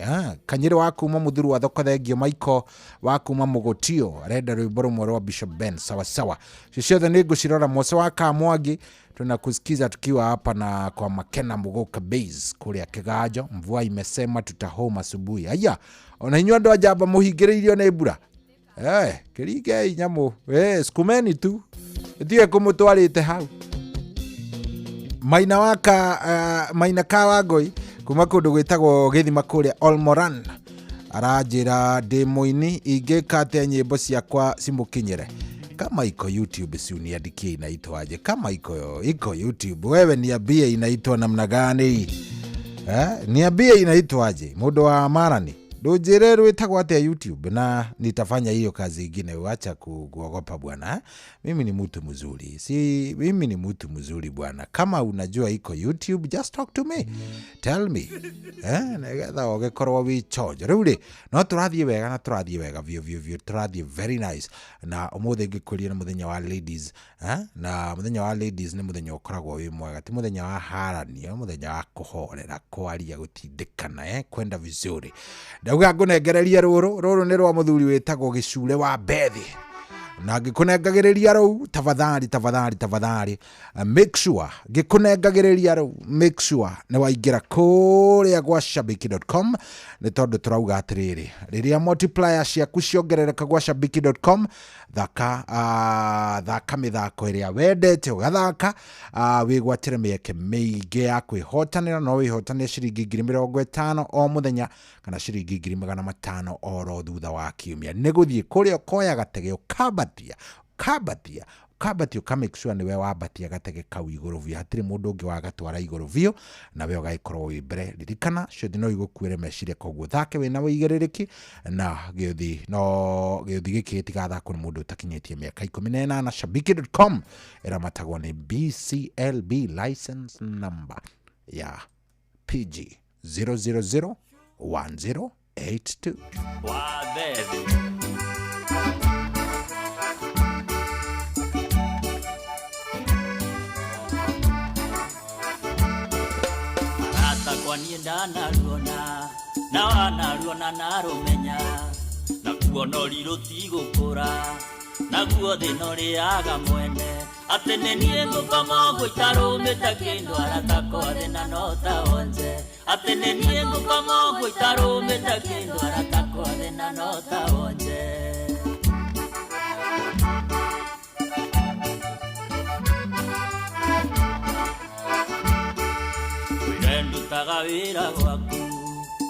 Kanyĩrĩ wa kuma Mũthuru wa thoko, thengio. Michael wa kuma Mũgũtio arenda rwĩmbo rũmwe rwa Bishop Ben. Sawa sawa, cio ciothe nĩ ngũcirora. Mose wa Kamwangi, tunakusikiza tukiwa hapa na kwa Makena Mugoka Base kũrĩa Kĩganjo. Mvua imesema tutahoma asubuhi. Aya, ona inyuĩ andũ a njamba mũhingĩrĩirio nĩ mbura, kĩringei nyamũ, sukumeni tu ĩtige kũmũtwarĩte hau. Maina waka Maina ka Wangoi kuma kũndũ gwĩtagwo Gĩthima kũrĩa Olmoran aranjĩra ndĩ mũini, ingĩka atĩa nyĩmbo ciakwa cimũkinyĩre? Kama iko YouTube, si uniandikie inaitwaje. Kama iko YouTube, wewe niambie inaitwa namna gani, niambie inaitwaje. Mũndũ wa Marani, ndũnjĩre rwĩtagwo atĩa YouTube na nitafanya hiyo kazi ingine. Wacha kuogopa bwana, eh? Mimi ni mtu mzuri, si mimi ni mtu mzuri bwana. Kama unajua iko YouTube, just talk to me, tell me, nĩgetha ũgĩkorwo wĩ chonjo. Rĩu rĩ, no tũrathiĩ wega na tũrathiĩ wega biũ biũ biũ, tũrathiĩ very nice. Na ũmũthĩ ngĩkũria nĩ mũthenya wa ladies, na mũthenya wa ladies nĩ mũthenya ũkoragwo wĩ mwega, ti mũthenya wa haranio, mũthenya wa kũhorera, kwaria, gũtindĩkana, kwenda vizuri. Ndauga ngũnengererie rũrũ rũrũ nĩ rwa mũthuri wĩtagwo Gĩcure wa Bethi, na ngĩkũnengagĩrĩria rũu, tafadhali tafadhali tafadhali, make sure ngĩkũnengagĩrĩria rũu, make sure nĩ waingĩra kũrĩa gwa shabiki.com, nĩ tondũ tũrauga atĩrĩrĩ, rĩrĩa multiplier ciaku ciongerereka gwa shabiki.com, thaka thaka mĩthako ĩrĩa wendete ũgathaka, wĩgwatĩre mĩeke mĩingĩ ya kwĩhotanĩra. No wĩhotanĩre ciringi 50,000 o mũthenya kana ciringi 500,000 oro thutha wa kiumia. Nĩ gũthiĩ kũrĩa ũkoya gatege, ũkambatia ũkambatia ũkambatia, ũka make sure nĩwe wambatia gatege kau igũrũ biũ, hatirĩ mũndũ ũngĩ wagatwara igũrũ biũ, nawe ũgagĩkorwo wĩ mbere. Ririkana ciũthi no igũkuĩre meciria, koguo thake wĩna wĩigĩrĩrĩki, na gĩũthi no gĩũthi gĩkĩ gĩtigathakwo nĩ mũndũ ũtakinyĩtie mĩaka 18. Shabiki.com ĩramatagwo nĩ BCLB license number ya PG 0001082. Wa Bethi. Arata kwa niĩ ndanaruona na wanaruona narũmenya, nakuo nori rũtigũkũra, naguo thĩna ũrĩaga mwene, atĩ nĩ niĩ ngũkoma ũguo itarũmĩte kĩndũ, arata kwa thĩna no ta wonje, atĩ nĩ niĩ ngũkoma ũguo itarũmĩte kĩndũ, arata kwa thĩna no ta wonje. Wĩra ndutaga wĩra gwaku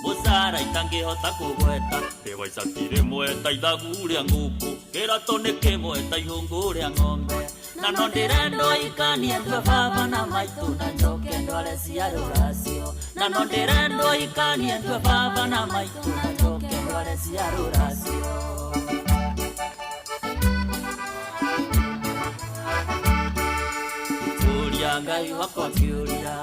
mũcara itangĩhota kũgweta, ndĩwa icaki rĩmwe ta ithagu rĩa ngũkũ, kĩratũ nĩ kĩmwe ta ihũngũ rĩa ng'ombe, na no ndĩrendwo ikanie ndue baba na maitũ, na njoke ndware cia rũracio, na no ndĩrendwo ikanie ndue baba na maitũ, na njoke ndware cia rũracio. Ikũria Ngai wakwa kĩũria,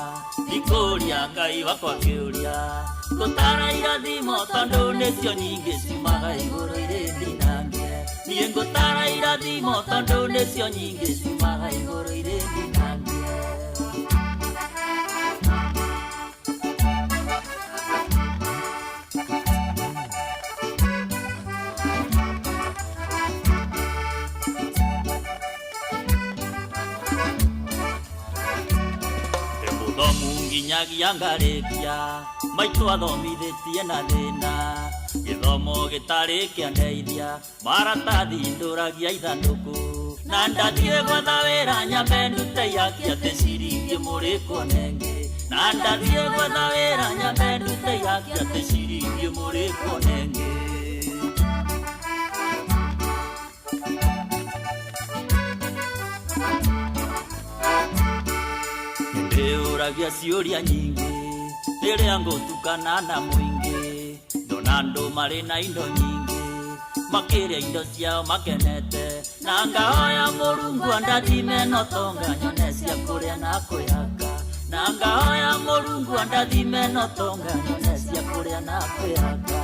ikũria Ngai wakwa kĩũria, ngũtara irathimo tondũ nĩcio nyingĩ ciumaga igũrũ irĩ ndinangie, niĩ ngũtara irathimo tondũ nĩcio nyingĩ ciumaga igũrũ irĩ ndinangie. Ndĩ nginyagia ngarĩkia, maitũ athomithĩtie na thĩna, gĩthomo gĩtarĩ kĩandeithia, maratathi ndũragia ithandũkũ, na ndathiĩ gwetha wĩra nyambe ndute ihaki atĩ ciringi ĩmwe kuona ĩngĩ, na ndathiĩ gwetha wĩra nyambe ndute ihaki atĩ ciringi ĩmwe kuona ĩngĩ. Ndĩyũragia ciũria nyingĩ rĩrĩa ngũtukana na mũingĩ, ndona andũ marĩ na indo nyingĩ makĩrĩa indo ciao makenete, na ngahoya Mũrungu andathime no tonga nyone cia kũrĩa na kwĩhaka, na ngahoya Mũrungu andathime no tonga nyone cia kũrĩa na kwĩhaka.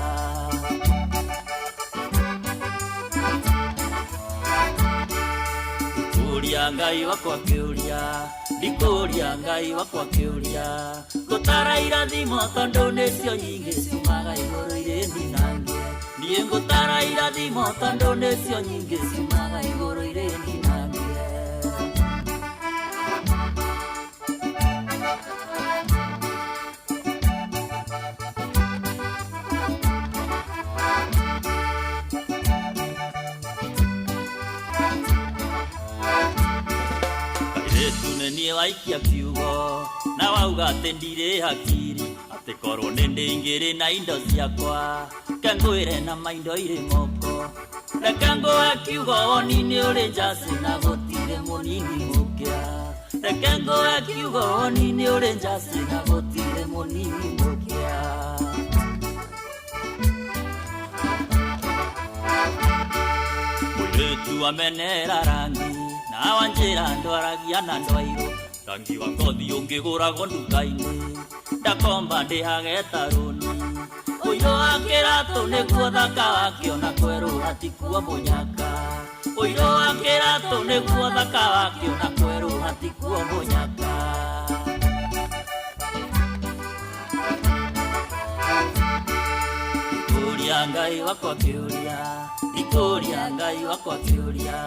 Ndikũria Ngai wakwa kĩũria, ndikũria Ngai wakwa kĩũria, ngũtara irathimo tondũ nĩcio nyingĩ ciumaga igũrũ irĩ ndinangie. Niĩ ngũtara irathimo tondũ nĩcio nyingĩ ciumaga igũrũ irĩ ndinangie. Niĩ waikia kiugo na wauga atĩ ndirĩ hakiri, atĩ korwo nĩ ndĩingĩrĩ na indo ciakwa kengwĩre na maindo irĩ moko. Reke ngũhe kiugo woni nĩ ũrĩ njacĩ na gũtirĩ mũnini mũkĩa, reke ngũhe kiugo woni nĩ ũrĩ njacĩ na gũtirĩ mũnini mũkĩa. Mũirĩtu amenera rangi na wanjĩra ndwaragia na ndwairũ, rangi wa ngothi ũngĩgũragwo nduka-inĩ ndakomba ndĩhage tarũni. Ũirũ wa kĩratũ nĩguo thaka wakĩo na kwerũha tikuo mũnyaka, ũirũ wa kĩratũ nĩguo thaka wakĩo na kwerũha tikuo mũnyaka. Ndikũria Ngai wakwa kĩũria, ndikũria Ngai wakwa kĩũria,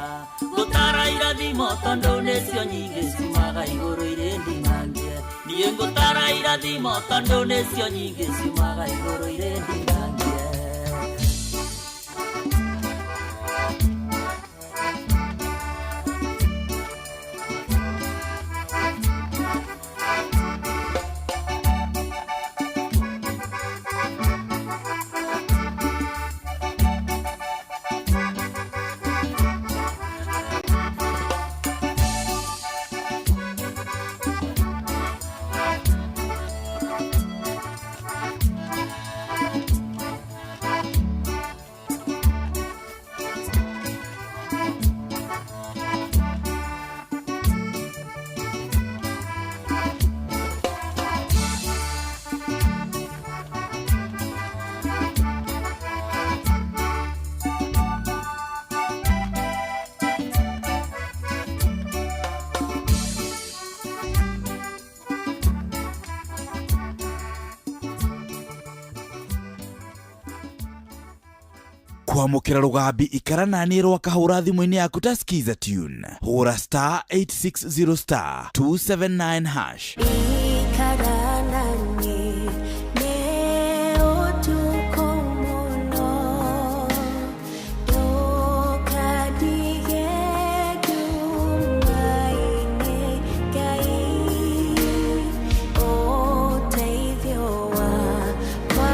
ngũtara irathimo tondũ nĩcio nyingĩ ciumaga igũrũ irĩ ndinangie. Niĩ ngũtara irathimo tondũ nĩcio nyingĩ ciumaga igũrũ irĩ ndinangie. Kwamũkĩra rũgambi ikara naniĩ rwakahũra thimũ-inĩ yaku ta Skiza tune, hũra star 860 star 279 hash. Ikara naniĩ nĩ ũtukũ mũno, ndũkandige nduma-inĩ Ngai, ũteithio wakwa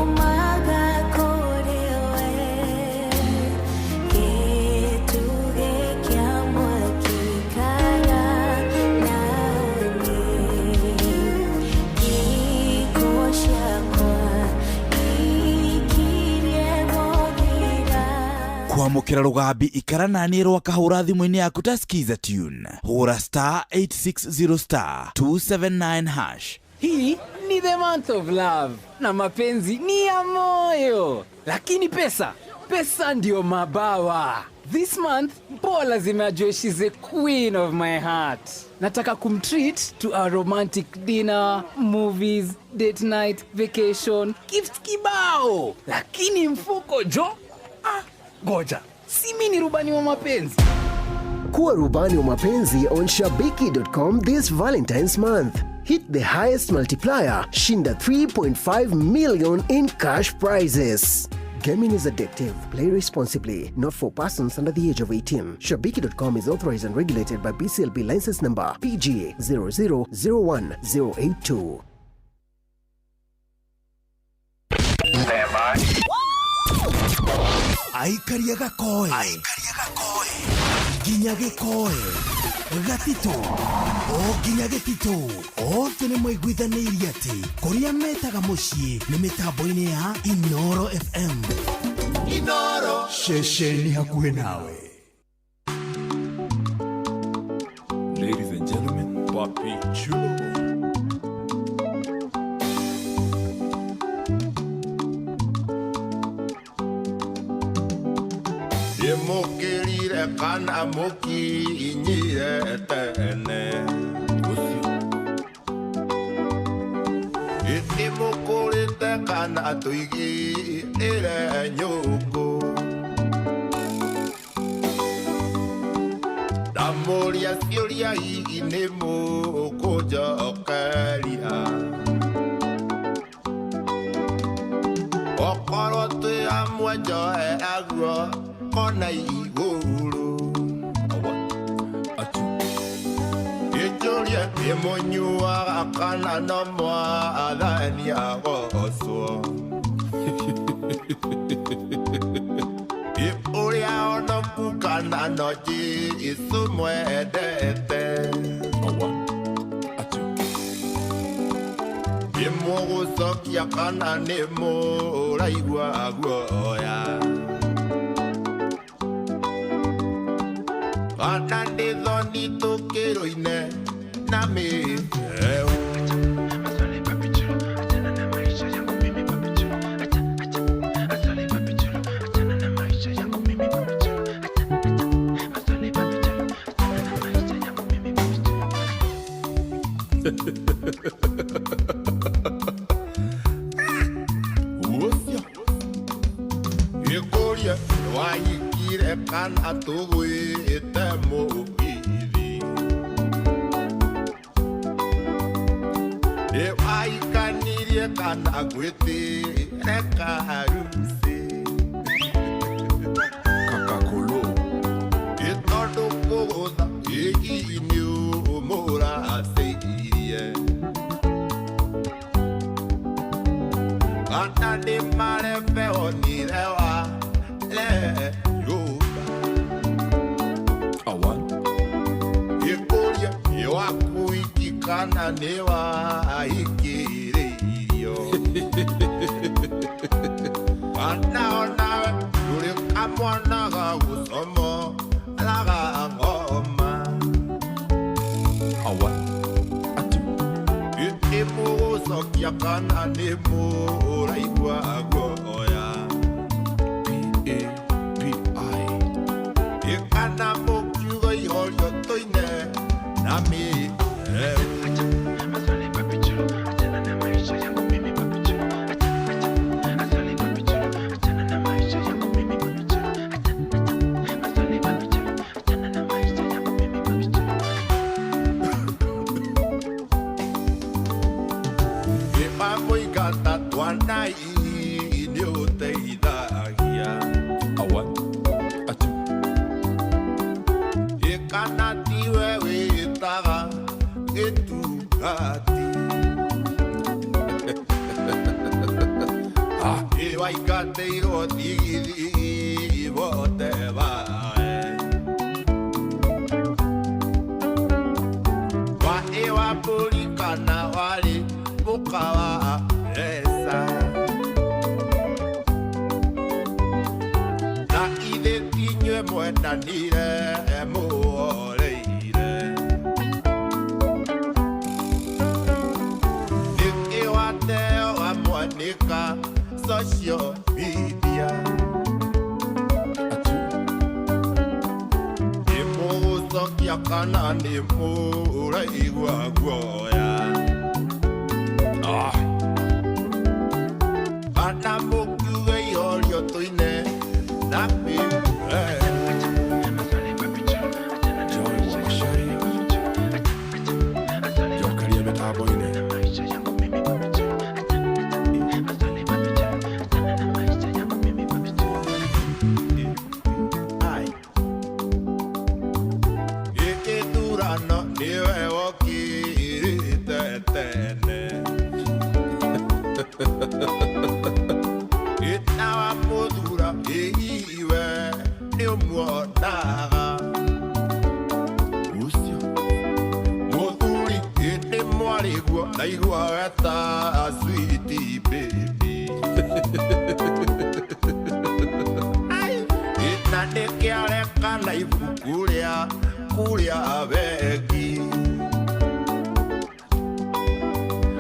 umaga kũrĩ we, gĩtugĩ kĩa mwaki ikara naniĩ, ngiko ciakwa ikirie gũthira. Kwamũkĩra rũgambi ikara naniĩ rwakahũra thimũ-inĩ yaku ta Skiza tune, hũra star 860 star 279 hash. Hii ni the month of love na mapenzi ni ya moyo, lakini pesa, pesa ndio mabawa. This month mpoa lazima ajue she's the queen of my heart. Nataka kumtreat to a romantic dinner, movies, date night, vacation, gifts kibao, lakini mfuko jo, goja, si mimi ni rubani wa mapenzi. Kuwa rubani wa mapenzi on shabiki.com this Valentine's month. Hit the highest multiplier, shinda 3.5 million in cash prizes. Gaming is addictive. Play responsibly. Not for persons under the age of 18. Shabiki.com is authorized and regulated by BCLB license number PG 0001082. Aikaria gakoe nginya gĩkoe. Gatitũ o nginya Gĩtitũ, othe nĩ maiguithanĩirie atĩ kũrĩa metaga mũciĩ nĩ mĩtambo-inĩ ya Inoro FM. Inoro. Ceceni hakuhĩ nawe. Ladies and gentlemen, Papi Chulo. Ndĩmũkĩrire kana mũkinyire tene Ndĩmũkũrĩte kana tũigĩrĩre nyũngũ Ndamũria ciũria hihi nĩ mũkũnjokeria Okorwo twĩ hamwe njoe aguo kona igũrũ Ĩnjũrie ĩmũnyuaga kana no mwathani agocwo Ũrĩa onoku kana no Jesũ mwendete Ĩmũgũcokia kana nĩ mũraigua guoya Kana nĩ thoni tũkĩrũine na mĩheo Ũcio Ĩkũrie wahikire kana tũgwĩte mũgithi Ĩ wahikanirie kana gwĩtĩre kaharusi Kakakolo. Ĩ tondũ kũgũtha ĩhihi nĩ ũmũracĩirie Kana nĩ marebe onire wa le yũmba Ĩkũrie nĩ waku iki kana nĩ wahikĩrĩirio Kana onawe ndũrĩ kamwana ga gũcomoraga ngoma Ĩmũgũcokia kana nĩ mũraigua guoya P-A-P-I Kana mũkiuga ihorio tũine na mĩheo Ĩmamũigata twana hihi nĩ ũteithagia Ĩkana tiwe wĩtaga gĩtungati Ĩwaingatĩirwo thigithigi bote bae Wa ĩwa mbũri kana warĩ mũka wa mbeca Na ithe tinyue mwendanire muoreire Nĩkĩ wateo wamwanĩka social media Nĩmũgũcokia kana nĩmũraigua guoya Kana mũkiuge ihorio tũine na mĩheo Jokeria mĩtambo-inĩ. Gĩkĩthurano nĩwe wokĩrĩte tene Ĩna wa mũthura ĩhiwe nĩ ũmuonaga Ũcio. Naigua weta sweetie baby. Na nĩkĩareka na ibuku rĩa kũrĩa bengi.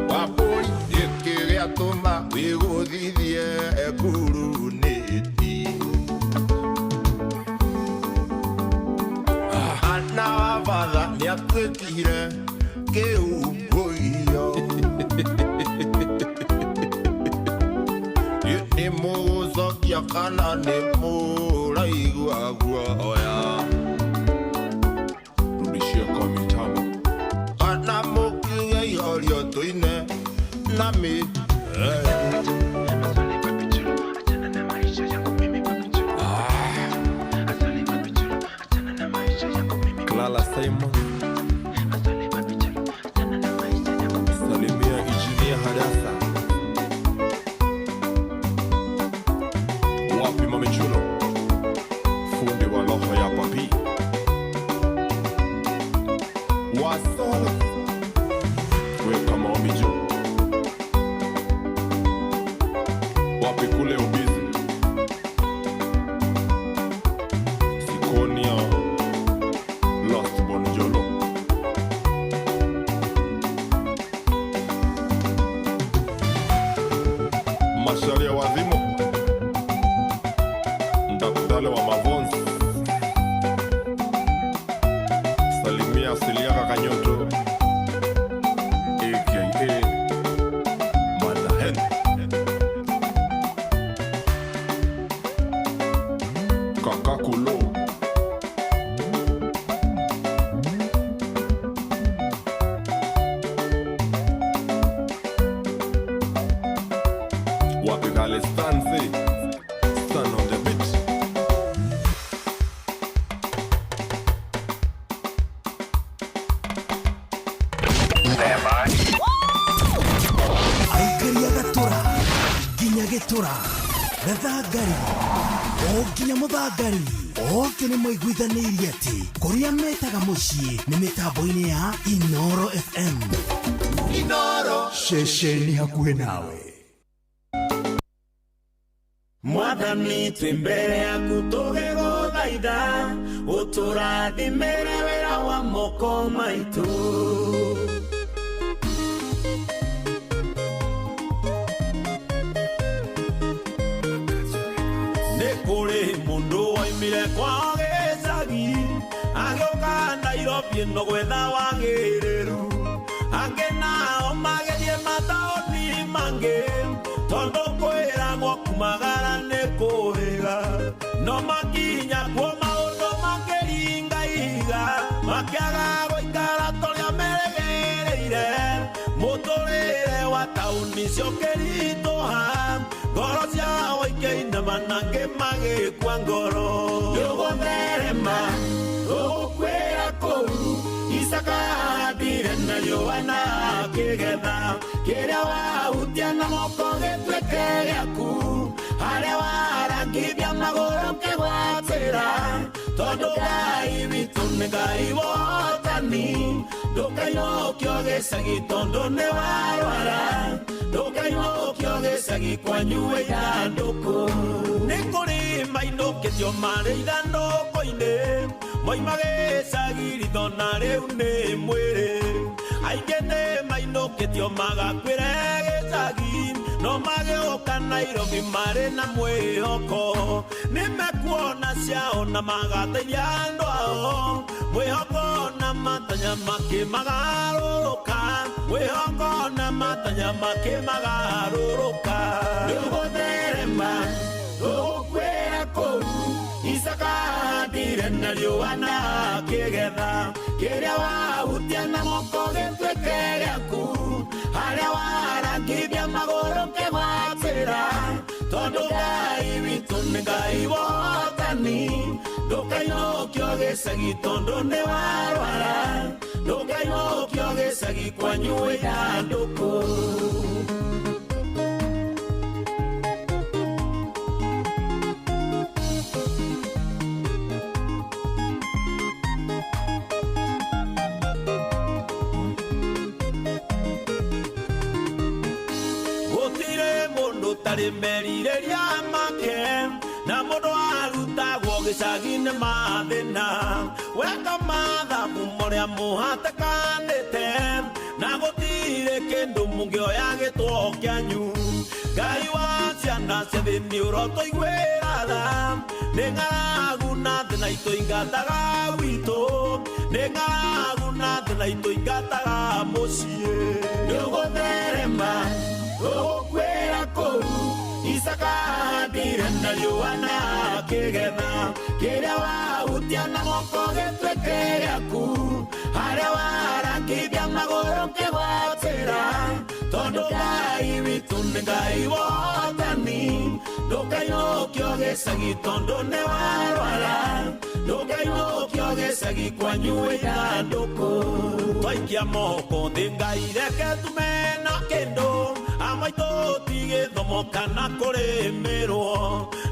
Wambũri nĩkĩ gĩatũma wĩgũthithie ngurunĩti. Ana wa batha nĩatuĩkire kĩũngũiyo. Nĩ mũgũcokia kana nĩ mũraigua guoya. Rudishia kwa mitambo. Kana mũkiuge ihorio tũine na mĩ. Clara Simon. Salimia Engineer Hadasa. Wapi Mamichulo? Fundi wa roho ya papi. Wasolo. Weka maombi juu. Wapi kule ubizi? Sikonia Lost Bonjolo. Masharia wazimo. Ndakudale wa Mavonzi. Salimia Siliaka Kanyoto aka Mother Hen. Kakakulo. Wapi Kale Stanzi. Stand on the beat. Aikaria gatũra nginya gĩtũra gathangari o nginya mũthangari othe nĩ maiguithanĩirie atĩ kũrĩa metaga mũciĩ nĩ mĩtambo-inĩ ya Inoro FM. Inoro. Ceceni hakuhĩ nawe. Mwathani twĩ mbere yaku tũgĩgũthaitha ũtũrathimĩre wĩra wa moko maitũ. Nĩ kũrĩ mũndũ woimire kwao gĩcagi agĩũka Nairobi ĩno gwetha wagĩrĩru, angĩ nao magĩthiĩ mataũni mangĩ tondũ kwĩragwo kumagara nĩ kũrĩga, no makinya kuo maũndũ makĩringaiga makĩaga gũikara torĩa merĩgĩrĩire, mũtũrĩre wa taũni ciũkĩritũha, ngoro ciao ikĩinama na angĩ magĩkua ngoro. Nĩũgũtherema tũgũkwĩra kũu Isaka ahandire na Yohana akĩgetha, kĩrĩa wahutia na moko gĩtuĩke gĩaku, harĩa warangithia magũrũ ũkĩgwatĩra, tondũ Ngai witũ nĩ Ngai wa ũhotani. Ndũkainũkio gĩcagi tondũ nĩ warwara, ndũkainũkio gĩcagi kwanyu wĩ ithandũkũ. Nĩ kũrĩ mainũkĩtio marĩ ithandũkũ-inĩ, moima gĩcagi ritho na rĩu nĩ mwĩrĩ, aingĩ nĩ mainũkĩtio magakuĩre gĩcagi, no magĩũka Nairobi marĩ na mwĩhoko, nĩ mekuona ciao na magateithia andũ ao, mwĩhoko na matanya makĩmagarũrũka, mwĩhoko na matanya makĩmagarũrũka. Nĩũgũtherema tũgũkwĩra kũu Isaka ahandire na Yohana akĩgetha, kĩrĩa wahutia na moko gĩtuĩke gĩaku, harĩa warangithia magũrũ ũkĩgwatĩra, tondũ Ngai witũ nĩ Ngai wa ũhotani. Ndũkainũkio gĩcagi tondũ nĩ warwara, ndũkainũkio gĩcagi kwanyu wĩ ithandũkũ. Mũndũ tarĩ merirĩria make na mũndũ arutagwo gĩcagi-inĩ mathĩna weka mathabu marĩa mũhatĩkanĩte na gũtirĩ kĩndũ mũngĩoya gĩtwo kĩanyu. Ngai wa ciana cia thĩ nĩ ũrotũiguĩra tha, nĩ ng'aragu na thĩna itũingataga gwitũ, nĩ ng'aragu na thĩna itũingataga mũciĩ. Nĩũgũtherema ũgũkuĩra kũu Isaka ahandire na riũa na akĩgetha, kĩrĩa wahutia na moko gĩtuĩke gĩaku, harĩa warakithia magũrũ kĩgwatĩra, tondũ Ngai witũ nĩ Ngai wotani. Ndũkainũkio gĩcagi tondũ nĩ warwara, ndũkainũkio gĩcagi kwanyu ithandũkũ. Twaikia moko thĩ Ngai reke tume na kĩndũ, amaitũ ti gĩthomo kana kũrĩmĩrwo,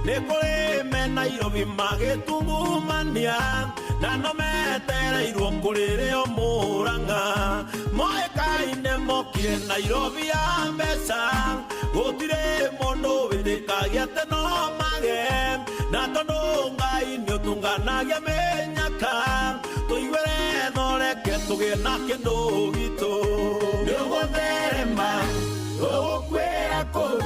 nĩ kũrĩ me Nairobi magĩtungumania na no metereirwo kũrĩrĩo Mũrang'a. Moĩkaine mokire Nairobi ya mbeca, gũtirĩ mũndũ wĩtĩkagia atĩ no mage, na tondũ Ngai nĩũtunganagia mĩnyaka, tũiguĩre thoreke tũgĩe na kĩndũ gitũ. Nĩũgũtherema ũgũkuĩra kũu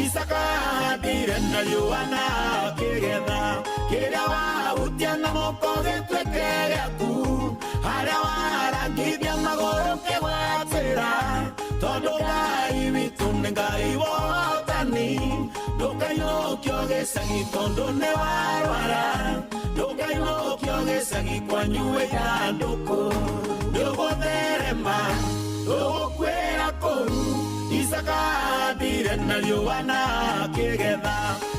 Isaka ahandire na riũa na akĩgetha, kĩrĩa wahutia na moko gĩtuĩke gĩaku, harĩa warangithia magũrũ kĩgwatĩra, tondũ Ngai witũ nĩ Ngai wotani. Ndũkainũkio gĩcagi tondũ nĩ warwara, ndũkainũkio gĩcagi kwanyu ithandũkũ. Nĩũgũtherema ũgũkuĩra kũu Isaka ahandire na riũa na akĩgetha,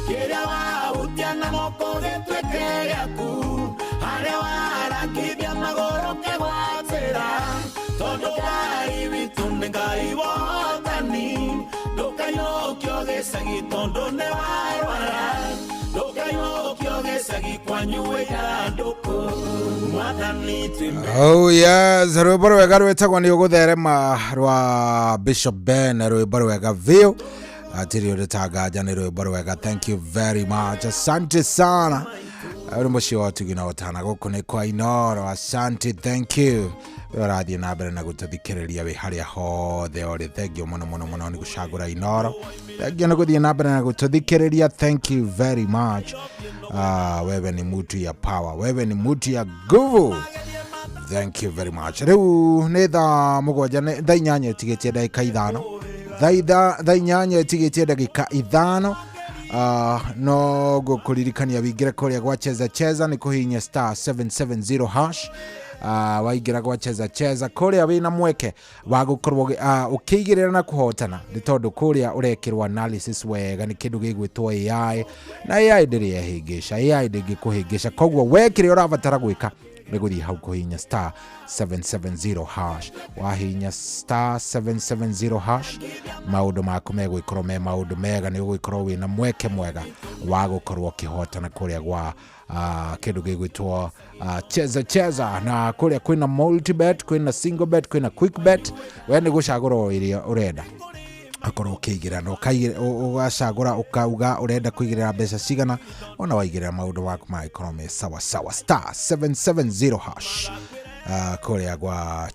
kĩrĩa wahutia na moko gĩtuĩke gĩaku, harĩa warakithia magũrũ kĩgwatĩra, tondũ Ngai witũ nĩ Ngai wotani. Ndũkainũkio gĩcagi tondũ nĩ warwara, ndũkainũkio gĩcagi kwanyu ithandũkũ. Mwathani twĩ Oh yes, rwĩmbo rwega rwĩtagwo nĩ ũgũtherema rwa Bishop Ben, rwĩmbo rwega biũ, atirĩ ũndũ tanganja, nĩ rwĩmbo rwega. Thank you very much, asante sana. Ũrĩ mũciĩ wa ũtugi na ũtana, gũkũ nĩ kwa Inoro. Asante, thank you. We ũrathiĩ na mbere na gũtũthikĩrĩria wĩ harĩa hothe ũrĩ, thank you mũno mũno mũno nĩ gũcagũra Inoro. Thank you nĩ gũthiĩ na mbere na gũtũthikĩrĩria, thank you very much. Wewe ni mutu ya power, wewe ni mutu ya nguvu. Thank you very much. Rĩu nĩ thaa 7 thaa 8 ĩtigĩtie ndagĩka 5, thaa 8 ĩtigĩtie ndagĩka 5. No ngũkũririkania wĩingĩre kũrĩa gwa Cheza Cheza nĩ kũhihinya star 770 hash. Waingĩra gwa Cheza Cheza kũrĩa wĩna mweke wa gũkorwo ũkĩigĩrĩra na kũhotana, nĩ tondũ kũrĩa ũrekĩrwo analysis wega nĩ kĩndũ gĩgwĩtwo AI, na AI ndĩrĩ yehĩngĩca, AI ndĩngĩkũhĩngĩca. Koguo we kĩrĩa ũrabatara gwĩka nĩ gũthiĩ hau kũhihinya star 770 hash. Wahihinya star 770 hash, maũndũ maku megũgĩkorwo me maũndũ mega, nĩ ũgũgĩkorwo wĩna mweke mwega wa gũkorwo ũkĩhotana kũrĩa gwa kĩndũ gĩgwĩtwo Cheza Cheza. Na kũrĩa kwĩna multi bet, kwĩna single bet, kwĩna quick bet, we nĩ gũcagũra o ĩrĩa ũrenda akorwo ũkĩigĩra, na ũgacagũra ũkauga ũrenda kũigĩrĩra mbeca cigana, ona waigĩrĩra maũndũ maku magĩkorwo me sawa sawa. Star 770 hash kũrĩa gwa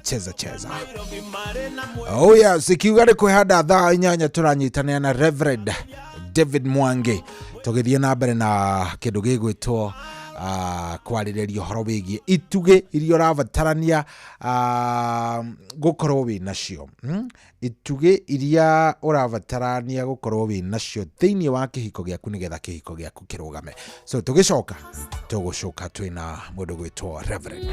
Cheza Cheza. Oh yes, ikiuga nĩ kwĩhanda thaa 8 tũranyitanĩra na Reverend David Mwangi tũgĩthiĩ na mbere na kĩndũ gĩgwĩtwo kwarĩrĩria ũhoro wĩgiĩ itugĩ iria ũrabatarania gũkorwo wĩ nacio, Itugĩ iria ũrabatarania gũkorwo wĩ nacio thĩinĩ wa kĩhiko gĩaku nĩgetha kĩhiko gĩaku kĩrũgame. So tũgĩcoka tũgũcoka twĩna mũndũ gwĩtwo Reverend.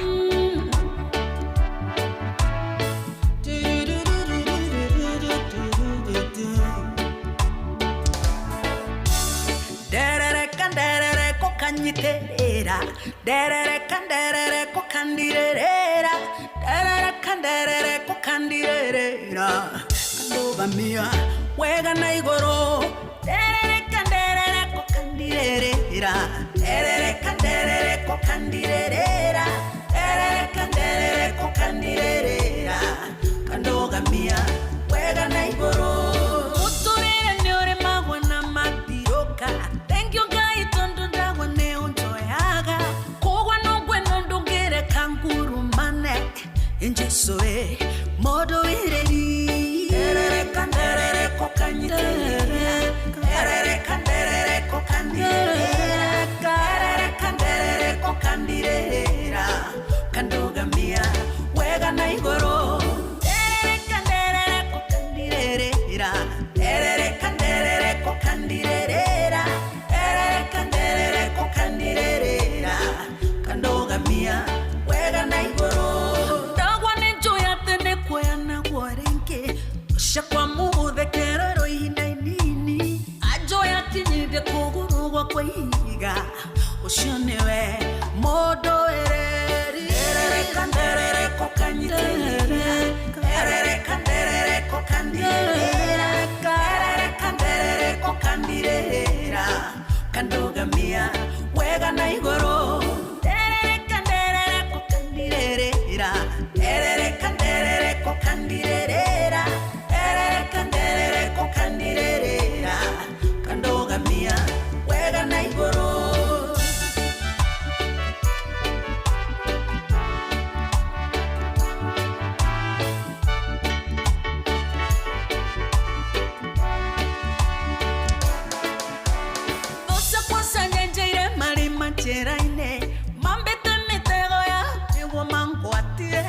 Nderereka nderereko kanyiterera, nderereka nderereko kandirerera, nderereka nderereko kandirerera, kandogamia wega na igoro. Nderereka nderereko kandirerera, nderereka nderereko kandirerera, nderereka nderereko kandirerera, kandogamia wega na igoro. Muturire Nderereko kanyiterera Nderereka nderereko kandirerera Nderereka nderereko kandirerera Kandugamia wega na igoro Nderereka nderereko kandirerera Nderereka nderereko kandirerera Nderereka nderereko kandirerera Kandugamia wega na igoro Ndagwa nĩ njũĩ atĩ nĩ kuoyana gworengi Ucakwa muthekero ihinda inini Anjũĩ akinyire kũgũrũ gwakwa ihiga Ũcio nĩwe mũndũ ereri Nderereka nderereko kanyitĩrĩra Nderereka nderereko kandirĩrĩra Nderereka nderereko kandirĩrĩra Kandugamia wega na igũrũ Nderereka nderereko kandirĩrĩra Nderereka nderereko kandirĩrĩra Nderereka nderereko kandirĩrĩra Kandugamia wega na igũrũ. Those kwacanyenjeire marima njĩra-inĩ mambĩte mĩtego ya nĩguo mangwatire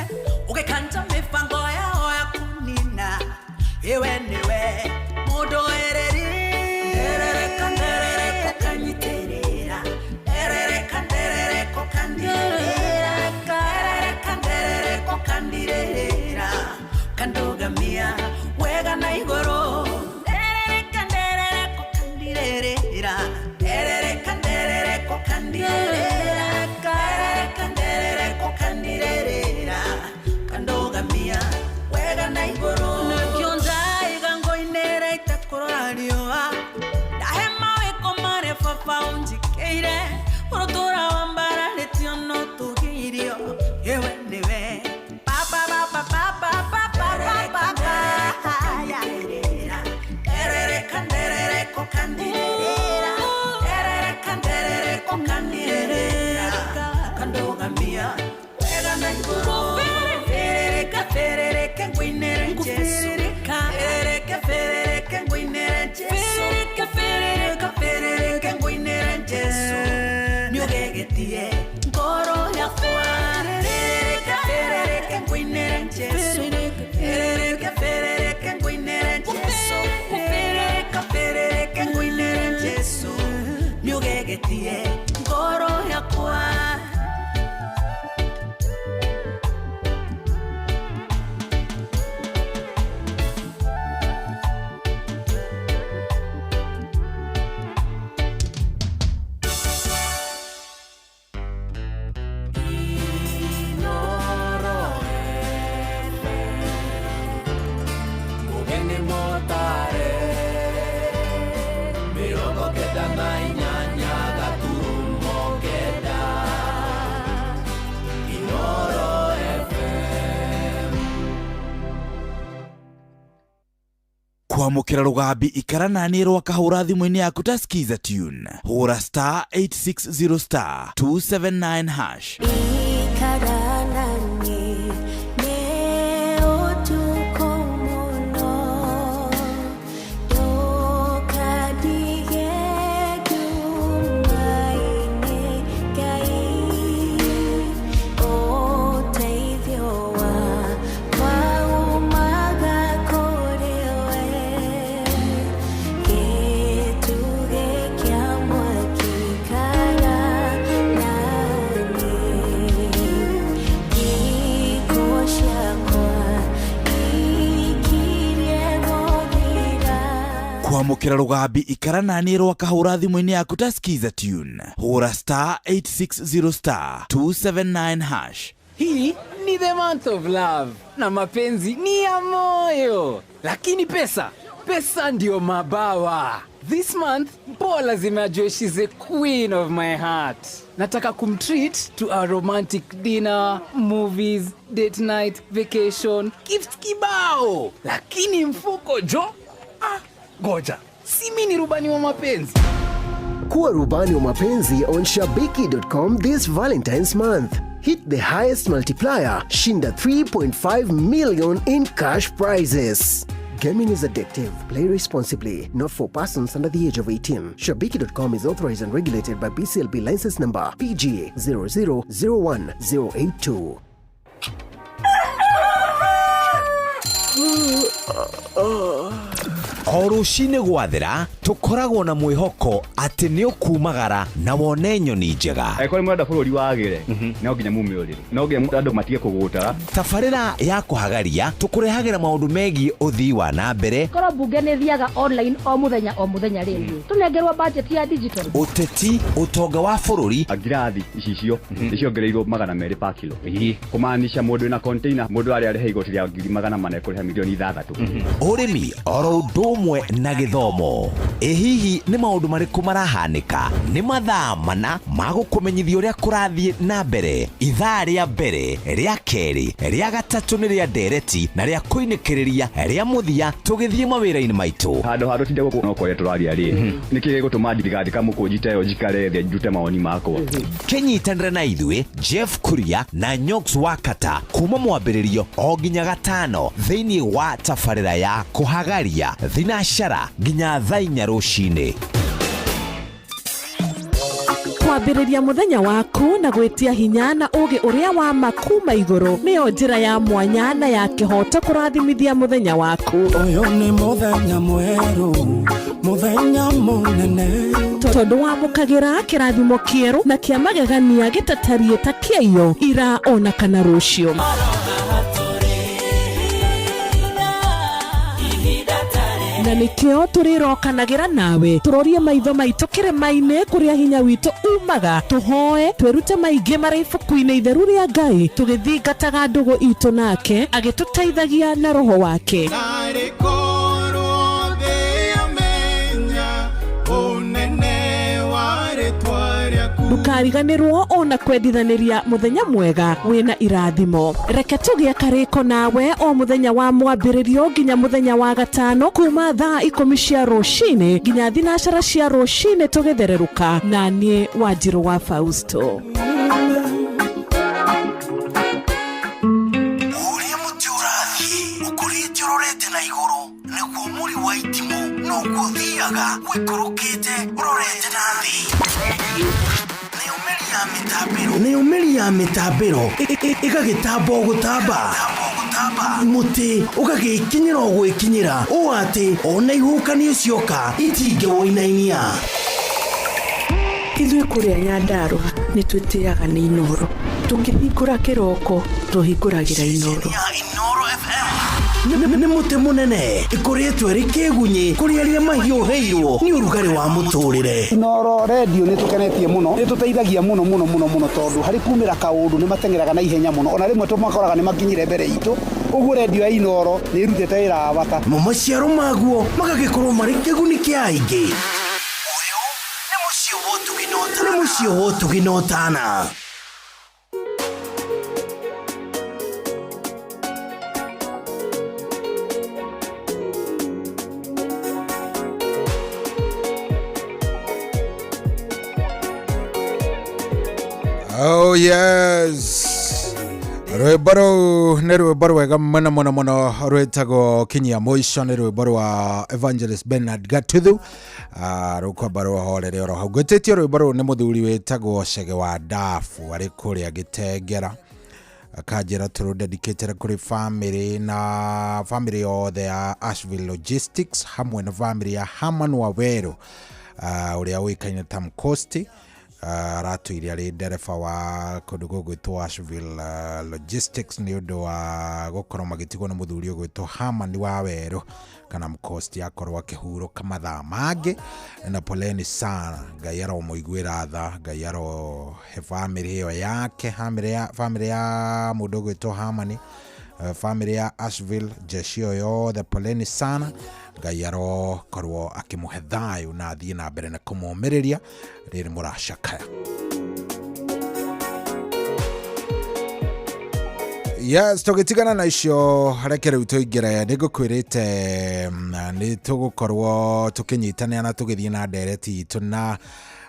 ũgĩkanja mĩbango yao ya kũnina iwe nĩwe mũndũ ereri Nderereka nderereko kanyitĩrĩra Nderereka nderereko kandirĩrĩra Nderereka nderereko kandirĩrĩra Kandugamia wega na igũrũ Nderereka nderereko kandirĩrĩra Nderereka nderereko kandirĩrĩra Nderereka nderereko kandirĩrĩra Kandugamia wega na igũrũ Nĩkĩo ndaiga ngoinĩra itekũrora riũa Ndahe mawĩko marĩa baba ũnjĩkĩire Ũrũtũra wa mbararĩtio no tũgĩirio Iwe nĩwe Baba baba baba baba baba Nderereka nderereko kandirĩrĩra Nderereka nderereko kandirĩrĩra Kandugamia wega na igũrũ Ferereka ferereke ngũinĩre Jesũ Ferereke ferereke ngũinĩre Jesũ Ferereke ferereke ferereke ngũinĩre Jesũ Nĩũgegetie ngoro yakwa Ferereka ferereke ngũinĩre Jesũ Ferereke ferereke ngũinĩre Jesũ Ferereka ferereke ngũinĩre Jesũ Nĩũgegetie ngoro yakwa. Mugeni motare 98 gaturumo kenda Inoro FM. Kwamũkĩra rũgambi ikara naniĩ rwakahũra thimũ-inĩ yaku ta skiza tune hũra star 860 star 279 hash. Ikara naniĩ nĩ ũtukũ mũno ndũkandige nduma-inĩ Ngai ũteithio wakwa umaga kũrĩ we gĩtugĩ kĩa mwaki ikara naniĩ thikũ ciakwa ikirie gũthira. Kwamũkĩra rũgambi ikara naniĩ rwakahũra thimũ-inĩ yaku ta skiza tune hũra star 860 star 279 hash. Hii ni the month of love na mapenzi ni ya moyo, lakini pesa, pesa ndio mabawa. This month mpoa lazima ajue she's the queen of my heart. Nataka kumtreat to a romantic dinner, movies, date night, vacation, gift kibao, lakini mfuko jo, ah, goja, si mi ni rubani wa mapenzi. Kuwa rubani wa mapenzi on shabiki.com this Valentine's month. Hit the highest multiplier, shinda 3.5 million in cash prizes. Gaming is addictive. Play responsibly. Not for persons under the age of 18. Shabiki.com is authorized and regulated by BCLB license number PG 0001082. O rũcinĩ gwathera tũkoragwo na mwĩhoko atĩ nĩ ũkumagara na wone nyoni njega. Angĩkorwo nĩ mũrenda bũrũri wagĩre, no nginya mume ũrĩrĩ, no nginya andũ matige kũgũta. Tabarĩra ya kũhagaria tũkũrehagĩra maũndũ megiĩ ũthii wa na mbere, Korwo mbunge nĩ thiaga online o mũthenya o mũthenya rĩ, tũnengerwo budget ya digital. Ũteti, ũtonga wa bũrũri. Ngirathi icicio nĩ ciongereirwo 200 pa kilo, kũmaanisha mũndũ wĩna container, mũndũ arĩa arĩhe igoti rĩa 400,000 ekũrĩha milioni 6. Ũrĩmi oro ũndũ ũmwe na gĩthomo. Ĩ hihi nĩ maũndũ marĩkũ marahanĩka? Nĩ mathaa mana ma gũkũmenyithia ũrĩa kũrathiĩ na mbere. Ithaa rĩa mbere, rĩa kerĩ, rĩa gatatũ nĩ rĩa ndereti na rĩa kũinĩkĩrĩria rĩa mũthia tũgĩthiĩ mawĩra-inĩ maitũ. Handũ ha tũtinde gũkũ no kwaria tũraria rĩ, nĩkĩ gĩgũtũma ndigandĩka mũkũnji ta ĩyo njikare thĩ ndute mawoni makwa? Kĩnyitanĩre na ithuĩ Jeff Kuria na Nyox Wakata kuma mwambĩrĩrio o nginya gatano thĩinĩ wa tabarĩra ya kũhagaria thinacara nginya thaa 4 rũcinĩ. Kwambĩrĩria mũthenya waku na gwĩtia hinya na ũũgĩ ũrĩa wa ma kuma igũrũ nĩyo njĩra ya mwanya na ya kĩhooto kũrathimithia mũthenya waku. Ũyũ nĩ mũthenya mwerũ, mũthenya mũnene. Tondũ wamũkagĩra kĩrathimo kĩerũ na kĩa magegania gĩtatariĩ ta kĩaiyo ira ona kana rũciũ. Na nĩkĩo tũrĩrokanagĩra nawe tũrorie maitho maitũ kĩrĩma-inĩ kũrĩa hinya witũ umaga, tũhoe twĩrute maingĩ marĩ ibuku-inĩ itheru rĩa Ngai tũgĩthingataga ndũgũ itũ nake agĩtũteithagia na roho wake. Narĩ korwo thĩ yamenya ũnene wa rĩtwa rĩaku. Ndũkariganĩrwo ona kwendithanĩria mũthenya mwega wĩna irathimo. Reke tũgĩe karĩko nawe o mũthenya wa mwambĩrĩrio nginya mũthenya wa gatano kuma thaa 10 cia rũcinĩ nginya thinacara cia rũcinĩ tũgĩthererũka na niĩ Wanjirũ wa Fausto. Ũrĩa mũtĩ ũrathiĩ ũkũrĩte ũrorete na igũrũ nĩguo mũri wa itimũ noguo ũthiaga ũikũrũkĩte ũrorete na thĩ. Nayo mĩri ya mĩtambĩro ĩgagĩtamba o gũtamba, mũtĩ ũgagĩkinyĩra o gwĩkinyĩra ũũ atĩ ona ihuhũkanio cioka itingĩwũinainia. Ithuĩ kũrĩa Nyandarũa nĩ twĩtĩaga nĩ Inooro. Tũkĩhingũra kĩroko tũhingũragĩra Inooro. Nĩ mũtĩ mũnene ĩkũrĩtwo ĩrĩ kĩgunyĩ kũrĩ arĩa mahiũhĩirwo nĩ ũrugarĩ wa mũtũrĩre. Inooro redio nĩ tũkenetie mũno, nĩ tũteithagia mũno mũno mũno mũno tondũ harĩ kumĩra kaũndũ nĩ mateng'eraga na ihenya mũno, ona rĩmwe tũmakoraga nĩ makinyire mbere itũ. Ũguo redio ya Inooro nĩ ĩrutĩte wĩra wa bata. Mo maciaro maguo magagĩkorwo marĩ kĩguni kĩa aingĩ. Nĩ mũciĩ wa ũtugi na ũtana. Oh yes, rwĩmbo rũu nĩ rwĩmbo rwega mũno mũno mũno rwĩtagwo kinyia mũico, nĩ rwĩmbo rwa Evangelist Bernard Gatuthu. Rũkwamba rũhorere oro hau. Ngwĩtĩtio rwĩmbo rũu nĩ mũthuri wĩtagwo Chege wa Ndabu arĩ kũrĩa Gĩtengera, akanjĩra tũrũdedicatĩre kũrĩ famĩlĩ na famĩlĩ yothe ya Asheville Logistics hamwe na famĩlĩ ya Herman Wawerũ, ũrĩa ũĩkaine ta Mkosti. Aratwĩire arĩ ndereba wa kũndũ gũgwĩtwo Asheville Logistics nĩ ũndũ wa gũkorwo magĩtigwo nĩ mũthuri ũgwĩtwo Herman Wawerũ kana Mkosti, akorwo akĩhurũka mathaa mangĩ. Na poleni sana, Ngai aromũiguĩra tha, Ngai arohe famĩlĩ ĩyo yake, famĩlĩ ya mũndũ ũgwĩtwo Herman, famĩlĩ ya Asheville, jeshi ĩyo yothe, poleni sana. Ngai arokorwo akĩmũhe thayũ na athiĩ na mbere na kũmũmĩrĩria rĩrĩ mũracakaya. Yes, tũgĩtigana na icio reke rĩu tũingĩre. Nĩ ngũkwĩrĩte nĩ tũgũkorwo tũkĩnyitanĩra na tũgĩthiĩ na ndereti itũ na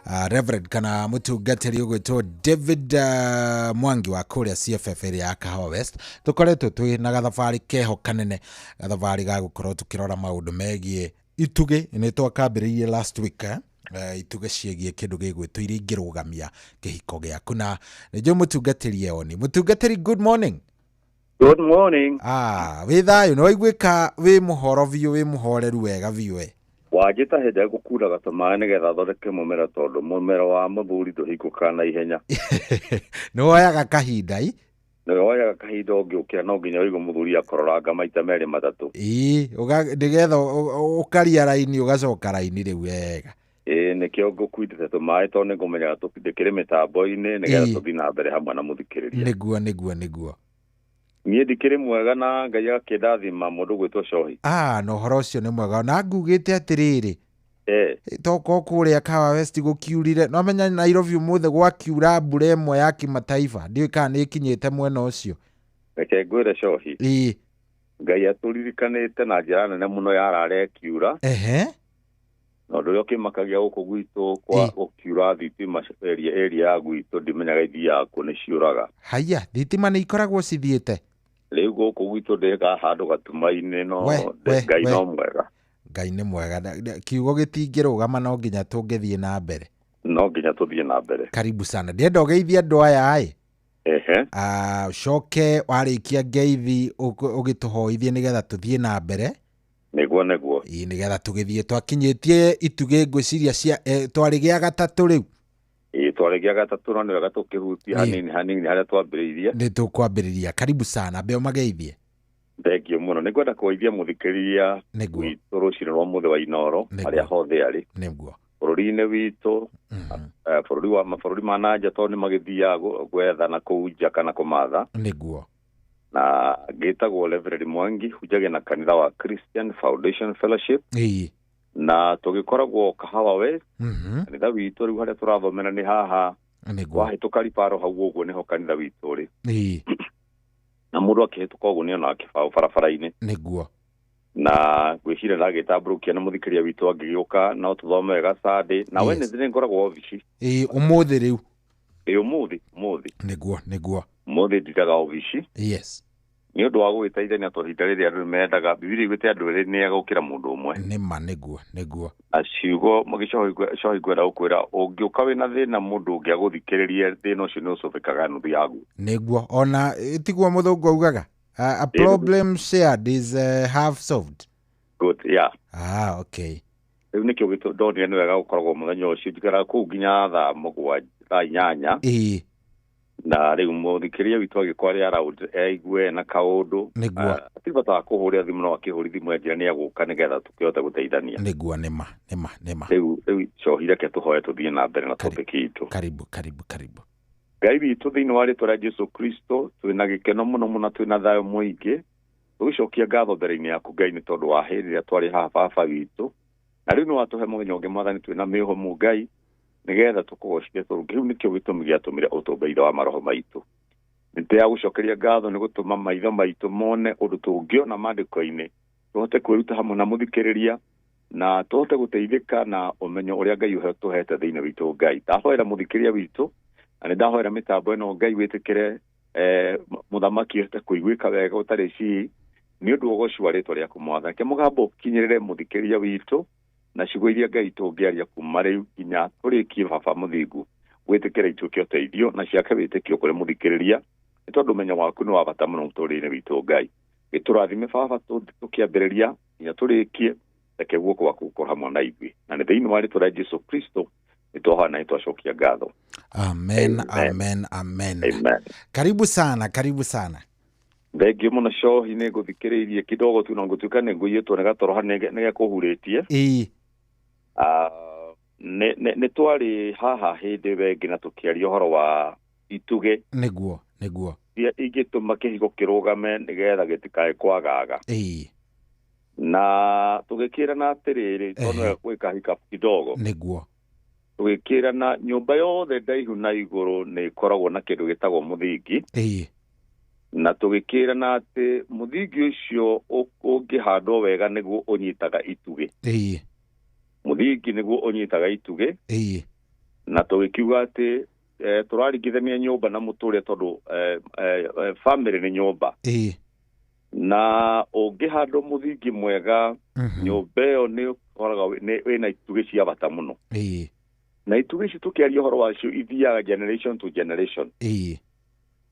Reverend kana mũtungatĩri ũgwĩtwo David Mwangi wa kũrĩa CFF ĩrĩa ya Kahawa West. Tũkoretwo twĩ na gathabarĩ keho kanene, gathabarĩ ga gũkorwo tũkĩrora maũndũ megiĩ itugĩ. Nĩ twakambĩrĩirie last week, eh? Itugĩ ciĩgiĩ kĩndũ gĩgwĩtwo iria ingĩrũgamia kĩhiko gĩaku, na nĩnjũĩ mũtungatĩri eoni. Mũtungatĩri, good morning. Good morning. Ah, wĩ thayũ? Nĩ waiguĩka wĩ mũhoro biũ, wĩ mũhoreru wega biũ, e. Wanjĩta hĩndĩ ĩrĩa ngũkuraga tũmaĩ nĩgetha thondeke mũmera, tondũ mũmera wa mũthuri ndũhingũkaga na ihenya. Nĩ woyaga kahinda i. Nĩ woyaga kahinda, ũngĩũkĩra no nginya ũigue mũthuri akororanga maita merĩ matatũ. Ĩĩ, nĩgetha ũkaria raini, ũgacoka raini rĩu wega. Ĩĩ, nĩkĩo ngũkuindĩte tũmaĩ, tondũ nĩngũmenyaga ndĩkĩrĩ mĩtambo-inĩ nĩgetha tũthiĩ na mbere hamwe na mũthikĩrĩria. Nĩguo, nĩguo, nĩguo. Niĩ ndikĩrĩ mwega na Ngai agakĩndathima, mũndũ gwĩtwo Cohi. Ah, na ũhoro ũcio nĩ mwega, na ngugĩte atĩrĩrĩ, tokorwo kũrĩa Kahawa West gũkiurire, no menya Nairobi ũmũthĩ gwakiura mbura ĩmwe ya kimataifa, ndiũĩ kana nĩ ĩkinyĩte mwena ũcio. Reke ngwĩre, Cohi. Ngai atũririkanĩte na njĩra nene mũno yarara ĩkiura. Na ũndũ ũrĩa ũkĩmakagia gũkũ gwitũ kwa gũkiura, thitima area ya gwitũ ndimenyaga ithiaga kũ, nĩ ciũraga. Haya, thitima nĩ ikoragwo cithiĩte? Rĩu gũkũ gwitũ ndĩga handũ gatuma-inĩ, no We, we, Ngai we. no mwega. Ngai nĩ mwega. Kiugo gĩtingĩrũgama, no nginya tũngĩthiĩ na mbere. No nginya tũthiĩ na mbere. Karibu sana, ndĩrenda ũgeithie andũ aya ĩ. Ah, ũcoke warĩkia ngeithi ũgĩtũhoithie nĩgetha tũthiĩ na mbere. Nĩguo, nĩguo. Ĩĩ, nĩgetha tũgĩthiĩ twakinyĩtie itugĩ, ngwĩciria cia twarĩ gĩa gatatũ rĩu. Ĩĩ, twarĩ gĩa gatatũ, no nĩ wega tũkĩhutia hanini hanini harĩa twambĩrĩirie. Nĩ tũkwambĩrĩria. Karibu sana, mbe ũmageithie. Thengiũ mũno. Nĩ ngwenda kũgeithia mũthikĩrĩria witũ rũcinĩ rwa mũthĩ wa Inoro harĩa hothe arĩ bũrũri-inĩ witũ, bũrũri wa mabũrũri ma nanja, tondũ nĩ magĩthiaga gwetha na kũu nja kana kũmatha. Na ngĩtagwo Reverend Mwangi, hunjagia na kanitha wa Christian Foundation Fellowship, na tũgĩkoragwo Kahawa West. Kanitha witũ rĩu harĩa tũrathomera nĩ haha wahĩtũka ribaro hau ũguo, nĩho kanitha witũ ũrĩ. Na mũndũ akĩhĩtũka ũguo nĩonaga kĩbaũ barabara-inĩ. Na ngwĩciria ndagĩtambũrũkia na mũthikĩrĩria witũ angĩgĩũka no tũthome wega Sunday na Wednesday nĩ ngoragwo obici. Ĩĩ, ũmũthĩ rĩu? Ĩ, ũmũthĩ, ũmũthĩ. Nĩguo, nĩguo. Ũmũthĩ ndiraga obici nĩ ũndũ wa gũgĩteithania, tondũ ihinda rĩrĩ andũ nĩ mendaga, Bibilia ĩgwĩte andũ erĩ nĩ ega gũkĩra mũndũ ũmwe. Nĩ ma, nĩguo, nĩguo. Na ciugo gĩcohi ngwenda gũkwĩra, ũngĩũka wĩna thĩna, mũndũ ũngĩ agũthikĩrĩrie, thĩna ũcio nĩ ũcũthĩkaga nuthu yaguo. Nĩguo, ona tiguo mũthũngũ augaga, a problem shared is half solved. Good, yeah. Ah, okay. Rĩu nĩkĩo ndonire nĩ wega gũkoragwo mũthenya ũcio, njikaraga kũu nginya thaa 7, thaa 8. Na rĩu mũthikĩrĩria witũ agĩkorwo arĩ around eigue na kaũndũ, hatirĩ bata wa kũhũrĩra thimũ, no akĩhũri thimũ yanjĩra nĩ agũka nĩgetha tũkĩhote gũteithania. Nĩguo, nĩma, nĩma, nĩma. Rĩu Cohi, reke tũhoe tũthiĩ na mbere na topic itũ. Karibu, karibu, karibu. Ngai witũ, thĩinĩ wa rĩtwa rĩa Jesu Kristo, twĩna gĩkeno mũno mũno, twĩna thayũ mũingĩ, tũgĩcokia ngatho mbere-inĩ yaku, Ngai, nĩ tondũ wa hĩndĩ ĩrĩa twarĩ haha, baba witũ, na rĩu nĩ watũhe mũthenya ũngĩ, Mwathani, twĩna mĩhũmũ, Ngai, nĩgetha tũkũgocithie tũrũnge. Rĩu nĩkĩo gĩtũmi gĩatũmire ũtũmbe ithe wa maroho maitũ. Nĩ tũragũcokeria ngatho nĩ gũtũma maitho maitũ mone ũndũ tũngĩona maandĩko-inĩ, tũhote kwĩruta hamwe na mũthikĩrĩria na tũhote gũteithĩka na ũmenyo ũrĩa Ngai ũtũhete thĩinĩ witũ. Ngai, ndahoera mũthikĩrĩria witũ na nĩ ndahoera mĩtambo ĩno, Ngai, wĩtĩkĩre mũthamaki ũhote kũiguĩka wega ũtarĩ cii, nĩ ũndũ wa ũgoci wa rĩtwa rĩaku, Mwathani. Reke mũgambo ũkinyĩrĩre mũthikĩrĩria witũ na ciugo iria, Ngai, tũngĩaria kuma rĩu nginya tũrĩkie. Baba mũthingu, wĩtĩkĩre ituĩke ũteithio na ciake wĩtĩkio kũrĩ mũthikĩrĩria, nĩ tondũ ũmenyo waku nĩ wa bata mũno mũtũrĩre-inĩ witũ. Ngai, gĩtũrathime, baba, tũkĩambĩrĩria nginya tũrĩkie. Reke guoko gwaku gũkorwo hamwe na ithuĩ, na nĩ thĩinĩ wa rĩtwa rĩa Jesu Kristo nĩ twahoya na nĩ twacokia ngatho. Amen. Amen. Amen, amen. Amen. Karibu sana, karibu sana. Thengiũ mũno, Cohi. Nĩ ngũthikĩrĩirie kidogo tu, na ngũtuĩka nĩ ngũiyĩtwo nĩ gatoro nĩ gekũhurĩtie. Ah, nĩ twarĩ haha hĩndĩ ĩyo ĩngĩ na tũkĩaria ũhoro wa itugĩ Nĩguo, nĩguo. iria ingĩtũma kĩhiko kĩrũgame nĩgetha gĩtikae kwagaga. Na tũgĩkĩrana atĩrĩrĩ, tondũ nĩwega gwĩka hiccup kidogo, tũgĩkĩrana nyũmba yothe ndaihu na igũrũ nĩ ĩkoragwo na kĩndũ gĩtagwo mũthingi. Na tũgĩkĩrana atĩ mũthingi ũcio ũngĩhandwo wega nĩguo ũnyitaga itugĩ. Mũthingi nĩguo ũnyitaga itugĩ. Na tũgĩkiuga atĩ tũraringithania nyũmba na mũtũrĩre tondũ family nĩ nyũmba. Na ũngĩhandwo mũthingi mwega, nyũmba ĩyo nĩ ũkoraga wĩna itugĩ cia bata mũno. Na itugĩ ici tũkĩaria ũhoro wacio ithiaga generation to generation.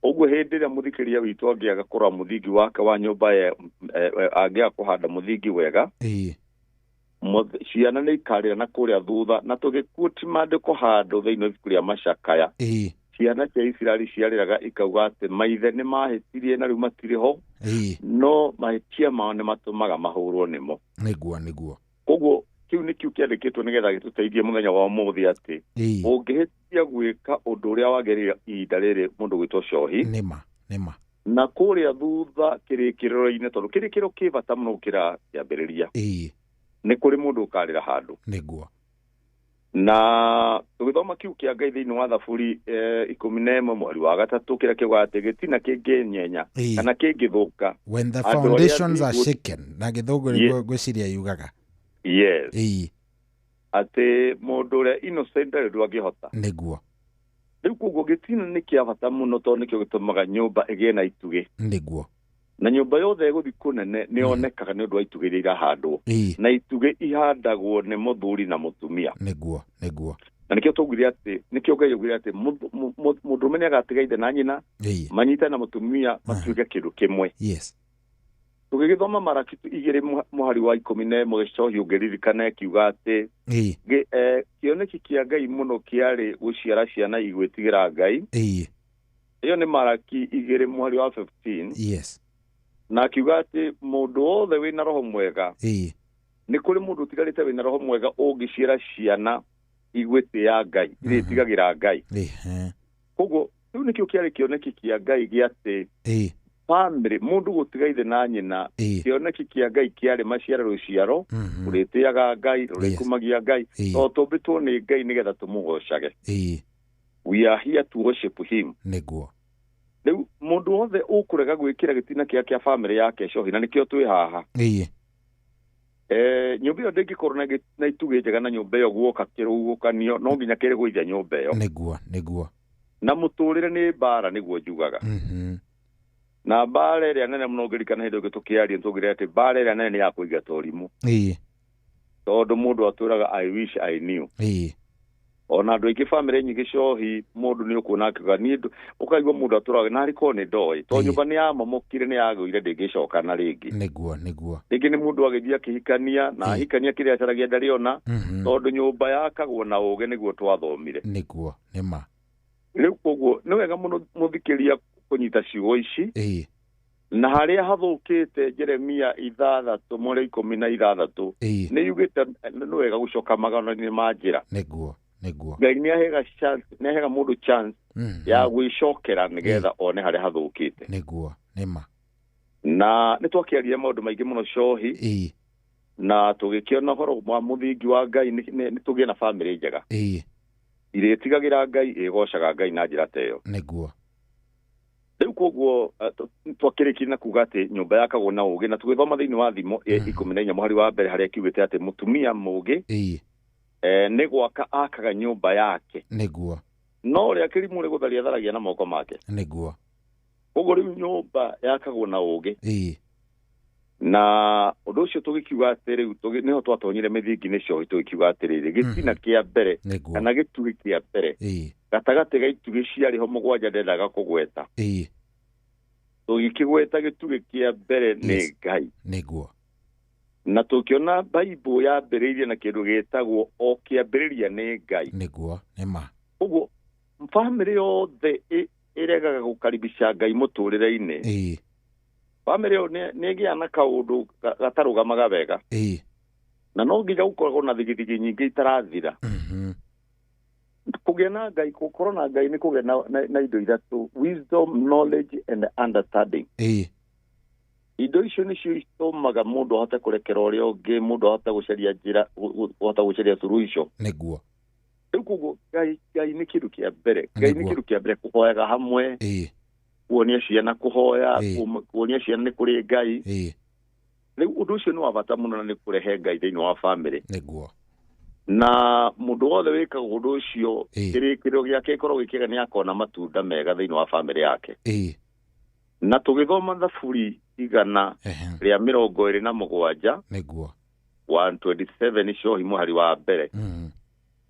Ũguo hĩndĩ ĩrĩa mũthikĩria witũ angĩaga kũrora mũthingi wake wa nyũmba angĩaga kũhanda mũthingi wega, ciana nĩ ikarĩra na kũrĩa thutha. Na tũgĩkuti maandĩko handũ thĩinĩ wa ibuku rĩa Macakaya, ciana cia Isiraeli ciarĩraga ikauga atĩ maithe nĩ mahĩtirie na rĩu matirĩ ho, no mahĩtia mao nĩ matũmaga mahũrwo nĩmo. Nĩguo nĩguo. Koguo kĩu nĩkĩo kĩandĩkĩtwo nĩgetha gĩtũteithie mũthenya wa ũmũthĩ atĩ ũngĩhĩtia gwĩka ũndũ ũrĩa wagĩrĩire ihinda rĩrĩ mũndũ gwĩtwo cohi, nĩma nĩma, na kũrĩa thutha kĩrĩkĩrĩro-inĩ, tondũ kĩrĩkĩrĩro kĩ bata mũno gũkĩra kĩambĩrĩria, nĩ kũrĩ mũndũ ũkarĩra handũ. Nĩguo. Na tũgĩthoma kiu kĩa Ngai thĩinĩ wa Thaburi 11 mweri wa 3 kĩrĩa kiugaga atĩ gĩtina kĩngĩnyenya kana kĩngĩthũka, when the foundations are shaken, na gĩthũngũ ngwĩciria yugaga yes, atĩ mũndũ ũrĩa innocent ndarĩ ũndũ angĩhota. Nĩguo. Rĩu koguo gĩtina nĩ kĩa bata mũno tondũ nĩkĩo gĩtũmaga nyũmba ĩgĩe na itugĩ. Nĩguo. Na nyũmba yothe ĩgũthiĩ kũnene nĩ yonekaga nĩ ũndũ wa itugĩ iria irahandwo. Na itugĩ ihandagwo nĩ mũthuri na mũtumia. Nĩguo nĩguo. Na nĩkĩo twaugire atĩ, nĩkĩo Ngai augire atĩ mũndũrũme nĩ agatiga ithe na nyina, manyitane na mũtumia matuĩke kĩndũ kĩmwe. Yes. Tũgĩgĩthoma Maraki 2 mũhari wa 11 gĩcohi ũngĩririkana ĩkiuga atĩ kĩoneki kĩa Ngai mũno kĩarĩ gũciara ciana igwĩtigĩra Ngai. Ĩyo nĩ Maraki 2 mũhari wa 15. Yes. Na akiuga atĩ mũndũ wothe wĩna roho mwega, nĩ kũrĩ mũndũ ũtigarĩte wĩna roho mwega ũngĩciara ciana igwĩtĩĩa Ngai, irĩtigagĩra Ngai. Koguo rĩu nĩkĩo kĩarĩ kĩoneki kĩa Ngai gĩa atĩ family, mũndũ gũtiga ithe na nyina, kĩoneki kĩa Ngai kĩarĩ maciara rũciaro rũrĩtĩaga Ngai, rũrĩkumagia Ngai, tondũ tũmbĩtwo nĩ Ngai nĩgetha tũmũgocage. We are here to worship him. Nĩguo. Rĩu mũndũ wothe ũkũrega gwĩkĩra gĩtina kĩa kĩa family yake cohi, na nĩkĩo twĩ haha. Nyũmba ĩyo ndĩngĩkorwo na itugĩ njega na nyũmba ĩyo guoka kĩrũgũkanio, no nginya kĩrĩgũithia nyũmba ĩyo. Nĩguo nĩguo. Na mũtũrĩre nĩ mbara, nĩguo njugaga. Na mbara ĩrĩa nene mũno ngĩririkana hĩndĩ ĩngĩ tũkĩaria twaugire atĩ mbara ĩrĩa nene nĩ ya kũingata ũrimũ. Tondũ mũndũ atũraga I wish I knew. Ona andũ aingĩ family nyingĩ cohi mũndũ nĩ ũkuona akiuga niĩ, ũkaigua mũndũ atũraga na arĩkorwo nĩ ndoĩ, tondũ nyũmba nĩ yamomokire nĩ yagũire ndĩngĩcoka na rĩngĩ. Nĩguo nĩguo. Rĩngĩ nĩ mũndũ agĩthiĩ akĩhikania na ahikania kĩrĩa acaragia ndarĩona, tondũ nyũmba yakagwo na ũgĩ nĩguo twathomire. Nĩguo nĩma. Rĩu koguo nĩ wega mũno mũthikĩria kũnyita ciugo ici. Na harĩa hathũkĩte Jeremia 6 mweri 16 nĩ yugĩte nĩ wega gũcoka magana-inĩ ma njĩra. Nĩguo nĩguo. Ngai nĩ ahega chance, nĩ ahega mũndũ chance ya gwĩcokera nĩgetha one harĩa hathũkĩte. Nĩguo nĩma. Na nĩ twakĩaria maũndũ maingĩ mũno cohi, na tũgĩkĩona ũhoro wa mũthingi wa Ngai nĩ tũgĩe na family njega irĩtigagĩra Ngai, ĩgocaga Ngai na njĩra ta ĩyo. Nĩguo. Rĩu koguo twakĩrĩkirie na kuga atĩ nyũmba yakagwo na ũgĩ, na tũgĩthoma thĩinĩ wa Thimo 14 mũhari wa mbere harĩa kiugĩte atĩ mũtumia mũũgĩ nĩ gwaka akaga nyũmba yake. Nĩguo. No ũrĩa kĩrimũ nĩ gũtharia tharagia na moko make. Nĩguo. Koguo rĩu nyũmba yakagwo na ũgĩ. Na ũndũ ũcio tũgĩkiuga atĩ rĩu nĩho twatonyire mĩthingi-inĩ cohi, tũgĩkiuga atĩrĩrĩ gĩtina kĩa mbere kana gĩtugĩ kĩa mbere gatagatĩ ga itugĩ ciarĩ ho mũgwanja ndendaga kũgweta. Tũgĩkĩgweta gĩtugĩ kĩa mbere nĩ Ngai. Nĩguo. Na tũkĩona Bible yambĩrĩirie na kĩndũ gĩtagwo o kĩambĩrĩria nĩ Ngai. Nĩguo nĩma. Koguo family yothe ĩregaga gũkaribisha Ngai mũtũrĩre-inĩ, family ĩyo nĩ ĩgĩaga na kaũndũ gatarũgamaga wega. Na no nginya gũkoragwo na thigithigi nyingĩ itarathira. Kũgĩa na Ngai, gũkorwo na Ngai nĩ kũgĩa na indo ithatũ: wisdom, knowledge and understanding. Indo icio nĩcio itũmaga mũndũ ahote kũrekera ũrĩa ũngĩ, mũndũ ahote gũcaria njĩra, ahote gũcaria suluhisho. Nĩguo. Rĩu koguo Ngai nĩ kĩndũ kĩa mbere. Ngai nĩ kĩndũ kĩa mbere, kũhoyaga hamwe, kuonia ciana kũhoya, kuonia ciana nĩ kũrĩ Ngai. Rĩu ũndũ ũcio nĩ wa bata mũno na nĩ kũrehe Ngai thĩinĩ wa family. Nĩguo. Na mũndũ wothe wĩkaga ũndũ ũcio, kĩrĩkĩrĩro gĩake gĩkoragwo gĩ kĩega, nĩ akona matunda mega thĩinĩ wa bamĩrĩ yake. Na tũgĩthoma Thaburi 127, 127 cohi, mũhari wa mbere,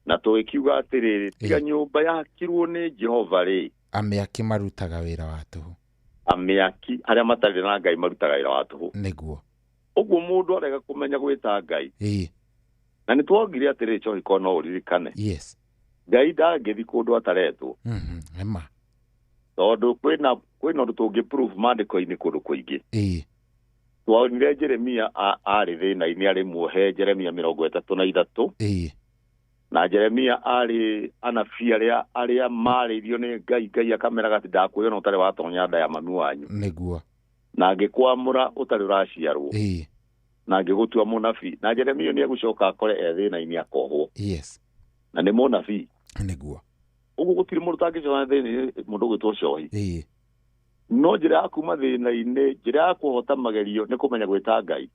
na tũgĩkiuga atĩrĩrĩ, tiga nyũmba yakirwo nĩ Jehova rĩ, Amĩaki marutaga wĩra wa tũhũ. Amĩaki arĩa matarĩ na Ngai marutaga wĩra wa tũhũ. Ũguo mũndũ arega kũmenya gwĩta Ngai. Na nĩ twongire atĩrĩrĩ, cohi, ko no ũririkane, Ngai ndangĩthi kũndũ ataretwo. Ema. Tondũ kwĩna ũndũ tũngĩ prove maandĩko-inĩ kũndũ kũingĩ. Twonire Jeremia arĩ thĩna-inĩ, arĩ muohe, Jeremia 33. Na Jeremia arĩ anabii arĩa marĩirio nĩ Ngai. Ngai akameraga atĩ ndakwĩona ũtarĩ watonya nda ya mami wanyu, na ngĩkwamũra ũtarĩ ũraciarwo, na ngĩgũtua mũnabii. Na Jeremia nĩ egũcoka akore e thĩna-inĩ, akohwo, na nĩ mũnabii. Ũguo gũtirĩ mũndũ ũtangĩcoka thĩna-inĩ, mũndũ ũgwĩtwo cohi. No njĩra ya kuma thĩna-inĩ, njĩra ya kũhota magerio, nĩ kũmenya gwĩta Ngai.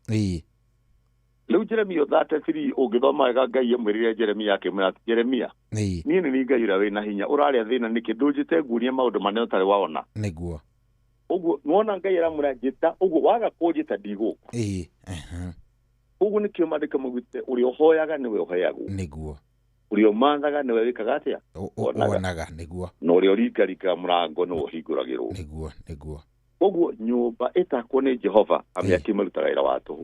Rĩu Jeremia 33 ũngĩthoma wega, Ngai amwĩrire Jeremia, akĩmwĩra atĩ, Jeremia, niĩ nĩ niĩ Ngai ũrĩa wĩna hinya, ũrarĩa thĩna nĩkĩ? Ndũnjĩte nguonie maũndũ manene ũtarĩ waona. Ũguo nĩwona Ngai aramwĩra njĩta, ũguo waga kũnjĩta ndigũka. Ũguo nĩkĩo maandĩko maugĩte, ũrĩa ũhoyaga nĩwe ũheagwo, ũrĩa ũmathaga nĩwe wĩkaga atĩa? Wonaga. Wonaga. Na ũrĩa ũringaringaga mũrango nĩwe ũhingũragĩrwo. Nĩguo nĩguo Ũguo nyũmba ĩtakwo nĩ Jehova, amĩaki marutaga wĩra wa tũhũ.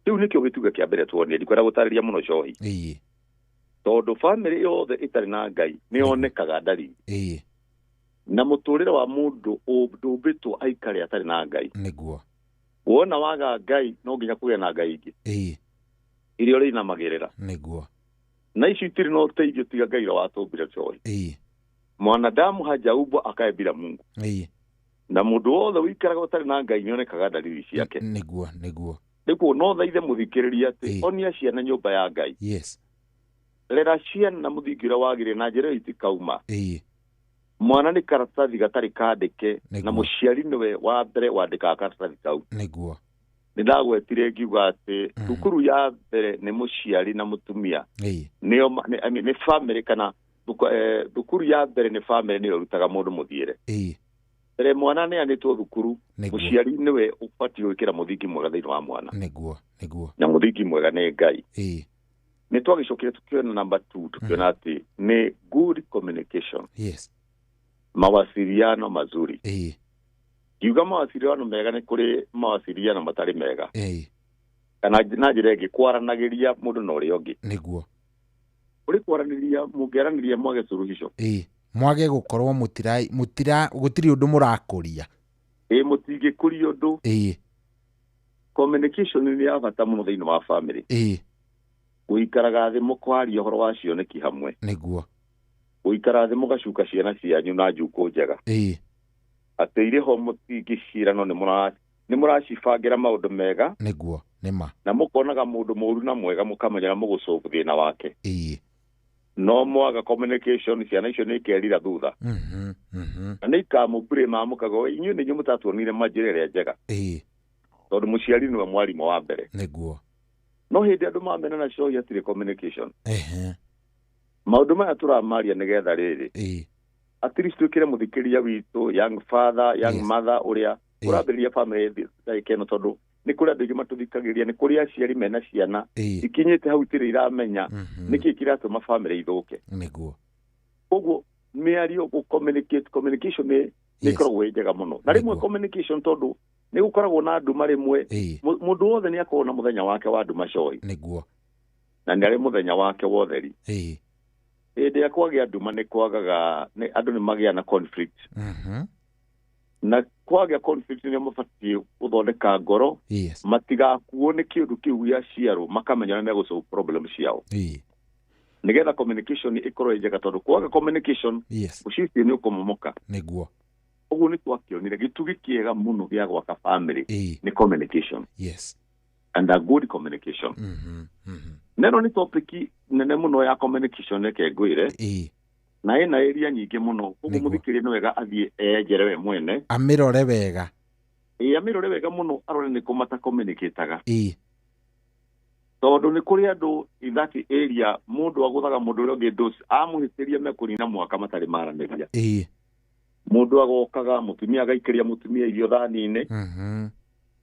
Rĩu nĩkĩo gĩtugĩ kĩa mbere tuonire. Ndikwenda gũtarĩria mũno, cohi, tondũ bamĩrĩ yothe ĩtarĩ na Ngai nĩ yonekaga ndariri. Na mũtũrĩre wa mũndũ ndũmbĩtwo aikare atarĩ na Ngai. Wona waga Ngai, no nginya kũgĩa na Ngai ingĩ iria ũrĩinamagĩrĩra, na icio itirĩ na ũteithio tiga Ngai ũrĩa watũmbire, cohi. Mwanadamu hajaumbwa akae bila Mungu. Na mũndũ wothe ũikaraga ũtarĩ na Ngai nĩonekaga ndariri ciake. Nĩguo nĩguo Nĩguo no thaithe mũthikĩrĩria atĩ onia ciana nyũmba ya Ngai. Rera ciana na mũthingi ũrĩa wagĩrĩire, na njĩra ĩyo itikauma. Mwana nĩ karatathi gatarĩ kandĩke, na mũciari nĩwe wa mbere wandĩkaga karatathi kau. Nĩ ndagwetire ngiuga atĩ thukuru ya mbere nĩ mũciari na mũtumia, nĩo I mean, nĩ family, kana thukuru ya mbere nĩ family, nĩyo ĩrutaga mũndũ mũthiĩre. Mbere mwana nĩanĩtwo thukuru, mũciari nĩwe ũbatiĩ gwĩkĩra mũthingi mwega thĩinĩ wa mwana. Nĩguo nĩguo Na mũthingi mwega nĩ Ngai. Nĩ twagĩcokire tũkĩona number two, tũkĩona atĩ nĩ good communication, mawasiliano mazuri. Ngiuga mawasiliano mega, nĩ kũrĩ mawasiliano matarĩ mega, kana na njĩra ĩngĩ, kwaranagĩria mũndũ na ũrĩa ũngĩ. Kũrĩ kwaranĩria, mũngĩaranĩria mwage suluhisho. Mwage gũkorwo mũtira mũtira gũtirĩ ũndũ mũrakũria. Ĩ, mũtingĩkũria ũndũ. Communication nĩ ya bata mũno thĩinĩ wa family. Gũikaraga thĩ mũkwaria ũhoro wa cioneki hamwe. Gũikara thĩ mũgacuka ciana cianyu na njukũ njega, atĩ irĩ ho mũtingĩcira, no nĩ mũracibangĩra maũndũ mega. Nĩguo, nĩma. Na mũkonaga mũndũ mũũru na mwega, mũkamenya na mũgũsolve thĩna wake. No mwaga communication, ciana icio nĩ ikerira thutha, na nĩ ikamũblame, mũkaga inyuĩ nĩ inyuĩ mũtatuonire manjĩra ĩrĩa njega, tondũ mũciari nĩwe mwarimũ wa mbere. No hĩndĩ andũ mamenana, cohi, hatirĩ communication. Maũndũ maya tũramaria nĩgetha rĩrĩ, at least twĩkĩre mũthikĩria witũ, young father, young mother, ũrĩa ũrambĩrĩria family ndagĩka ĩno, tondũ nĩ kũrĩ andũ aingĩ matũthikagĩrĩria, nĩ kũrĩ aciari mena ciana ikinyĩte hau itirĩ iramenya nĩkĩ kĩratũma family ithũke. Koguo mĩario, gũ communicate, communication nĩ ĩkoragwo ĩ njega mũno. Na rĩmwe communication, tondũ nĩ gũkoragwo na nduma rĩmwe, mũndũ wothe nĩ akoragwo na mũthenya wake wa nduma, cohi, na nĩ arĩ mũthenya wake wa ũtheri. Hĩndĩ ya kwagĩa nduma, nĩ kwagaga andũ nĩ magĩa na conflict, na kwagĩa conflict nĩ mabatiĩ gũthondeka ngoro, matigakuo nĩ kĩũndũ kĩu gĩa ciarwo, makamenya ũrĩa megũsolve problem ciao, nĩgetha communication ĩkorwo ĩ njega, tondũ kwaga communication, mũciĩ ũcio nĩ ũkũmomoka. Ũguo nĩ twakĩonire gĩtugĩ kĩega mũno gĩa gwaka family nĩ communication and a good communication. Neno nĩ topic nene mũno ya communication, reke ngwĩre, na ĩna area nyingĩ mũno. Koguo mũthikĩrĩria nĩ wega athiĩ eyenjere we mwene. Amĩrore wega. Ĩ, amĩrore wega mũno, arore nĩ kũ mata communicataga. Tondũ nĩ kũrĩ andũ in that area mũndũ agũthaga mũndũ ũrĩa ũngĩ those amũhĩtĩria mekũnina mwaka matarĩ maranĩria. Mũndũ agokaga mũtumia agaikĩria mũtumia irio thani-inĩ.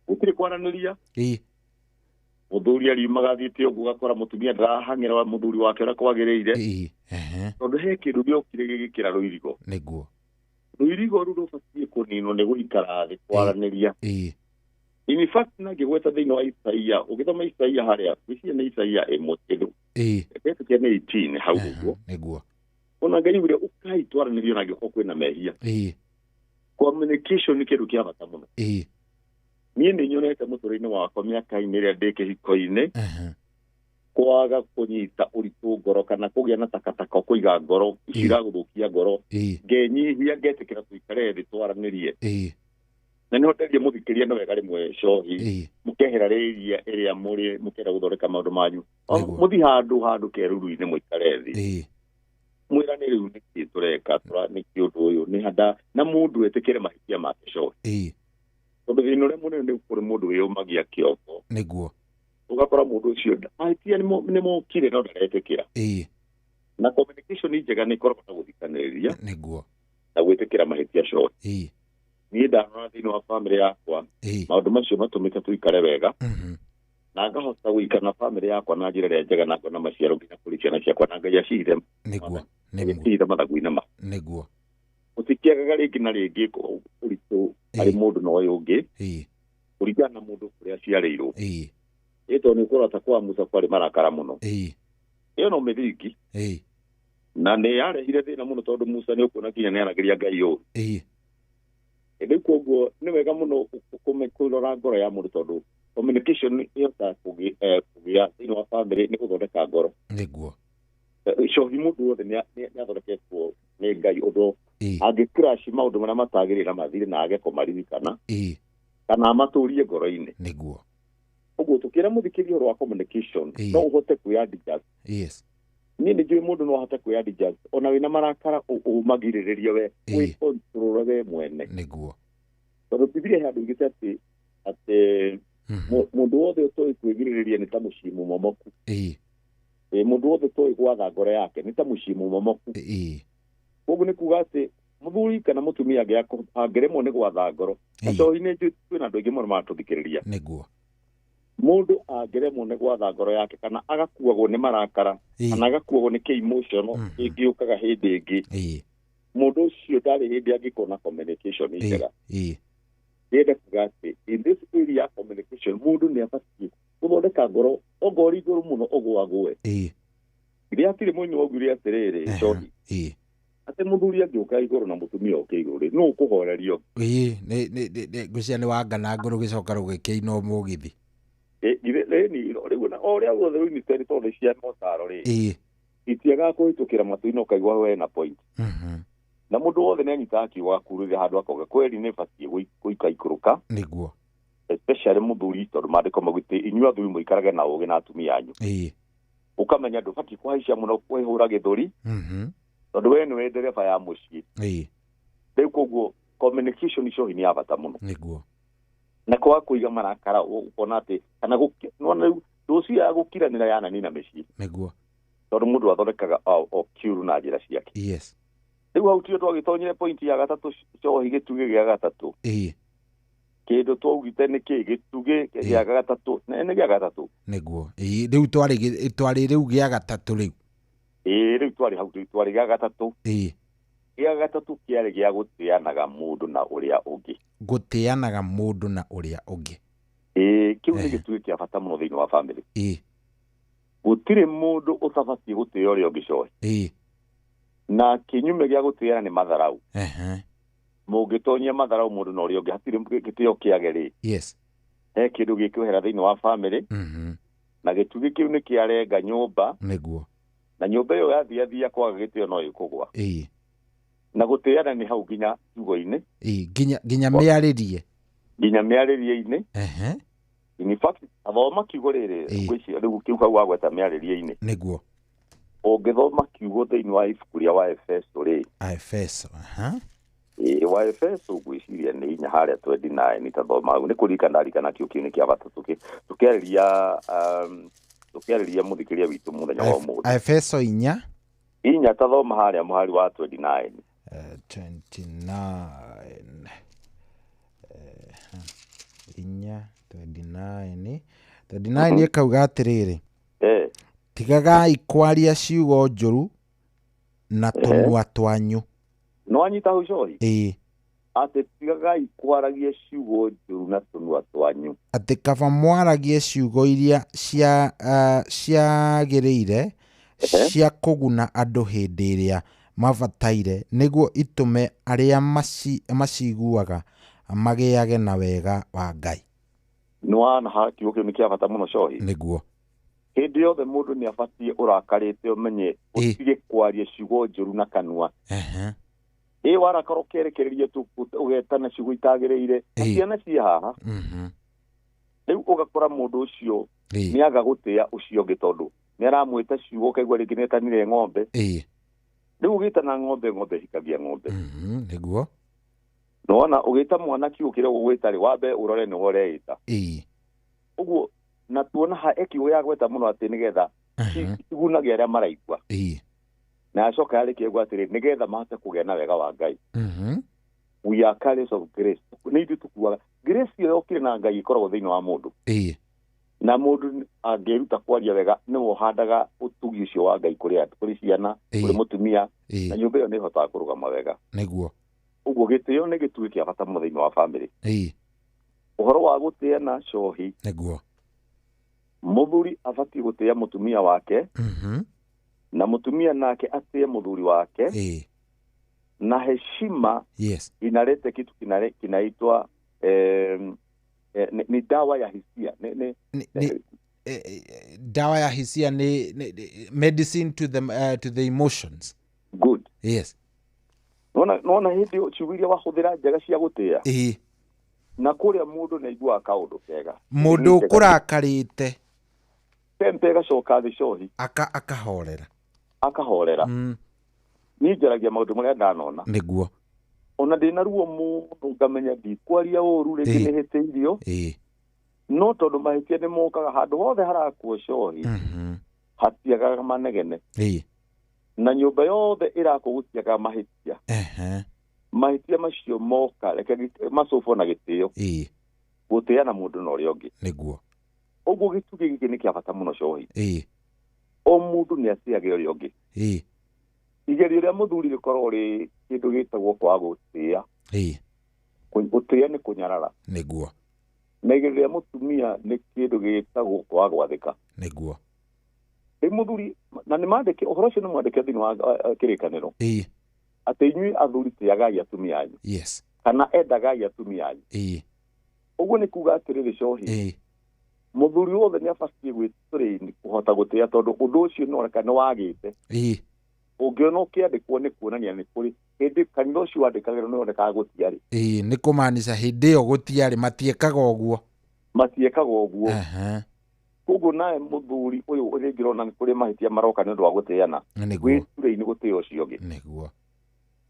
Gũtirĩ kwaranĩria. Mũthuri ariumaga athiĩte ũguo ũgakora mũtumia ndarahang'ĩra wa mũthuri wake ũrĩa kwagĩrĩire. Tondũ he kĩndũ gĩokire gĩgĩkĩra rũirigo. Nĩguo. Rũirigo rũu rũbatiĩ kũninwo nĩ gũikara thĩ kwaranĩria. In fact na ngĩgweta thĩinĩ wa Isaia, ũgĩthoma Isaia harĩa, ngwĩciria nĩ Isaia ĩmwe kĩndũ. Ndetĩkia nĩ 18 hau ũguo. Nĩguo. Ona Ngai augire ũkai twaranĩrie ona angĩkorwo kwĩna mehia. Communication nĩ kĩndũ kĩa bata mũno. Niĩ nĩ nyonete mũtũrĩre-inĩ wakwa mĩaka-inĩ ĩrĩa ndĩ kĩhiko-inĩ, kwaga kũnyita ũritũ ngoro kana kũgĩa na takataka kũiga ngoro icio iragũthũkia ngoro, ngenyihia ngetĩkĩra tũikare thĩ twaranĩrie. Na nĩho nderie mũthikĩria no wega rĩmwe cohi mũkehera rĩria ĩrĩa mũrĩ mũkenda gũthondeka maũndũ manyu, mũthiĩ handũ keruru-inĩ mũikare thĩ, mwĩrane rĩu nĩkĩ tũreka, nĩkĩ ũndũ ũyũ nĩ handa, na mũndũ etĩkĩre mahĩtia make cohi. Tondũ thĩna ũrĩa mũnene nĩ kũrĩ mũndũ wĩyũmagia kĩongo. Nĩguo. Ũgakora mũndũ ũcio mahĩtia nĩ mokire no ndaretĩkĩra. Na communication njega nĩ ĩkoragwo na gũthikanĩrĩria. Nĩguo. Na gwĩtĩkĩra mahĩtia cohi. Niĩ ndanona thĩinĩ wa bamĩrĩ yakwa maũndũ macio matũmĩte tũikare wega, na ngahota gũikara na bamĩrĩ yakwa na njĩra ĩrĩa njega na ngona maciaro nginya kũrĩ ciana ciakwa na Ngai acihithe. Nĩguo. Acihithe mathagu-inĩ ma. Nĩguo. Gũtikĩagaga rĩngĩ na rĩngĩ ũritũ harĩ mũndũ na ũyũ ũngĩ, kũringana na mũndũ kũrĩa aciarĩirwo. Ĩ tondũ nĩ ũkũrora ta kwa Musa kwarĩ marakara mũno. Ĩyo no mĩthingi. Na nĩ yarehire thĩna mũno tondũ Musa nĩ ũkuona nginya nĩ aragĩria Ngai ũru. Rĩu koguo nĩ wega mũno kũrora ngoro ya mũndũ tondũ communication ĩhotaga kũgĩa thĩinĩ wa bamĩrĩ nĩ gũthondeka ngoro. Nĩguo. Cohi mũndũ wothe nĩ athondeketwo nĩ Ngai ũndũ angĩcrash maũndũ marĩa matagĩrĩire na mathire na age kũmaririkana kana amatũrie ngoro-inĩ. Nĩguo. Ũguo tũkĩra mũthikĩria ũhoro wa communication no ũhote kwĩ-adjust. Yes. Niĩ nĩ njũĩ mũndũ no ahote kwĩ-adjust ona wĩna marakara ũmagirĩrĩrie we wĩcontrol we mwene. Nĩguo. Tondũ Bibilia he handũ ĩugĩte atĩ mũndũ wothe ũtoĩ kwĩgirĩrĩria nĩ ta mũciĩ mũmomoku. Mũndũ wothe ũtoĩ gwatha ngoro yake nĩ ta mũciĩ mũmomoku. Koguo nĩ kuga atĩ mũthuri kana mũtumia angĩremwo nĩ gwatha ngoro, na cohi nĩ njũĩ kwĩna andũ aingĩ mũno maratũthikĩrĩria. Nĩguo. Mũndũ angĩremwo nĩ gwatha ngoro yake kana agakuagwo nĩ marakara kana agakuagwo nĩ kĩ-emotional ĩngĩũkaga hĩndĩ ĩngĩ, mũndũ ũcio ndarĩ hĩndĩ angĩkorwo na communication njega. Ndĩrenda kuga atĩ in this area ya communication mũndũ nĩ abatiĩ gũthondeka ngoro ongorwo igũrũ mũno ũgũagũe. Rĩrĩa hatirĩ mũini waugire atĩrĩrĩ cohi, atĩ mũthuri angĩũka igũrũ na mũtumia oke igũrũ rĩ, nũ ũkũhorerio? Ngwĩciria nĩ wanga na ngũrũ gĩcoka rũgĩkĩinwo mũgithi. Rĩu o ũrĩa guothe rũinĩte nĩ tondũ cia motaro rĩ, itiagaga kũhĩtũkĩra matũ-inĩ ũkaigua we na point. Na mũndũ wothe nĩ anyitaga kiugo gakururĩra handũ akauga kweri nĩ batiĩ gũikaikũrũka. Nĩguo. Especially mũthuri tondũ maandĩko maugĩte inyuĩ athuri mũikarage na ũũgĩ na atumia anyu. Ũkamenya ndũbatiĩ kũhaica mũno kwĩhũra gĩthũri, tondũ we nĩwe ndereba ya mũciĩ. Rĩu koguo communication cohi nĩ ya bata mũno. Nĩguo. Na kwaga kũiga marakara ũkona atĩ kana nĩwona rĩu rũciũ ya gũkiranĩra yananina mĩciĩ. Nĩguo. Tondũ mũndũ athondekaga o kiuru na njĩra ciake. Yes. Rĩu hau tio twagĩtonyire point ya gatatũ cohi gĩtugĩ gĩa gatatũ. Kĩndũ twaugĩte nĩ kĩ gĩtugĩ gĩa gatatũ nĩ gĩa gatatũ. Nĩguo. Rĩu twarĩ rĩu gĩa gatatũ rĩu. Rĩu twarĩ hau twarĩ gĩa gatatũ. Gĩa gatatũ kĩarĩ gĩa gũtĩanaga mũndũ na ũrĩa ũngĩ. Gũtĩanaga mũndũ na ũrĩa ũngĩ. Kĩu nĩ gĩtugĩ kĩa bata mũno thĩinĩ wa bamĩrĩ. Gũtirĩ mũndũ ũtabatiĩ gũtĩĩa ũrĩa ũngĩ cohi. Na kĩnyume gĩa gũtĩana nĩ matharau. Mũngĩtonyia matharau mũndũ na ũrĩa ũngĩ hatirĩ gĩtĩo kĩage rĩ. Yes. He kĩndũ gĩkwehera thĩinĩ wa bamĩrĩ. Na gĩtugĩ kĩu nĩ kĩarenga nyũmba. Nĩguo. Na nyũmba ĩyo yathiathia kwaga gĩtĩo no ĩkũgwa. Na gũtĩana nĩ hau nginya kiugo-inĩ. Nginya mĩarĩrie. Nginya mĩarĩrie-inĩ. In fact, athoma kiugo rĩrĩ ngwĩciria rĩu kiugo hau wagweta mĩarĩrie-inĩ. Nĩguo. Ũngĩthoma kiugo thĩinĩ wa ibuku rĩa Waefeso rĩ. Aefeso. Waefeso ngwĩciria nĩ inya harĩa 29 tathoma hau nĩ kũririkana ndarikana kiugo kĩu nĩ kĩa bata tũkĩarĩria Tũkĩarĩria mũthikĩria witũ mũthenya wa ũmũthĩ. Efeso 4 4 tathoma harĩa mũhari wa 29. 29 4 29 29 ĩkauga atĩrĩrĩ, tigagai kwaria ciugo njũru na tũnua twanyu. No anyita hau cohi? Ĩĩ. Atĩ tigagai kwaragia ciugo njũru na tũnua twanyu. Atĩ kaba mwaragie ciugo iria ciagĩrĩire cia kũguna andũ hĩndĩ ĩrĩa mabataire, nĩguo itũme arĩa maciguaga magĩage na wega wa Ngai. Nĩwana ha kiugo kĩu nĩ kĩa bata mũno cohi. Nĩguo. Hĩndĩ yothe mũndũ nĩ abatiĩ ũrakarĩte ũmenye ũtige kwaria ciugo njũru na kanua. Ĩ warakara ũkerekereria tu ũgetana ciugo itagĩrĩire, na ciana ciĩ haha. Rĩu ũgakora mũndũ ũcio nĩaga gũtĩa ũcio ũngĩ tondũ nĩaramwĩta ciugo ũkaigua rĩngĩ nĩetanire ng'ombe. Rĩu ũgĩtana ng'ombe, ng'ombe ĩhikagia ng'ombe. Nĩguo. Nĩwona ũgĩta mwana kiugo kĩrĩa ũgũgwĩta rĩ, wambe ũrore nĩwe ũreĩta. Ũguo na tuona ha ekiugo ya gweta mũno atĩ nĩgetha kĩgunage arĩa maraigua. Na acoka yarĩkia kuuga atĩrĩ, nĩgetha mahote kũgĩa na wega wa Ngai. We are carriers of grace. Nĩ ithuĩ tũkuaga grace ĩyo yokire na Ngai ĩkoragwo thĩinĩ wa mũndũ. Na mũndũ angĩruta kwaria wega nĩwe ũhandaga ũtugi ũcio wa Ngai kũrĩ andũ, kũrĩ ciana, kũrĩ mũtumia, na nyũmba ĩyo nĩ ĩhotaga kũrũgama wega. Nĩguo. Ũguo gĩtĩo nĩ gĩtugĩ kĩa bata mũno thĩinĩ wa bamĩrĩ. Ũhoro wa gũtĩana cohi. Nĩguo. Mũthuri abatiĩ gũtĩa mũtumia wake, na mũtumia nake atĩe mũthuri wake. Na heshima inaleta kitu kinaitwa ni dawa ya hisia. Dawa ya hisia ni medicine to the emotions. Good. Yes. Nona hĩndĩ ciugo iria wahũthĩra njega cia gũtĩa. Na kũrĩa mũndũ nĩaiguaga kaũndũ kega. Mũndũ ũkũrakarĩte tempe ĩgacoka thĩ cohi. Akahorera. Akahorera. Niĩ njaragia maũndũ marĩa ndanona. Nĩguo. Ona ndĩna ruo mũno ngamenya ndikwaria ũru rĩngĩ nĩhĩtĩirio. No tondũ mahĩtia nĩmokaga handũ hothe harakwo cohi, hatiagaga manegene. Na nyũmba yothe ĩrakwo gũtiagaga mahĩtia. Mahĩtia macio moka reke macũbwo na gĩtĩo. Gũtĩana mũndũ na ũrĩa ũngĩ. Nĩguo. Ũguo gĩtugĩ gĩkĩ nĩ kĩa bata mũno cohi. O mũndũ nĩ atĩage ũrĩa ũngĩ. Igerio rĩa mũthuri rĩkoragwo rĩ kĩndũ gĩtagwo kwaga gũtĩa. Gũtĩa nĩ kũnyarara. Nĩguo. Na igerio rĩa mũtumia nĩ kĩndũ gĩtagwo kwaga gwathĩka. Nĩguo. Rĩu mũthuri na nĩ mandĩke ũhoro ũcio nĩ mwandĩke thĩinĩ wa kĩrĩkanĩro. Atĩ inyuĩ athuri tĩagai atumia anyu. Yes. Kana endagai atumia anyu. Ũguo nĩ kuuga atĩrĩrĩ cohi. Mũthuri wothe nĩ abatiĩ gwĩtrain kũhota gũtĩa tondũ ũndũ ũcio nĩ nĩ wagĩte. Ũngĩona ũkĩandĩkwo nĩ kuonania nĩ kũrĩ hĩndĩ kanitha ũcio wandĩkagĩrwo nĩ wonekaga gũtiarĩ. Nĩ kũmaanisha hĩndĩ ĩyo gũtiarĩ, matiĩkaga ũguo. Matiĩkaga ũguo. Koguo nawe mũthuri ũyũ rĩngĩ ũrona nĩ kũrĩ mahĩtia maroka nĩ ũndũ wa gũtĩana. Wĩturĩini gũtĩa ũcio ũngĩ. Nĩguo.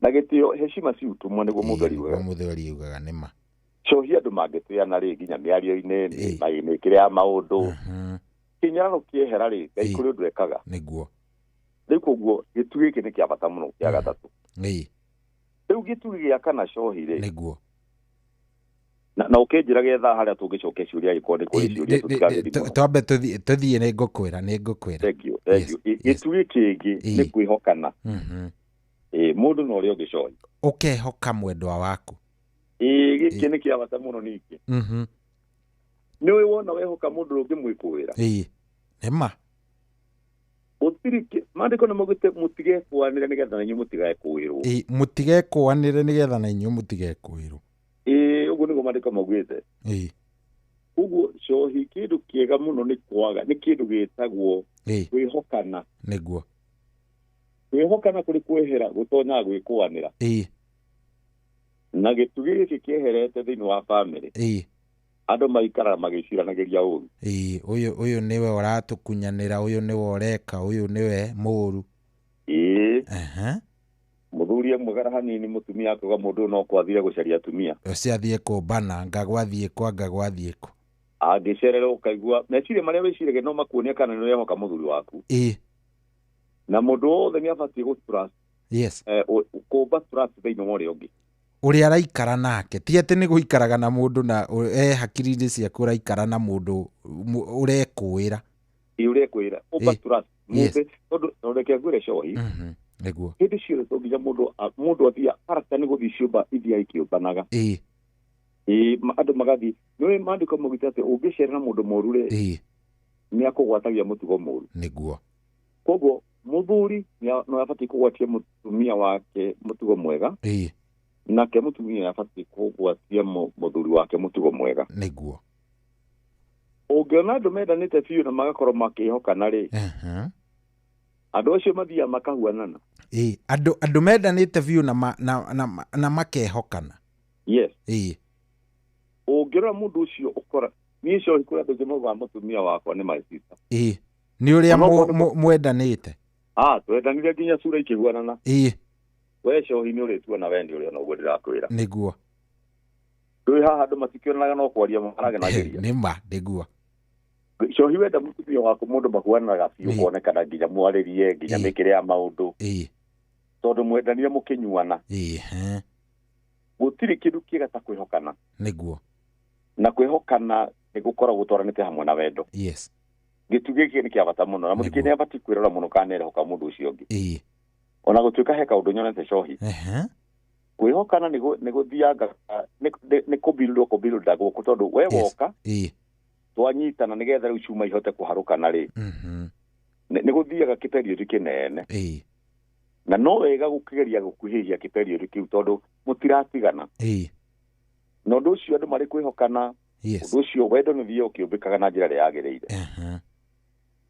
Na gĩtĩo heshima si utumwa nĩguo mũthuri augaga. Nĩ ma. Cohi andũ mangĩtĩana rĩ nginya mĩario-inĩ, mĩkĩre ya maũndũ. Kĩnyararo kĩehera rĩ, Ngai kũrĩ ũndũ ekaga. Nĩguo. Rĩu koguo gĩtugĩ gĩkĩ nĩ kĩa bata mũno kĩa gatatũ. Rĩu gĩtugĩ gĩa kana cohi rĩ. Nĩguo. Na ũkĩnjĩra getha harĩa tũngĩcokia ciũria angĩkorwo nĩ kũrĩ ciũria tũtigathiri mũno. Twambe tũthiĩ nĩngũkwĩra. Thank you. Gĩtugĩ kĩngĩ nĩ kwĩhokana. Mũndũ na ũrĩa ũngĩ cohi. Ũkehoka mwendwa waku. Gĩkĩ nĩ kĩa bata mũno ningĩ. Nĩũĩ wona wehoka mũndũ ũngĩmwĩkũĩra. Nĩ ma. Gũtirĩ maandĩko nĩ maugĩte mũtigekũanĩre nĩgetha na inyuĩ mũtigekũĩrwo. Mũtigekũanĩre nĩgetha na inyuĩ mũtigekũĩrwo. Ũguo nĩguo maandĩko maugĩte. Ũguo cohi kĩndũ kĩega mũno nĩ kwaga nĩ kĩndũ gĩtagwo kwĩhokana. Nĩguo. Kwĩhokana kũrĩ kwehera gũtonyaga gwĩkũanĩra. Na gĩtugĩ gĩkĩ kĩeherete thĩinĩ wa bamĩrĩ. Andũ maikaraga magĩciranagĩria ũru. Ũyũ nĩwe ũratũkunyanĩra, ũyũ nĩwe ũreka, ũyũ nĩwe mũũru. Mũthuri amwegara hanini mũtumia akauga mũndũ ũyũ no kwathire gũcaria atumia. Ũcio athiĩ kũmbana, anga gwathiĩ kũ, anga gwathiĩ kũ. Angĩcererwo ũkaigua meciria marĩa wĩciragia no makuonia kana nĩ ũrehoka mũthuri waku. Na mũndũ wothe nĩ abatiĩ gũ trust, kũmba trust thĩinĩ wa ũrĩa ũngĩ. Ũrĩa araikara nake ti atĩ nĩ gũikaraga na mũndũ na e hakiri-inĩ ciaku ũraikara na mũndũ ũrekũĩra. Ĩ, ũrekwĩra ũmba trust. Mũndũ tondũ reke ngwĩre cohi. Nĩguo. Hĩndĩ ciothe to nginya mũndũ athiĩ character nĩ gũthiĩ ciũmba ithiaga ikĩũmbanaga. Ĩ, andũ magathiĩ nĩũĩ maandĩko maugĩte atĩ ũngĩcerera mũndũ mũru rĩ, nĩ akũgwatagia mũtugo mũru. Nĩguo. Koguo mũthuri no abatiĩ kũgwatia mũtumia wake mũtugo mwega. Nake mũtumia nĩ abatiĩ kũgwatia mũthuri wake mũtugo mwega. Nĩguo. Ũngĩona andũ mendanĩte biũ na magakorwo makĩhokana rĩ, andũ acio mathiaga makahuanana. Andũ mendanĩte biũ na makehokana. Yes. Ũngĩrora mũndũ ũcio ũkora niĩ cohi kũrĩ andũ aingĩ maugaga mũtumia wakwa nĩ my sister. Nĩ ũrĩa mwendanĩte. Twendanire nginya cura ikĩhuanana. We cohi nĩ ũrĩtuona we nĩ ũrĩona ũguo ndĩrakwĩra. Nĩguo. Ndũĩ haha andũ matikĩonanaga no kwaria maraganagĩria. Nĩ ma, nĩguo. Cohi wenda mũtumia waku mũndũ mahuananaga biũ kuonekana nginya mwarĩrie nginya mĩkĩre ya maũndũ. Tondũ mwendanire mũkĩnyuana. Gũtirĩ kĩndũ kĩega ta kwĩhokana. Nĩguo. Na kwĩhokana nĩ gũkoragwo gũtwaranĩte hamwe na wendo. Yes. Gĩtugĩ gĩkĩ nĩ kĩa bata mũno na mũthikĩ nĩ abatiĩ kwĩrora mũno kana nĩarehoka mũndũ ũcio ũngĩ. Ona gũtuĩka he kaũndũ nyonete cohi. Kwĩhokana nĩ gũthianga nĩ kũbildwo kũbildagwo tondũ we woka twanyitana nĩgetha rĩu cuma ihote kũharũkana rĩ. Nĩ gũthiaga kĩperiodi kĩnene. Na no wega gũkĩgeria gũkuhĩhia kĩperiodi kĩu tondũ mũtiratigana. Na ũndũ ũcio andũ marĩ kwĩhokana. Ũndũ ũcio wendo nĩ ũthiaga ũkĩũmbĩkaga na njĩra ĩrĩa yagĩrĩire.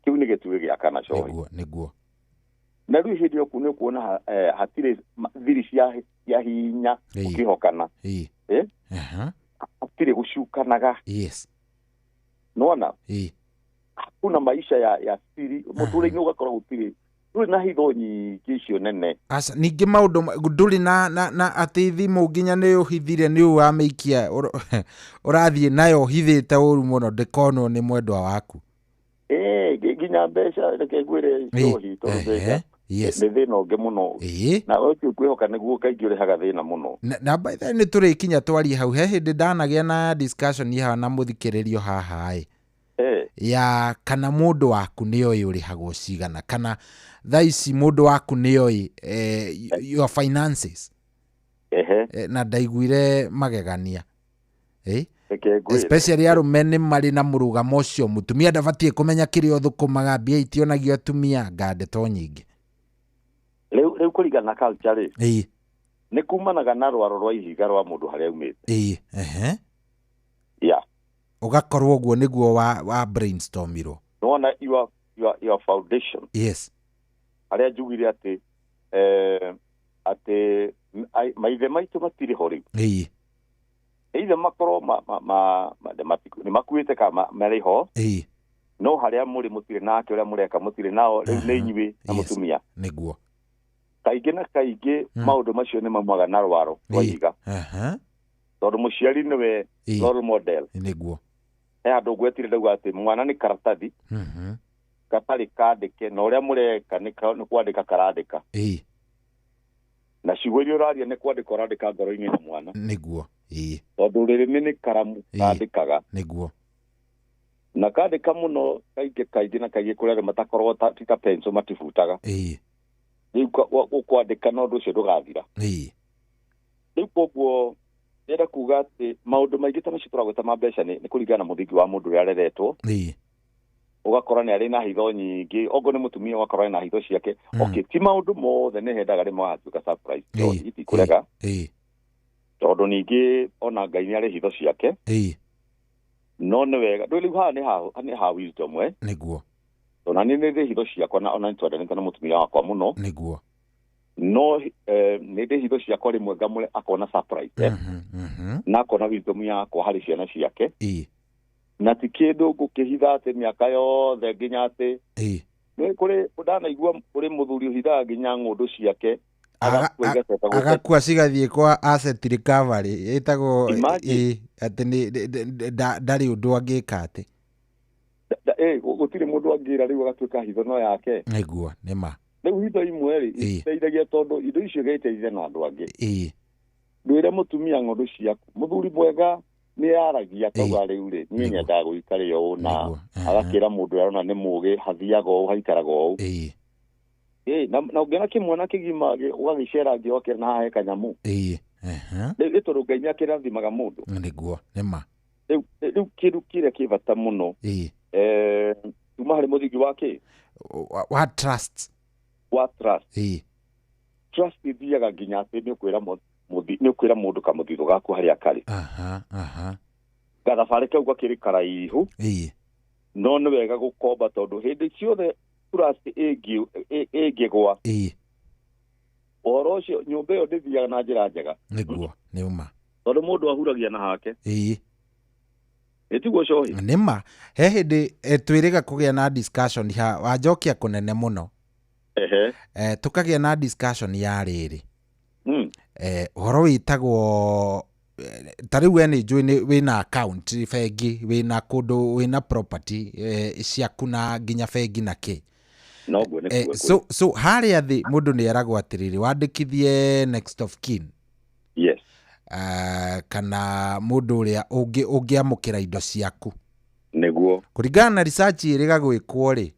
Kĩu nĩ gĩtugĩ gĩa kana cohi. Nĩguo. Na rĩu hĩndĩ ĩyo nĩ ũkuona hatirĩ thiri cia hinya ũkĩhokana. Hatirĩ gũcukanaga. Nĩwona? Hakuna maisha ya siri mũtũrĩre-inĩ ũgakorwo gũtirĩ ndũrĩ na hitho nyingĩ icio nene. Aca ningĩ maũndũ ndũrĩ na atĩ thimũ nginya nĩ ũhithire nĩ ũramĩikia ũrathiĩ nayo ũhithĩte ũru mũno ndĩkonwo nĩ mwendwa waku. Nginya mbeca reke ngwĩre cohi tondũ mbeca nĩ thĩna ũngĩ mũno. Na ũcio kwĩhoka nĩguo kaingĩ ũrehaga thĩna mũno. Na by the way nĩ tũrĩkinya twarie hau he hĩndĩ ndanagĩa na discussion haha na mũthikĩrĩrio haha ĩ. Ya kana mũndũ waku nĩoĩ ũrĩhagwo cigana kana thaa ici mũndũ waku nĩoĩ your finances. Na ndaiguire magegania. Especially arũme nĩ marĩ na mũrũgamo ũcio mũtumia ndabatiĩ kũmenya kĩrĩa ũthũkũmaga mbia itionagio atumia nga ndeto nyingĩ. Rĩu kũringana na culture rĩ, nĩ kumanaga na rwaro rwa ihiga rwa mũndũ harĩa aumĩte. Yeah. Ũgakorwo ũguo nĩguo wa brainstormirwo. Nĩwona your foundation. Yes. Harĩa njugire atĩ atĩ maithe maitũ matirĩ ho rĩu. Either makorwo nĩ makuĩte kana marĩ ho. No harĩa mũrĩ mũtirĩ nake ũrĩa mũreka mũtirĩ nao rĩu nĩ inyuĩ na mũtumia. Nĩguo. Kaingĩ na kaingĩ maũndũ macio nĩ maumaga na rwaro rwa ihiga. Tondũ mũciari nĩwe role model. Nĩguo. He handũ ngwetire ndauga atĩ mwana nĩ karatathi gatarĩ kandĩke na ũrĩa mũreka nĩ kwandĩka karandĩka. Na ciugo iria ũraria nĩ kwandĩka ũrandĩka ngoro-inĩ ya mwana. Nĩguo. Tondũ rũrĩmĩ nĩ karamu kandĩkaga. Nĩguo. Na kandĩka mũno kaingĩ kaingĩ na kaingĩ kũrĩ andũ matakoragwo ti ta pencil matibutaga. Rĩu ũkwandĩka na ũndũ ũcio ndũgathira. Rĩu koguo ndĩrenda kuga atĩ maũndũ maingĩ ta macio tũragweta ma mbeca nĩ kũringana na mũthingi wa mũndũ ũrĩa areretwo. Ũgakora nĩ arĩ na hitho nyingĩ okorwo nĩ mũtumia ũgakora na hitho ciake. Okay, ti maũndũ mothe nĩ hendaga rĩmwe agatuĩka surprise. Itikũrega. Tondũ ningĩ ona Ngai nĩ arĩ hitho ciake. No nĩ wega ndũĩ rĩu haha nĩ ha wisdom Nĩguo. Ona niĩ nĩ ndĩ hitho ciakwa na ona nĩtwendanĩte na mũtumia wakwa mũno. Nĩguo. No nĩ ndĩ hitho ciakwa rĩmwe ngamũre akona surprise na akona wisdom yakwa harĩ ciana ciake. Na ti kĩndũ ngũkĩhitha atĩ mĩaka yothe nginya atĩ nĩ kũrĩ ndanaigua kũrĩ mũthuri ũhithaga nginya ng'ũndũ ciake agakua cigathiĩ kwa asset recovery ĩtagwo. Atĩ nĩ ndarĩ ũndũ angĩka atĩ. Gũtirĩ mũndũ angĩra rĩu agatuĩka hitho no yake. Nĩguo, nĩ ma. Rĩu hitho imwe rĩ iteithagia tondũ indo icio igaiteithia na andũ angĩ. Ndwĩre mũtumia ng'ondu ciaku, mũthuri mwega nĩ aragia akauga rĩu rĩ niĩ nyendaga gũikara ũũ na agakĩra mũndũ ũrĩa arona nĩ mũgĩ hathiaga ũũ haikaraga ũũ. Na ũngĩona kĩmwana kĩgima ũgagĩcerangia ũgakĩra na haha he kanyamũ. Rĩu tondũ Ngai nĩ akĩrathimaga mũndũ. Nĩguo, nĩ ma. Rĩu kĩndũ kĩrĩa kĩ bata mũno kuma harĩ mũthingi wa kĩ? Wa trust. Wa trust. Trust ithiaga nginya atĩ nĩ ũkwĩra mũndũ kamũthithũ gaku harĩa karĩ. Gathabarĩ kau gakĩrĩ karaihu. No nĩ wega gũkomba tondũ hĩndĩ ciothe trust ĩngĩgwa. Ũhoro ũcio nyũmba ĩyo ndĩthiaga na njĩra njega. Nĩguo, nĩ ũma. Tondũ mũndũ ahuragia na hake. Ĩtiguo cohi. Nĩ ma. He hĩndĩ twĩrĩga kũgĩa na discussion ha wanjokia kũnene mũno. Tũkagĩa na discussion ya rĩrĩ. Ũhoro wĩtagwo ta rĩu we nĩ njũĩ wĩna account bengi, wĩna kũndũ wĩna property ciaku na nginya bengi na kĩ. Noguo nĩkuo. So harĩa thĩ mũndũ nĩ eragwo atĩrĩrĩ wandĩkithie next of kin. Yes. Kana mũndũ ũrĩa ũngĩamũkĩra indo ciaku. Nĩguo. Kũringana na research ĩrĩga gwĩkwo rĩ,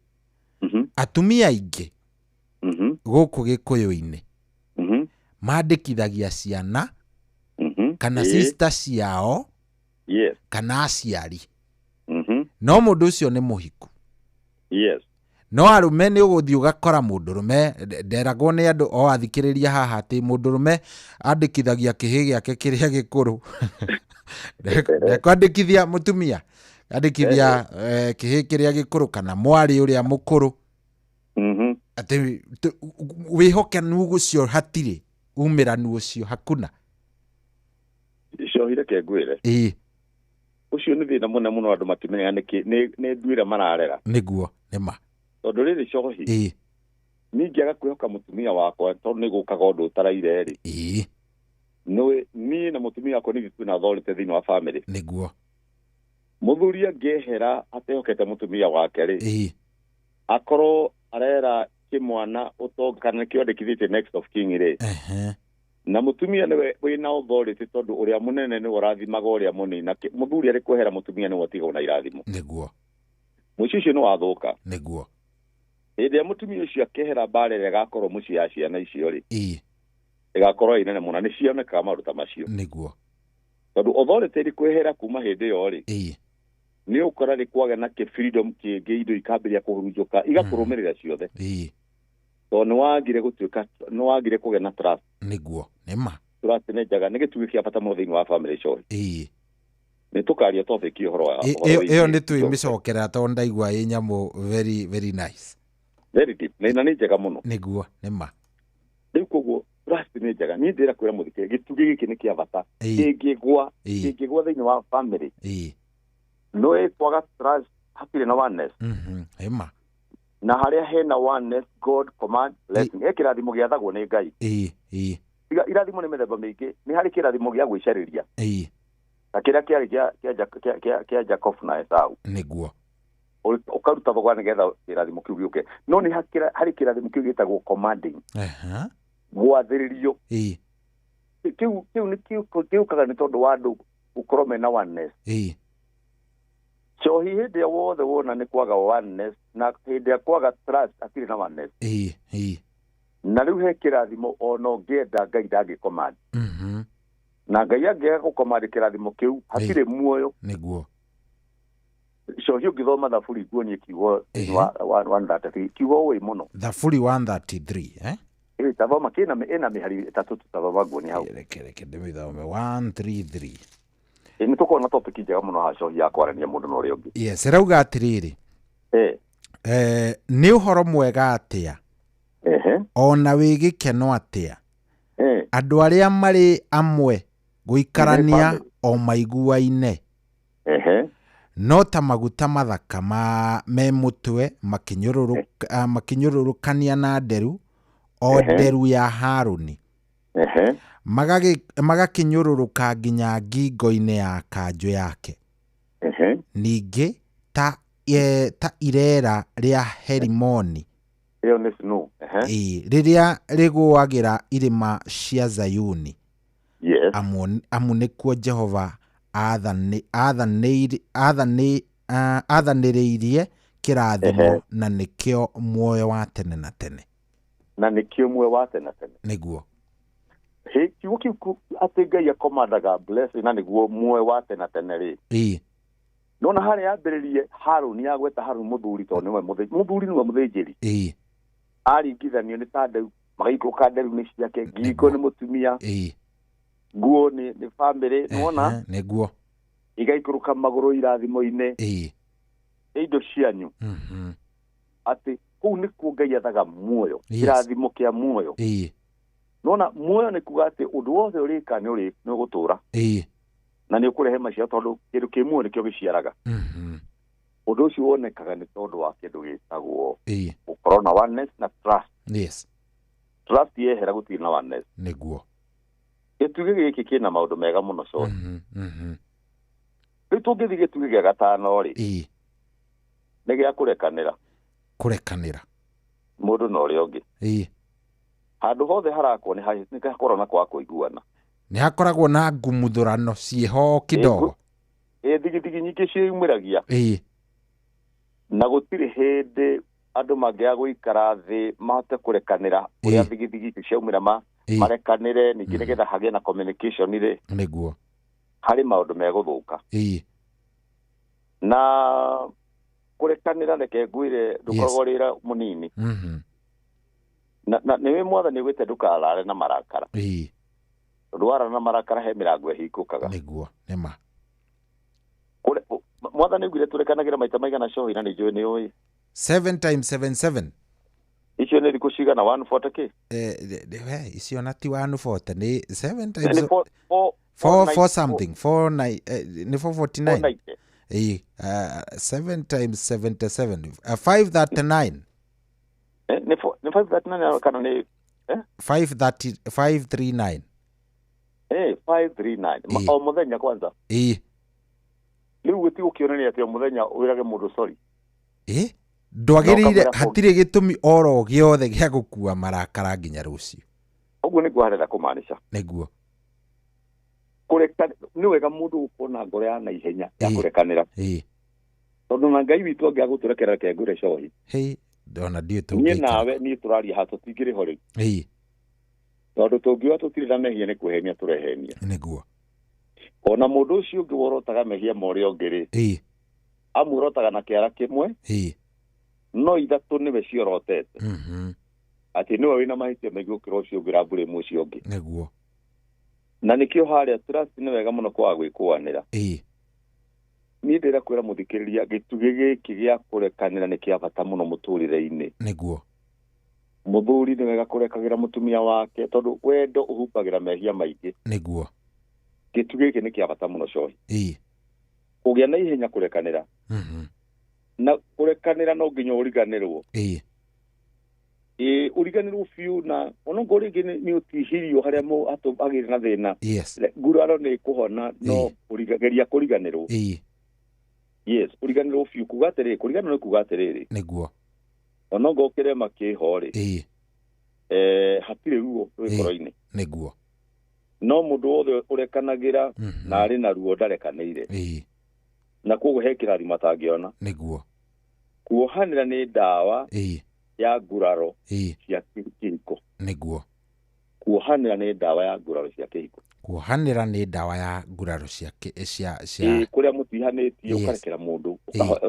atumia aingĩ gũkũ Gĩkũyũ-inĩ mandĩkithagia ciana kana sister ciao kana aciari. No mũndũ ũcio nĩ mũhiku. No arũme nĩ ũgũthiĩ ũgakora mũndũrũme, nderagwo nĩ andũ o athikĩrĩria haha atĩ mũndũrũme andĩkithagia kĩhĩ gĩake kĩrĩa gĩkũrũ. Ndekwandĩkithia mũtumia, andĩkithia kĩhĩ kĩrĩa gĩkũrũ kana mwarĩ ũrĩa mũkũrũ. Atĩ wĩhokanu ũcio hatirĩ, umĩranu ũcio hakuna. Cohi reke ngwĩre. Ũcio nĩ thĩna mũnene mũno andũ matimenyaga nĩkĩ nĩ nduĩra mararera. Nĩguo, nĩ ma. Tondũ rĩrĩ cohi. Niĩ ingĩaga kwĩhoka mũtumia wakwa tondũ nĩ gũkaga ũndũ ũtaraire rĩ. Niĩ na mũtumia wakwa nĩ twĩna authority thĩinĩ wa family. Nĩguo. Mũthuri angĩehera atehokete mũtumia wake rĩ. Akorwo arera kĩmwana ũtonga kana nĩkĩo andĩkithĩtie next of kin rĩ. Na mũtumia nĩwe wĩna authority tondũ ũrĩa mũnene nĩwe ũrathimaga ũrĩa mũnini na mũthuri arĩ kwehera mũtumia nĩwe atigagwo na irathimo. Nĩguo. Mũciĩ ũcio nĩ wathũka. Nĩguo. Hĩndĩ ĩrĩa mũtumia ũcio akehera mbara ĩrĩa ĩgakorwo mũciĩ ya ciana icio rĩ. Ĩgakorwo ĩ nene mũno nĩ cionekaga maũndũ ta macio. Nĩguo. Tondũ authority ĩrĩ kwehera kuma hĩndĩ ĩyo rĩ. Nĩ ũkora nĩ kwagĩa na kĩ freedom kĩngĩ indo ikambĩrĩria kũhurunjũka igakũrũmĩrĩra ciothe. Tondũ nĩ wagire gũtuĩka nĩ wagire kũgĩa na trust. Nĩguo, nĩ ma. Trust nĩ njega, nĩ gĩtugĩ kĩa bata mũno thĩinĩ wa family cohi. Nĩ tũkaria topic ũhoro wa ĩyo nĩ twĩmĩcokera tondũ ndaigua ĩ nyamũ very very nice. Very deep. Na nĩ njega mũno. Nĩguo, nĩ ma. Rĩu koguo trust nĩ njega. Niĩ ndĩra kwĩra mũthikĩrĩria gĩtugĩ gĩkĩ nĩ kĩa bata. Kĩngĩgwa thĩinĩ wa family. No ĩkwaga trust hatirĩ na oneness. Nĩ ma. Na harĩa hena oneness God command blessing. He kĩrathimo gĩathagwo nĩ Ngai. Irathimo nĩ mĩthemba mĩingĩ. Nĩ harĩ kĩrathimo gĩa gwĩcarĩria. Na kĩrĩa kĩarĩ kĩa Jacob na Esau. Nĩguo. Ũkaruta thogora nĩgetha kĩrathimo kĩu gĩũke. No nĩ harĩ kĩrathimo kĩu gĩtagwo commanding. Gwathĩrĩrio. Kĩu nĩ kĩũkaga nĩ tondũ wa andũ gũkorwo mena oneness. Cohi hĩndĩ ĩrĩa wothe wona nĩ kwaga oneness na hĩndĩ ya kwaga trust hatirĩ na oneness. Na rĩu he kĩrathimo ona ũngĩenda Ngai ndangĩcommand. Na Ngai angĩaga gũcommand kĩrathimo kĩu hatirĩ muoyo. Nĩguo. Cohi ũngĩthoma Thaburi nguonie kiugo 133 kiugo ũĩ mũno. Thaburi 133 Tathoma kĩna ĩna mĩhari ĩtatũ tũtathoma nguonie hau. Reke ndĩmĩthome 133. Nĩ tũkorwo na topic njega mũno haha cohi ya kwarania mũndũ na ũrĩa ũngĩ. Yes, ĩrauga atĩrĩrĩ. Nĩ ũhoro mwega atĩa ona wĩ gĩkeno atĩa andũ arĩa marĩ amwe gũikarania o maiguaine no ta maguta mathaka me mũtwe makĩnyũrũrũkania na nderu o nderu ya Harũni. Magakĩnyũrũrũka nginya ngingo-inĩ ya kanjũ yake. Ningĩ ta ta ireera rĩa Herimoni, Ĩyo nĩ snow. Ĩĩ, rĩrĩa rĩgũagĩra irĩma cia Zayuni. Yes. Amu nĩkuo Jehova aathanĩrĩirie kĩrathimo, na nĩkĩo muoyo wa tene na tene. Na nĩkĩo muoyo wa tene na tene. Nĩguo. Hĩ, kiugo kĩu atĩ Ngai akomandaga blessing na nĩguo muoyo wa tene na tene rĩ, nona harĩa yambĩrĩrie Harũni, yagweta Harũni mũthuri, tondũ nĩwe mũthuri nĩwe mũthĩnjĩri. Aringithanio nĩ ta nderu, magaikũrũka nderu-inĩ ciake, ngingo nĩ mũtumia, nguo nĩ bamĩrĩ, nĩwona? Nĩguo. Igaikũrũka magũrũ irathimo-inĩ, nĩ indo cianyu, atĩ kũu nĩkuo Ngai athaga muoyo, kĩrathimo kĩa muoyo. Nona muoyo nĩ kuga atĩ ũndũ wothe ũrĩka nĩ ũgũtũra na nĩ ũkũrehe maciaro, tondũ kĩndũ kĩ muoyo nĩkĩo gĩciaraga. Ũndũ ũcio wonekaga nĩ tondũ wa kĩndũ gĩtagwo gũkorwo na oneness na trust. Trust yehera, gũtirĩ na oneness. Gĩtugĩ gĩkĩ kĩna maũndũ mega mũno. So rĩu tũngĩthiĩ gĩtugĩ gĩa gatano rĩ, nĩ gĩa kũrekanĩra. Kũrekanĩra. Mũndũ na ũrĩa ũngĩ. Handũ hothe harakwo nĩ hakoragwo na kwaga kũiguana. Nĩ hakoragwo na ngumuthũrano ciĩho kidogo. Ĩ, thigithigi nyingĩ ciĩyumĩragia. Na gũtirĩ hĩndĩ andũ mangĩaga gũikara thĩ mahote kũrekanĩra ũrĩa thigithigi icio ciaumĩra, marekanĩre ningĩ nĩgetha hagĩe na communication rĩ, harĩ maũndũ megũthũka. Na kũrekanĩra, reke ngwĩre, ndũkoragwo rĩra mũnini. Na nĩwe Mwathani gwĩte ndũkarare na marakara, tondũ warara na marakara he mĩrango ĩhingũkaga. Nĩguo, nĩma. Mwathani augire tũrekanagĩra maita maigana, cohi? Na nĩ njũĩ nĩ ũĩ. 7 times 7 7. Icio nĩ thikũ cigana? 140 kĩ? We, icio na ti 140, nĩ 7 times Nĩ four- four- 4 4 4 something, 4 9, nĩ 449. 490. Ĩĩ, 7 times 77, 539. Nĩ 539 kana nĩ 530, 539. 539. O mũthenya kwanza. Rĩu gũti gũkĩonania atĩ o mũthenya wĩrage mũndũ sorry. Ĩ, ndwagĩrĩire. No, kamũira. Hatirĩ gĩtũmi oro gĩothe gĩa gũkua marakara nginya rũciũ. Ũguo nĩguo harenda kũmaanisha. Kũreka nĩ wega mũndũ gũkorwo na ngoro ya naihenya ya kũrekanĩra, tondũ na Ngai witũ angĩaga gũtũrekera, reke ngwĩre cohi, Hei, ona ndiũĩ niĩ tũngĩikara. Nawe niĩ tũraria haha tũtingĩrĩ ho rĩu, tondũ tũngiuga tũtirĩ na mehia nĩ kwĩhenia tũrehenia. Ona mũndũ ũcio ũngĩ worotaga mehia ma ũrĩa ũngĩ rĩ, amuorotaga na kĩara kĩmwe, no ithatũ nĩwe ciorotete, atĩ nĩwe wĩna mahĩtia maingĩ gũkĩra ũcio ũngĩ ũramburĩmu ũcio ũngĩ. Na nĩkĩo harĩa trust nĩ wega mũno kwaga gwĩkũanĩra. Niĩ ndĩra kwĩra mũthikĩrĩria, gĩtugĩ gĩkĩ gĩa kũrekanĩra nĩ kĩa bata mũno mũtũrĩre-inĩ. Mũthuri nĩ wega kũrekagĩra mũtumia wake, tondũ wendo ũhumbagĩra mehia maingĩ. Gĩtugĩ gĩkĩ nĩ kĩa bata mũno, cohi. Kũgĩa na ihenya kũrekanĩra, na kũrekanĩra no nginya ũriganĩrwo. Ĩ, ũriganĩrwo biũ, na onokorwo rĩngĩ nĩ ũtihirio harĩa hagĩrĩ na thĩna, nguraro nĩ kũhona, no geria kũriganĩrwo. Yes, kũriganĩrwo biũ, kuga atĩrĩrĩ, kũriganĩrwo nĩ kuga atĩrĩrĩ, onokorwo kĩrema kĩho rĩ, hatirĩ ruo rwĩkoro-inĩ. No mũndũ wothe ũrekanagĩra na arĩ na ruo ndarekanĩire, na koguo he kĩrathimo atangĩona. Kuohanĩra nĩ ndawa ya nguraro cia kĩhiko. Kuohanĩra nĩ ndawa ya nguraro cia kĩhiko. Kuohanĩra nĩ ndawa ya nguraro cia cia cia kũrĩa mũtihanĩtie, ũkarekera mũndũ,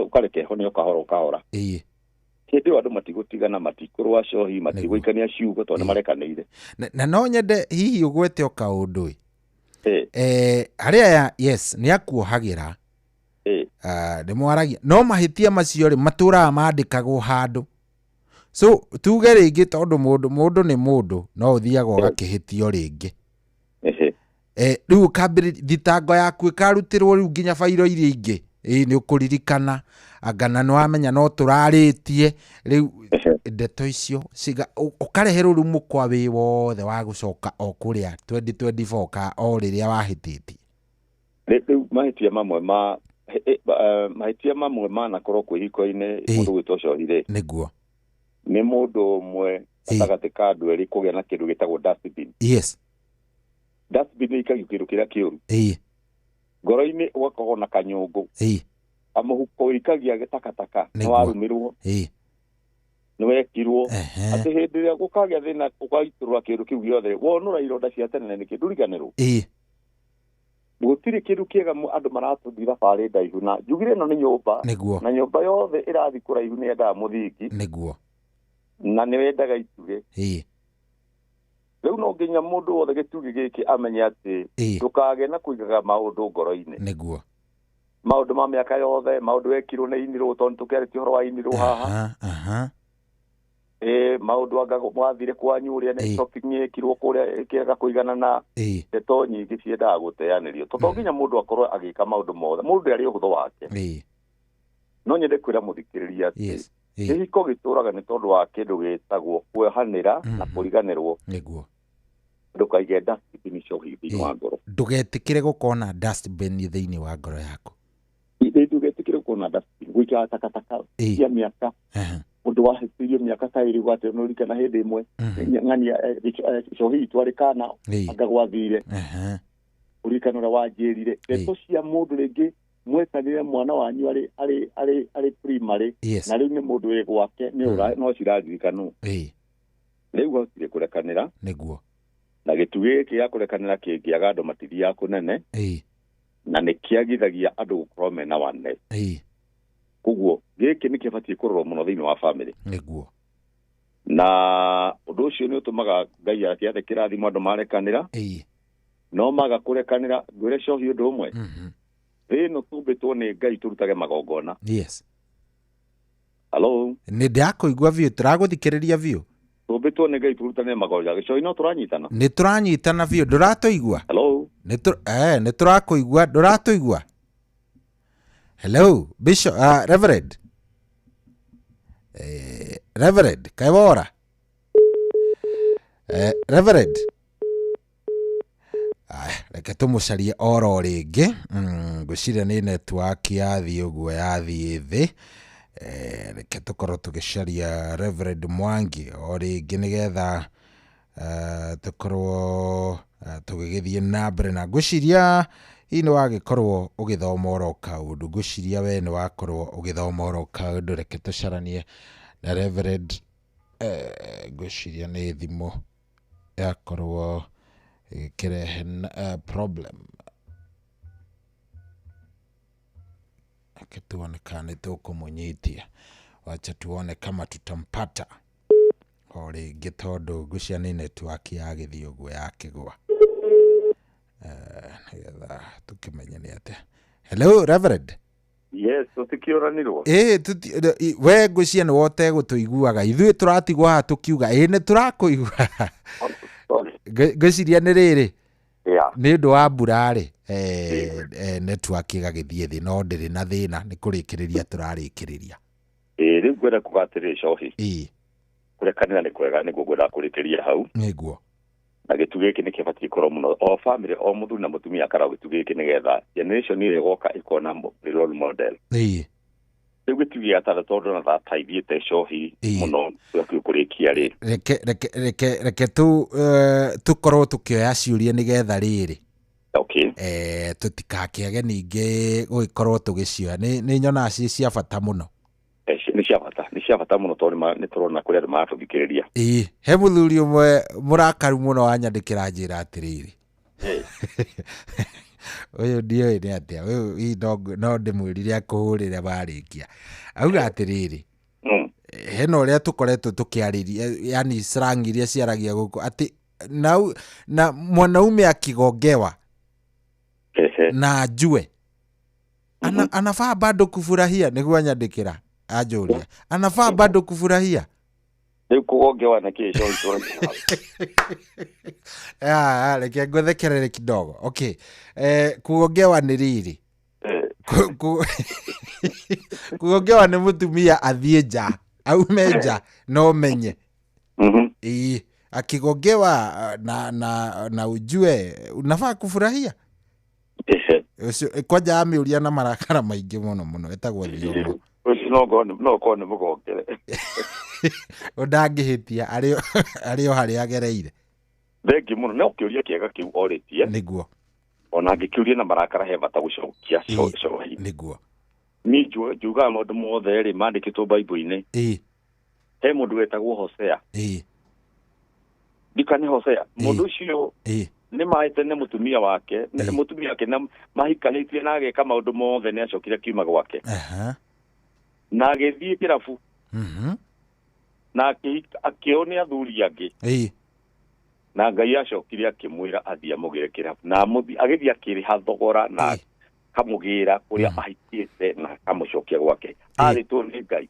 ũkareke hone o kahora o kahora. Hĩndĩ ĩyo andũ matigũtigana, matikũrũa cohi, matigũikania ciugo, tondũ nĩ marekanĩire. Na no nyende hihi ũgwete o kaũndũ ĩ, harĩ aya, yes, nĩ akuohagĩra. Ah, nĩ mwaragia, no mahĩtia macio rĩ, matũraga mandĩkagwo handũ. So tuge rĩngĩ, tondũ mũndũ nĩ mũndũ, no ũthiaga ũgakĩhĩtio rĩngĩ. Rĩu ũkambĩrĩria thitango yaku ĩkarutĩrwo rĩu nginya bairo iria ingĩ. Ĩĩ, nĩ ũkũririkana anga na nĩ wamenya no tũrarĩtie rĩu ndeto icio ũkareherwo rĩu mũkwa wĩ wothe wa gũcoka o kũrĩa 2024 ka o rĩrĩa wahĩtĩtie. Rĩu mahĩtia mamwe ma mahĩtia mamwe manakorwo kwĩ hiko-inĩ mũndũ gwĩtwo cohi rĩ, Nĩguo. Nĩ mũndũ ũmwe gatagatĩ ka andũ erĩ kũgĩa na kĩndũ gĩtagwo dustbin. Dustbin ĩikagio kĩndũ kĩrĩa kĩũru. Ngoro-inĩ ũgakorwo na kanyũngũ. Kamũhuko ũikagia gĩtakataka, nĩ warumirwo, nĩ wekirwo. Atĩ hĩndĩ ĩrĩa gũkagĩa thĩna ũgaitũrũra kĩndũ kĩu gĩothe, wonũra ironda cia tene nĩkĩ ndũriganĩrwo. Gũtirĩ kĩndũ kĩega andũ maratũthiĩ thabarĩ ndaihu, na njugire ĩno nĩ nyũmba. Na nyũmba yothe ĩrathiĩ kũraihu nĩ yendaga mũthingi. Na nĩ wendaga itugĩ. Rĩu no nginya mũndũ wothe gĩtugĩ gĩkĩ amenye atĩ ndũkagĩe na kũigaga maũndũ ngoro-inĩ. Maũndũ ma mĩaka yothe, maũndũ wekirwo nĩ inirwo, tondũ tũkĩarĩtie ũhoro wa inirwo haha. Maũndũ anga mwathire kwanyu ũrĩa nĩ shopping yekirwo kũrĩa ĩkĩaga kũiganana. Ndeto nyingĩ ciendaga gũteanĩrio. Tondũ to nginya mũndũ akorwo agĩka maũndũ mothe. Mũndũ arĩ ũhũthũ wake. No nyende kwĩra mũthikĩrĩria atĩ kĩhiko gĩtũraga nĩ tondũ wa kĩndũ gĩtagwo kuohanĩra na kũriganĩrwo. Ndũkaige dustbin cohi thĩinĩ wa ngoro. Ndũgetĩkĩre gũkorwo na dustbin thĩinĩ wa ngoro yaku. Ndũgetĩkĩre gũkorwo na dustbin, gũikara takataka cia mĩaka. Ũndũ wahĩtĩirio mĩaka ta ĩrĩ ũgatĩ nĩ ũririkana hĩndĩ ĩmwe, ng'ania, cohi itũ arĩ kana, anga gwathire. Ũririkane ũrĩa wanjĩrire. Ndeto cia mũndũ rĩngĩ mwetanire mwana wanyu arĩ primary, na rĩu nĩ mũndũ wĩ gwake, nĩ no ciraririkanwo. Rĩu gũtirĩ kũrekanĩra. Na gĩtugĩ gĩkĩ gĩa kũrekanĩra kĩngĩaga andũ matithiaga kũnene. Na nĩ kĩagithagia andũ gũkorwo mena oneness. Koguo gĩkĩ nĩ kĩbatiĩ kũrorwo mũno thĩinĩ wa family. Na ũndũ ũcio nĩ ũtũmaga Ngai akĩathe kĩrathimo andũ marekanĩra. No maga kũrekanĩra, ngwĩre cohi ũndũ ũmwe. Thĩ ĩno tũmbĩtwo nĩ Ngai tũrutage magongona. Hello? Nĩ ndakũigua biũ, tũragũthikĩrĩria biũ. Tũmbĩtwo nĩ Ngai tũrutane magongona. Gĩcohi no tũranyitana? Nĩ tũranyitana biũ, ndũratũigua? Hello? Nĩ tũrakũigua, ndũratũigua? Hello, Bishop, Reverend. Reverend, kaĩ wora? Reverend. Aya, reke tũmũcarie oro rĩngĩ. Ngwĩciria nĩ network yathiĩ ũguo yathiĩ thĩ. Reke tũkorwo tũgĩcaria Reverend Mwangi o rĩngĩ nĩgetha tũkorwo tũgĩgĩthiĩ na mbere. Na ngwĩciria hihi nĩ wagĩkorwo ũgĩthoma oro kaũndũ. Ngwĩciria we nĩ wakorwo ũgĩthoma oro kaũndũ. Reke tũcaranie na Reverend. Ngwĩciria nĩ thimũ yakorwo ĩgĩkĩrehe problem. Reke tuone kana nĩ tũkũmũnyitia. Wacha tuone kama tutampata o rĩngĩ, tondũ ngwĩciria nĩ network yagĩthiĩ ũguo yakĩgũa. Nĩgetha tũkĩmenye nĩ atĩa. Hello, Reverend. Yes, tũtikĩũranirwo. We ngwĩciria nĩ wote gũtũiguaga. Ithuĩ tũratigwo haha tũkiuga ĩĩ nĩ tũrakũigua. Ngwĩciria nĩ rĩrĩ. Nĩ ũndũ wa mbura rĩ, network ĩgagĩthiĩ thĩ, no ndĩrĩ na thĩna, nĩ kũrĩkĩrĩria tũrarĩkĩrĩria. Rĩu ngwenda kuga atĩrĩrĩ cohi. Kũrekanĩra nĩ kwega, nĩguo ngwendaga kũrĩkĩria hau. Na gĩtugĩ gĩkĩ nĩ kĩbatiĩ kũrorwo mũno. O family, o mũthuri na mũtumia akarorwo gĩtugĩ gĩkĩ nĩgetha generation ĩrĩa ĩgoka ĩkona role model. Rĩu gĩtugĩ gĩa gatandatũ tondũ na thaa ithiĩte cohi mũno tũgakinya kũrĩkia rĩ. Reke tũkorwo tũkĩoya ciũria nĩgetha rĩrĩ. Tũtikakĩage ningĩ gũgĩkorwo tũgĩcioya. Nĩ nyonaga ciĩ cia bata mũno. Nĩ cia bata, nĩ cia bata mũno tondũ nĩ tũrona kũrĩa andũ maratũthikĩrĩria. He mũthuri ũmwe mũrakaru mũno wanyandĩkĩra njĩra atĩrĩrĩ. Ũyũ ndiũĩ nĩ atĩa, ũyũ hihi no ndĩmwĩrire akũhũrĩre warĩkia. Auga atĩrĩrĩ, hena ũrĩa tũkoretwo tũkĩarĩria, yani slang iria ciaragia gũkũ, atĩ na mwanaume akigongewa na ajue anafaa bado kufurahia, nĩguo anyandĩkĩra anjũria, anafaa bado kufurahia. Rĩu kũgongewa nĩ kĩĩ cohi tũragia? Reke ngũthekerere kidogo. Okay. Kugongewa nĩ rĩrĩ. Kugongewa nĩ mũtumia athiĩ nja aume nja no menye. Ĩĩ, akigongewa na ujue unafaa kufurahia. Ũcio kwanja amĩũria na marakara maingĩ mũno mũno, etagwo Thiong'o. Ũcio no ũkorwo nĩ mũgongere. Ũndangĩhĩtia arĩ o harĩa agereire. Thengi mũno no kĩũria kĩega kĩu orĩtie. Nĩguo. Ona angĩkĩũria na marakara he bata gũcokia cohi. Nĩguo. Niĩ njugaga maũndũ mothe rĩ mandĩkĩtwo Bible-inĩ. He mũndũ wetagwo Hosea. Ndika nĩ Hosea. Mũndũ ũcio nĩ maĩte nĩ mũtumia wake, nĩ mũtumia wake na mahikanĩtie na ageka maũndũ mothe, nĩ acokire akiuma gwake. Na agĩthiĩ kĩrabu. Na akĩo nĩ athuri angĩ. Na Ngai acokire akĩmwĩra athiĩ amũgĩre kĩrabu. Na agĩthiĩ akĩrĩha thogora na akamũgĩra kũrĩa ahikĩte na akamũcokia gwake. Arĩtwo nĩ Ngai.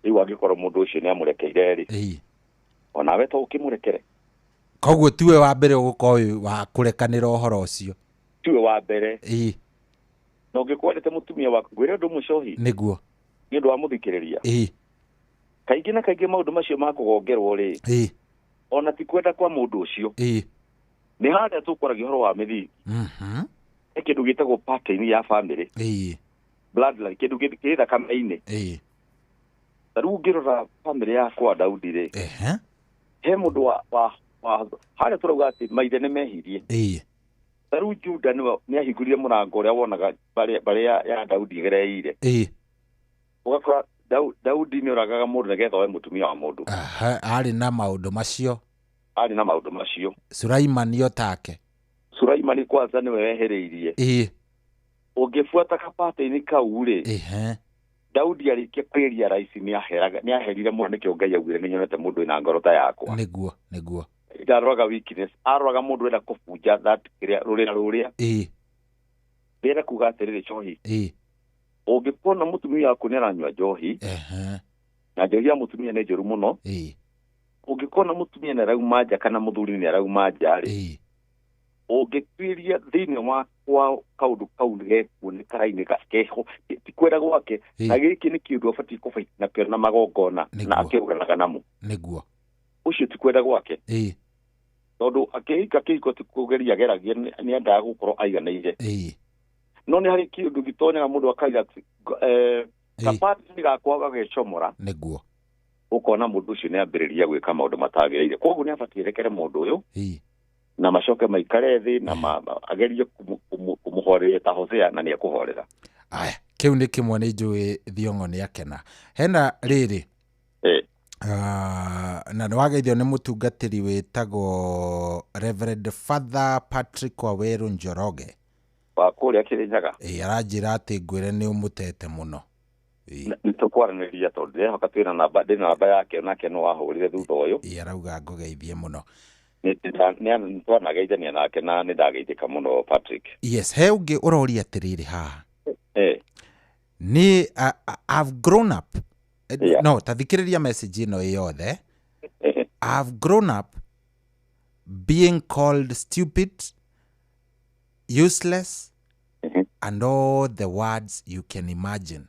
Rĩu angĩkorwo mũndũ ũcio nĩ amũrekeire rĩ, onawe to ũkĩmũrekere. Koguo tiwe wa mbere ũgũkorwo wĩ wa kũrekanĩra ũhoro ũcio. Tiwe wa mbere. Na ũngĩkwendete mũtumia waku, ngwĩre ũndũ mũcohi. Nĩguo. Nĩ ũndũ wa mũthikĩrĩria. Kaingĩ na kaingĩ maũndũ macio ma kũgongerwo rĩ, ona ti kwenda kwa mũndũ ũcio. Nĩ harĩa tũkwaragia ũhoro wa mĩthingi. He kĩndũ gĩtagwo pattern ya family. Bloodline, kĩndũ kĩ thakame-inĩ. Ta rĩu ũngĩrora family yakwa Daudi rĩ, he mũndũ wa harĩa tũrauga atĩ maithe nĩ mehirie. Ta rĩu Juda nĩ ahingũrire mũrango ũrĩa wonaga mbarĩ ya Daudi ĩgereire. Ũgakora Daudi nĩ oragaga mũndũ nĩgetha oe mũtumia wa mũndũ. Arĩ na maũndũ macio. Arĩ na maũndũ macio. Sulaimani o take. Sulaimani kwanza nĩwe wehereirie. Ũngĩbuata kapatĩ-inĩ kau rĩ, Daudi arĩkia kwĩria raisi nĩ aherire mũno, nĩkĩo Ngai augire nĩ nyonete mũndũ wĩna ngoro ta yakwa. Nĩguo, nĩguo. Ndaroraga weakness, aroraga mũndũ wenda kũbunja that kĩrĩa rũrĩra rũrĩa. Ndĩrenda kuga atĩrĩrĩ cohi. Ũngĩkona mũtumia waku nĩ aranyua njohi, na njohi ya mũtumia nĩ njũru mũno. Ũngĩkona mũtumia nĩ arauma nja kana mũthuri nĩ arauma nja rĩ, ũngĩtuĩria thĩinĩ wa kwao kaũndũ kau gekuo nĩ karainĩ keho, ti kwenda gwake, na gĩkĩ nĩ kĩũndũ abatiĩ kũbaita nakĩo na magongona na akĩũranaga namo. Nĩguo. Ũcio ti kwenda gwake. Tondũ akĩhika kĩhiko ti kũgeria ageragia, nĩ endaga gũkorwo aiganĩire. No nĩ harĩ kĩũndũ gĩtonyaga mũndũ akaiga kapatĩ gakwa gagecomora. Nĩguo. Ũkona mũndũ ũcio nĩ ambĩrĩria gwĩka maũndũ matagĩrĩire. Koguo nĩ abatiĩ rekere mũndũ ũyũ na macoke maikare thĩ na agerie kũmũhoreria ta Hosea, na nĩ ekũhorera. Aya, kĩu nĩ kĩmwe nĩ njũĩ Thiong'o nĩ akena. Hena rĩrĩ. Na nĩ wageithio nĩ mũtungatĩri wĩtagwo Reverend Father Patrick Waweru Njoroge. Wa kũrĩa Kĩrĩnyaga. Aranjĩra atĩ ngwĩre nĩ ũmũtete mũno. Nĩ tũkwaranĩria tondũ ndĩrehoka twĩna namba, ndĩna namba yake nake no ahũrire thutha ũyũ. Arauga ngũgeithie mũno. Nĩ twanageithania nake na nĩ ndageithĩka mũno Patrick. Yes, he ũngĩ ũroria atĩrĩrĩ haha. Nĩ I've grown up. No, ta thikĩrĩria message ĩno ĩ yothe. I've grown up being called stupid, useless, and all the words you can imagine.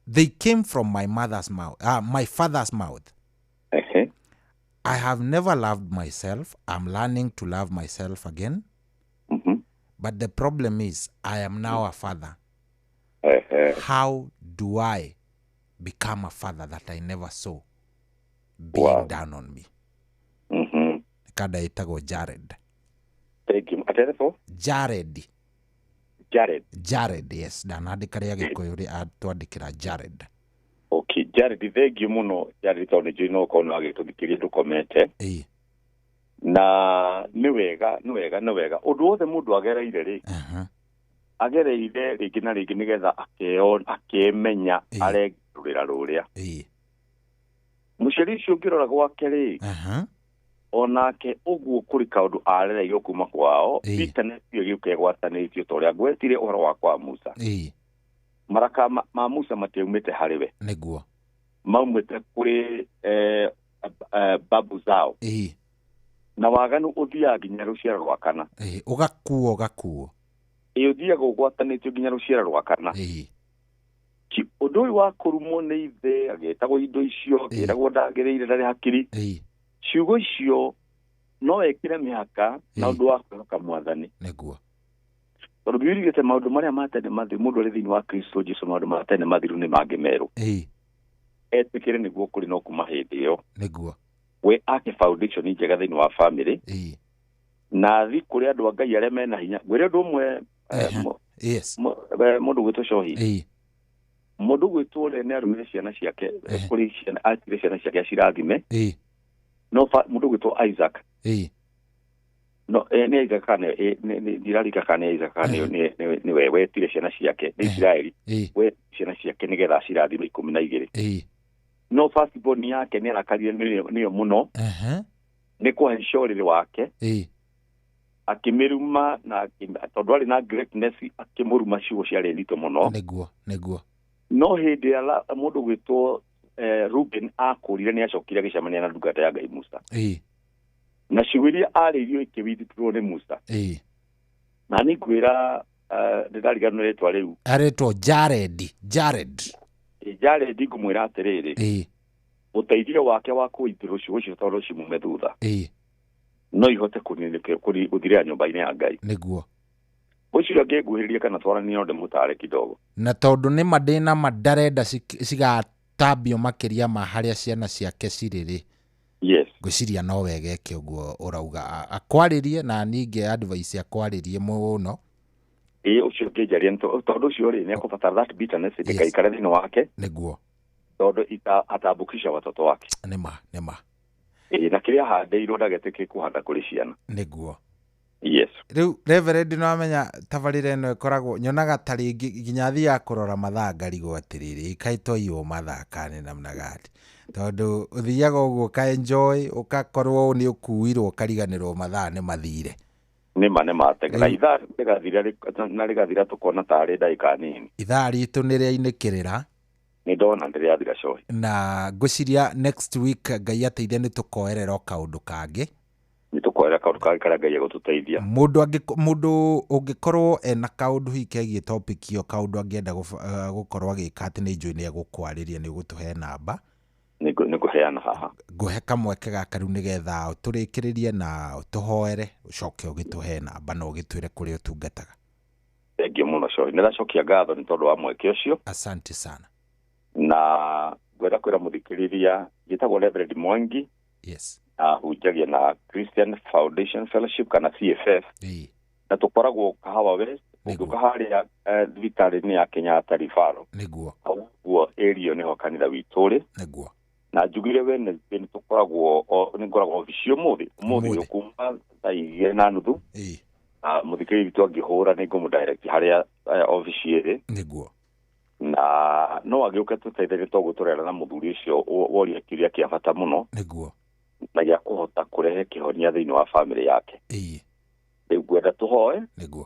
They came from my mother's mouth, my father's mouth. I have never loved myself. I'm learning to love myself again. But the problem is, I am now a father. How do I become a father that I never saw being done on me? Kada ĩtagwo Jared. Thank you. Aterefo? Jared. Jared. Jared, yes. Ndanandĩka rĩa Gĩkũyũ rĩ atwandĩkĩra Jared. Okay, Jared, thank you mũno Jared, tondũ nĩ njũĩ no ũkorwo nĩ wagĩtũthikĩria ndũkomete. Na nĩ wega, nĩ wega, nĩ wega. Ũndũ wothe mũndũ agereire rĩ, agereire rĩngĩ na rĩngĩ nĩgetha akemenya arengũrĩra rũrĩa. Mũciari ũcio ũngĩrora gwake rĩ, onake ũguo kũrĩ kaũndũ arereirwo kuma kwao, bitterness ĩyo gĩũka ĩgwatanĩtio ta ũrĩa ngwetire ũhoro wa kwa Musa. Maraka ma Musa matiaumĩte harĩ we. Nĩguo. Maumĩte kũrĩ babu zao. Na waganu ũthiaga nginya rũciaro rwa kana. Ũgakuo ũgakuo. Ĩ ũthiaga ũgwatanĩtio nginya rũciaro rwa kana. Ũndũ ũyũ wa kũrumwo nĩ ithe agĩtagwo indo icio, akĩragwo ndagĩrĩire, ndarĩ hakiri, ciugo icio no ekĩre mĩhaka na ũndũ wa kwĩhoka Mwathani. Nĩguo. Tondũ Bibilia yugĩte maũndũ marĩa ma tene mathiru, mũndũ arĩ thĩinĩ wa Kristo Jesu, maũndũ ma tene mathiru nĩ mangĩ merũ. Etĩkĩre nĩguo kũrĩ no kuma hĩndĩ ĩyo. Nĩguo. We ake foundation njega thĩinĩ wa family. Na thi kũrĩ andũ a Ngai arĩa mena hinya. Ngwĩre ũndũ ũmwe, Yes. mũndũ gwĩtwo Cohi. Mũndũ gwĩtwo ũrĩa nĩ arumire ciana ciake, kũrĩ ciana atire ciana ciake acirathime. No mũndũ gwĩtwo Isaac. No nĩ Isaac kana nĩ ndirarika kana nĩ Isaac kana nĩ we wetire ciana ciake nĩ Isiraeli. We ciana ciake nĩgetha acirathime 12. No first born yake nĩ arakarire nĩyo mũno. Nĩ kũhaica ũrĩrĩ wake. Akĩmĩruma na tondũ arĩ na greatness akĩmũruma ciugo ciarĩ nditũ mũno. Nĩguo, nĩguo. No hĩndĩ ĩrĩa mũndũ gwĩtwo Reuben akũrire nĩ acokire agĩcemania na ndungata ya Ngai Musa. Na ciugo iria arĩirio ikĩwithdraw nĩ Musa. Na nĩ ngwĩra ndĩrariganĩrwo rĩtwa rĩu. Aretwo Jared, Jared. Jared ngũmwĩra atĩrĩrĩ. Ũteithio wake wa kũwithdraw ciugo icio tondũ cimume thutha. No ihote gũthirĩra nyũmba-inĩ ya Ngai. Nĩguo. Ũcio angĩnguhĩrĩria kana twaranie no ndĩmũtare kidogo. Na tondũ nĩ ma ndĩna ma ndarenda cigatambio makĩria ma harĩa ciana ciake cirĩ rĩ. Yes. Ngwĩciria no wega eke ũguo ũrauga, akwarĩrie na ningĩ advice akwarĩrie mũno. Ĩĩ ũcio ũngĩnjaria tondũ ũcio rĩ nĩ ekũbatara that bitterness ndĩkaikare thĩinĩ wake. Nĩguo. Tondũ atambukisha watoto wake. Nĩma, nĩma. Ĩĩ na kĩrĩa ahandĩirwo ndagetĩkĩrie kũhanda kũrĩ ciana. Nĩguo. Yes. Rĩu Reverend no amenya tabarĩra ĩno ĩkoragwo nyonaga ta rĩngĩ nginya thiaga kũrora mathaa ngarigwo atĩrĩrĩ kaĩ twaiywo mathaa kana namna gani, tondũ ũthiaga ũguo ũka enjoy ũgakorwo nĩ ũkuirwo ũkariganĩrwo mathaa nĩ mathire. Nĩma nĩ matega na ithaa rĩgathira na rĩgathira tũkona tarĩ ndagĩka nini. Ithaa ritũ nĩ rĩainĩkĩrĩra. Nĩ ndona nĩ rĩathira cohi. Na ngwĩciria next week Ngai ateithia nĩ tũkoerera o kaũndũ kangĩ. Nĩ tũkoera kaũndũ kangĩ karĩa Ngai egũtũteithia. Mũndũ ũngĩkorwo ena kaũndũ hihi kegiĩ topic ĩyo, kaũndũ angĩenda gũkorwo agĩka atĩ nĩ njũĩ nĩ egũkwarĩria, nĩ ũgũtũhe namba. Nĩ ngũheana haha. Ngũhe kamweke gaka rĩu nĩgetha ũtũrĩkĩrĩrie na ũtũhoere, ũcoke ũgĩtũhe namba na ũgĩtwĩre kũrĩa ũtungataga. Thengiũ mũno cohi. Nĩ ndacokia ngatho nĩ tondũ wa mweke ũcio. Asante sana. Na ngwenda kwĩra mũthikĩrĩria njĩtagwo Reverend Mwangi. Yes. Ahunjagia na Christian Foundation Fellowship kana CFF. Na tũkoragwo Kahawa West, ũngĩũka harĩa thibitarĩ-inĩ ya Kenyatta Referral. Nĩguo. Ũguo area nĩho kanitha witũ ũrĩ. Nĩguo. Na njugire Wednesday nĩ tũkoragwo nĩ ngoragwo obici ũmũthĩ. Ũmũthĩ kuma thaa 2:30. Mũthikĩrĩria witũ angĩhũra nĩ ngũmũdirect harĩa obici ĩrĩ. Nĩguo. Na no agĩũke tũteithĩrĩrie tondũ tũrera na mũthuri ũcio woria kĩũria kĩa bata mũno. Nĩguo. Na gĩa kũhota kũrehe kĩhonia thĩinĩ wa family yake. Rĩu ngwenda tũhoe. Nĩguo.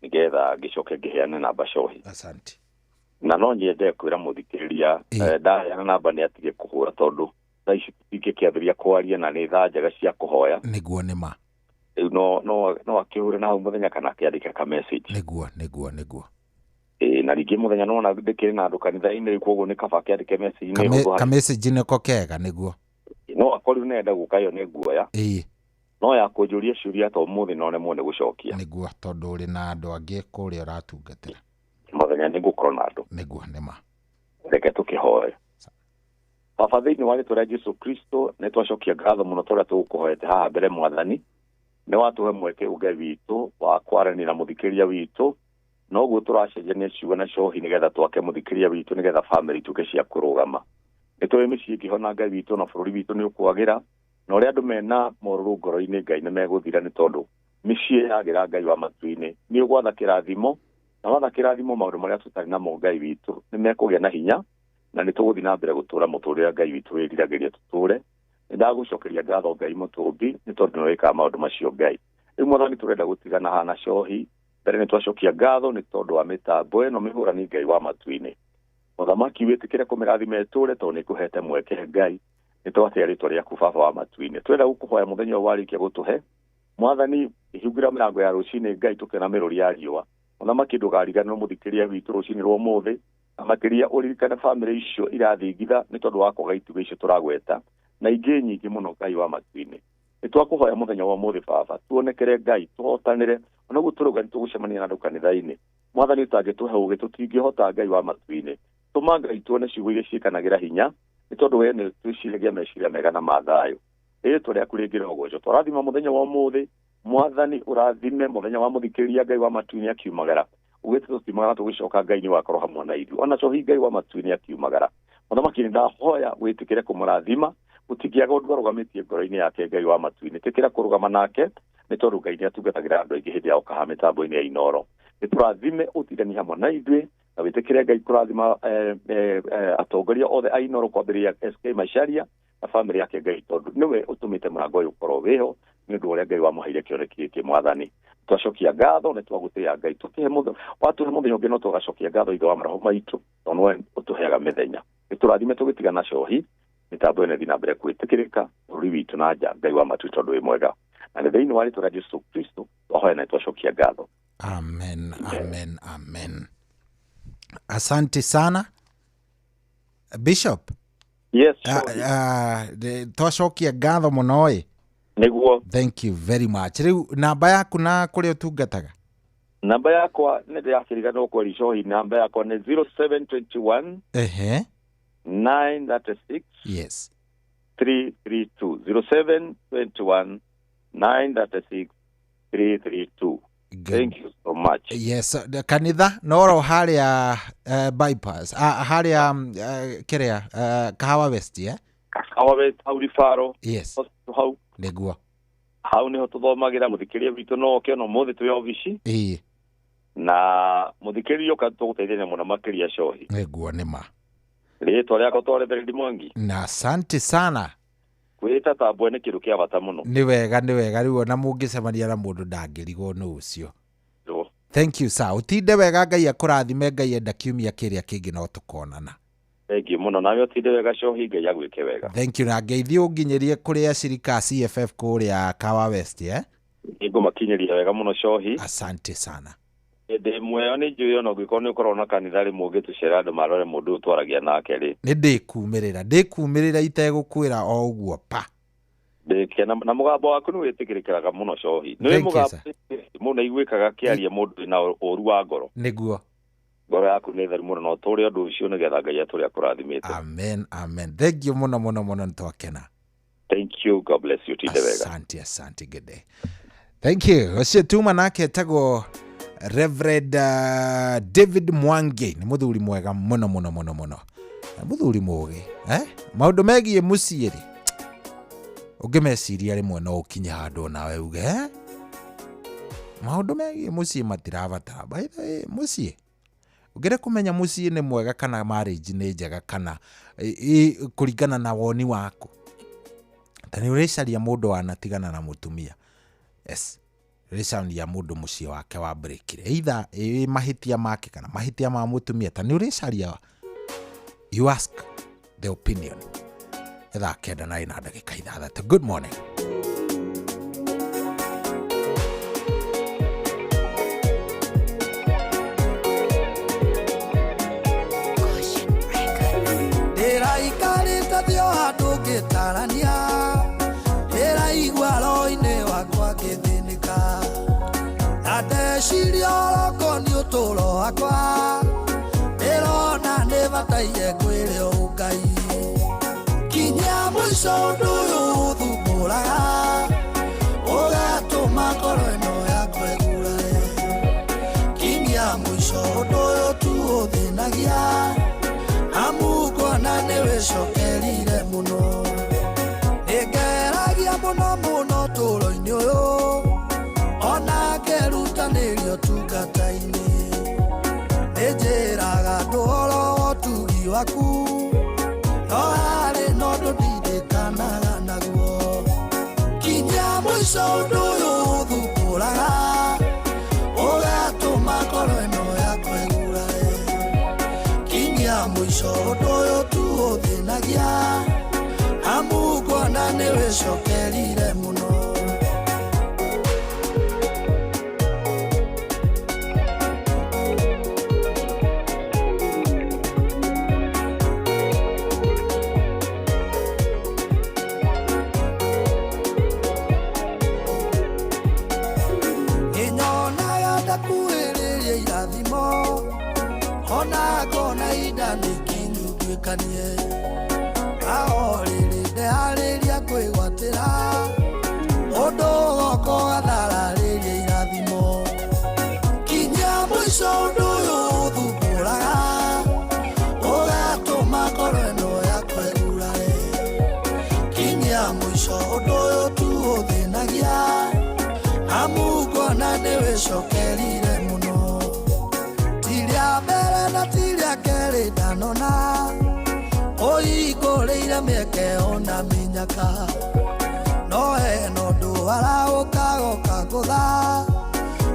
Nĩgetha ngĩcoke ngĩheane namba cohi. Asante. Na no nyende kwĩra mũthikĩrĩria ndaheana namba nĩ atige kũhũra tondũ thaa ici tũtingĩkĩambĩrĩria kwaria na nĩ thaa njega cia kũhoya. Nĩguo nĩ ma. Rĩu no akĩhũre na hau mũthenya kana akĩandĩke ka message. Nĩguo, nĩguo, nĩguo. Na rĩngĩ mũthenya nona ndĩkĩrĩ na andũ kanitha-inĩ rĩu koguo nĩ kaba akĩandĩke message nĩ ũndũ ka message nĩko kega nĩguo. No akorwo nĩ gũka ĩyo nĩ nguoya. No ya kũnjũria ciũria ta ũmũthĩ no nemwo nĩ gũcokia. Nĩguo tondũ ũrĩ na andũ angĩ kũrĩa ũratungatĩra. Mũthenya nĩ ngũkorwo na andũ. Nĩguo nĩ ma. Reke tũkĩhoe. Baba thĩinĩ wa rĩtwa rĩa Jesu Kristo nĩ twacokia ngatho mũno tũrĩa tũgũkũhoete haha mbere Mwathani. Nĩ watũhe mweke ũngai witũ wa kwaranĩra mũthikĩria witũ. Noguo tũracenjania ciugo na cohi nĩgetha twake mũthikĩria witũ nĩgetha family ituĩke cia kũrũgama. Nĩ tũĩ mĩciĩ ĩngĩhona Ngai witũ na bũrũri witũ nĩ ũkwagĩra. Na ũrĩa andũ mena morũrũ ngoro-inĩ Ngai nĩ megũthira nĩ tondũ mĩciĩ yagĩra Ngai wa matu-inĩ nĩ ũgwatha kĩrathimo na watha kĩrathimo maũndũ marĩa tũtarĩ namo Ngai witũ nĩ mekũgĩa na hinya na nĩ tũgũthiĩ na mbere gũtũũra mũtũũrĩre Ngai witũ wĩriragĩria tũtũũre. Nĩ ndagũcokeria ngatho Ngai mũtũmbi nĩ tondũ nĩ wĩkaga maũndũ macio Ngai. Rĩu Mwathani tũrenda gũtigana haha na cohi. Mbere nĩ twacokia ngatho nĩ tondũ wa mĩtambo ĩno mĩhũrani Ngai wa matu-inĩ. Mũthamaki wĩtĩkĩre kũmĩrathima ĩtũũre tondũ nĩ kũhete mweke Ngai. Nĩ twatĩa rĩtwa rĩaku Baba wa matu-inĩ. Twenda gũkũhoya mũthenya ũyũ warĩkia gũtũhe. Mwathani ihingũra mĩrango ya rũcinĩ Ngai tũkĩona mĩrũri ya riũa. Mũthamaki ndũkariganĩrwo mũthikĩria witũ rũcinĩ rwa ũmũthĩ, na makĩria ũririkane bamĩrĩ icio irathingitha nĩ tondũ wa kwaga itugĩ icio tũragweta na ingĩ nyingĩ mũno Ngai wa matu-inĩ. Nĩ twakũhoya mũthenya wa ũmũthĩ baba, tuonekere Ngai, tũhotanĩre, onaguo tũrauga nĩ tũgũcemania na andũ kanitha-inĩ. Mwathani ũtangĩtũhe ũgĩ tũtingĩhota Ngai wa matu-inĩ. Tũma Ngai tuone ciugo iria ciĩkanagĩra hinya, nĩ tondũ we nĩ twĩciragia meciria mega na ma thayũ. Rĩĩtwa rĩaku rĩngĩrogocwo. Twarathima mũthenya wa ũmũthĩ, Mwathani ũrathime mũthenya wa mũthikĩrĩria Ngai wa matu-inĩ akiumagara. Ugĩte tũtiumagara tũgĩcoka Ngai nĩ wakorwo hamwe na ithuĩ. Ona cohi Ngai wa matu-inĩ akiumagara. Mũthamaki nĩ ndahoya wĩtĩkĩre kũmũrathima, gũtingĩaga ũndũ arũgamĩtie ngoro-inĩ yake Ngai wa matu-inĩ. Tĩkĩra kũrũgama nake, nĩ tondũ Ngai nĩ atungatagĩra andũ aingĩ hĩndĩ ya ũkaha mĩtambo-inĩ ya Inooro. Nĩ tũrathime ũtindani hamwe na ithuĩ, na wĩtĩkĩre Ngai kũrathima atongoria othe a Inooro kwambĩrĩria SK Macharia na bamĩrĩ yake Ngai, tondũ nĩwe ũtũmĩte mũrango ũyũ ũkorwo wĩho nĩ ũndũ wa ũrĩa Ngai wamũheire kĩoneki gĩkĩ. Mwathani twacokia ngatho nĩ twagũtĩĩa Ngai, tũkĩhe watũhe mũthenya ũngĩ no tũgacokia ngatho ithe wa maroho maitũ, tondũ nĩwe ũtũheaga mĩthenya. Nĩ tũrathime tũgĩtigana cohi, mĩtambo ĩno ĩthiĩ na mbere kwĩtĩkĩrĩka bũrũri witũ na nja, Ngai wa matu, tondũ wĩ mwega. Na nĩ thĩinĩ wa rĩtwa rĩa Jesu Kristo twahoya na twacokia ngatho. Amen, amen, amen. Asante sana Bishop. Yes, twacokia ngatho mũno ĩ. Nĩguo. Thank you very much. Rĩu namba yaku na kũrĩa ũtungataga? Namba yakwa nĩ ndĩrakĩriganĩrwo kweri cohi, namba yakwa nĩ 0721 936 Yes. 332. 0721 936 332. Thank you so much. Yes, kanitha noro harĩa bypass, harĩa kĩrĩa Kahawa West, eh? Kahawa West hau Ribaro. Yes. Hau. Nĩguo. Hau nĩho tũthomagĩra, mũthikĩria witũ no oke ona ũmũthĩ twĩ obici. Ĩĩ. Na mũthikĩria ũka tũgũteithania mũno makĩria cohi. Nĩguo nĩ ma. Rĩtwa rĩakwa to Reverend Mwangi. Na asante sana. Kwĩta tambwe nĩ kĩndũ kĩa bata mũno. Nĩ wega, nĩ wega. Rĩu ona mũngĩcemania na mũndũ ndangĩrigwo nũ ũcio. Thank you sir. Ũtinde wega, Ngai akũrathime, Ngai enda kiumia kĩrĩa kĩngĩ no tũkonana. Thank you mũno, nawe ũtinde wega cohi, Ngai agwĩke wega. Thank you, na ngeithio ũnginyĩrie kũrĩ acirika a CFF kũrĩa Kahawa West, eh? Nĩngũmakinyĩria wega mũno cohi. Asante sana. Hĩndĩ ĩmwe ĩyo nĩ njũĩ ona ũngĩkorwo nĩ ũkoragwo na kanitha rĩmwe ũngĩtũcera andũ marore mũndũ ũyũ twaragia nake rĩ. Nĩ ndĩkumĩrĩra, ndĩkumĩrĩra itegũkwĩra o ũguo pa. Ndĩkena na mũgambo waku nĩ wĩtĩkĩrĩkaga mũno cohi. Nĩ Thank you, mũgambo sir. mũno iguĩkaga kĩaria mũndũ wĩna ũru wa ngoro. Nĩguo. Ngoro yaku nĩ theru mũno na ũtũre ũndũ ũcio nĩgetha Ngai atũre akũrathimĩte. Amen, amen. Thank you mũno mũno mũno, nĩ twakena. Thank you, God bless you, tinde wega. Asante, asante, good day. Thank you. Ũcio tuma nake etagwo Reverend David Mwangi, nĩ mũthuri mwega mũno mũno mũno mũno, nĩ mũthuri mũgĩ, eh? Maũndũ megiĩ mũciĩ rĩ, ũngĩmeciria rĩmwe no ũkinye handũ nawe uge, eh? Maũndũ megiĩ mũciĩ matirabatara. By the way, mũciĩ ũngĩenda kũmenya mũciĩ nĩ mwega kana marriage nĩ njega kana kũringana na woni waku, ta nĩ ũrĩcaria mũndũ wanatigana na mũtumia. Yes, ũrĩcaria mũndũ mũciĩ wake wa breakire, either ĩ mahĩtia make kana mahĩtia ma mũtumia, ta nĩ ũrĩcaria, you ask the opinion. Thaa 9:46. Good morning. Ndĩraikarĩte thĩ o handũ ngĩtarania, ndĩraigua roho-inĩ wakwa ngĩthĩnĩka, na ndeciria oroko nĩ ũtũũro wakwa, ndĩrona nĩ bataire kwĩre Ngai. Kinya mũico ũndũ ũyũ ũthumbũraga, ũgatũma ngoro ĩno yakwa ĩgurae. Kinya mũico ũndũ ũyũ tu ũthĩnagia, amu nguona nĩ wĩcokerire mũno. Nĩngeragia mũno mũno ũtũũro-inĩ ũyũ, ona ngerutanĩria ũtungata-inĩ. Nĩnjĩraga andũ ũhoro wa ũtugi waku, no harĩ na ũndũ ndirikanaga naguo. Kinya mũico ũndũ ũyũ ũthumbũraga, ũgatũma ngoro ĩno yakwa ĩgurae. Kinya mũico ũndũ ũyũ tu ũthĩnagia, amu nguona nĩ wĩcokerire mũno. tũhikanie Ao rĩrĩ ndeharĩria kwĩgwatĩra Ũndũ ũgoka ũgathararĩria irathimo Kinya mũico ũndũ ũyũ ũthumbũraga Ũgatũma ngoro ĩno yakwa ĩgurare Kinya mũico ũndũ ũyũ tu ũthĩnagia Amu ngona nĩwĩcokerire mũno Ti rĩa mbere na ti rĩa kerĩ ndanona Ũhingũrĩire mĩeke ona mĩnyaka No hena ũndũ arahũka goka ngũtha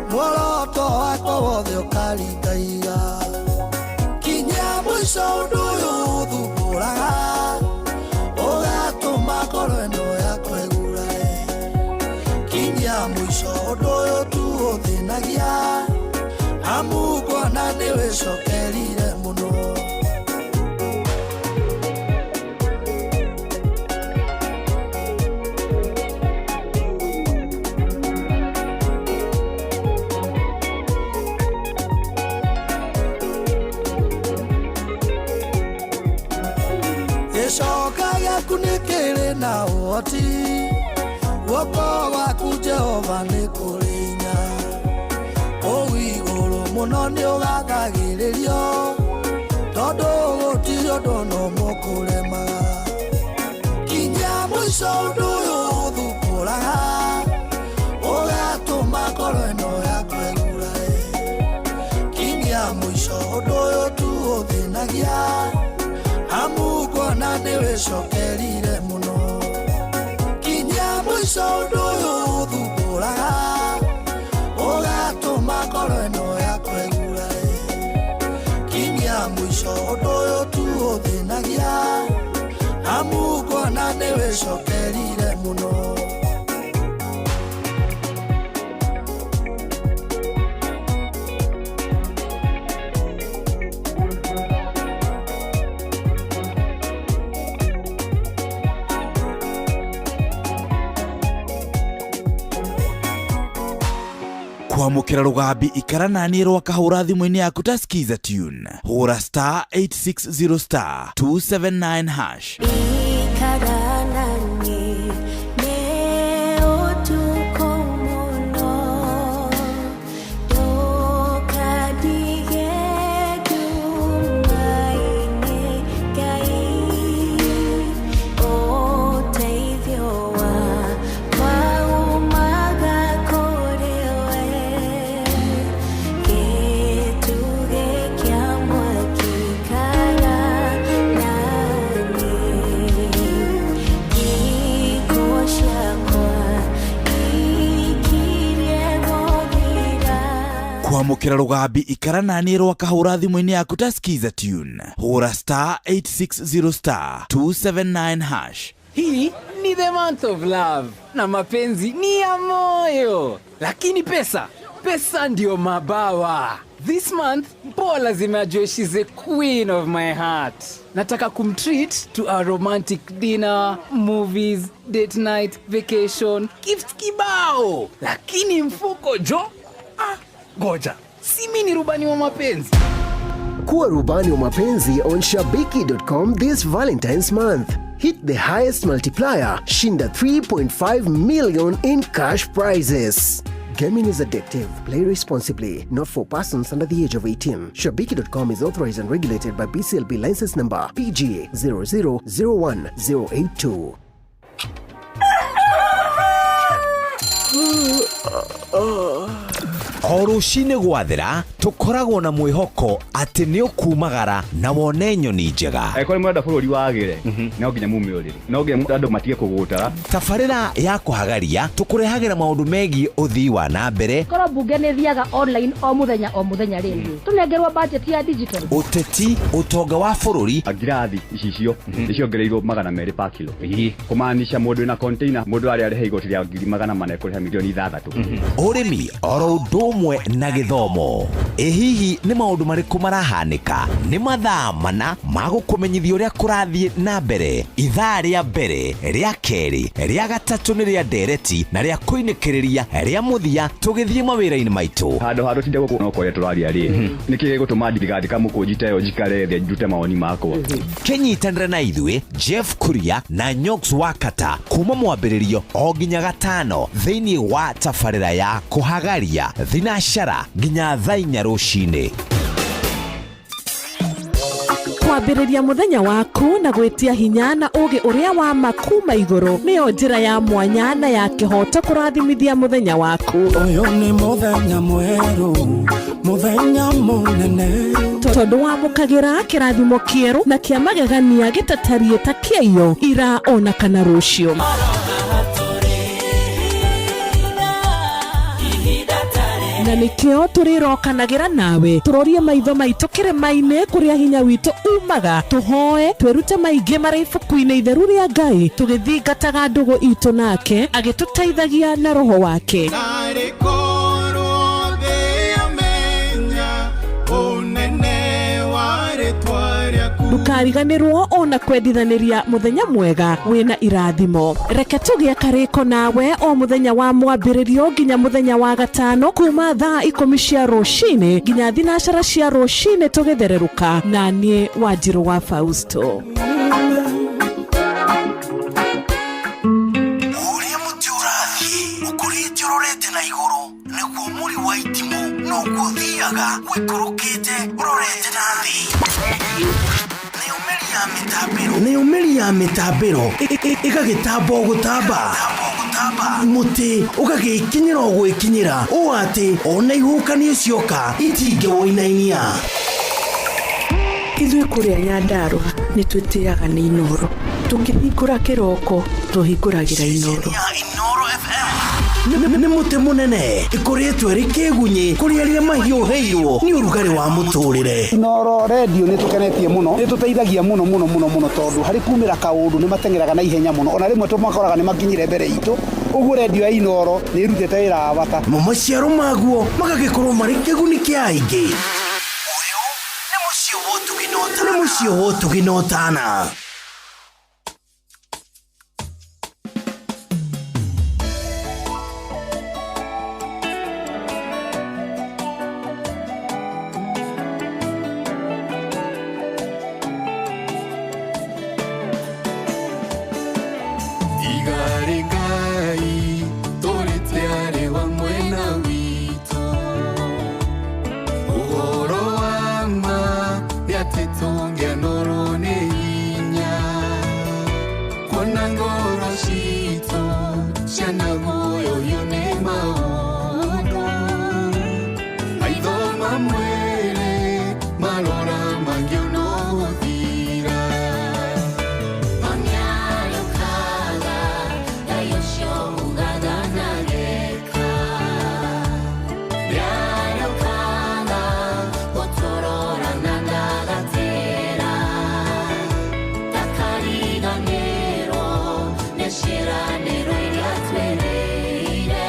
Muoroto wakwa wothe ũkaringaiga Kinya mũico ũndũ ũyũ ũthumbũraga Ũgatũma ngoro ĩno yakwa ĩgurare Kinya mũico ũndũ ũyũ tu ũthĩnagia Amu ngona nĩwĩcokerire mũno Gĩcoka gĩaku nĩ kĩrĩ na ũhoti Guoko gwaku Jehova nĩ kũrĩ hinya Kũu igũrũ mũno nĩ ũgathagĩrĩrio Tondũ gũtirĩ ũndũ ona ũmwe ũkũremaga Kinya mũico ũndũ ũyũ ũthumbũraga Ũgatũma ngoro ĩno yakwa ĩgurare Kinya mũico ũndũ ũyũ tu ũthĩnagia Amu ngona nĩwĩcokerire mũno Kinya mũico ũndũ ũyũ ũthumbũraga Ũgatũma ngoro ĩno yakwa ĩgurare Kinya mũico ũndũ ũyũ tu ũthĩnagia Amu ngona nĩwĩcokerire mũno Kwamũkĩra rũgambi ikara naniĩ rwakahũra thimũ-inĩ yaku ta skiza tune hũra star 860 star 279 hash. Ikara naniĩ nĩ ũtukũ mũno ndũkandige nduma-inĩ Ngai ũteithio wakwa umaga kũrĩ we gĩtugĩ kĩa mwaki ikara naniĩ Thikũ ciakwa ikirie gũthira. Kwamũkĩra rũgambi ikara naniĩ rwakahũra thimũ-inĩ yaku ta skiza tune hũra star 860 star 279 hash. Hii ni the month of love na mapenzi ni ya moyo, lakini pesa, pesa ndio mabawa. This month mpoa lazima ajue she's the queen of my heart. Nataka kumtreat to a romantic dinner, movies, date night, vacation, gifts kibao, lakini mfuko jo, ah, goja, si mi ni rubani wa mapenzi. Kuwa rubani wa mapenzi on Shabiki.com this Valentine's month. Hit the highest multiplier, shinda 3.5 million in cash prizes. Gaming is addictive. Play responsibly. Not for persons under the age of 18. Shabiki.com is authorized and regulated by BCLB license number PG 0001082. O rũcinĩ gwathera tũkoragwo na mwĩhoko atĩ nĩ ũkumagara na wone nyoni njega. Angĩkorwo nĩ mũrenda bũrũri wagĩre no nginya mume ũrĩrĩ no nginya andũ matige kũgũtara. Tabarĩra ya kũhagaria tũkũrehagĩra maũndũ megiĩ ũthii wa na mbere, Korwo mbunge nĩ thiaga online o mũthenya o mũthenya rĩ tũnengerwo budget ya digital. Ũteti, ũtonga wa bũrũri. Ngirathi icicio nĩ ciongereirwo 200 pa kilo kũmaanisha mũndũ wĩna container mũndũ arĩa arĩhe igoti rĩa 400,000 ekũrĩha 6 milioni. Ũrĩmi oro ũndũ ũmwe. Ũmwe na gĩthomo. Ĩ hihi nĩ maũndũ marĩkũ marahanĩka? Nĩ mathaa mana ma gũkũmenyithia ũrĩa kũrathiĩ na mbere. Ithaa rĩa mbere, rĩa kerĩ, rĩa gatatũ nĩ rĩa ndereti na rĩa kũinĩkĩrĩria rĩa mũthia tũgĩthiĩ mawĩra-inĩ maitũ. Handũ ha tũtinde gũkũ no kwaria tũraria rĩ, nĩkĩ gĩgũtũma ndigathika mũkũnji ta ĩyo njikare thĩ ndute mawoni makwa? Kĩnyitanĩre na ithuĩ Jeff Kuria na Nyox Wakata kuma mwambĩrĩrio o nginya gatano thĩinĩ wa tabarĩra ya kũhagaria thinacara nginya thaa inya rũcinĩ. Kwambĩrĩria mũthenya waku na gwĩtia hinya na ũũgĩ ũrĩa wa ma kuma igũrũ nĩyo njĩra ya mwanya na ya kĩhooto kũrathimithia mũthenya waku. Ũyũ nĩ mũthenya mwerũ, mũthenya mũnene. Tondũ wamũkagĩra kĩrathimo kĩerũ na kĩa magegania gĩtatariĩ ta kĩaiyo ira ona kana rũciũ. Na nĩkĩo tũrĩrokanagĩra nawe tũrorie maitho maitũ kĩrĩma-inĩ kũrĩa hinya witũ umaga, tũhoe twĩrute maingĩ marĩ ibuku-inĩ itheru rĩa Ngai tũgĩthingataga ndũgũ itũ nake agĩtũteithagia na roho wake. Narĩ korwo thĩ yamenya ũnene wa rĩtwa rĩaku. Ndũkariganĩrwo ona kwendithanĩria mũthenya mwega wĩna irathimo. Reke tũgĩe karĩko nawe o mũthenya wa mwambĩrĩrio nginya mũthenya wa gatano kuma thaa 10 cia rũcinĩ nginya thinacara cia rũcinĩ tũgĩthererũka na niĩ Wanjirũ wa Fausto. Ũrĩa mũtĩ ũrathiĩ ũkũrĩte ũrorete na igũrũ nĩguo mũri wa itimũ noguo ũthiaga ũikũrũkĩte ũrorete na thĩ. Nayo mĩri ya mĩtambĩro ĩgagĩtamba o gũtamba, mũtĩ ũgagĩkinyĩra o gwĩkinyĩra ũũ atĩ ona ihuhũkanio cioka itingĩwũinainia. Ithuĩ kũrĩa Nyandarũa nĩ twĩtĩaga nĩ Inooro. Tũkĩhingũra kĩroko tũhingũragĩra Inooro. Nĩ mũtĩ mũnene ĩkũrĩtwo ĩrĩ kĩgunyĩ kũrĩ arĩa mahiũhĩirwo nĩ ũrugarĩ wa mũtũrĩre. Inooro redio nĩ tũkenetie mũno, nĩ tũteithagia mũno mũno mũno mũno tondũ harĩ kumĩra kaũndũ nĩ mateng'eraga na ihenya mũno, ona rĩmwe tũmakoraga nĩ makinyire mbere itũ. Ũguo redio ya Inooro nĩ ĩrutĩte wĩra wa bata. Mo maciaro maguo magagĩkorwo marĩ kĩguni kĩa aingĩ. Ũyũ nĩ mũciĩ wa ũtugi na ũtana. Igarĩ Ngai tũrĩte arĩ wa mwena witũ, ũhoro wa ma nĩ atĩ tũngĩanorwo nĩ hinya, kuona ngoro citũ cianaguoyohio nĩ maũndũ, maitho ma mwĩrĩ marora mangĩona gũthira. Shira nero iria twereire.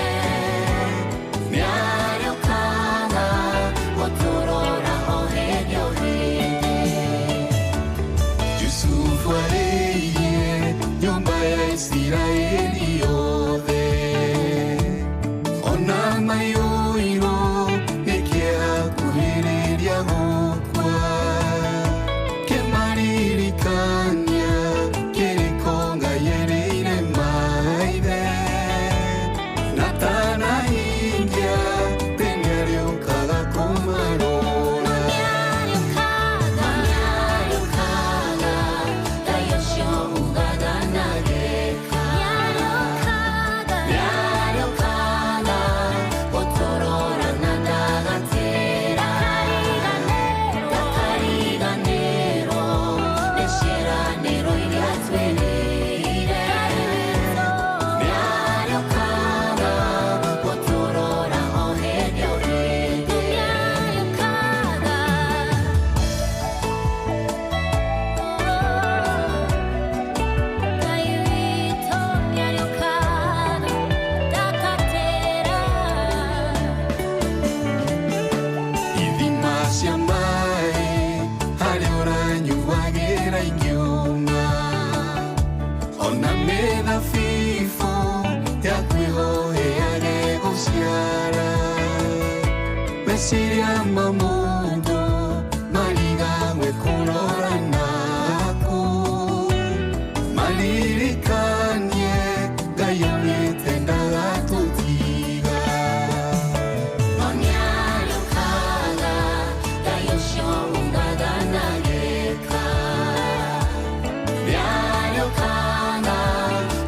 Ona mĩthabibũ yaku ĩhoyage gũciara. Meciria ma mũndũ marigagwe kũrora naku. Maririkanie Ngai augĩte ndagatũtiga. No nĩarĩũkaga, Ngai ũcio ugaga ndageka. Nĩarĩũkaga,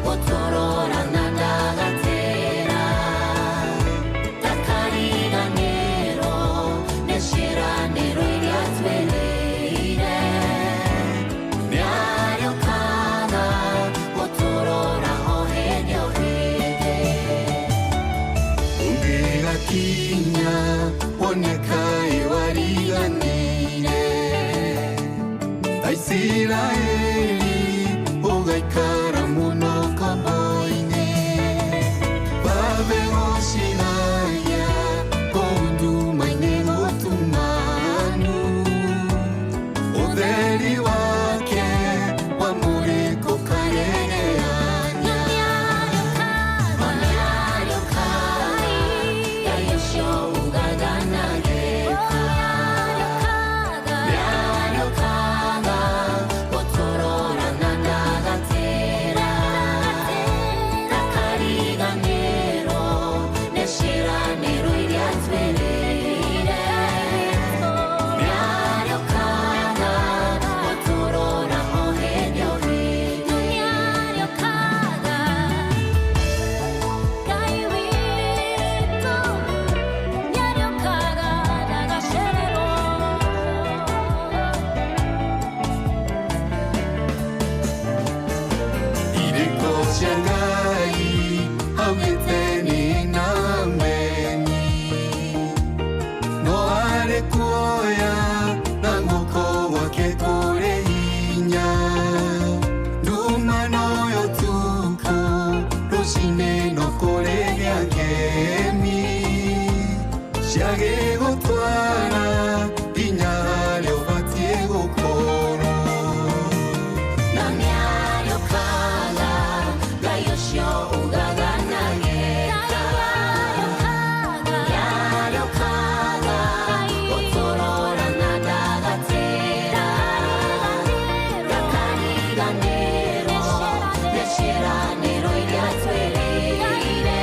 gũtũrora na ndagatera. Ndakariganĩrwo nĩ ciĩranĩro iria atwĩrĩire. Nĩarĩũkaga, gũtũrora o hĩndĩ o hĩndĩ. Ũngĩgakinya wone kaĩ wariganĩire. Ta Isiraeli ũgaikara mũno kombo-inĩ. Babe gũcigaya kũu nduma-inĩ gũtumanu. Ũtheri wake wamũrĩkũkarereanya. Ngai witũ nĩarĩũkaga ndagacererwo. Irĩko cia Ngai augĩte nĩ na meni. No arĩ kuoya na guoko gwake kũrĩ hinya. Nduma noyo tukũ, rũcinĩ no kũrĩ gĩakemi. Ciagĩgũtwara nginya harĩa ũbatiĩ gũkorwo. No nĩarĩũkaga, Ngai ũcio ugaga ndageka. Nĩarĩũkaga, gũtũrora na ndagatĩra. Ndakariganĩrwo nĩ ciĩranĩro iria atwĩrĩire.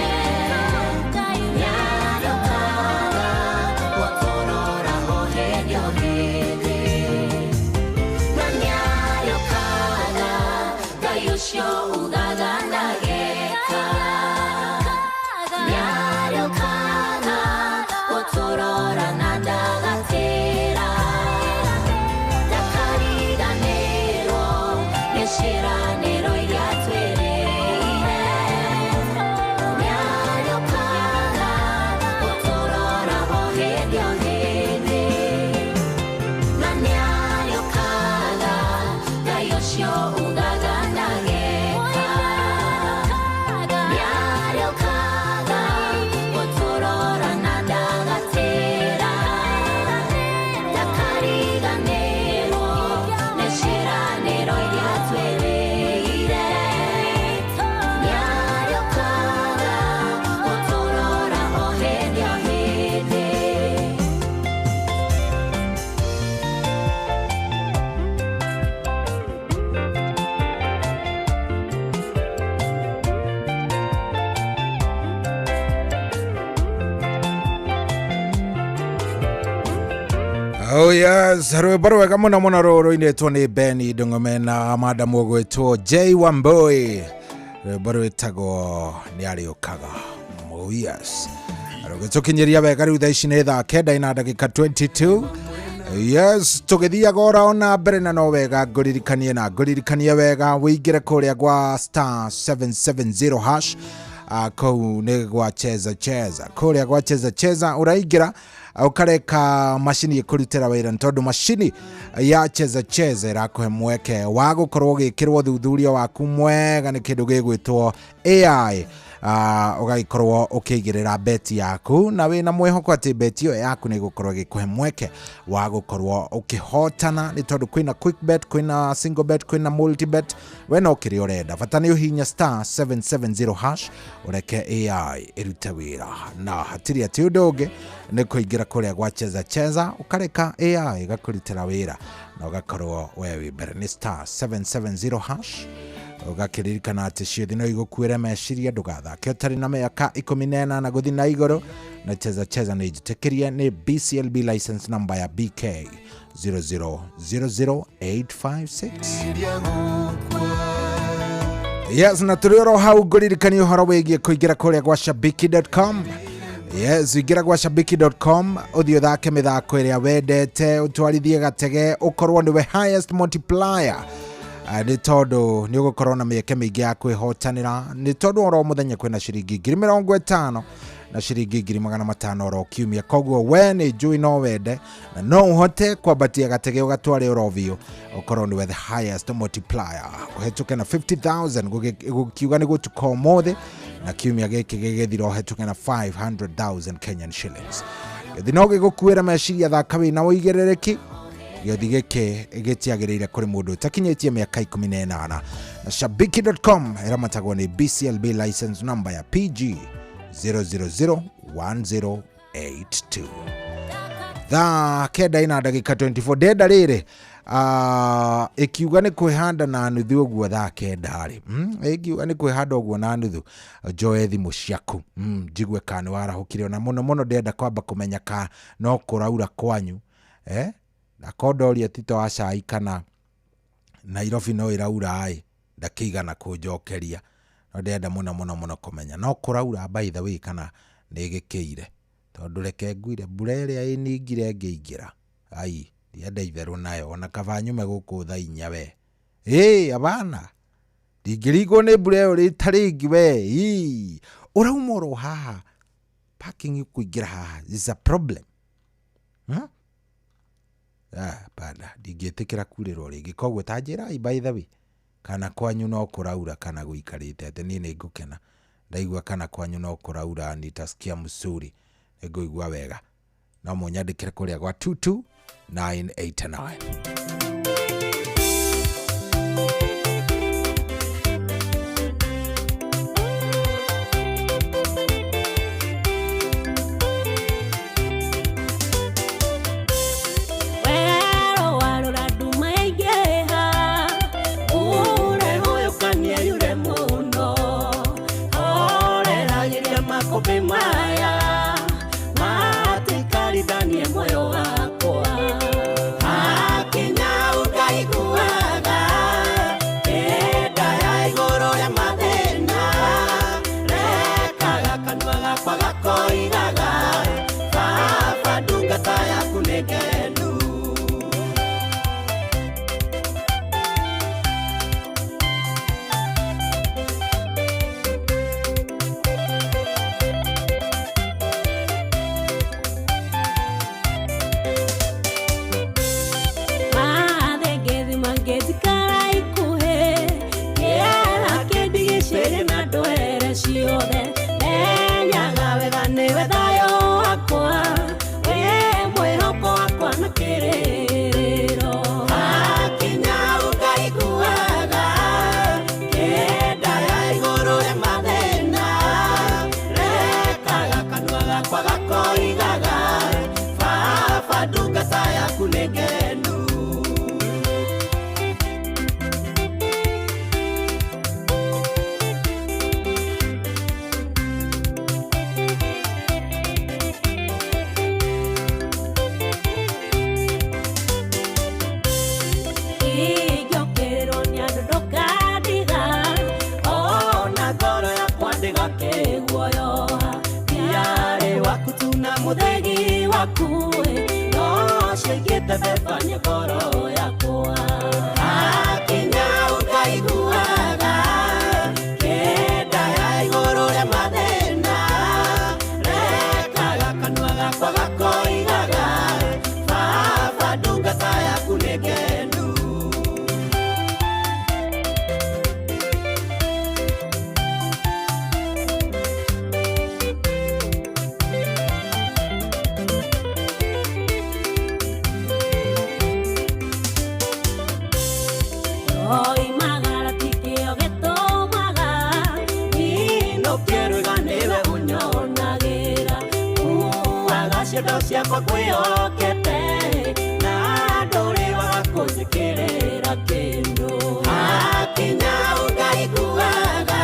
Nĩarĩũkaga, gũtũrora o hĩndĩ o hĩndĩ. Na nĩarĩũkaga, Ngai ũcio ugaga ndageka. Nĩarĩũkaga, gũtũrora na ndagatĩra. Ndakariganĩrwo nĩ ciĩranĩro iria atwĩrĩire. Nĩarĩũkaga, gũtũrora o hĩndĩ o hĩndĩ. Na nĩarĩũkaga, Ngai ũcio ugaga ndageka. Nĩarĩũkaga, gũtũrora na ndagatĩra. Ndakariganĩrwo nĩ ciĩranĩro iria atwĩrĩire. Nĩarĩũkaga, gũtũrora o hĩndĩ o hĩndĩ. Oh yes, rwĩmbo rwega mũno mũno rũrũ rũinĩtwo nĩ Benny Ndũng'ome na madamu ũgwĩtwo J Wambui. Rwĩmbo rwĩtagwo nĩ arĩũkaga. Oh yes. Rũgĩtũkinyĩria wega rĩu thaa ici nĩ thaa kenda ina ndagĩka 22. Yes, tũgĩthiaga oro na mbere na no wega ngũririkanie na ngũririkanie wega wĩingĩre kũrĩa gwa star 770 hash kũu nĩ gwa cheza cheza kũrĩa gwa cheza cheza ũraingĩra ũkareka macini ĩkũrutĩra wĩra nĩ tondũ macini ya cheza cheza ĩrakũhe mweke wa gũkorwo ũgĩkĩrwo thuthuria waku mwega nĩ kĩndũ gĩgwĩtwo AI. Ũgagĩkorwo ũkĩigĩrĩra beti yaku na wĩna mwĩhoko atĩ beti ĩyo yaku nĩ ĩgũkorwo ĩgĩkũhe mweke wa gũkorwo ũkĩhotana, nĩ tondũ kwĩna quick bet, kwĩna single bet, kwĩna multi bet, we no kĩrĩa ũrenda, bata nĩ ũhihinya star 770 hash ũreke AI ĩrute wĩra, na hatirĩ atĩ ũndũ ũngĩ nĩ kũingĩra kũrĩa gwa cheza cheza ũkareka AI ĩgakũrutĩra wĩra na ũgakorwo we wĩ mbere. Nĩ star 770 hash. Ũgakĩririkana atĩ ciũthi no igũkuĩre meciria, ndũgathake ũtarĩ na mĩaka 18 gũthiĩ na igũrũ. Na cheza cheza nĩ njĩtĩkĩrie nĩ BCLB license number ya BK 0000856. Yes, na tũrĩ oro hau ngũririkania ũhoro wĩgiĩ kũingĩra kũrĩa gwa shabiki.com. Yes, ingĩra gwa shabiki.com ũthiĩ ũthake mĩthako ĩrĩa wendete, ũtwarithie gatege, ũkorwo nĩwe highest multiplier. Nĩ tondũ nĩ ũgũkorwo na mĩeke mĩingĩ ya kwĩhotanĩra, nĩ tondũ oro mũthenya kwĩna ciringi 50,000 na ciringi 500,000 oro kiumia. Koguo we nĩ njũĩ no wende na no ũhote kwambatia gatege ũgatware oro biũ, ũkorwo nĩwe the highest multiplier, ũhetũke na 50,000 gũkiuga nĩ gũtuka ũmũthĩ, na kiumia gĩkĩ gĩgĩthira ũhetũke na 500,000 Kenyan shillings. Gĩthi no gĩgũkuĩra meciria, thaka wĩna ũigĩrĩrĩki. Gĩothi gĩkĩ gĩtiagĩrĩire kũrĩ mũndũ ũtakinyĩtie mĩaka 18. Na shabiki.com ĩramatagwo nĩ BCLB license number ya PG 0001082. Thaa 9 ina ndagĩka 24. Ndenda rĩrĩ ĩkiuga nĩ kwĩhanda na nuthu ũguo thaa 9 rĩ, ĩkiuga nĩ kwĩhanda ũguo na nuthu, njoe thimũ ciaku, njigue kana nĩ warahũkire. Ona mũno mũno ndĩrenda kwamba kũmenya ka no kũraura kwanyu, na kondoria Tito wa cai kana Nairobi no ĩraura ĩ, ndakĩigana kũnjokeria, no ndĩrenda mũno mũno mũno kũmenya no kũraura by the way kana nĩ ĩgĩkĩire, tondũ reke ngwire mbura ĩrĩa ĩningire ngĩingĩra, ai ndienda itherũ nayo, ona kaba nyume gũkũ thaa 4 we, ĩ abana ndingĩringwo nĩ mbura ĩyo rĩta rĩngĩ we, ĩ ũrauma oro haha parking kũingĩra haha is a problem. Bana ndingĩtĩkĩra kurĩrwo rĩngĩ, koguo ta njĩrai by the way kana kwanyu no kũraura kana gũikarĩte atĩ. Niĩ nĩ ngũkena ndaigua kana kwanyu no kũraura, nitasikia mzuri, nĩngũigua wega. No mũnyandĩkĩre kũrĩa gwa 22989. Wero warora nduma yaingĩha, ure ũyũkanie yure mũno, horeragĩria makũmbĩ maya matikaritanie muoyo wakwa. Hakinya ũkaiguaga kĩnda ya igũrũ rĩa mathĩna, rekaga kanua gakwa gakoigaga baba ndungata yaku nĩ ngenu. Mathengezi mangĩthikara ikuhĩ, kĩeha kĩndigicĩrie na ndwere ciothe, menyaga wega nĩwe thayũ wakwa, wĩ mwĩhoko wakwa na kĩrĩrĩro. Hakinya ũkaiguaga kĩnda ya igũrũ rĩa mathĩna, rekaga kanua gakwa gakoigaga baba ndungata yaku nĩ ngenu. Ingĩokĩrĩrwo nĩ andũ ndũkandiga, ona ngoro yakwa ndĩgakĩguoyoha, ndiarĩ waku tu na mũthĩgi waku, no ciaigĩte bebania ngoro yakwa. Hakinya ũkaiguaga kĩnda ya igũrũ rĩa mathĩna, rekaga kanua gakwa gakoigaga baba ndungata yaku nĩ ngenu. Ng'endo ciakwa ngwĩhokete na ndũrĩ wa kũnjĩkĩrĩra kĩndũ. Hakinya ũngaiguaga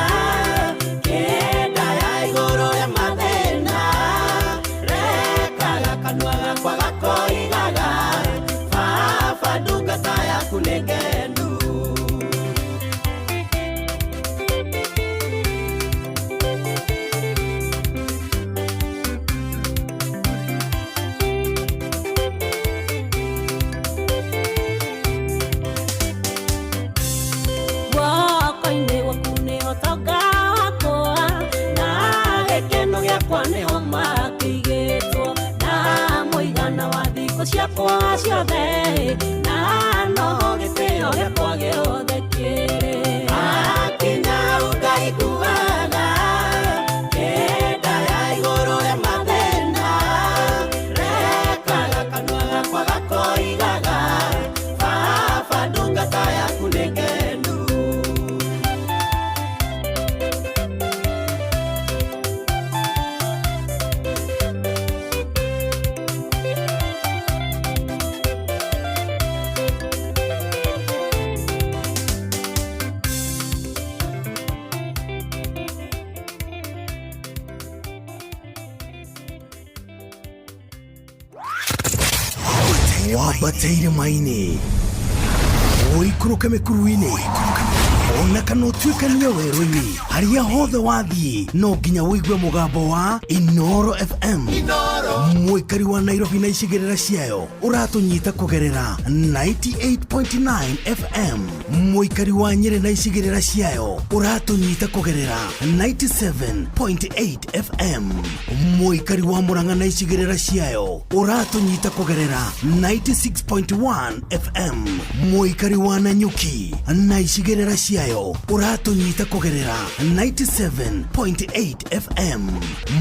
kĩnda ya igũrũ ya mathĩna, rekaga kanua gakwa gakoigaga baba ndungata yaku nĩ ngenu. Guoko-inĩ gwaku nĩho ũtonga wakwa na gĩkeno gĩakwa nĩho makĩigĩtwo, na mũigana wa thikũ ciakwa ciothe na noho gĩtĩo gĩakwa gĩothe kĩrĩ. Hakinya ũngaiguaga kĩnda ya igũrũ ya mathĩna, rekaga kanua gakwa gakoigaga baba ndungata yaku nĩ ngenu. Wambate irĩma-inĩ, ũikũrũke mĩkuru-inĩ, ona kana ũtuĩkanie werũ-inĩ, harĩa hothe wathiĩ no nginya ũigue mũgambo wa Inoro FM. Mũikari wa Nairobi na icigĩrĩra ciayo ũratũnyita kũgerera 98.9 FM. Mũikari wa Nyĩrĩ na icigĩrĩra ciayo ũratũnyita kũgerera 97.8 FM. Mũikari wa Murang'a na icigĩrĩra ciayo ũratũnyita kũgerera 96.1 FM. Mũikari wa Nanyuki na icigĩrĩra ciayo ũratũnyita kũgerera 97.8 FM.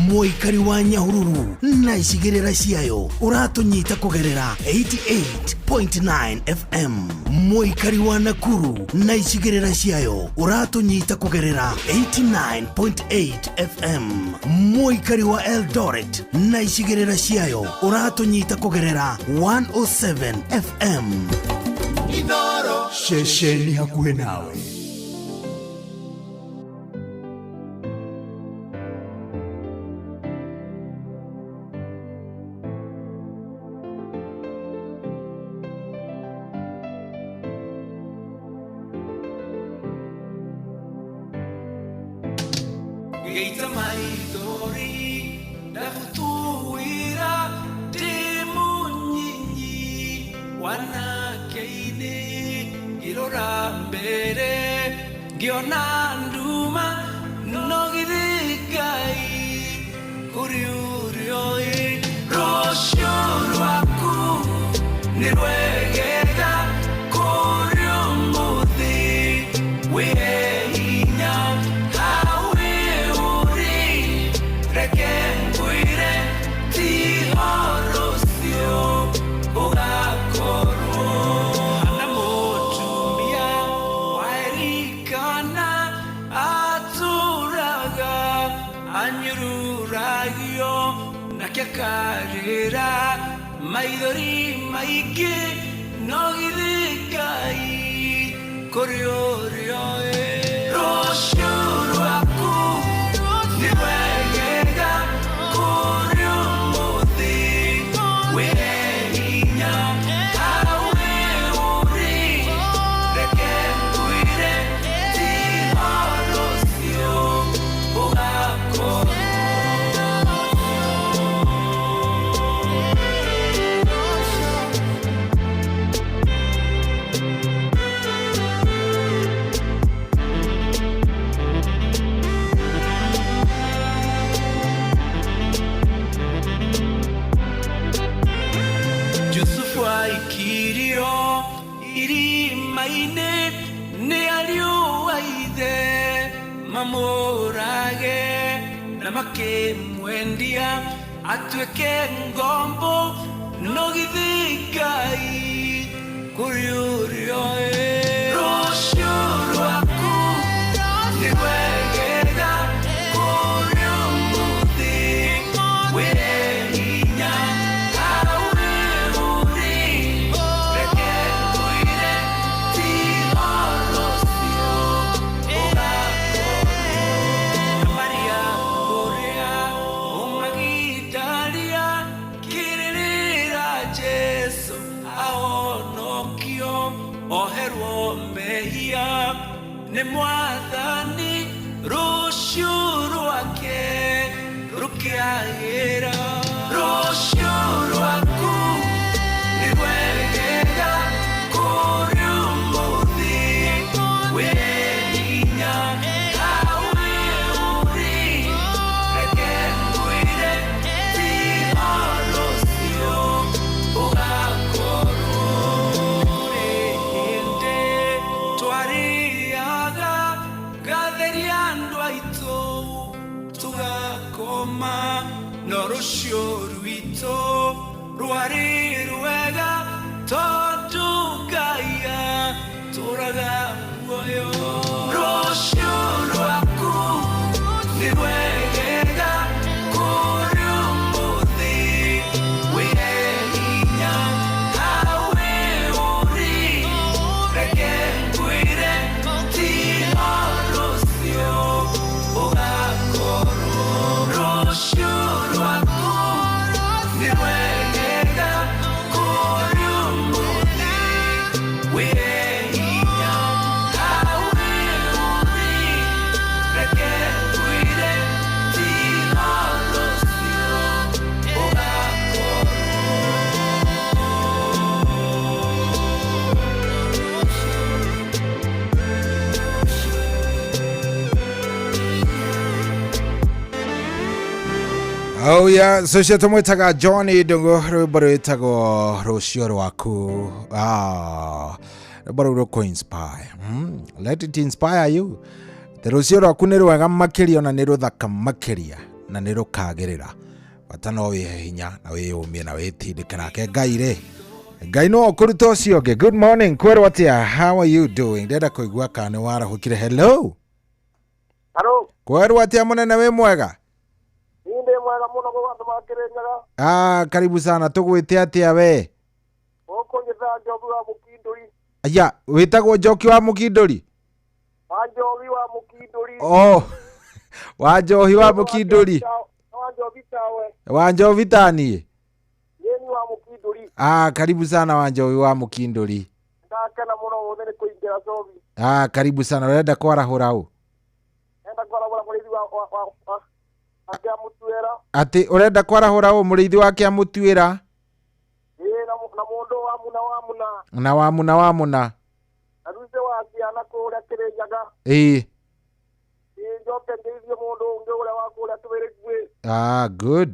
Mũikari wa Nyahururu na icigĩrĩra ciayo ũratũnyita kũgerera 88.9 FM. Mũikari wa Nakuru na icigĩrĩra ciayo ũratũnyita kũgerera 89.8 FM. Mũikari wa Eldoret na icigĩrĩra ciayo ũratũnyita kũgerera 107 FM. Inoro. Ceceni hakuhĩ nawe. Geita maithori ndagutuwira ndĩ mũnyinyi wanake-inĩ, ngĩrora mbere ngĩona nduma no githĩ Ngai kũrĩ ũrĩa ũĩ rũciũ rwaku nĩ rwegega kũrĩ ũmũthĩ wĩhe hinya hawe ũrĩ reke ngwĩre ti rũciũ ũgakorwo na mũtumia wa Elikana atũraga anyururagio nake akarĩra maithori maingĩ no githĩ Ngai kũrĩ ũrĩa ũĩ rũciũ rwaku nĩ rwegega kũrĩ ũmũthĩ wĩhe hinya hawe ũrĩ reke ngwĩre ti rũciũ ũgakorwo. Yusufu aikirio irima-inĩ nĩ ariũ a ithe mamũrage na makĩmwendia atuĩke ngombo no githĩ Ngai kũrĩ ũrĩa ũĩ rũciũ rwaku nĩ rwegega kũrĩ ũmũthĩ wĩhe hinya Rũkĩagĩra rũciũ rwaku nĩ rwegega kũrĩ ũmũthĩ wĩ hinya tawe ũrĩ reke ngwĩre tiga rũciũ ũgakorwo rĩ hĩndĩ twarĩaga ngatheria andũ aitũ tũgakoma no rũciũ rwitũ rwarĩ rwega tondũ Ngai atũraga muoyo rũciũ rwaku nĩ rwegega kũrĩ ũmũthĩ wĩ hinya tawe ũrĩ reke ngwĩre tiga rũciũ ũgakorwo rũciũ rwaku nĩ rwegega kũrĩ ũmũthĩ wĩ hinya tawe ũrĩ reke ngwĩre tiga rũciũ Oh yeah, so cio tumwitaga John Ndungu rwimbo rwitagwo rũciũ rwaku. Ah, rwimbo rũu rũkũ inspire. Let it inspire you. Te rũciũ rwaku nĩ rwega makĩria ona nĩ rũthaka makĩria na nĩ rũkagĩrĩra. Bata no wĩhe hinya na wĩyũmie na wĩtindĩke nake Ngai rĩ. Ngai no ũkũruta ũcio ũngĩ. Good morning, kwerwo atĩa? How are you doing? Ndĩrenda kũigua kana nĩ warahũkire. Hello. Hello. Kwerwo atĩa mũnene wĩ mwega? Niĩ ndĩ mwega mũno gũkũ andũ makĩrĩnyaga. Ah, karibu sana tũgwĩte atĩa we? Gũkũ njĩtaga Njobi wa Mũkindũri. Aya, wĩtagwo Njoki wa Mũkindũri? Wa Njobi wa Mũkindũri. Oh, wa Njohi wa Mũkindũri. Wa Njobi tawe. Wa Njovi taniĩ. Niĩ ni wa Mũkindũri. Ah, karibu sana wa Njohi wa Mũkindũri. Ndakena mũno ũmũthĩ nĩ kũingĩra Njobi. Ah, karibu sana ũrenda kwarahũra ũ? Enda kwarahũra mũrĩithi wa Kĩamũtuĩra. Atĩ ũrenda kwarahũra ũ mũrĩithi wa Kĩamũtuĩra? Ĩĩ na mũndũ wa muna wa muna. Na wa muna wa muna. Na ruce wa ciana kũrĩa Kĩrĩnyaga. Ĩĩ. Ĩĩ njoke ngeithie mũndũ ũngĩ ũrĩa wa kũrĩa Kĩbĩrĩkuĩ. Ah, good.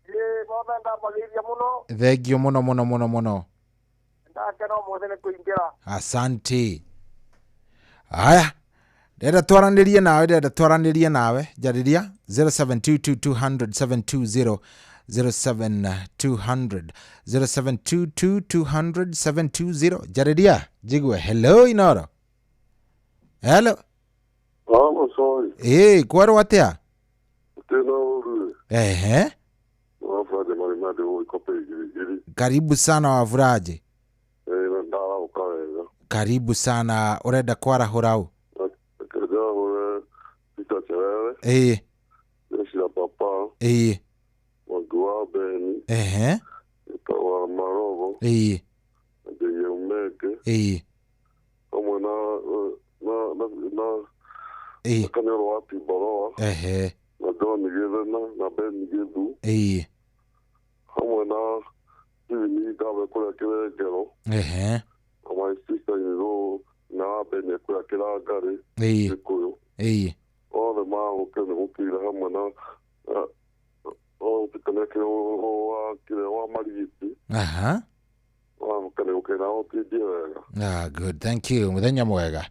Ĩĩ mothe ndamagĩiria mũno. Thank you mũno mũno mũno mũno. Ndakena ũmũthĩ nĩ kũingĩra. Asante. Haya. Ndĩrenda twaranĩrie nawe, ndĩrenda twaranĩrie nawe. Njarĩria 0722 200 720 07200 0722 200 720. Njarĩria njigue. Hello Inoro. Hello. Amo sorry. Ĩĩ, kwerwo atĩa? Tena uru. Ehe. Wafuraje marimadi uikope igiri. Karibu sana Wavuraje. Eh ndara ukawega. Karibu sana ũrenda kwarahũra ũ? Keja ure Peter Cherere. Ĩĩ. Jeshi la papa. Ĩĩ. Wagua Beni. Ehe. Wa Marogo. Ĩĩ. Ndiye Umeke. Ĩĩ. Hamwe na Ĩĩ. Kanyoro wa Tiboroa. Ehe. Na John Githena na Ben Githu. Ĩĩ. Hamwe na Steven Gabe kũrĩa Kĩrengero. Ehe. Na my sister in law na Ben kũrĩa Kĩrangarĩ. Ĩĩ. Gĩkũyũ. Ĩĩ. Othe magũke nĩ gũkĩire hamwe na kĩrĩa wa Marigiti. Aha. Magũke nĩ gũkĩire na ũtindie wega. Ah, good. Thank you. Mũthenya mwega.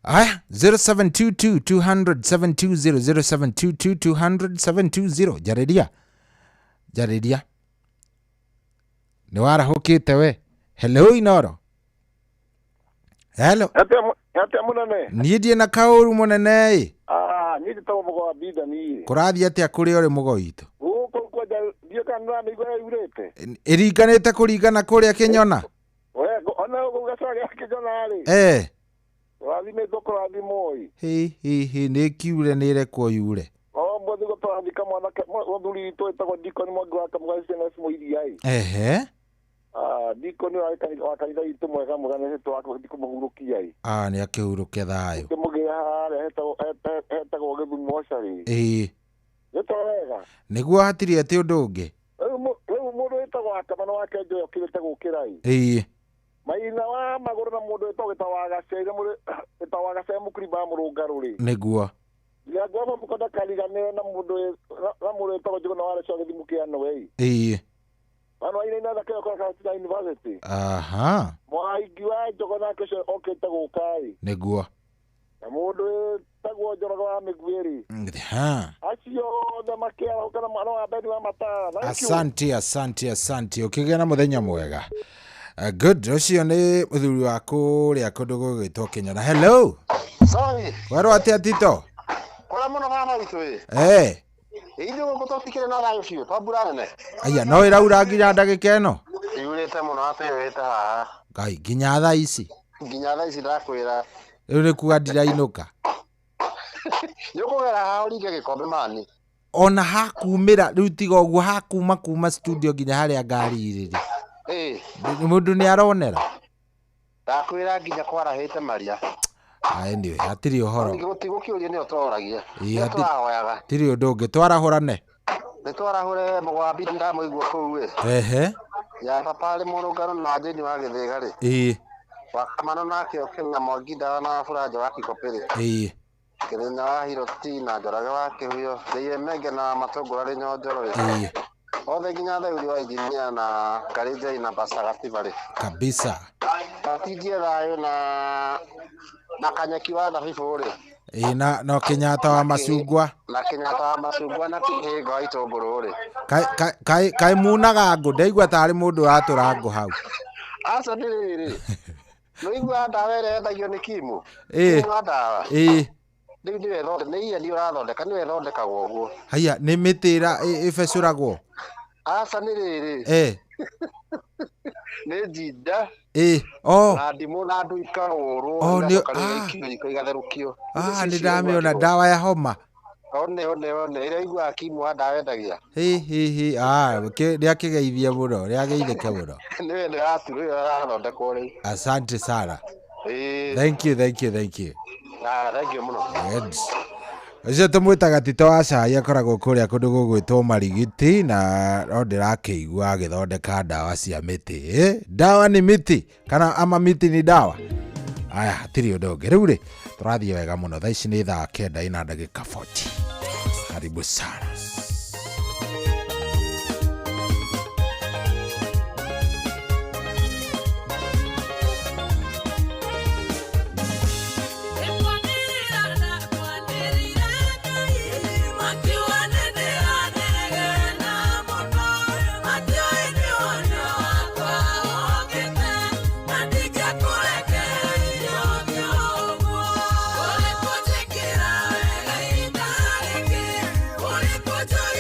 Aya, 0722 200 720 0722 200 720. Njarĩria. Njarĩria. Nĩ warahũkĩte we. Hello Inoro. Hello. Atĩa mũnene? Niĩ ndiĩ na kaũru mũnene ĩ. Ah, niĩ njĩtagwo Mũgo wa Mbinda niĩ. Kũrathiĩ atĩa kũrĩa ũrĩ mũgo witũ? Gũkũ kwanja ndiũ kana nĩũramĩigua yurĩte. Ĩringanĩte kũringana kũrĩa Kĩnyona? We ona gũkũ gacũa gĩa Kĩnyona rĩ. Eh. Ũrathimĩtwo kũrathimwo ĩ. Hi hi hi nĩ kiure nĩ ĩrekwo yure. O mũthĩ gũ tũrathika mwanake mũthuri witũ wĩtagwo Deacon Mwangi wa Kamũga CNS Mũiria ĩ. Ehe. Ah, Deacon wa kanitha witũ mwega mwega nĩ tũrathiĩ kũmũhurũkia ĩ. Ah, nĩ akĩhurũke thayũ. Tũmũgĩre harĩa hetagwo Gĩthumo mocarĩ. Ĩĩ. Nĩ to wega. Nĩguo hatirĩ atĩ ũndũ ũngĩ. Rĩu rĩu mũndũ wĩtagwo Wakamano wa Kenjoya ũkĩrĩte gũkĩra ĩ. Ĩĩ. Maina wa magũrũ na mũndũ wĩtagwo wĩtagwo Wagaceire mũrĩ wĩtagwo Wagaceire mũkurimba wa mũrũngarũ rĩ. Nĩguo. Nginya mũko ndakariganĩre na mũndũ na mũndũ wĩtagwo Njũgũna wa Reco gĩthimu kĩa Noei. Ĩĩ. Bano ainaina thake ũkora Karatina University. Aha. Mwaingi wa Njũgũna nake ũcio okĩte gũka ĩ. Nĩguo. Na mũndũ wĩtagwo Njoroge wa Mĩguĩ rĩ. Ha. Acio othe makĩarahũka na mwana wa Beni wa Matara. Thank you. Asante, asante, asante. Ũkĩgĩa na mũthenya mwega. Good, ũcio nĩ mũthuri wa kũrĩa kũndũ gũgwĩtwo Kĩnyona. Hello. Sorry. Werwo atĩa Tito? Kũrĩa mũno baba witũ ĩ. Eh. Ithuĩ gũkũ tũtikĩrĩ na thayũ biũ twa mbura nene. Aya, no ĩraura nginya ndagĩka ĩno. Yurĩte mũno atĩyũĩte haha. Ngai, nginya thaa ici. Nginya thaa ici ndakwĩra. Rĩu nĩ kuga ndirainũka. Nĩ ũkũgera haha ũringe gĩkombe mani. Ona hakumĩra rĩu tiga ũguo hakuma kuma studio nginya harĩa ngari irĩ rĩ. Ĩ. Mũndũ nĩ aronera. Ndakwĩra nginya kwarahĩte maria. Ah, anyway, hatirĩ ũhoro. Tigũkĩũria nĩo tũroragia. Ĩ, Nĩo tũrahoyaga. Hatirĩ ũndũ ũngĩ. Twarahũrane. Nĩ twarahũre mũgwambi ndamũigua kũu ĩ. Ehe. Ya papa arĩ mũrũngarũ na Jane wa Gĩthĩga rĩ. Ĩ. Wakamano nake ũkĩna Mwangi ndawa na Buranja wa Kikopĩrĩ. Ĩ. Kĩrĩnya wa Hiroti na Njorage wa Kĩhuyo, Njaiye Menge na Matũngũra rĩ Nyonjoro rĩ. Ĩ. Othe nginya Theuri wa injinia na Ngarĩ na Baca Gativa rĩ. Kabisa. Matindie thayũ na Kanyeki wa Thabibũ rĩ. Ĩ na no Kenyatta wa macungwa. Na Kenyatta wa macungwa na Kĩhĩngo wa itũngũrũ rĩ. Kaĩ munaga ngũ ndaigua tarĩ mũndũ ũratũra ngũ hau. Aca nĩ rĩrĩ. Nĩũiguaga ndawa ĩrĩa yendagio nĩ Kimu? Ĩ. Kimu wa ndawa. Ĩ. Rĩu nĩwe thonde nĩ iria ũrathondeka nĩwe ĩthondekagwo ũguo. Haiya nĩ mĩtĩ ĩra ĩbecũragwo. Aca nĩ rĩrĩ. Eh. Nĩ jinja. Ĩ. Oh. Na ndimũ na ndũ ikahũrwo Oh, nĩ- igacoka rĩu igaikio riko igatherũkio. Ah, nĩ ndamĩona ndawa ya homa. One one one ĩrĩa iguaga Kimu wa ndawa endagia. Hi hi hi. Ah, rĩakĩgeithie mũno, rĩageithĩke mũno. Nĩwe nĩraturwo ĩyo ĩrathondekwo rĩu. Asante sana. Ĩĩ. Thank you, thank you, thank you. Ah, thank you mũno. Good. Ũcio tũmwĩtaga Tito wa Cai akoragwo kũrĩa kũndũ gũgwĩtwo Marigiti na no ndĩrakĩigua agĩthondeka ndawa cia mĩtĩ. Eh? Ndawa ni mĩtĩ kana ama mĩtĩ ni dawa? Aya, hatirĩ ũndũ ũngĩ. Rĩu rĩ, tũrathiĩ wega mũno. Thaa ici nĩ thaa 9 ina ndagĩka 40. Karibu sana. Kũrĩ kũnjĩkĩra wega ihinda rĩngĩ, kũrĩ kũnjũria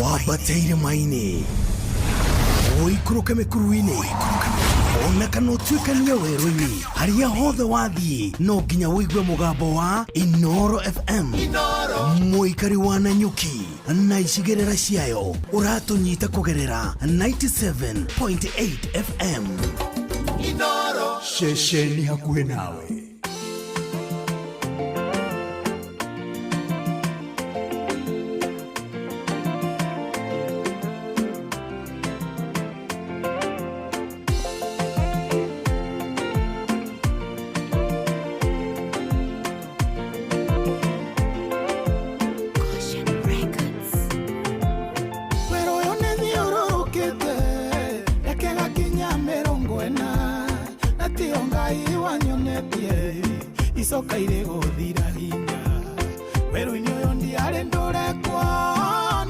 Wambate irĩma-inĩ, ũikũrũke mĩkuru-inĩ, ona kana ũtuĩkanie werũ-inĩ, harĩa hothe wathiĩ no nginya ũigue mũgambo wa Inoro FM. Mũikari wa Nanyuki na icigĩrĩra ciayo ũratũnyita kũgerera 97.8 FM. Inoro. Ceceni hakuhĩ nawe. Wĩra ũyũ nĩ thiũrũrũkĩte reke gakinya mĩrongo ĩna na tiyo Ngai wanyonetie icoka irĩ gũthira hinya werũ-inĩ ũyũ ndiarĩ ndũrekwo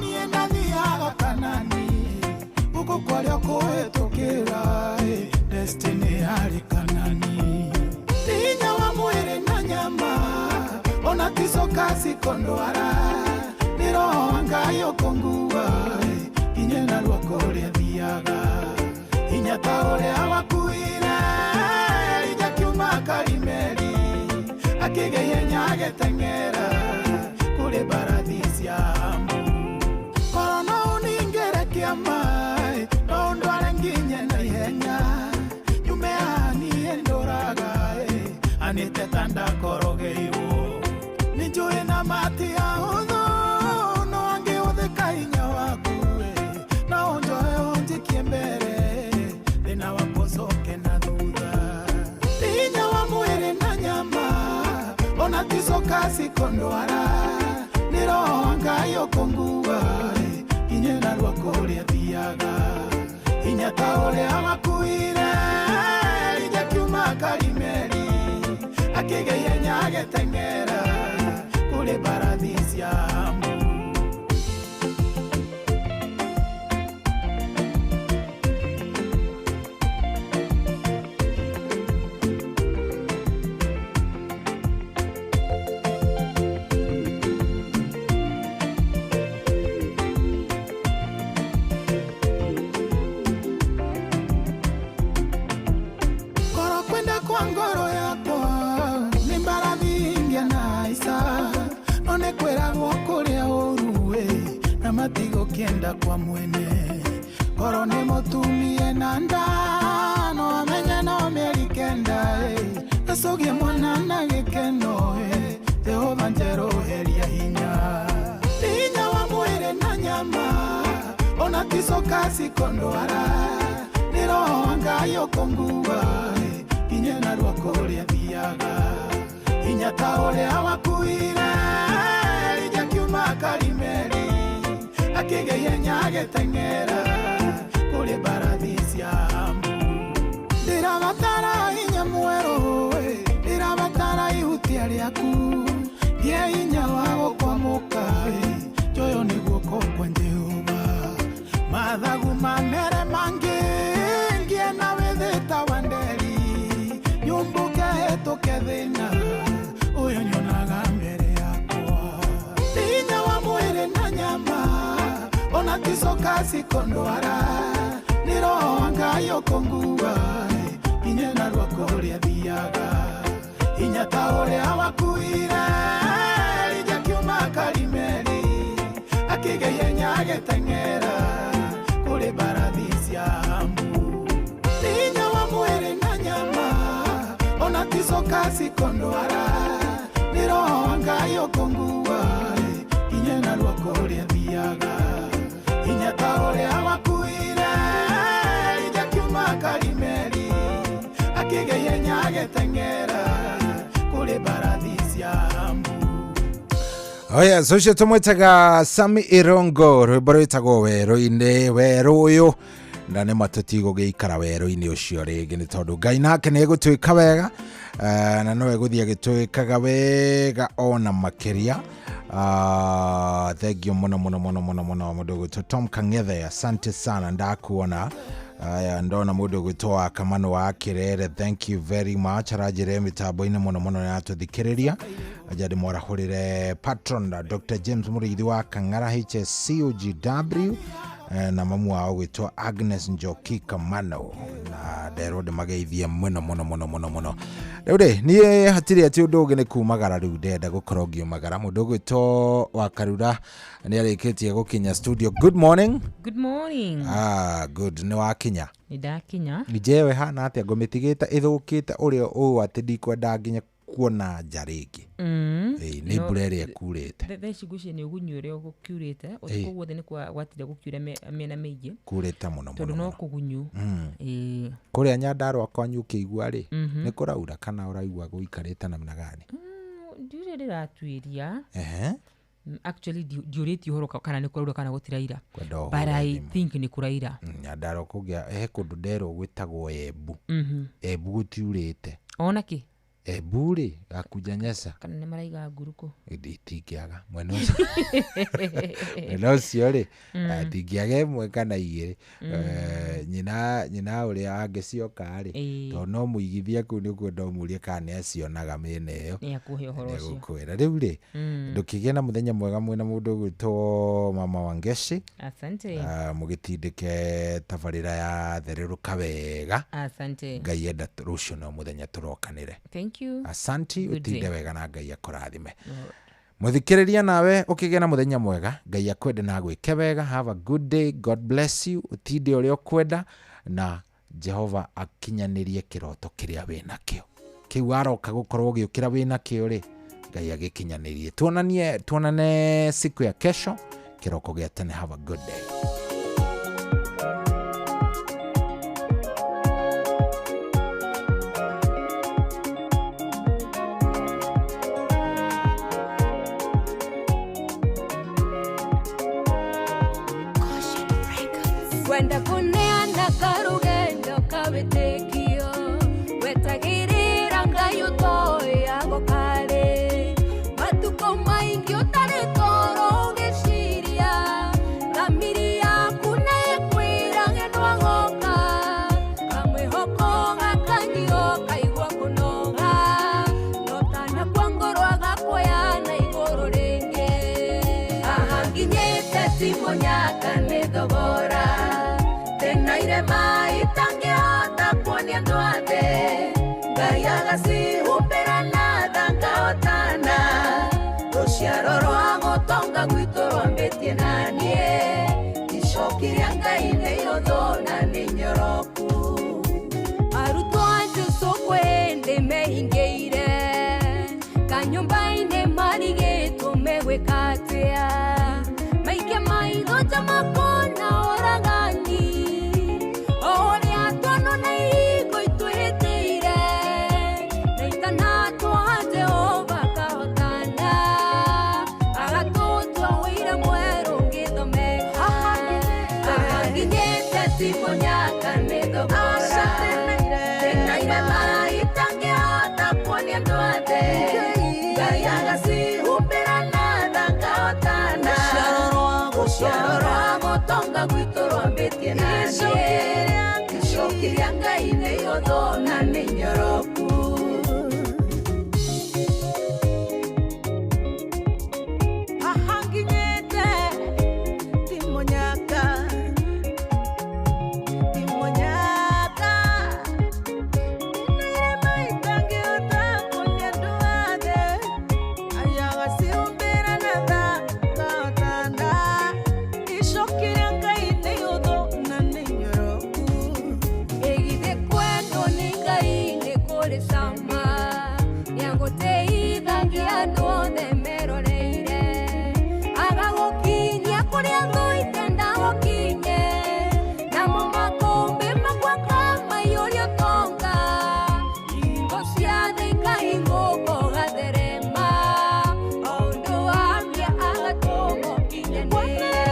niĩ ndathiaga kanani gũkũ kwarĩa kũhĩtũkĩra destiny yarĩ kanani ti hinya wa mwĩrĩ na nyama ona ticoka cikondwara nĩ roho wa Ngai ũkũngua kinye na ruoko ũrĩa thiaga hinya ta ũrĩa wakuire Elija kiuma Karimeli akĩgĩa ihenya agĩteng'era kũrĩ mbarathi cia Amu. Korwo no ũningĩre kĩama no ũndware nginye na ihenya nyume haha niĩ ndũraga anĩte ta ndakorogeirwo nĩ njũĩ na mati ahũthũ no angĩhũthĩka hinya waku no ũnjoe ũnjikie mbere thĩna wakwa ũcoke na thutha ti hinya wa mwĩrĩ na nyama ona ticoka cikondwara nĩ roho wa Ngai ũkũngua kinye na rwako ũrĩa thiaga hinya ta ũrĩa wakuire Elija kiuma Karimeli akĩgĩa ihenya agĩteng'era kũrĩ mbarathi cia Amu. Korwo kwenda kwa ngoro yakwa nĩ mbarathi ingĩa na aica no nĩ kwĩragwo kũrĩa ũru na matigũkĩenda kwa mwene korwo nĩ mũtumie na nda no amenye no mĩeri kenda acũgie mwana na gĩkeno Jehova njerũheria hinya ti hinya wa mwĩrĩ na nyama ona ticoka cikondwara nĩ roho wa Ngai ũkũngua kinye na rwako ũrĩa thiaga hinya ta ũrĩa wakuire Elija kiuma Karimeli akĩgĩa ihenya agĩteng'era kũrĩ mbarathi cia Amu. Ndĩrabatara hinya mwerũ ndĩrabatara ihutia rĩaku ngĩe hinya wa gũkwamũka njoyo nĩ guoko kwa Jehova mathagu mamere mangĩ ngĩe na wĩthĩ ta wa nderi nyumbũke hĩtũke thĩna ũyũ nyonaga mbere yakwa ti hinya wa mwĩrĩ na nyama ona ticoka cikondwara nĩ roho wa Ngai ũkũngua kinye na rwako ũrĩa thiaga hinya ta ũrĩa wakuire Elija kiuma Karimeli akĩgĩa ihenya agĩteng'era kũrĩ mbarathi cia Amu. Ti hinya wa mwĩrĩ na nyama ona ticoka cikondwara nĩ roho wa Ngai ũkũngua kinye na rwako ũrĩa thiaga hinya ta ũrĩa wakuire Elija kiuma Karimeli akĩgĩa ihenya agĩteng'era kũrĩ mbarathi cia Amu. Oya, so tumwitaga Sami Irongo rwimbo rwitagwo werũ-inĩ werũ ũyũ na nĩ ma tũtigũgĩikara werũ-inĩ ũcio rĩngĩ nĩ tondũ Ngai nake nĩ egũtwĩka wega na no egũthiĩ agĩtwĩkaga wega ona makĩria. Thank you mũno mũno mũno mũno mũno mũndũ ũgwĩtwo Tom Kang'ethe, asante sana ndakuona. Aya, ndona mũndũ ũgwĩtwo wa Kamano wa Kĩrere, thank you very much, aranjĩre mĩtambo-inĩ mũno mũno nĩaratũthikĩrĩria. Aja ndĩmwarahũrĩre patron Dr. James Mũrĩithi wa Kang'ara HSCOGW, na mamu wao gwĩtwo Agnes Njoki Kamano, na nderwo ndĩmageithie mũno mũno mũno mũno mũno. Rĩu rĩ, niĩ hatirĩ atĩ ũndũ ũngĩ nĩ kumagara, rĩu ndenda gũkorwo ngiumagara. Mũndũ ũgwĩtwo wa Karura nĩ arĩkĩtie gũkinya studio. Good morning. Good morning. Ah, good, nĩ wakinya? Nĩ ndakinya. Njewe hana atĩa ngũmĩtigĩte ĩthũkĩte ũrĩa ũũ atĩ ndikwenda nginya kuona nja rĩngĩ. Ĩĩ, nĩ mbura ĩrĩa ĩkurĩte. Thaa ici ngwĩciria nĩ ũgunyu ũrĩa gũkiurĩte ũtukũ guothe nĩ gwatinda gũkiura mĩena mĩingĩ. Kurĩte mũno. Tondũ no kũgunyu. Ĩĩ. Kũrĩa Nyandarũa kwanyu ũkĩigua rĩ, nĩ kũraura kana ũraigua gũikarĩte namna gani? Ndirĩ ndĩratuĩria. Actually ndiũrĩtie ũhoro kana nĩ kũraura kana gũtiraira. Kwenda But ũhũre I thimũ. think nĩ kũraira. Nyandarũa kũngĩa he kũndũ nderwo gwĩtagwo Embu. Embu gũtiurĩte. Ona kĩ? Embu rĩ, gakunja Nyesa. Kana nĩ maraiga nguruko? Itingĩaga mwena ũcio, mwena ũcio rĩ, ndingĩaga ĩmwe kana igĩrĩ. Nyina ũrĩa angĩcioka rĩ, tondũ no mũigithia kũu nĩ ũkwenda ũmũrie kana nĩ acionaga mĩena ĩyo. Nĩ akũhe ũhoro ũcio. Nĩegũkwĩra. Rĩu rĩ, ndũkĩgĩe na mũthenya mwega mwĩna mũndũ ũgwĩtwo Mama Wangeci. Asante. Mũgĩtindĩke tabarĩra ya therũrũka wega. Asante. Ngai enda rũciũ no mũthenya tũrokanĩre. Thank you. Asanti. Good ũtinde day. wega na Ngai akũrathime. Mũthikĩrĩria, nawe ũkĩgĩa na mũthenya mwega, Ngai akwende na agwĩke wega. Have a good day, God bless you. Ũtinde ũrĩa ũkwenda na Jehova akinyanĩrie kĩroto kĩrĩa wĩ nakĩo, kĩu waroka gũkorwo ũgĩũkĩra wĩ nakĩo rĩ, Ngai agĩkinyanĩrie. Tuonanie, tuonane siku ya kesho kĩroko gĩa tene. Have a good day. Kwenda kuneana karugendo kawĩtĩkio wetagĩrĩra Ngai ũtoyagwo karĩ matukũ maingĩ ũtarĩ toro ũgĩciria thamiri yaku na ĩkwĩra ng'endo agoka kamwĩhoko gakanyio kaigua kũnoga no tanakua ngoro agakuoya na igũrũ rĩngĩ. Haha nginyĩte ti mũnyaka nĩ thogora tena irema itangĩhota kuonia andũ othe Ngai agacihumbĩra na tha ngahotana rũciaro rwa gũtonga gwitũ rwambĩtie na niĩ icoki rĩa Ngai nĩ ihũthũ na nĩ nyoroku. Arutwo a Jesũ kwĩ hĩndĩ mehingĩire kanyũmba-inĩ marigĩtwo megwĩka atĩa maike maitho ta makona ũragani o ũrĩa tuonwo na ihingo itwĩhĩtĩire na itanatwo Jehova akahotana agatũtua ũira mwerũ ũngĩthomeka. Haha nginyĩte ti mũnyaka nĩ thogora tena irema itangĩhota kuonia andũ othe Ngai agacihumbĩra na tha ngahotana rũciaro rwa gũtonga gwitũ rwambĩtie na niĩ icoki rĩa Ngai nĩ ihũthũ na nĩ nyoroku. Haha nginyĩte ti mũnyaka, ti mũnyaka. Nĩ irema itangĩhota kuonia andũ othe Ngai agacihumbĩra na tha ngahotana icoki rĩa Ngai nĩ ihũthũ na nĩ nyoroku. Ĩgithĩ kwendwo nĩ Ngai nĩ kũrĩ cama nĩagũteithagia andũ othe meroreire agagũkinyia kũrĩa thũ itenda gũkinye namo makũmbĩ makwa kamaiyũria ũtonga hingo cia thĩ ikahingũka ũgatherema o ũndũ wamia agatũma ũkinyanĩre.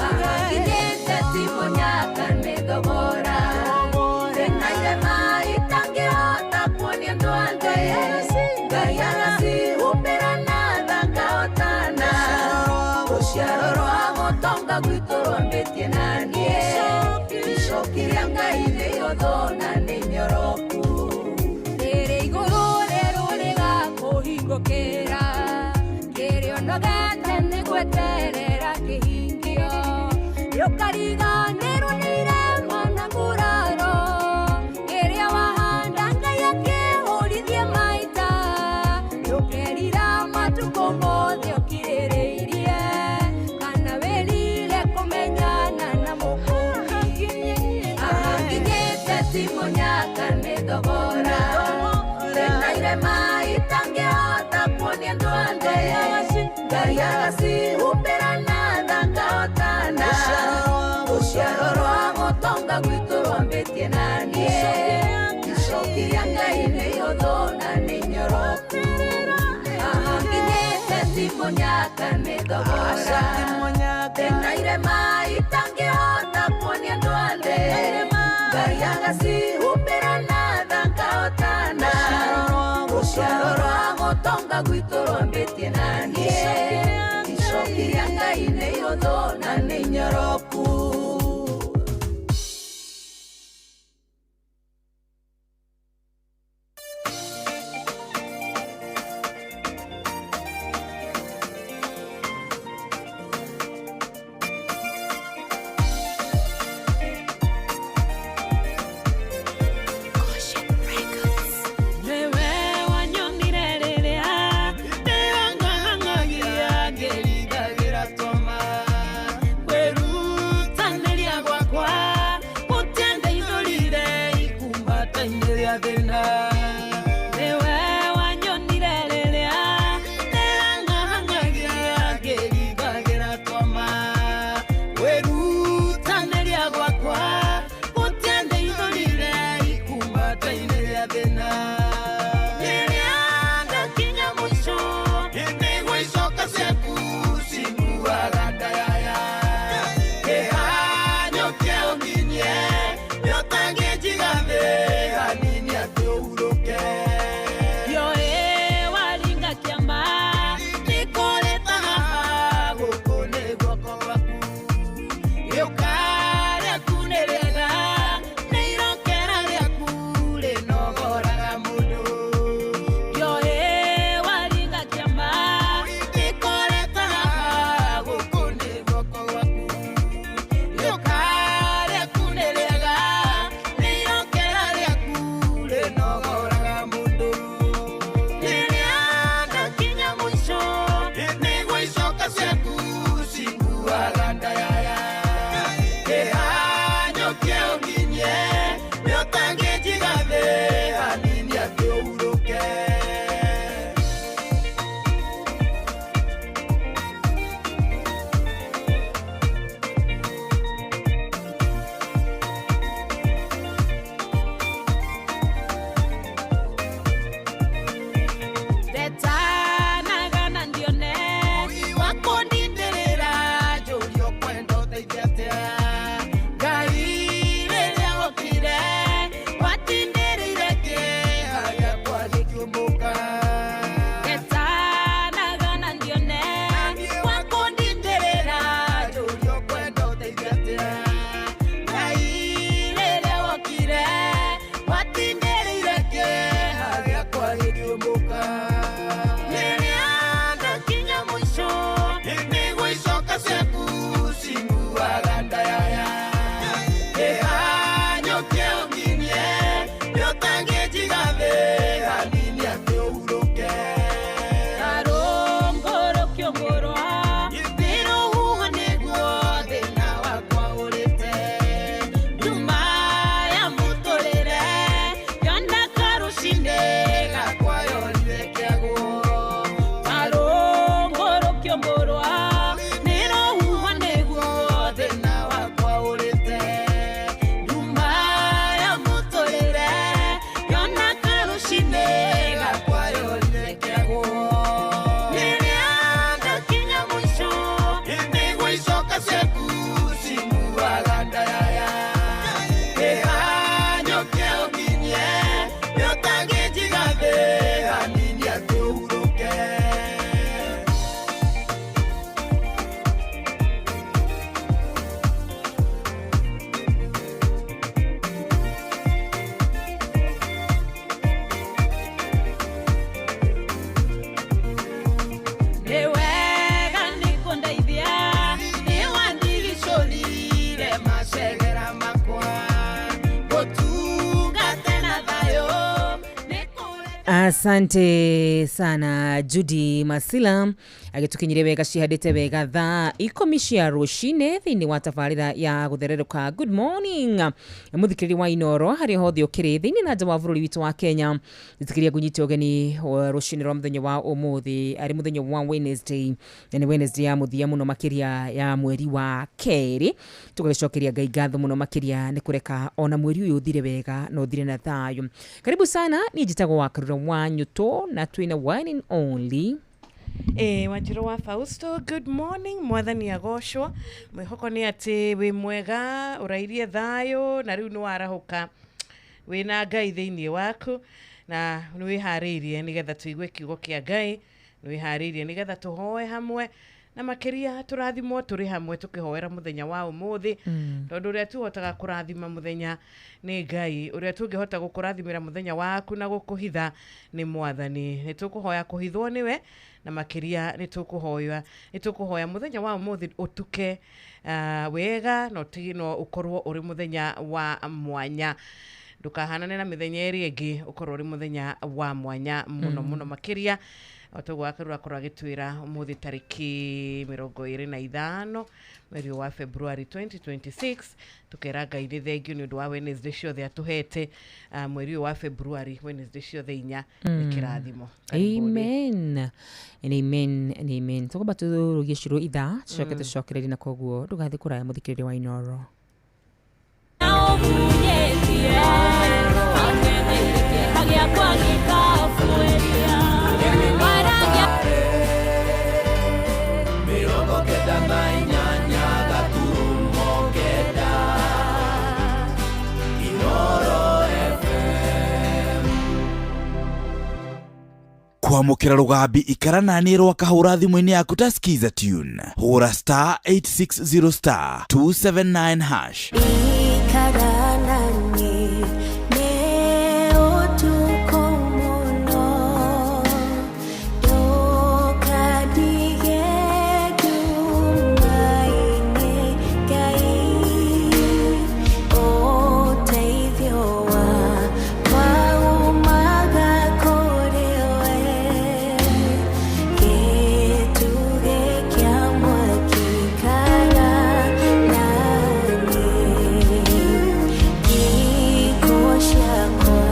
Haha nginyĩte ti mũnyaka nĩ thogora tena irema itangĩhota kuonia andũ othe Ngai agacihumbĩra na tha ngahotana rũciaro rwa gũtonga gwitũ rwambĩtie na niĩ icoki Icoki rĩa Ngai nĩ ihũthũ na nĩ inyoroku. Rĩrĩ igũrũ rĩerũ rĩgakũhingũkĩra, kĩrĩa ũnogete nĩ gweterera kĩhingio. Nĩũkariganĩrwo nĩ irema na nguraro, kĩrĩa wahanda Ngai akĩhũrithie maita. Ndũkerira matukũ mothe ũkirĩrĩirie, kana wĩrire kũmenyana na Mũkũũri. Haha nginyĩte ti mũnyaka nĩ thogora, ndĩna irema itangĩhota kuonia andũ othe. Ngai agacihumbĩra na tha ngahotana, rũciaro rwa gũtonga gwitũ rwambĩtie na niĩ. Icoki rĩa Ngai nĩ ihũthũ na nĩ inyoroku. Haha nginyĩte ti mũnyaka nĩ thogora, ndĩna irema itangĩhota kuonia andũ othe. Ngai agacihumbĩra na tha ngahotana, rũciaro rwa gũtonga gwitũ rwambĩtie na niĩ. Icoki rĩa Ngai nĩ ihũthũ na nĩ inyoroku. Nĩwe wanyonire rĩrĩa ndĩrang'ang'agia ngĩringagĩra toma. Wĩru Asante sana Judy Masila agĩtũkinyire wega cihandĩte wega thaa 10 cia rũcinĩ thĩinĩ wa tabarĩra ya gũthererũka. Good morning mũthikĩrĩria wa Inoro harĩa hothe ũkĩrĩ thĩinĩ na nja wa bũrũri witũ wa Kenya. Njĩtĩkĩria ngũnyite ũgeni rũcinĩ rwa mũthenya wa ũmũthĩ arĩ mũthenya wa Wednesday, na nĩ Wednesday ya mũthia mũno makĩria ya mweri wa kerĩ. Tũgagĩcokeria Ngai ngatho mũno makĩria nĩ kũreka ona mweri ũyũ ũthire wega na ũthire na thayũ. Karibu sana, niĩ njĩtagwo wa Karura wa Nyuto na twĩna one and only Wanjiru wa Fausto. Good morning, mwathani agocwo. Mwĩhoko nĩ atĩ wĩ mwega, ũrairie thayũ na rĩu nĩ warahũka wĩna Ngai thĩinĩ waku na nĩ wĩharĩirie nĩgetha tũigue kiugo kĩa Ngai, nĩ wĩharĩirie nĩgetha tũhoe hamwe na makĩria tũrathimwo tũrĩ hamwe tũkĩhoera mũthenya wa ũmũthĩ. Tondũ ũrĩa tũhotaga kũrathima mũthenya nĩ Ngai, ũrĩa tũngĩhota gũkũrathimĩra mũthenya waku na gũkũhitha nĩ mwathani. Nĩ tũkũhoya kũhithwo nĩwe na makĩria nĩ tũkũhoya mũthenya wa ũmũthĩ ũtuke wega na no ũkorwo ũrĩ mũthenya wa mwanya, ndũkahanane na mĩthenya ĩrĩa ĩngĩ, ũkorwo ũrĩ mũthenya wa mwanya mũno mũno makĩria. Otoguo Akarura akorwo agĩtwĩra ũmũthĩ tarĩki 25 mweri wa February 2026, tukera Ngai nĩ thengio nĩ ũndũ wa Wednesday ciothe atũhete mweri wa February, Wednesday ciothe inya nĩ kĩrathimo. Amen and amen and amen. Tũkwamba tũrũgie ciro ithaa tũcoke tũcokererie na koguo ndũgathiĩ kũraya mũthikĩrĩria wa Inoro. Kwamũkĩra rũgambi ikara nani rwa kahũra thimũ-inĩ yaku ta Skiza tune. Hũra star 860 star 279 hash. Ikara nani ne ũtukũ mũno, ndũkandige nduma-inĩ Ngai, ũteithio wakwa umaga kũrĩ we, gĩtugĩ kĩa mwaki ikara nani, ngiko ciakwa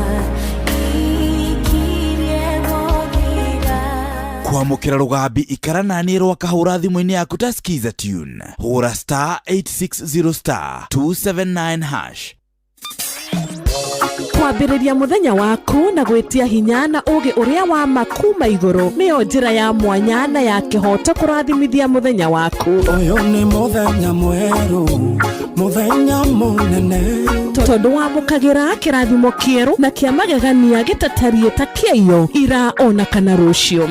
ikirie gũthira. Kwamũkĩra rũgambi ikara nani rwa kahũra thimũ-inĩ yaku ta Skiza tune. Hũra star 860 star 279 hash. Kwambĩrĩria mũthenya waku na gwĩtia hinya na ũũgĩ ũrĩa wa ma kuma igũrũ nĩyo njĩra ya mwanya na ya kĩhooto kũrathimithia mũthenya waku. Ũyũ nĩ mũthenya mwerũ, mũthenya mũnene, tondũ wamũkagĩra kĩrathimo kĩerũ na kĩa magegania gĩtatariĩ ta kĩaiyo ira ona kana rũciũ.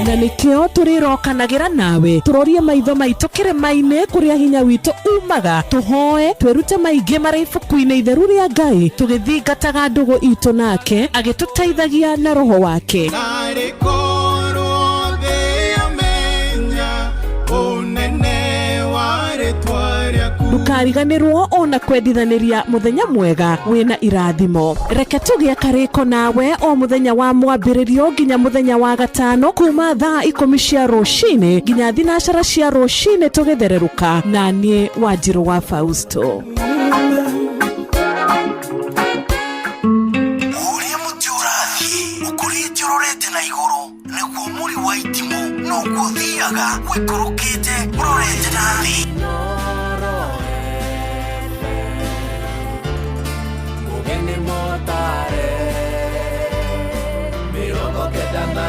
Na nĩkĩo tũrĩrokanagĩra nawe tũrorie maitho maitũ kĩrĩma-inĩ kũrĩa hinya witũ umaga, tũhoe twĩrute maingĩ marĩ ibuku-inĩ itheru rĩa Ngai tũgĩthingataga ndũgũ itũ nake agĩtũteithagia na roho wake. Narĩ korwo thĩ yamenya ũnene wa rĩtwa rĩaku. Ndũkariganĩrwo ona kwendithanĩria mũthenya mwega wĩna irathimo. Reke tũgĩe karĩko nawe o mũthenya wa mwambĩrĩrio nginya mũthenya wa gatano kuma thaa 10 cia rũcinĩ nginya 12 cia rũcinĩ tũgĩthererũka na niĩ Wanjiru wa Fausto. Ũrĩa mũtĩ ũrathiĩ ũkũrĩte ũrorete na igũrũ nĩguo mũri wa itimũ noguo ũthiaga ũikũrũkĩte ũrorete na thĩ. Mũgeni mũtare 98.9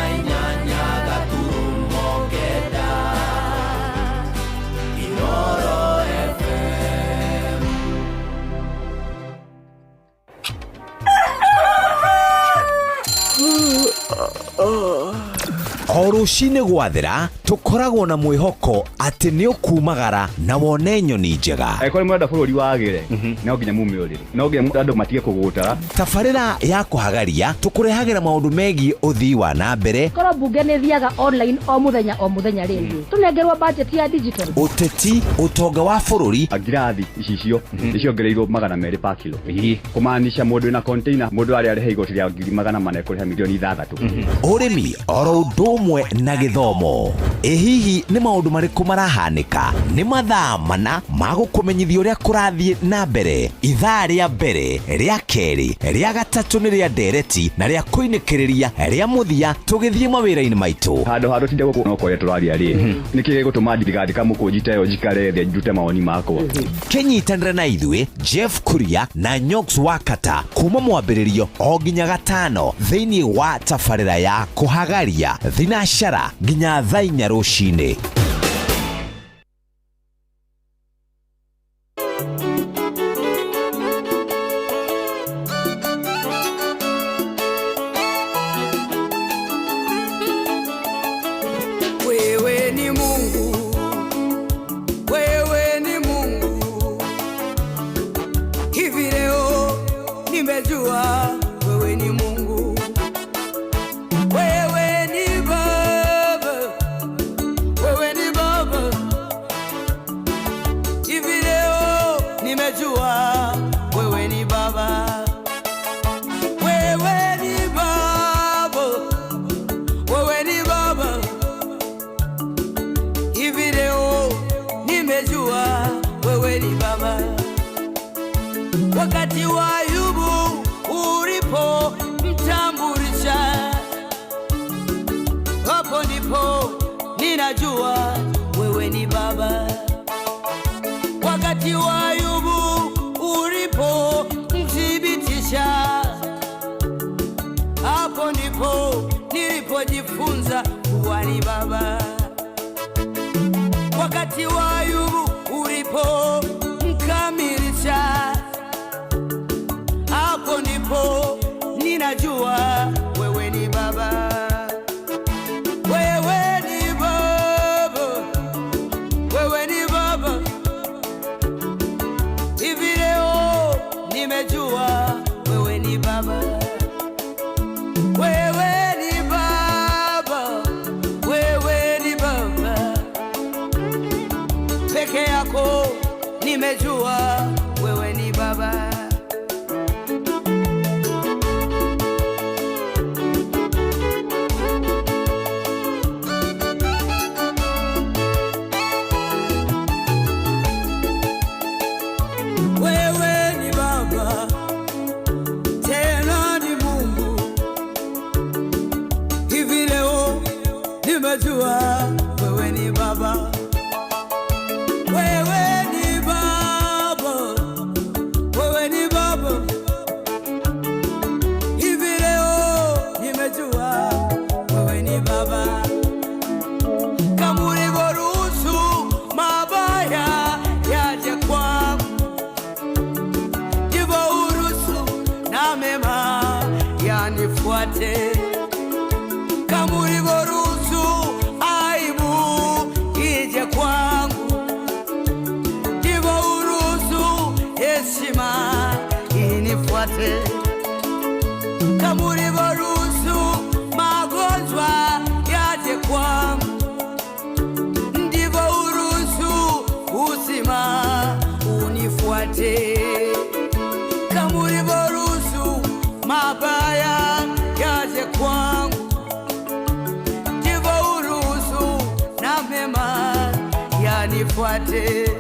Inoro FM. O rũcinĩ gwathera Tũkoragwo na mwĩhoko atĩ nĩ ũkumagara na wone nyoni njega. Angĩkorwo nĩ mũrenda bũrũri wagĩre, no nginya mume ũrĩrĩ, no nginya andũ matige kũgũtara. Tabarĩra ya kũhagaria tũkũrehagĩra maũndũ megiĩ ũthii wa na mbere, Korwo mbunge nĩ thiaga online o mũthenya o mũthenya rĩ, tũnengerwo budget ya digital. Ũteti, ũtonga wa bũrũri. Ngirathi icicio nĩ ciongereirwo 200 pa kilo, kũmaanisha mũndũ wĩna container, mũndũ arĩa arĩhe igoti rĩa 400,000 kũrĩha milioni 6. Ũrĩmi oro ũndũ ũmwe na gĩthomo. Ĩ hihi nĩ maũndũ marĩkũ marahanĩka? Nĩ mathaa mana ma gũkũmenyithia ũrĩa kũrathiĩ na mbere. Ithaa rĩa mbere, rĩa kerĩ, rĩa gatatũ nĩ rĩa ndereti na rĩa kũinĩkĩrĩria rĩa mũthia tũgĩthiĩ mawĩra-inĩ maitũ. Handũ ha tũtinde gũkũ no kwaria tũraria rĩ, nĩkĩ gĩgũtũma ndigandĩka mũkũnji ta ĩyo njikare thĩ ndute mawoni makwa? Kĩnyitanĩre na ithuĩ Jeff Kuria na Nyox Wakata kuma mwambĩrĩrio o nginya gatano thĩinĩ wa tabarĩra ya kũhagaria thinacara nginya thaa 4 rũcinĩ. Wewe ni Mungu, wewe ni Mungu. Hivi leo nimejua wewe ni Mungu. Wewe ni Baba, wewe ni Baba. Hivi leo nimejua wewe ni Baba. Wewe ni Baba, wewe ni Baba. Hivi leo nimejua wewe ni Baba. Wakati wa Ayubu ulipo mtambulisha, hapo ndipo ninajua wewe ni Baba. Wakati wa Ayubu ulipo mthibitisha, hapo ndipo nilipojifunza kuwa ni Baba. Wakati wa Ayubu ulipo mkamilisha, hapo ndipo ninajua wewe ni Baba. Wewe ni Baba, wewe ni Baba. Hivi leo nimejua wewe ni Baba. Wewe ni Baba, wewe ni Baba. Peke yako nimejua wewe ni Baba. Wewe ni Baba, tena ni Mungu. Hivi leo nimejua wewe ni Baba. Wewe ni Baba, wewe ni Baba. Hivi leo nimejua wewe ni Baba. Kama ulivyoruhusu mabaya yaje kwangu, ndivyo uruhusu na mema yanifuate. Kama ulivyoruhusu aibu ije kwangu, ndivyo uruhusu heshima inifuate. Kama ulivyoruhusu magonjwa yaje kwangu, ndivyo uruhusu uzima unifuate. Kama ulivyoruhusu mabaya yaje kwangu, ndivyo uruhusu na mema yanifuate.